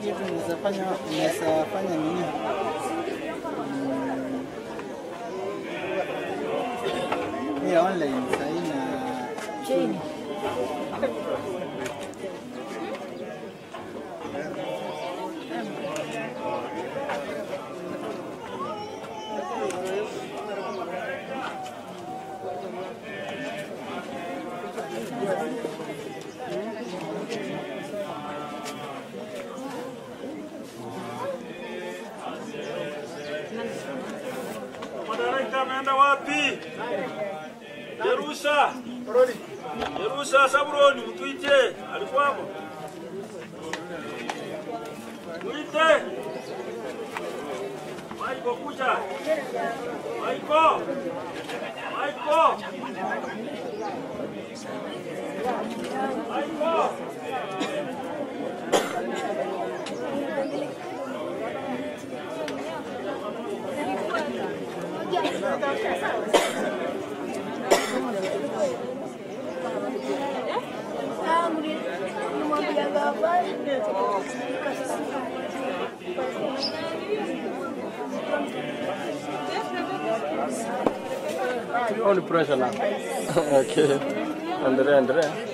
Hii tunaweza fanya nini? Ni online sasa na Chini. Madarekta ameenda wapi? Jerusha. Jerusha Saburoni mtuite. Alikuwa hapo. Muite. Maiko kuja. Maiko. Maiko. Maiko. On pressure now. Okay. Endelea, endelea.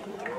Thank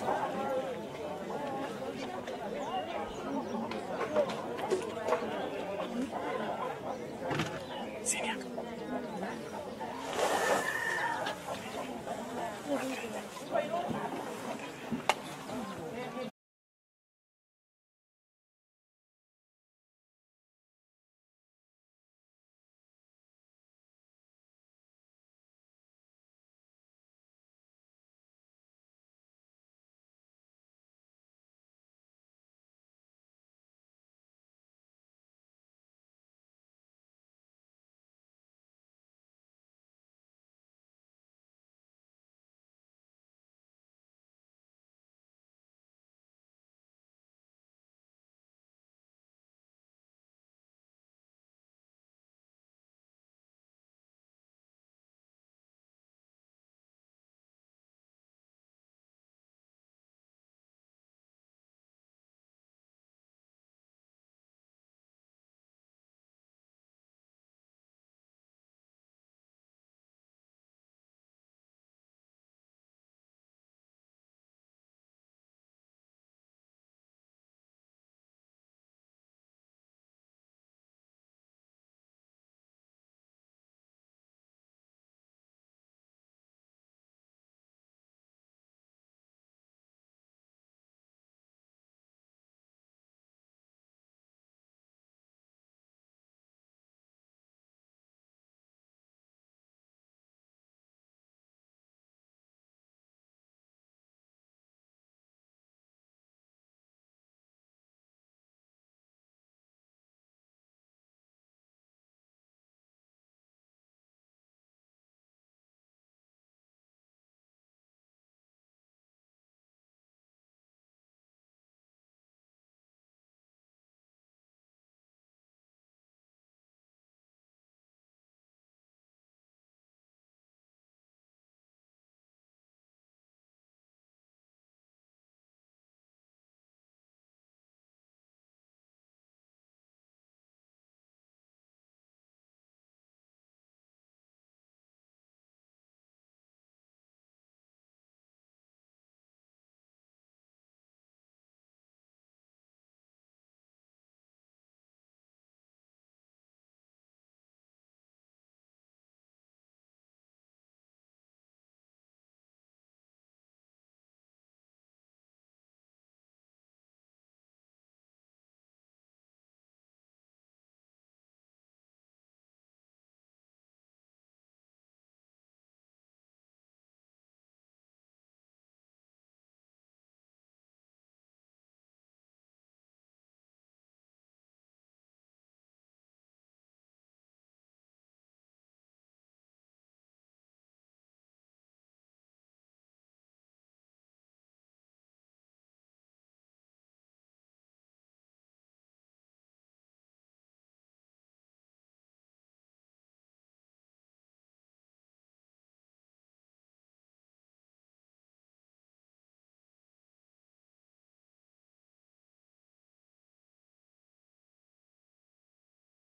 you.